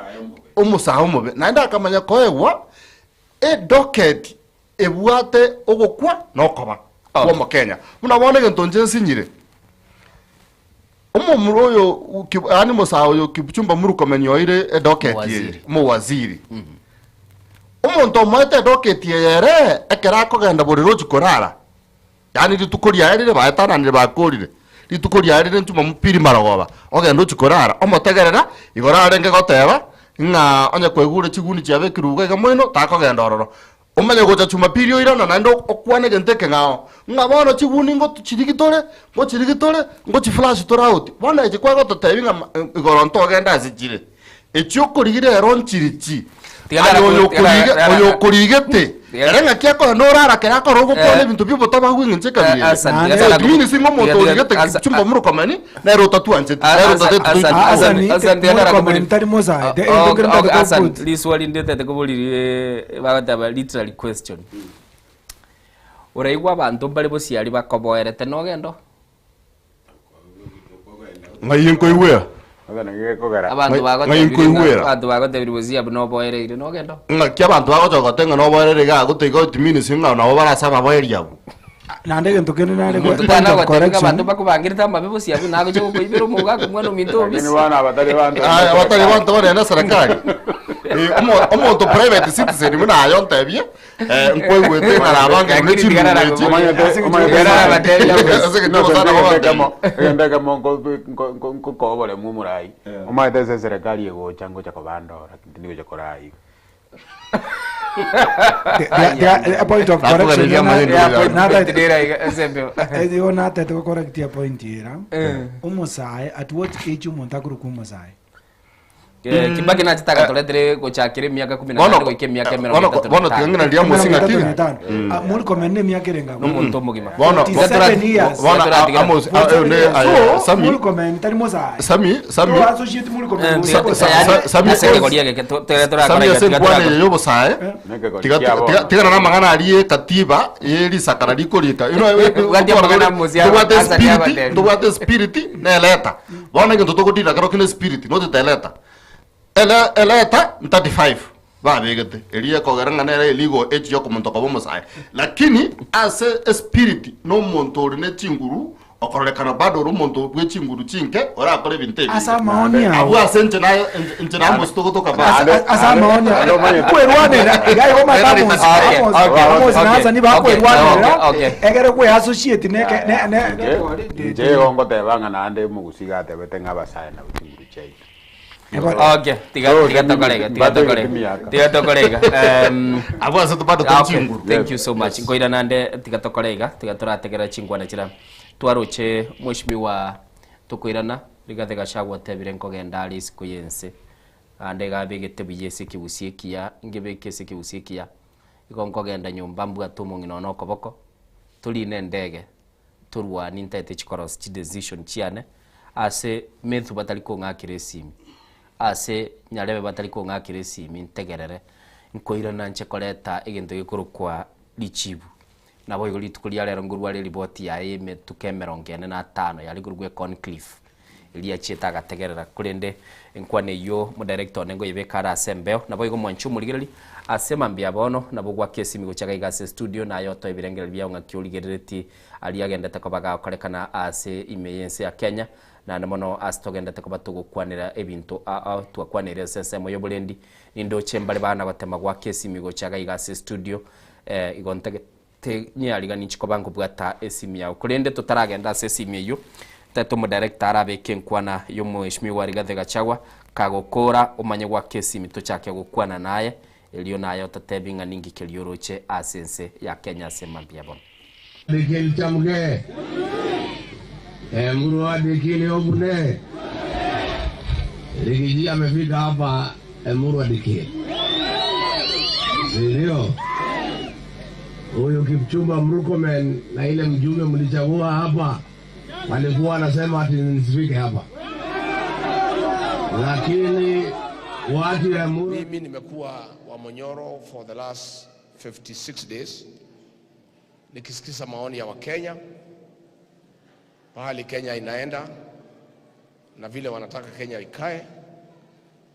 omosae omobe, naende akamanya koegwa edoketi ebwate ogokwa na okoba kw'Omokenya. Buna bono egento inche nsinyire, omomura oyo Ki- yaani omosae oyo Kipchumba Murkomen oire edoketi eye, Omowaziri. omowaziri. Omonto omoete edoketi eye ere, ekero akogenda borere ochia korara, Yaani rituko riaye rire baetananire bakorire, rituko riaye rire Jumapili marogoba, ogende ochie korara, omotegerera, igoro arenge goteba, ng'a onye kwaigure chiguni chiabekirwe iga iga moino, takogenda ororo. Omanye gocha Jumapili oirana naende okwane egento ekeng'ao, ng'a bono chiguni ngochirigi tore, ngochirigi tore, ngochiflash tore out. Bono echi kwagototebia ng'a ma igoro ntogende ase chire. Echi okorigia rero nchirichi. Tiga Aye nara- oyo tiga nara- okorige- nara- oyo okorigete Tiga- ere ng'aki akogenda orara kere akore ogokwana Eh. ebinto bi'obotabagu eng'encho Eh, ekabira eye. Asante, So tiga it means ng'a omonto tiga- tiga- origete asa- Kipchumba Murkomen nere otatwancheti Ah, nere asa- otateti asa- toitwe. asa- Asani, asa- tiga nara Murkomen kobori- tari mosae. The- Oh, entokere oh, ntagete Asante, kobut. riswali ndetete koboririe bagoteba literally question. Oraigwa abanto mbare bosiari bakoboerete nogenda oo? Ng'ai nkoigwera? Abanto Ng'ai bagotebire ng'a nkoigwera? abanto bagotebire bosia buna oboereire nogenda oo. Ng'aki abanto bagocha gogotenga ng'a noboerere iga gotaiga it means ng'a nabo bare ase ababoeri abwo. Naende egento kende nare Omonto point tana of gotebia ng'a correction. abanto bakobangerete amabe bosia abwo nagocha gokoibera omogaka omwana ominto Lakini obisi. bwana abatari banto Aya, abatari banto banene serikali. Eh, omo- omonto private citizen buna aye ontebie Eh, nkwaigwete ng'a nabange buna Lakini tigara chirume echi. Ase egento ogosana gogotebi. Egento ekemo nkokoboremwa omorai omanyete ase eserekari egocha ngocha kobandora tindi gocha koraa iga. A point of correction Nakuganeria amanyinga na- ya. na- Tidira iga, esembe. Eh, igo natete gocorrectia point era Eh. omosae at what age omonto akorokwa omosae Eh, Kibaki nachete agatoretire gochakera emiaka kumi na Bono- nane goika emiaka emerongo bono- etato na bono etano. tiga ng'ina riria mosi Emerongo ng'aki. etato na etano. Ah, Murkomen ne emiaka ere enga? Nomonto omogima. Bono- 47 years. bono- Tiga- Amos, ah, eh, ne- ah, eh, So, Sami- Murkomen tari mosae. Sami- Sami- No associate Murkomen Eh, with tiga- Murkomen. Sa- sa- Sami- ase ekegori eke, tiga torakora Sami iga, ase tiga enkwana torakora. eye y'obosae Nekegori tiga- kia bono. tiga- tigana namang'ana aria ekatiba yerisakara rikorika You know, eh, Bwate amang'ana amosi aba- tobwate asa spirit, abatebi. tobwate spirit na eleta bono egento togodira kero kende spirit nochete eleta Ele eleta 35 babegete eria ekogera ng'a nere eligo age yokomonto koba omosae lakini ase espirit na omonto ore ne chinguru. Okororekana bado ore omonto bwe chinguru chinke orakore ebinto ebi. Ase amaoni ao. Abwo ase inche na inche na Amos togotoka Ase- ase- ase amaoni ao. Kwerwanera, iga igo omanyete Amos- Amos- Amos na Hasani bakwerwanera, egere kwe associate ne eke- ne- ne- ne- Inche igo ngoteba ng'a naende omogusi iga atebete ng'a abasae nabo chinguru chiaito. Okay, tiga tiga tokorega, tiga tokorega. Tiga tokorega. Abwo ase bado Ah, tore okay. chinguru. Thank you so much. Nkoira nande tiga tokorega, tiga torategerera chingwana chira. Twaroche mheshimiwa tokoirana Rigathi Gachagua otebire nkogenda are isiko y'ense. Ande iga abegete buya ase ekegusi ekiya, ngebeke ase ekegusi ekiya. Igo nkogenda nyomba mbwate omong'ina one okoboko, torine endege, torwanie ntaete chikorosi chidecision chiane, ase Methu batari kong'akera esimi, ase Nyarebe batari kong'akera esimi ntegerere, nkoirana nche koreta egento gekorokwa richibu. Naboigo rituko ria rero nkorware eriboti yaye y'emetuko emerongo ene na atano yare korokwa econclave, eria achiete agategerera. Korende enkwana eyio omodirector one nkoyebeka are ase embeo. Naboigo mwanche omorigereri ase mambia bono nabo gwaka esimi gochia gaiga ase estudio naye otoe ebirengererio biao ng'aki origereretie aria agendete koba gakorekana ase ime y'ense ya Kenya naende mono ase togendete koba togokwanera ebinto ao twakwaneire ase ensemo y'oborendi. Nindoche mbare bana gotema goaka esimi gocha gaiga ase estudio igo ntagete nyarigani inche koba nkobwata esimi yao. Korende totaragenda ase esimi eyio, ntagete omodirector arabeke enkwana y'omheshimiwa Rigathi Gachagua, kagokora omanye goaka esimi tochake gokwana naye, erio naye ototebi ng'a ninki keria oroche ase ense ya Kenya ase mambia bono. Dikil chamge. Emurwa Dikil obune. Rigiji amefika hapa Emurwa Dikil. Si ndio? Huyu Kipchumba Murkomen na ile mjumbe mlichagua hapa walikuwa wanasema ati nisifike hapa, lakini watu ya Emurwa Mimi nimekuwa wa Monyoro for the last 56 days nikisikiza maoni ya Wakenya pahali Kenya inaenda na vile wanataka Kenya ikae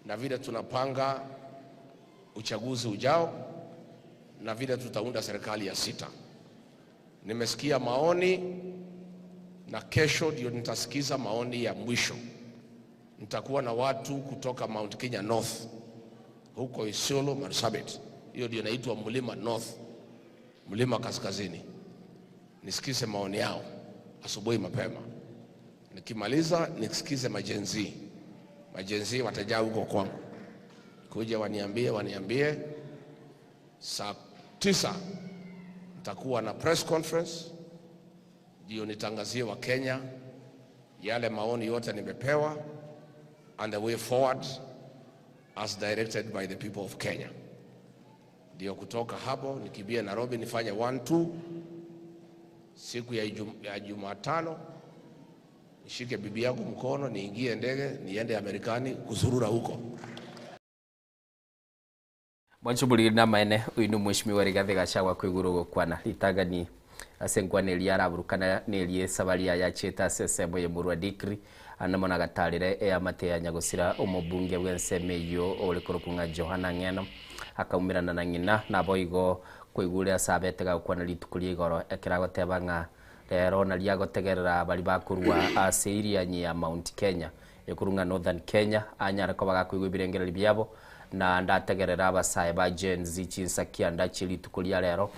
na vile tunapanga uchaguzi ujao na vile tutaunda serikali ya sita. Nimesikia maoni na kesho ndio nitasikiza maoni ya mwisho. Nitakuwa na watu kutoka Mount Kenya North huko Isiolo, Marsabit, hiyo ndio inaitwa Mlima North, Mlima Kaskazini. Nisikize maoni yao asubuhi mapema. Nikimaliza nisikize majenzi. Majenzi watajaa huko kwangu kuja waniambie, waniambie. Saa 9 nitakuwa na press conference ndio nitangazie Wakenya yale maoni yote nimepewa and the way forward as directed by the people of Kenya. Ndio kutoka hapo nikimbie Nairobi nifanye 1 2 siku ya ya Jumatano nishike bibi yangu mkono niingie ndege niende Amerikani kuzurura huko. Mwanchuburi na maene uyu ni mheshimiwa Rigathi Gachagua kwiguru gukwana ritangani ase nkwana eria araburukana neria esabari yaye achiete ase ensemo ya Emurua Dikri ande mono agatarire eamate ya Nyagosira omobunge bwa ensemo eyio ore korokwa ng'a Johana Ng'eno akaumerana na ng'ina naboigo koigure ase abete gagokwana rituko ria igoro ekero agoteba ng'a rero naria agotegerera baria bakorwa ase irianyi ya Mount Kenya ekorwa ng'a Northern Kenya anyare koba gakoigwa ebirengererio biabo na ndategerera abasae ba Gen Z chinsa kianda chie rituko ria rero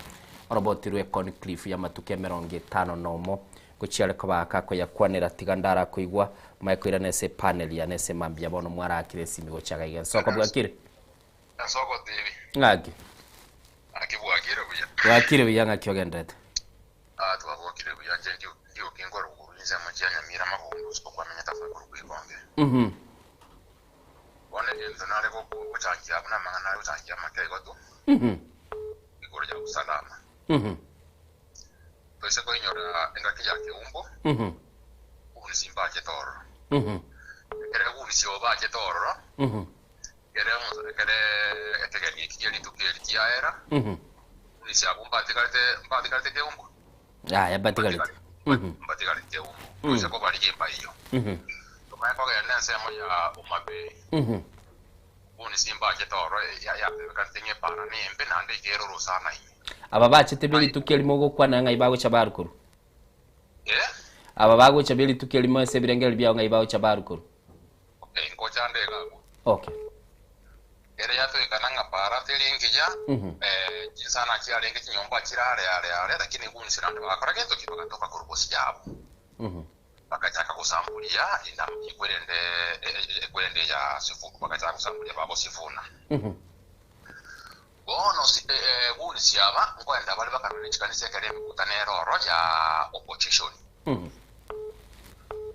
oroboti rwe Conclave y'amatuko emerongo etano na omo gochiare koba gakoyakwanera tiga ndarakoigwa mae koirana ase epanel yane ase mambia bono mwarakire esimi gocha gaiga ensoko bwakire Ensoko TV. Ng'aki? Ng'aki bwakire buya. Bwakire buya ng'aki ogenderete? Ah, twabokire buya nche ndi ndioki nkorwa ensemo chia Nyamira Mabondo ase okwamenyete ase korwa Ikonge. Bono egento nare gochangia abwo namang'ana nare gochangia amake igo tu igoro ya usalama. Toise koinyora engaki ya Keumbu, Gunsi mbachete ororo. Ekere Gunsi obo bachete ororo, ekere ekere ekegeni eki kie rituko eri kiaera, Gunsi abwo mbatigarete mbatigarete Keumbu. Yaya mbatigarete. Mbatigarete Keumbu. Toise kobarigia embaiyo. Tomanye kogenda ensemo ya Homa Bay. Gunsi mbachete ororo yatebekanete ng'a epara nembe naende iga ere orosana ime. Aba bachete be rituko erimo ogokwana ng'ai bagocha barwa korwa? Aba bagocha be rituko erimo ase ebirengererio biao ng'ai bagocha barwa korwa? Okay, ngocha nde iga abwo. Okay. Ere yatoekana ng'a para teri engiya, chinsana chiarenge chinyomba chire are are are, lakini gunsi naende bagakora gento ki? Bagatoka korwa bosio yabo. Bagachaka gosamburia inda ekwerende ekwerende ya Sifu, bagachaka gosamburia babo Sifuna. Bono gunsi aba nkoenda bare bakarora ne chikanisa ekero emekutano ere ororo ya opposition.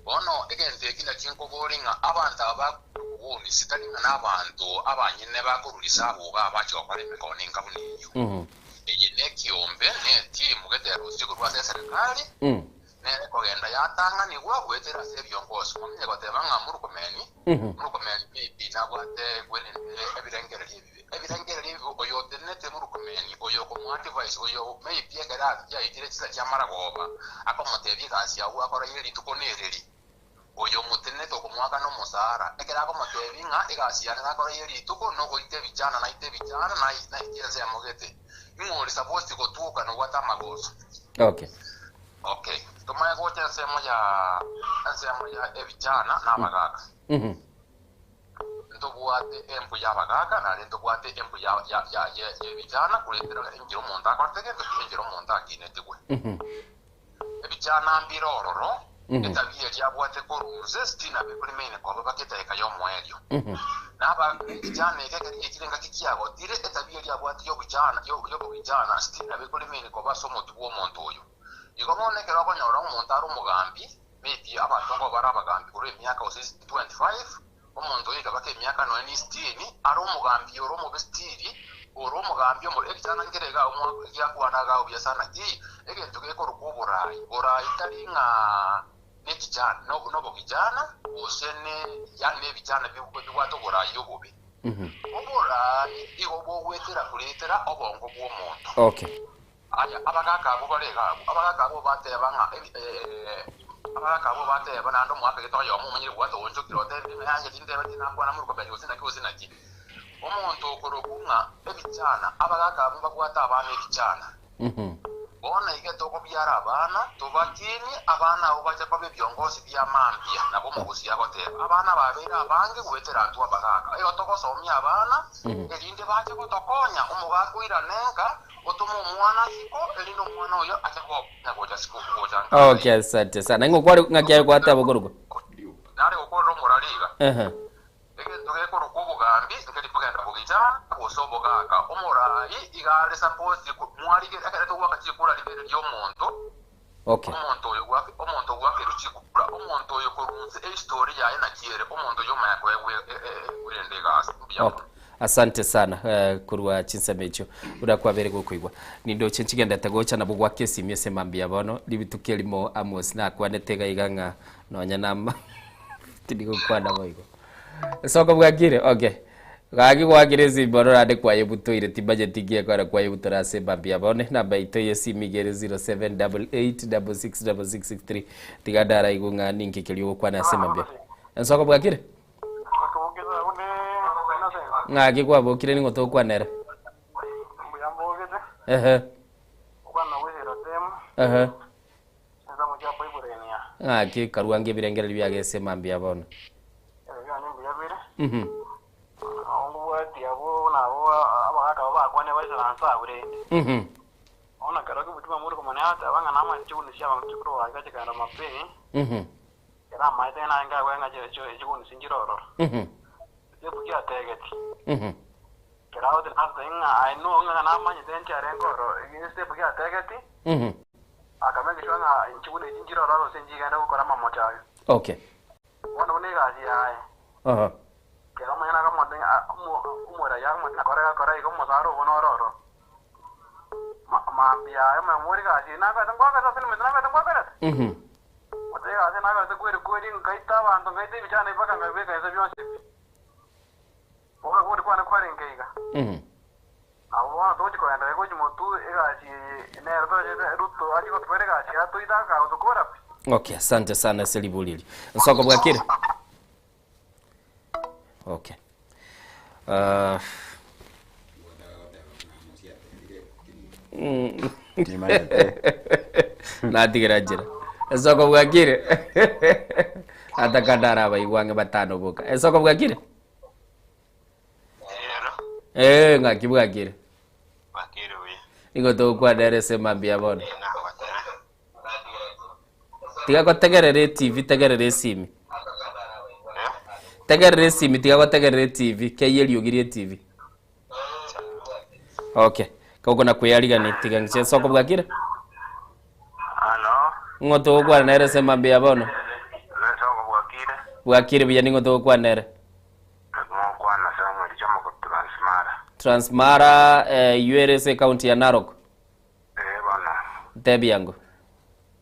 Bono egento eki nakio nkoboria ng'a abanto aba bakorwa tari ng'a nabanto abanyene bakorwa risabu iga abache gokora emekano enga buna eyio. Eye nekiombe, ne etimu gete erosie korwa ase eserekari, nere ekogenda yatang'anigwa goetera ase ebiongosi. Momanye goteba ng'a Murkomen, Murkomen maybe nabwate gwenende ebirengererio ebibe. Ebirengererio ebibe oyo otenenete Murkomen, oyo okomoadvise, oyo maybe ekero yaikire chinsa chi'amaragoba, akomotebia egasi yago gwakora rituko nereri. Oyo omotenenete okomoakana omosara, ekero akomotebia ng'a egasi yane nakora ye rituko nogoita ebichana naite ebichana naike ensemo gete. Ing'o ore supposed gotuoka nobwate amagoso? Okay. Okay, tomanye gocha ensemo ya ensemo ya ebichana na abagaka. Ntobwate embu y'abagaka naende ntobwate embu ya ya ya ya y'ebichana koretera enchera omonto akorete gento ki enchera omonto akinetigwe. Ebichana mbire ororo, etabia eria abwate korwa inse sitina bikorimeine koba baka edaika y'omoerio. Na aba ekichana eke ekero giaikire engaki kiagotire, etabia eria abwate y'obochana y'obogichana sitina bikorimeine koba ase omotwe bw'omonto oyo. Igo bono ekero okonyora omonto are omogambi, maybe abanto nkoba bare abagambi korwa emiaka gose 25, Omonto oika baka emiaka nonya nisitini, are omogambi ore omobesitiri, ore omogambi omo ekichana nkere iga agwo giakwana iga agwo buya sana ki, egento gekorokwa oborai. Borai tari ng'a nekichana nobogijana gose ne yaani nebichana bibwate oborai obobe. Oborai igo bogwetera koretera obongo bw'omonto. Okay. Aya, abagaaka abwo bare iga agwo, abagaaka abwo bateba ng'a abagaaka abwo bateba naende omoaka gete oyomo omanyire kobwata oonchokire otebire ng'a yaya tinteba tinakwana morokobeni gose naki gose naki. Omonto okorokwa ng'a ebichana, abagaaka abwo mbabwate abana ebichana. Bono iga tokobiara abana, tobakinie, abana abwo bache koba ebiongosi bia mambia, nabo omogusia agoteba. Abana babeire abange goetera intwe abagaaka. Igo togosomia abana, erinde bache gotokonya, omogaka oirane nka, Otome omwana isiko, erinde omwana oyo ache gokonya gocha isiko gocha nka. Okay, asante sana. Ing'o kware ng'aki aye gwateba okorokwa? Nare gokorera omorari iga. Ehe. Egento gekorokwa obogambi nkeri kogenda bogichana gose obogaka. Omorai iga are supposed mwarigere ekero togoaka chikura rigereria omonto. Okay. Omonto oyo gwake omonto gwakerwa chikura omonto oyo korwa inse ehistory yaye naki ere omonto oyio omanya koegwa erende egasi. Mbuya Okay. mono. Asante sana eh, korwa chinsemo echio buna kwabere gokoigwa nindoche nchigendete gocha nabo gwaka esimi ase mambia bono rituko erimo Amos nakwanete iga iga ng'a nonya nama tindi gokwana boigo Soko bwakire okay gaki gwakire esimi bono naende kwayebutoire timanyeti nki ekogera kwayebutora ase mambia bono enamba yaito ya esimi iga ere 0788666663 tiga ndaraigwe ng'a ninki keria ogokwana ase mambia Ensoko bwakire Ng'aki kwabokire ning'o tokwanera? Ehe. Ehe. Ng'aki karwange ebirengererio biage ase mambia bono. Mhm. Mhm. Mhm. Ekero amaete ng'a naye nkagwere ng'a chiguni chinchire ororo, Yosefu kiategetie. Ekero agotebi natotebie ng'a aye no ng'a namanyete inche arenge ororo, Yosefu kiategetie, akamake sure ng'a chiguni echi nchire ororo gose nchigende gokora amamocho aye. Bono buna egasi yaye, ekero omonyene akamotebia ng'a omoraia akamotebia ng'a kora iga kora iga omosara obo noro ororo. Mambia yaye omonyene egasi eye nakorete nkwakorete ase emeto nakorete nkwakorete. Gose egasi nakorete kweri kweri, nkaita abanto, nkaita ebichana mpaka nkabibeka inse bionsi pi. Bono okobori kwane kwarenge iga, Nabo bono togochia kogenderera gochia motwe egasi eye nero torachete Ruto achie gotokorera egasi eye atoite akagotokora pi? Okay, asante sana ase ribori erio. Nsoko bwakire? Okay. Uh, Timanyete. natigera njera. Esoko bwakire. Ata kande arabaigwa ang'e batano boka. Esoko bwakire? Eh, ng'aki bwakire. Nigo togokwana ere ase mambia bono. Tiga gotegerera etv, tegerera esimi. Tegerera esimi, tiga gotegerera etv, keyia eriogi ria etv. Okay, kogokona kweyarigani tiga ng'iche esoko bwakire? Ng'o togokwana nere ase mambia bono? Bwakire buya ning'o togokwana nere? Transmara eh, eywo ere ase ekaunti ya Narok. Ntebi ango.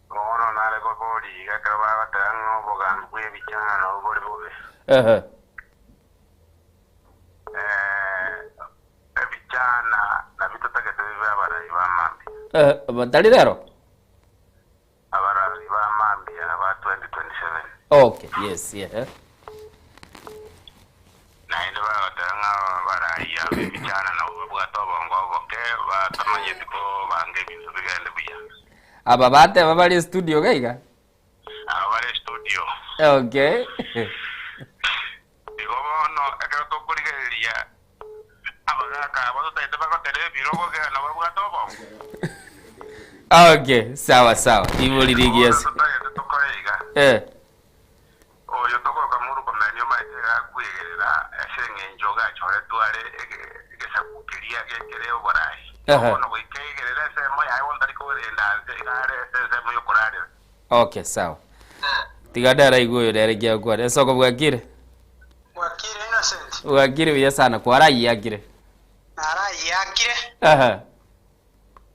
Bono nare koboria iga ekero bagoteba ng'a obogambi bw'ebichanga nabwo bore bobe. Ehe. Eh, ebichana nabio totagete bibe abarai ba mambia. Eh, tari rero? Abarai ba mambia ba 2027. Okay, yes, yeah. Naende bagoteba ng'a abarai aba ebichana nabwo babwate obongo oboke, batamanyeti kobanga ebinto bigende buya. Aba bateba bare studio iga iga? Aba bare studio. Okay. Igo bono ekero tokorigereria abagaka aba totagete bagotere ebirogo iga nabo babwate obongo. Okay, sawa sawa. Ibori rigiya. Bono totagete tokore iga. Eh. Oyo tokoroka Murkomen omanyete iga akwegerera ase engencho gachoretwe are egesaku keria gekere oboraai. Bono goika eigerere ensemo yaye bono tari korenda nse, iga are ase ensemo y'okorarera. Okay, sawa. Tiga ndaraigwe oyo nere kiagokwana. Esoko bwakire? Bwakire Innocent. Bwakire buya sana. Kwarayiakire? Narayiakire. Aha.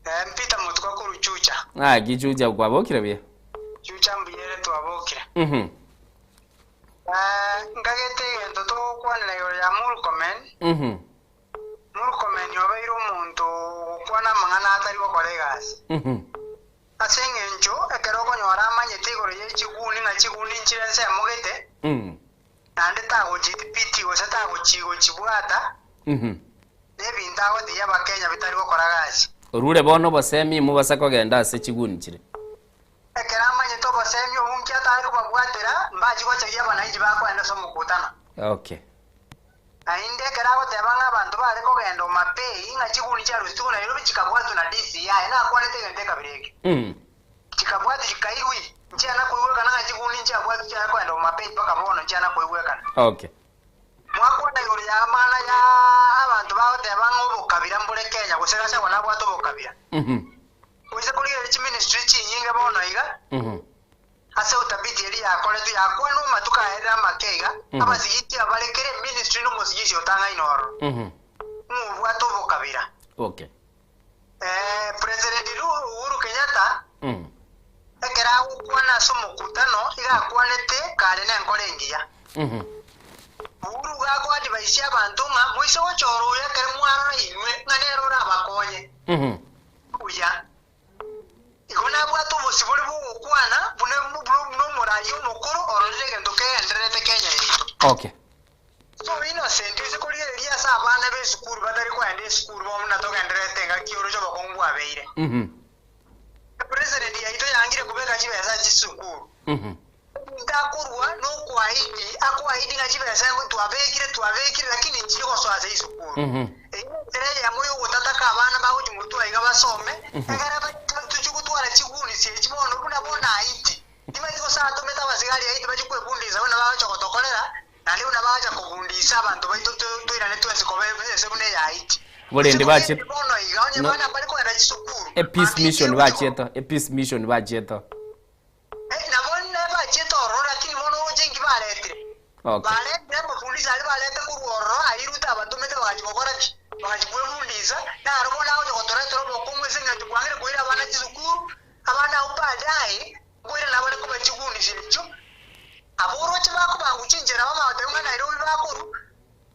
Eh, Peter Motuko korwa Chucha. Ng'aki Chucha kwabokire buya? Chucha mbuya ere twabokire. Mhm. Eh, nkagete egento togokwanera igoro ya Murkomen. Mhm. Murkomen obeire omonto ogokwana amang'ana atari gokora egasi. Mhm. Ase eng'encho ekero okonyora amanyete igoro ye chiguni ng'a chiguni nchire ensemo gete, Mhm. naende tagochitibiti gose tagochi-gochibwata, Mhm. Nebinto agotigia Abakenya bitari gokora gasi. Orure bono obosemi mobase kogenda ase chiguni chire. Ekero amanyete obosemi obwo nki atare kobabwatera, mbachie gochagia abanainchi bakoenda ase omokutano. Okay. Naende ekero agoteba ng'a abanto bare kogenda Homabay ng'a chiguni chiarusetigwe Nairobi chikabwatwa na DCI, nakwanete egento ekabira ekio. Chikabwatwa chikaigwa, nchiana koigwekana ng'a chiguni nchiabwatwa chiare kogenda Homabay mpaka bono nchiana koigwekana. Okay. Mwakwana igoro y'amang'ana ya abanto bagoteba ng'a obokabira mbore Kenya, gose Gachagua nabwate obokabira. Oise korigereria chiministry chinyinge bono iga, ase utafiti eria yakoretwe yakwanwa amatuko aerire amake iga, abasigiti abare kera eministry nomosigisi otang'aine ororo, ng'a obwate obokabira. Okay. President Uhuru Kenyatta ekero agokwana ase omokutano iga akwanete kare nenkora engiya. Uhuru iga ako advise abanto ng'a moise gochora oyo ekero mwarora inwe ng'a nere orabakonye buya. Igo nabwate obosibore bw'ogokwana buna buna omoraia omokoro ororire egento kegendererete Kenya yaito. Okay. So innocent ase korigereria ase abana b'esukuru batari koenda esukuru bono buna togendererete engaki oroche obokong'u bwabeire. Epresident yaito yangire kobeka chibesa ase chisukuru. Omonto akorwa nokoahidi, akoahidi ng'a chibesa twabekire twabekire lakini nchiri gosoa ase isukuru. Eyio nenchera eyemo yogotataka abana bagochia motwe aiga basome, egere tochie gotwara chiguni echi bono buna bono Haiti. Timanyeti gose atomete abasigari Haiti bachie kwebundisa buna bagocha gotokorera, Naende buna bagacha kobundisa abanto baito toirane twensi koba ense buna eya Haiti. Borende bache Bono iga, onye no abana mbare kogenda chisukuru, a peace mission bachiete a peace mission bachiete. Eh, nabo nebachiete ororo, lakini bono oroche inki baretire? Okay. Baretire amafundisho aria barete korwa ororo, aria Ruto abatomete bagachia gokora ki? Bagachia kwebundisa, naro bono agocha gotoretera obokong'u ase eng'encho kwang'ire koira abana chisukuru, abana abwo baadaye, Nkoirana bare koba chigundisi echio, aboroche bakobangu chinchera bamanya goteba ng'a Nairobi bakorwa,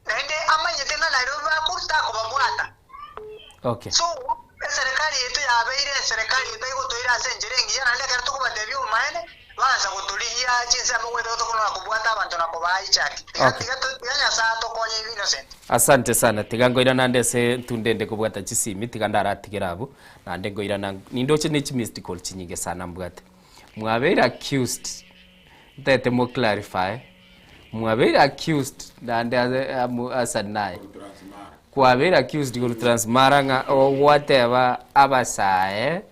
naende amanyete ng'a Nairobi bakorwa takobabwata. Okay. So, eserekari yaito yabeire eserekari etari gotoira ase enchera engiya, naende ekero tokobatebia obomaene, baansa gotorigia chinsemo goeta tokonora kobwata abanto na kobaa hijack. Tiga Okay. tiga tiga Nyasae atokonye Innocent. Asante sana tiga nkoirana ande ase ntunde ende kobwata chisimi tiga ndaratigere abwo. Naende nkoirana nindoche ne chimissed call chinyinge sana mbwate. Mwabeire accused, ntagete mo clarify, mwabeire accused naende ase amo Hassan naye. Kwabeire accused korwa Transmara ng'a ogwateba abasae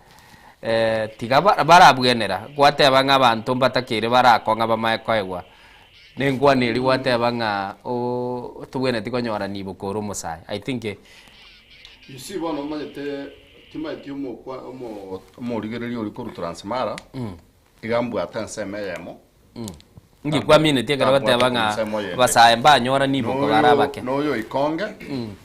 eh, tiga ba- barabwenera, gwateba ng'a abanto mbatakeire barakong'a bamae koegwa. Na enkwana eria gwateba ng'a oo tobwenereti konyora nibo kore omosae. I think eh, You see bono omanyete timaeti omokwa omo omorigereria oria korwa Transmara iga mbwate ensemo eyemo Inki kwaminetie ekero goteba ng'a abasae mbanyora nibo kobare abake? Noyo Ikonge,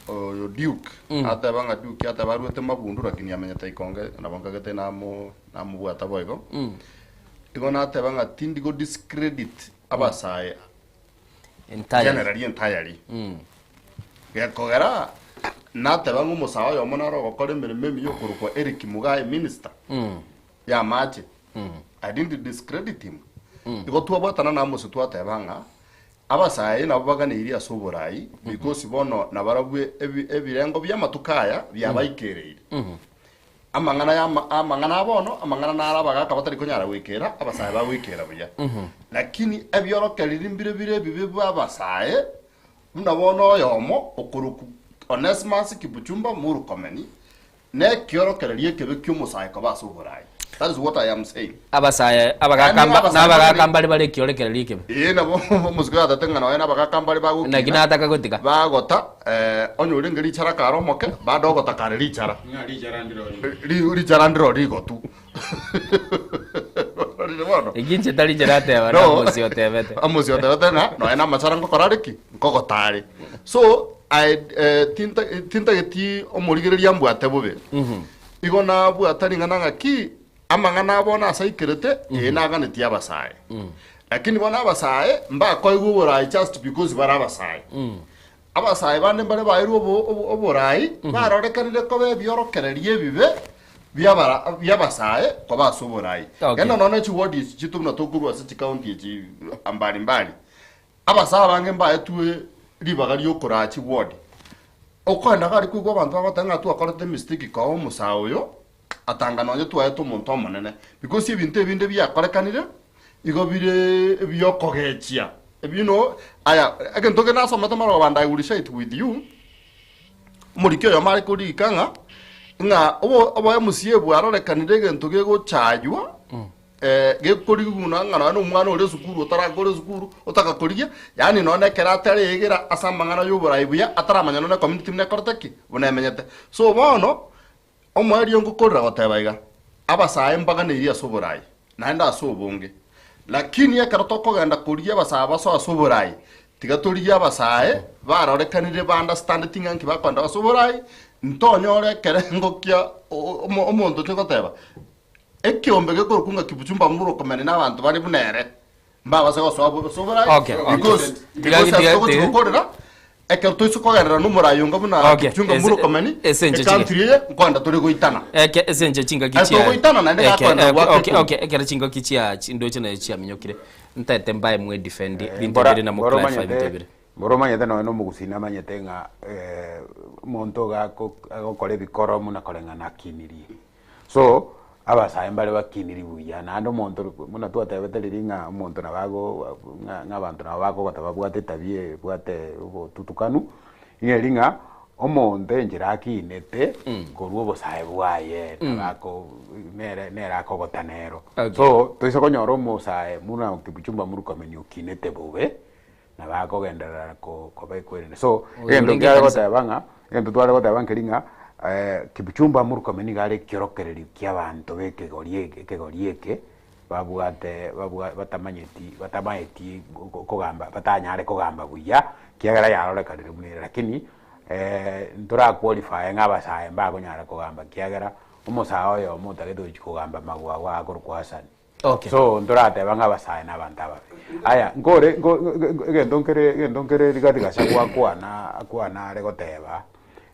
oyo Duke, ateba ng'a Duke ateba arwete Mabundu lakini amenyete Ikonge nabo nkagete namo namobwata boigo. Igo nateba ng'a tindi go discredit abasae Entirely. generally entirely. Gekogera nateba ng'a omosae oyomo nare ogokora emeremo emiya okorokwa Eric Mugae minister. Y'amache. I didn't discredit him. Igo twabwatana na Amos twateba ng'a abasae nabo baganeirie ase oborai because bono nabarabwo ebi- ebirengo bi'amatuko aya biabaikereire. Amang'ana y'ama- amang'ana a bono, amang'ana naro abagaka batari konyara goikera, abasae bagoikera buya. Lakini ebiorokereri mbire bire ebibe bw'abasae, buna bono oyomo okorokwa Onesmus Kipchumba Murkomen, Nekiorokererio ekebe ki'omosae koba ase oboraai. That is what I am saying. Abasae abagaka Yaani mba- abasae nabagaka mbare- mbare bare ekiorokererio ekebe. Ee, nabo omosike oyo atete ng'a nonya nabagaka mbare bagokina. Naki nataka gotiga. Bagota, eh, onye orenge richara kare omoke, bado ogota kare richara. Ng'a richara ndirori. Ri- Richara ndiro rigotu. Ororire bono? Eki inche tari inche nateba, No. na Amosi otebete. Amosi otebete ng'a nonya namachara ngokora are ki? Nkogota are. So, I, eh, tinta, tintageti omorigereria ambwate bobe. Igo nabwata ring'ana ng'aki, amang'ana a bono ase aikerete, ee naganetie abasae. Lakini bono abasae, mbakoigwa oborai just because bare abasae. Abasae bande mbare baeirwe obo- obo- oborai, barorekanire koba ebiorokererio ebibe bi'abara- bi'abasae koba ase oborai. Okay. Genda nonya chiward echi chiaito buna tokorwa ase chicounty echi mbali mbali, abasae abange mbaetwe ribaga riokoraa chiward. Okoenda iga aria koigwa abanto bagoteba ng'a twakorete emistake koa omosae oyo, atanga nonye twaete omonto omonene. Because ebinto ebinde biakorekanire, igo bire ebiokogechia. You know, aya, egento kende nasomete marogoba and I will share it with you, omoriki oyomo are korika ng'a, ng'a obo obo MCA bwarorekanire egento gegochaywa, gekorigwa ng'a nonye na omwana ore esukuru otarakora esukuru, otagakorigia, yaani nonye na ekero ataregera ase amang'ana ya oborai buya, ataramanya nonye na ecommunity buna ekorete ki? Buna emenyete. So bono, Omoerio ngokorera goteba iga, Abasae mbaganeirie ase oborai, naende ase obonge. Lakini ekero tokogenda korigia abasae basoe ase oborai, tiga torigie abasae barorekanire ba-understandeti ng'a nki bakoenda ase oborai, ntonyore ekerengo kia omonto oche goteba, ekiombe gekorokwa ng'a Kipchumba Murkomen na abanto bare buna ere, Mbabase gosoa bo- ase oborai, Okay, okay. because Tiga- because tiga- ase togochia tiga. gokorera, ekero toise kogenderera nomorai onga buna Okay, Kipchumba ese- Murkomen, ese inche ecountry chige. eye nkoenda tore goitana. Eke ase enche chingaki Ase chia togoitana naende eke gakoenda eke goaka okay ekumi. okay ekero chingaki chia chindoche naye chiaminyokire ntaete mbae mwe defend binto Mbora bire na mo mbora clarify omanyete binto bire. mbora omanyete nonya na omogusii namanyete ng'a omonto iga ako agokora ebikoro buna koreng'ana akinirie. So, abasae mbare bakiniri buya, naende omonto buna twatebete riria ng'a omonto nabo ago ng'a ng'a abanto nabo bakogota babwate etabia ebwate obotutukanu, nigo eri ng'a omonto enchera akinete korwa obosae bwaye nabo ako nere nere akogota nero. Okay. So, toise konyora omosae buna Kipchumba Murkomen okinete bobe, nabo akogenderera koba ekwerende. So, Oyo egento orenge kiare ekanisa. goteba ng'a, egento tware goteba nkeri ng'a Kipchumba Murkomen nigo are ekiorokererio kia abanto ba ekegori eke ekegori eke, babwate babwa batamanyeti batamaeti kogamba batanyare kogamba buya, kiagera yarorekanire buna ere. Lakini ntora qualify ng'a abasae mbakonyara kogamba kiagera, omosae oyomo otagete gochia kogamba magwagwa akorokwa Hassan. Okay. So ntorateba ng'a abasae na abanto ababe. Aya, nkore nko egento nkere egento nkere Rigathi Gachagua akwana akwana are goteba,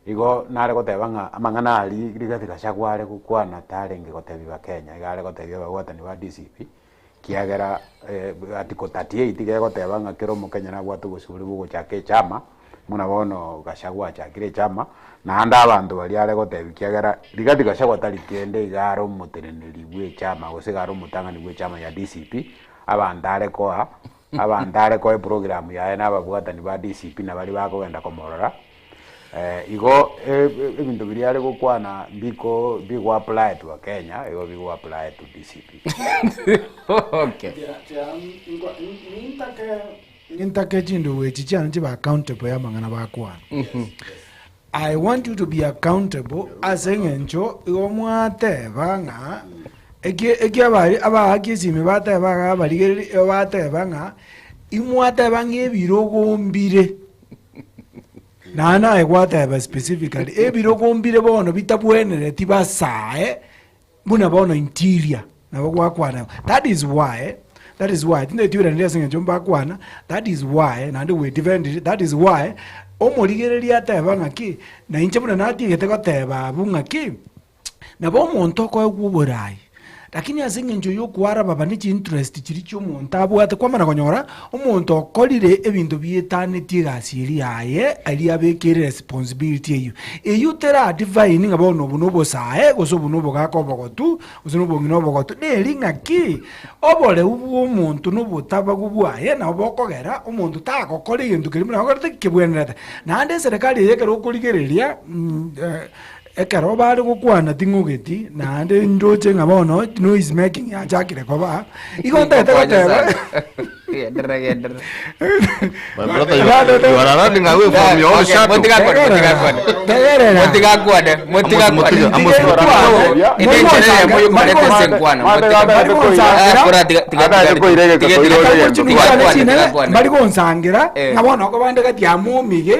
igo nare goteba ng'a amang'ana aria Rigathi Gachagua are gokwana tarenge gotebia bakenya, iga are gotebia ababwatani ba DCP, kiagera article 38 iga egoteba ng'a kera omokenya nabwate obosibore bwa ogochaka echama. Buna bono Gachagua achakire echama, naende abanto baria are gotebia ekiagera Rigathi Gachagua tari kende iga are omoteneneri bw'echama gose iga are omotang'ani bw'echama ya DCP, abanto are koa, abanto are koa eprogram yaye na ababwatani ba DCP na baria bakogenda komorora, igo ebinto biria are gokwana mbiko mbigo apply to Kenya, igo bigo apply to DCP. Okay. Nintake chindugu echi chiane chibe accountable y'amang'ana bakwana. I want you to be accountable ase eng'encho igo mwateba ng'a eki eki abari abaaki esimi bateba iga abarigereri bateba ng'a imwateba ng'a ebirogo mbire naende naye gwateba specifically ebirogo mbire bono bitabwenereti basae Buna bono interior nabo gwakwana that is why that is why tindeti oiraneri ase eng'encho mbakwana that is why naende we defend that is why omorigereria ateba ng'aki na inche buna natiegete goteba abwo ng'aki nabo omonto okoegwa oborai lakini ase eng'encho ya okwarababa ne chiinterest chiria chia omonto abwate kwamana konyora omonto okorire ebinto bietanetie egasi eria yaye aria abekeire responsibility eyio. Eyio tera define ng'a bono obo nobosae gose obo nobogaka obogotu gose nobong'ina obogotu neri ng'aki oboreu bwa omonto na obotabagu bwaye nabo bokogera omonto tagokora egento keria buna agokorete kebwenerete. Naende eserekari eye ekero okorigereria ekero bare gokwana ting'ogeti naende ndoche ng'a bono noise making yachakire koba, igo ntagete goteba Genderera, genderera. My brother, you, you are running away from your own shadow. Tegerera. Motigakwane, motigakwane. Amos, Amos, Ende enchera eyemo yokobareta ase enkwana, motiga- Kora, tiga- tiga- tiga- tiga- tiga- tigakwane, tigakwane. bari gonsangira Eh. ng'a bono okobande gati ya momige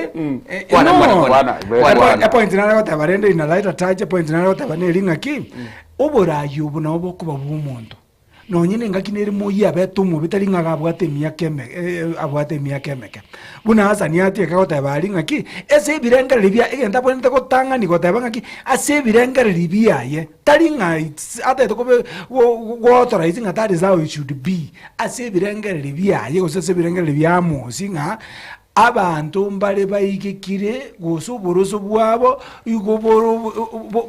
Kwana, kwana, kwana. Kwana, kwana. epoint nare goteba rende in a lighter touch epoint nare goteba neri ng'aki oborayi obo nabo bokoba bwa omonto Nonye nengaki nere moyio abete omobe tari ng'a abwate emiaka eme abwate emiaka emeke. Buna Hasani atieke goteba aria ng'aki, ase ebirengererio bia egento abwenerete gotang'ani goteba ng'aki, ase ebirengererio biaye, tari ng'a it's atagete kobe go goauthorize ng'a that is how it should be, ase ebirengererio biaye gose ase ebirengererio bia Amosi ng'a. Abanto mbare baigekire gose oboroso bwabo igo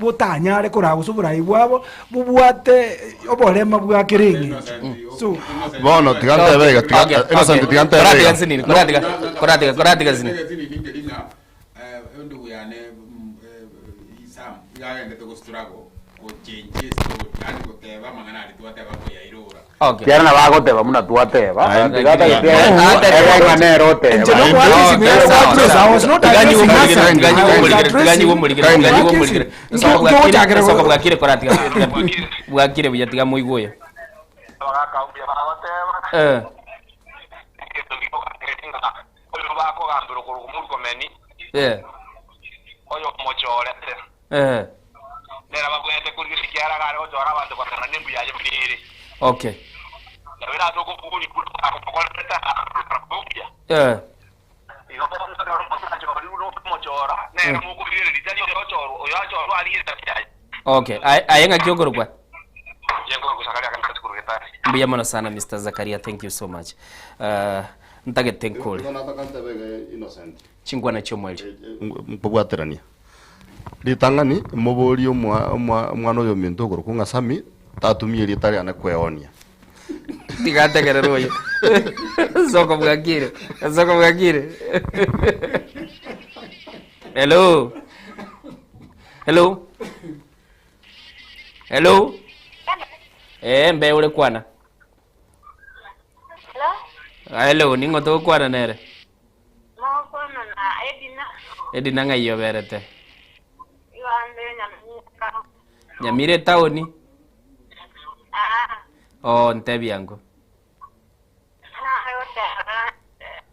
botanyare koraa gose oborai bwabo bobwate oborema bwa kera eng'encho. So, Bono tiga ntebe iga, tiga Okay, Innocent okay. tiga ntebe Koratiga iga. nsinini, koratiga, koratiga, koratiga nsinini. Endugu yane Sam iga agendete gostruggle gochenjia estory yaani goteba amang'ana aria twateba koyairora. Okay. Kiara nabo agoteba buna twateba, Aye. tiga atagete Aye. ere ng'a nere oteba. Inche nokwatisi Okay, sawa, address, I was not addressing Hassan. I was addressing- Nkogochakera go- bwakire koratiga bwakire buya tiga moigwe oyo Eh. Oyo bakogambera okorokwa Murkomeni, Eh. oyo omochorete, Eh. nere ababwenerete korigereria ekiagera iga are gochora abanto koreng'ana nembu yaye buna ere. Okay. Nabo ere ase okobogoria buna akomokorerete akarora kobe obuya. Eh. Igo bono ekero omosacha oria buna okomochora, nere mokorigereria tari oyo ochorwa, oyo achorwa arigie etabi yaye. Okay. Aye aye ng'aki okorokwa? Inche nkorokwa Zakaria Kanasi korwa Getari. Mbuya mono sana Mister Zakaria, thank you so much. Uh, ntagete nkore. Igo nataka ntebe iga Innocent. Chinkwana chi'omoerio. Nkobwaterania. Ritang'ani, moborie omwa omwa omwana oyo ominto okorokwa ng'a Sammy, tatumia erieta riane kweonia. Tiga ategerere oyo. Soko bwakire. Soko bwakire. Hello. Hello. Hello. Eh, mbe ore kwana. Hello, ning'o togokwana nere? Mogokwana na Edina. Edina ng'ai oberete? Igo ande Nyamira. Nyamira etaoni? Ah. Oh, ntebi ango.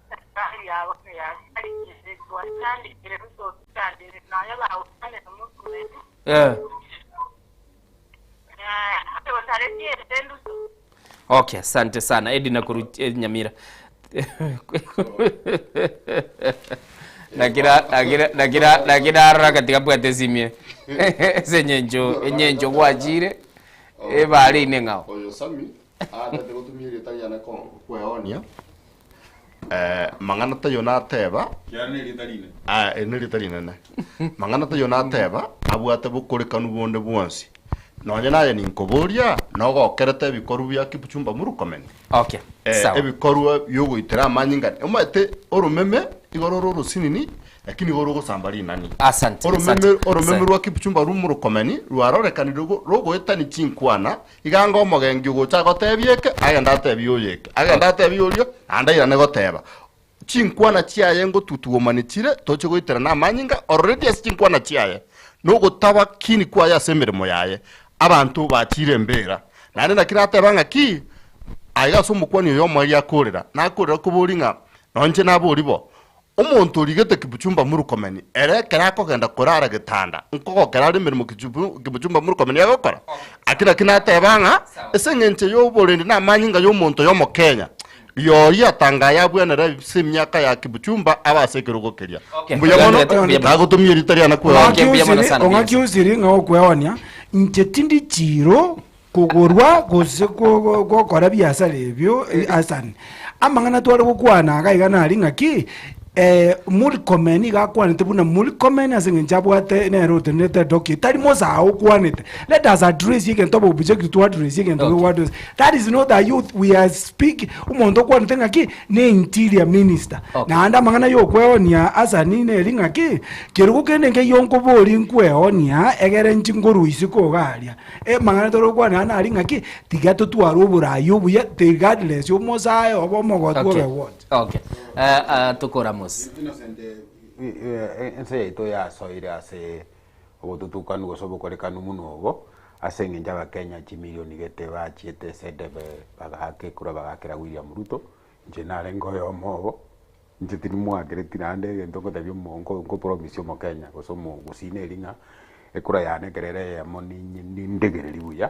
Serikali yabo yasarigire twatandikire gusotandire nonya bagokwanera murkumeni. Eh. Okay, asante sana Edina koru eh, Nyamira. Nakira nakira nakira nakira arora katika bwate esimie ase enyencho enyencho gwachire ebare ine ng'ao. Oyo Sammy atete gotumia erieta riane ko- kweonia. Eh, mang'ana taiyo nateba. Kiara nerieta rinene. Ah, eri nerieta rinene. Mang'ana taiyo nateba, abwate bokorekanu bonde bwonsi. Nonye naye ninkoboria, nogokerete ebikorwa bia Kipchumba Murkomen? Okay, Eh, sawa. ebikorwa biogoitera amanyinga, omanyete oromeme igo rore orosinini, lakini igo rogosamba rinani. Asante, Oromeme, asante, oromeme asante. rwa Kipchumba Murkomen rwarorekanire rogo- rogoetania chinkwana, iga anga omogenki ogocha agotebie eke, agende atebie oyo eke, agende atebie oria, naende airane goteba. Chinkwana chiaye ngotutugomani chire, toche goiterana amanyinga, already ase chinkwana chiaye, nogotaba kini kwaye ase emeremo yaye, abanto bachiire embera. Naende naki nateba ng'a ki, aiga ase omokuani oyo omoerio akorera, nakorera koboria ng'a nonye inche naborie bo, omonto origete Kipchumba Murkomen, ere ekero akogenda korara getanda, nkogokera are emeremo Kipchumba Murkomen agokora? Aki naki nateba ng'a ase eng'encho y'oborendi na amanyinga y'omonto oyo Omokenya, Rirorio atangaya abwenere ase emiaka ya Kipchumba abe ase ekerogo keria. Okay. Mbuya mono, Mbuya mono. nagotomia erieta riane kweonia. Okay, mbuya mono sana, mbuya Ong'aki osiri ng'a okweonia, inche tindi chiro kogorwa gose ko- gokora biasara ebio eh, asani. Amang'ana tware gokwana iga iga nari ng'aki, eh, Murkomen iga akwanete buna Murkomen ase eng'encho abwate nere otenerete edoki, tari Musa okwanete. Let us address egento obo objective to address egento Okay. okay. address. That is not a youth we are speak omonto okwanete ng'aki ne interior minister. Okay. Naende amang'ana yokweonia asani neri ng'aki kerogo kende nkeiyo nkobori nkweonia egere nchi nkorwa isiko iga aria. Amang'ana tore gokwana aa nari ng'aki tiga totware oborai obuya regardless omosae obe omogotu Okay. obe what. Okay. Eh, eh, tokoramos. Innocent, eh, ense yaito yasoire ase obotutukanu gose obokorekanu buna obo, ase eng'encho abakenya chimilioni gete bachiete ase edebe bagaaka ekura bagaakera William Ruto, inche narenge oyomo obo, inche tindimwakereti naende egento ngotebia omo nko nkopromise omokenya gose omogusii neri ng'a, ekura yane ekero ere eyemo ninye nindegereria buya,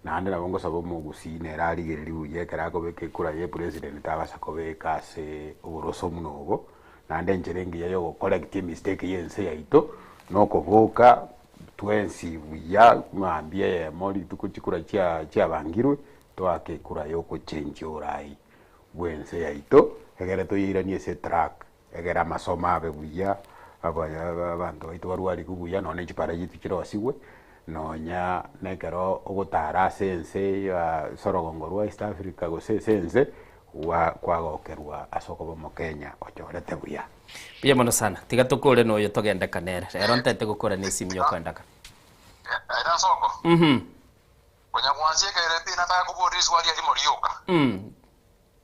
naende nabo ngosaba omogusii nere arigererie buya ekero akobeka ekura ya epresident tabasa kobeka ase oboroso buna obo, Naende enchera engiya y'ogocorrect emistake y'ense yaito nokoboka twensi buya mambia eyemo rituko chikura chia chiabangirwe toake ekura yokochenjia oborai bwense yaito egere toyeiranie ase etrack egere amasomo abe buya abaya abanto baito barwarigwe buya nonya ne chipara chiaito chirosigwe nonya na ekero ogotara ase ense ya ase orogongo rwa East Africa gose ase ense Gwa kwagokerwa ase okoba Omokenya ochorete buya. Mbuya mono sana. Tiga tokore noyo togendeka nere. Rero ntete gokora ne esimu yokoendaka. Aye Nsoko, Mhm. konya gwansiekera pi nataka koboria riswali erimo rioka. Mm.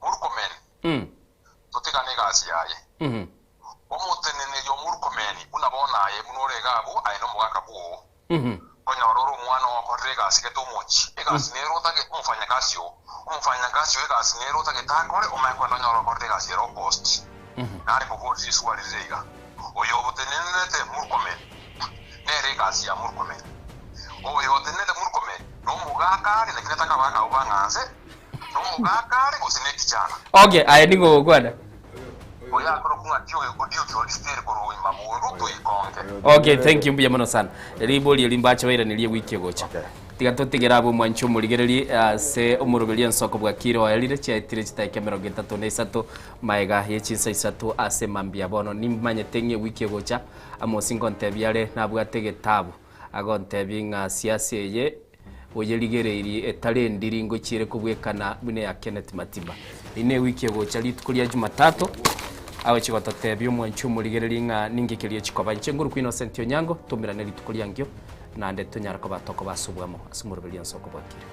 Murkomen, Mm. totigane egasi yaye. Mhm. Omoteneneri o Murkomen buna bono aye buna ore iga abwo aye nomogaka bwoo. Mhm. Konyora ore omwana oo okorire egasi gete omochie, egasi nere otagete, omofanyakasi oo, omofanyakasi oo egasi nere otagete akore, omanye kogenda onyore okorire egasi ere opost. Nare koboria riswali rire iga, Oyo otenenerete Murkomen, nere egasi ya Murkomen? Oyo otenenerete Murkomen nomogaka are, lakini atakabaka abwo bang'anse, nomogaka are gose nekichana? Okay, aye ning'o ogokwana? Oyo akorokwa ng'a ki oyo odio kioristeri korwa imabundu toikonge. Okay, thank you mbuya mono sana. Ribori eri mbache bairanerie ewiki egocha. Tiga totigere abwo omwanchi omorigereri ase omoroberi ensoko bwakire oerire chiaetire chidakika emerongo etato na isato maega ye chinsa isato ase mambia bono nimanyete ng'a ewiki egocha Amosi ngontebia are nabwate egetabu agontebia ng'a siasa eye Oyerigereirie etari endiri ngochiere kobwekana buna eya Kenneth Matiba. Eyio newiki egocha rituko ria Jumatatu, agochia gototebia omwanchi omorigereria ng'a ninki keria chikoba. Inche ngorokwa Innocent Onyango, toumerane rituko riankio, naende tonyare koba tokoba ase obwamo ase omoroberio onsi okobwakire.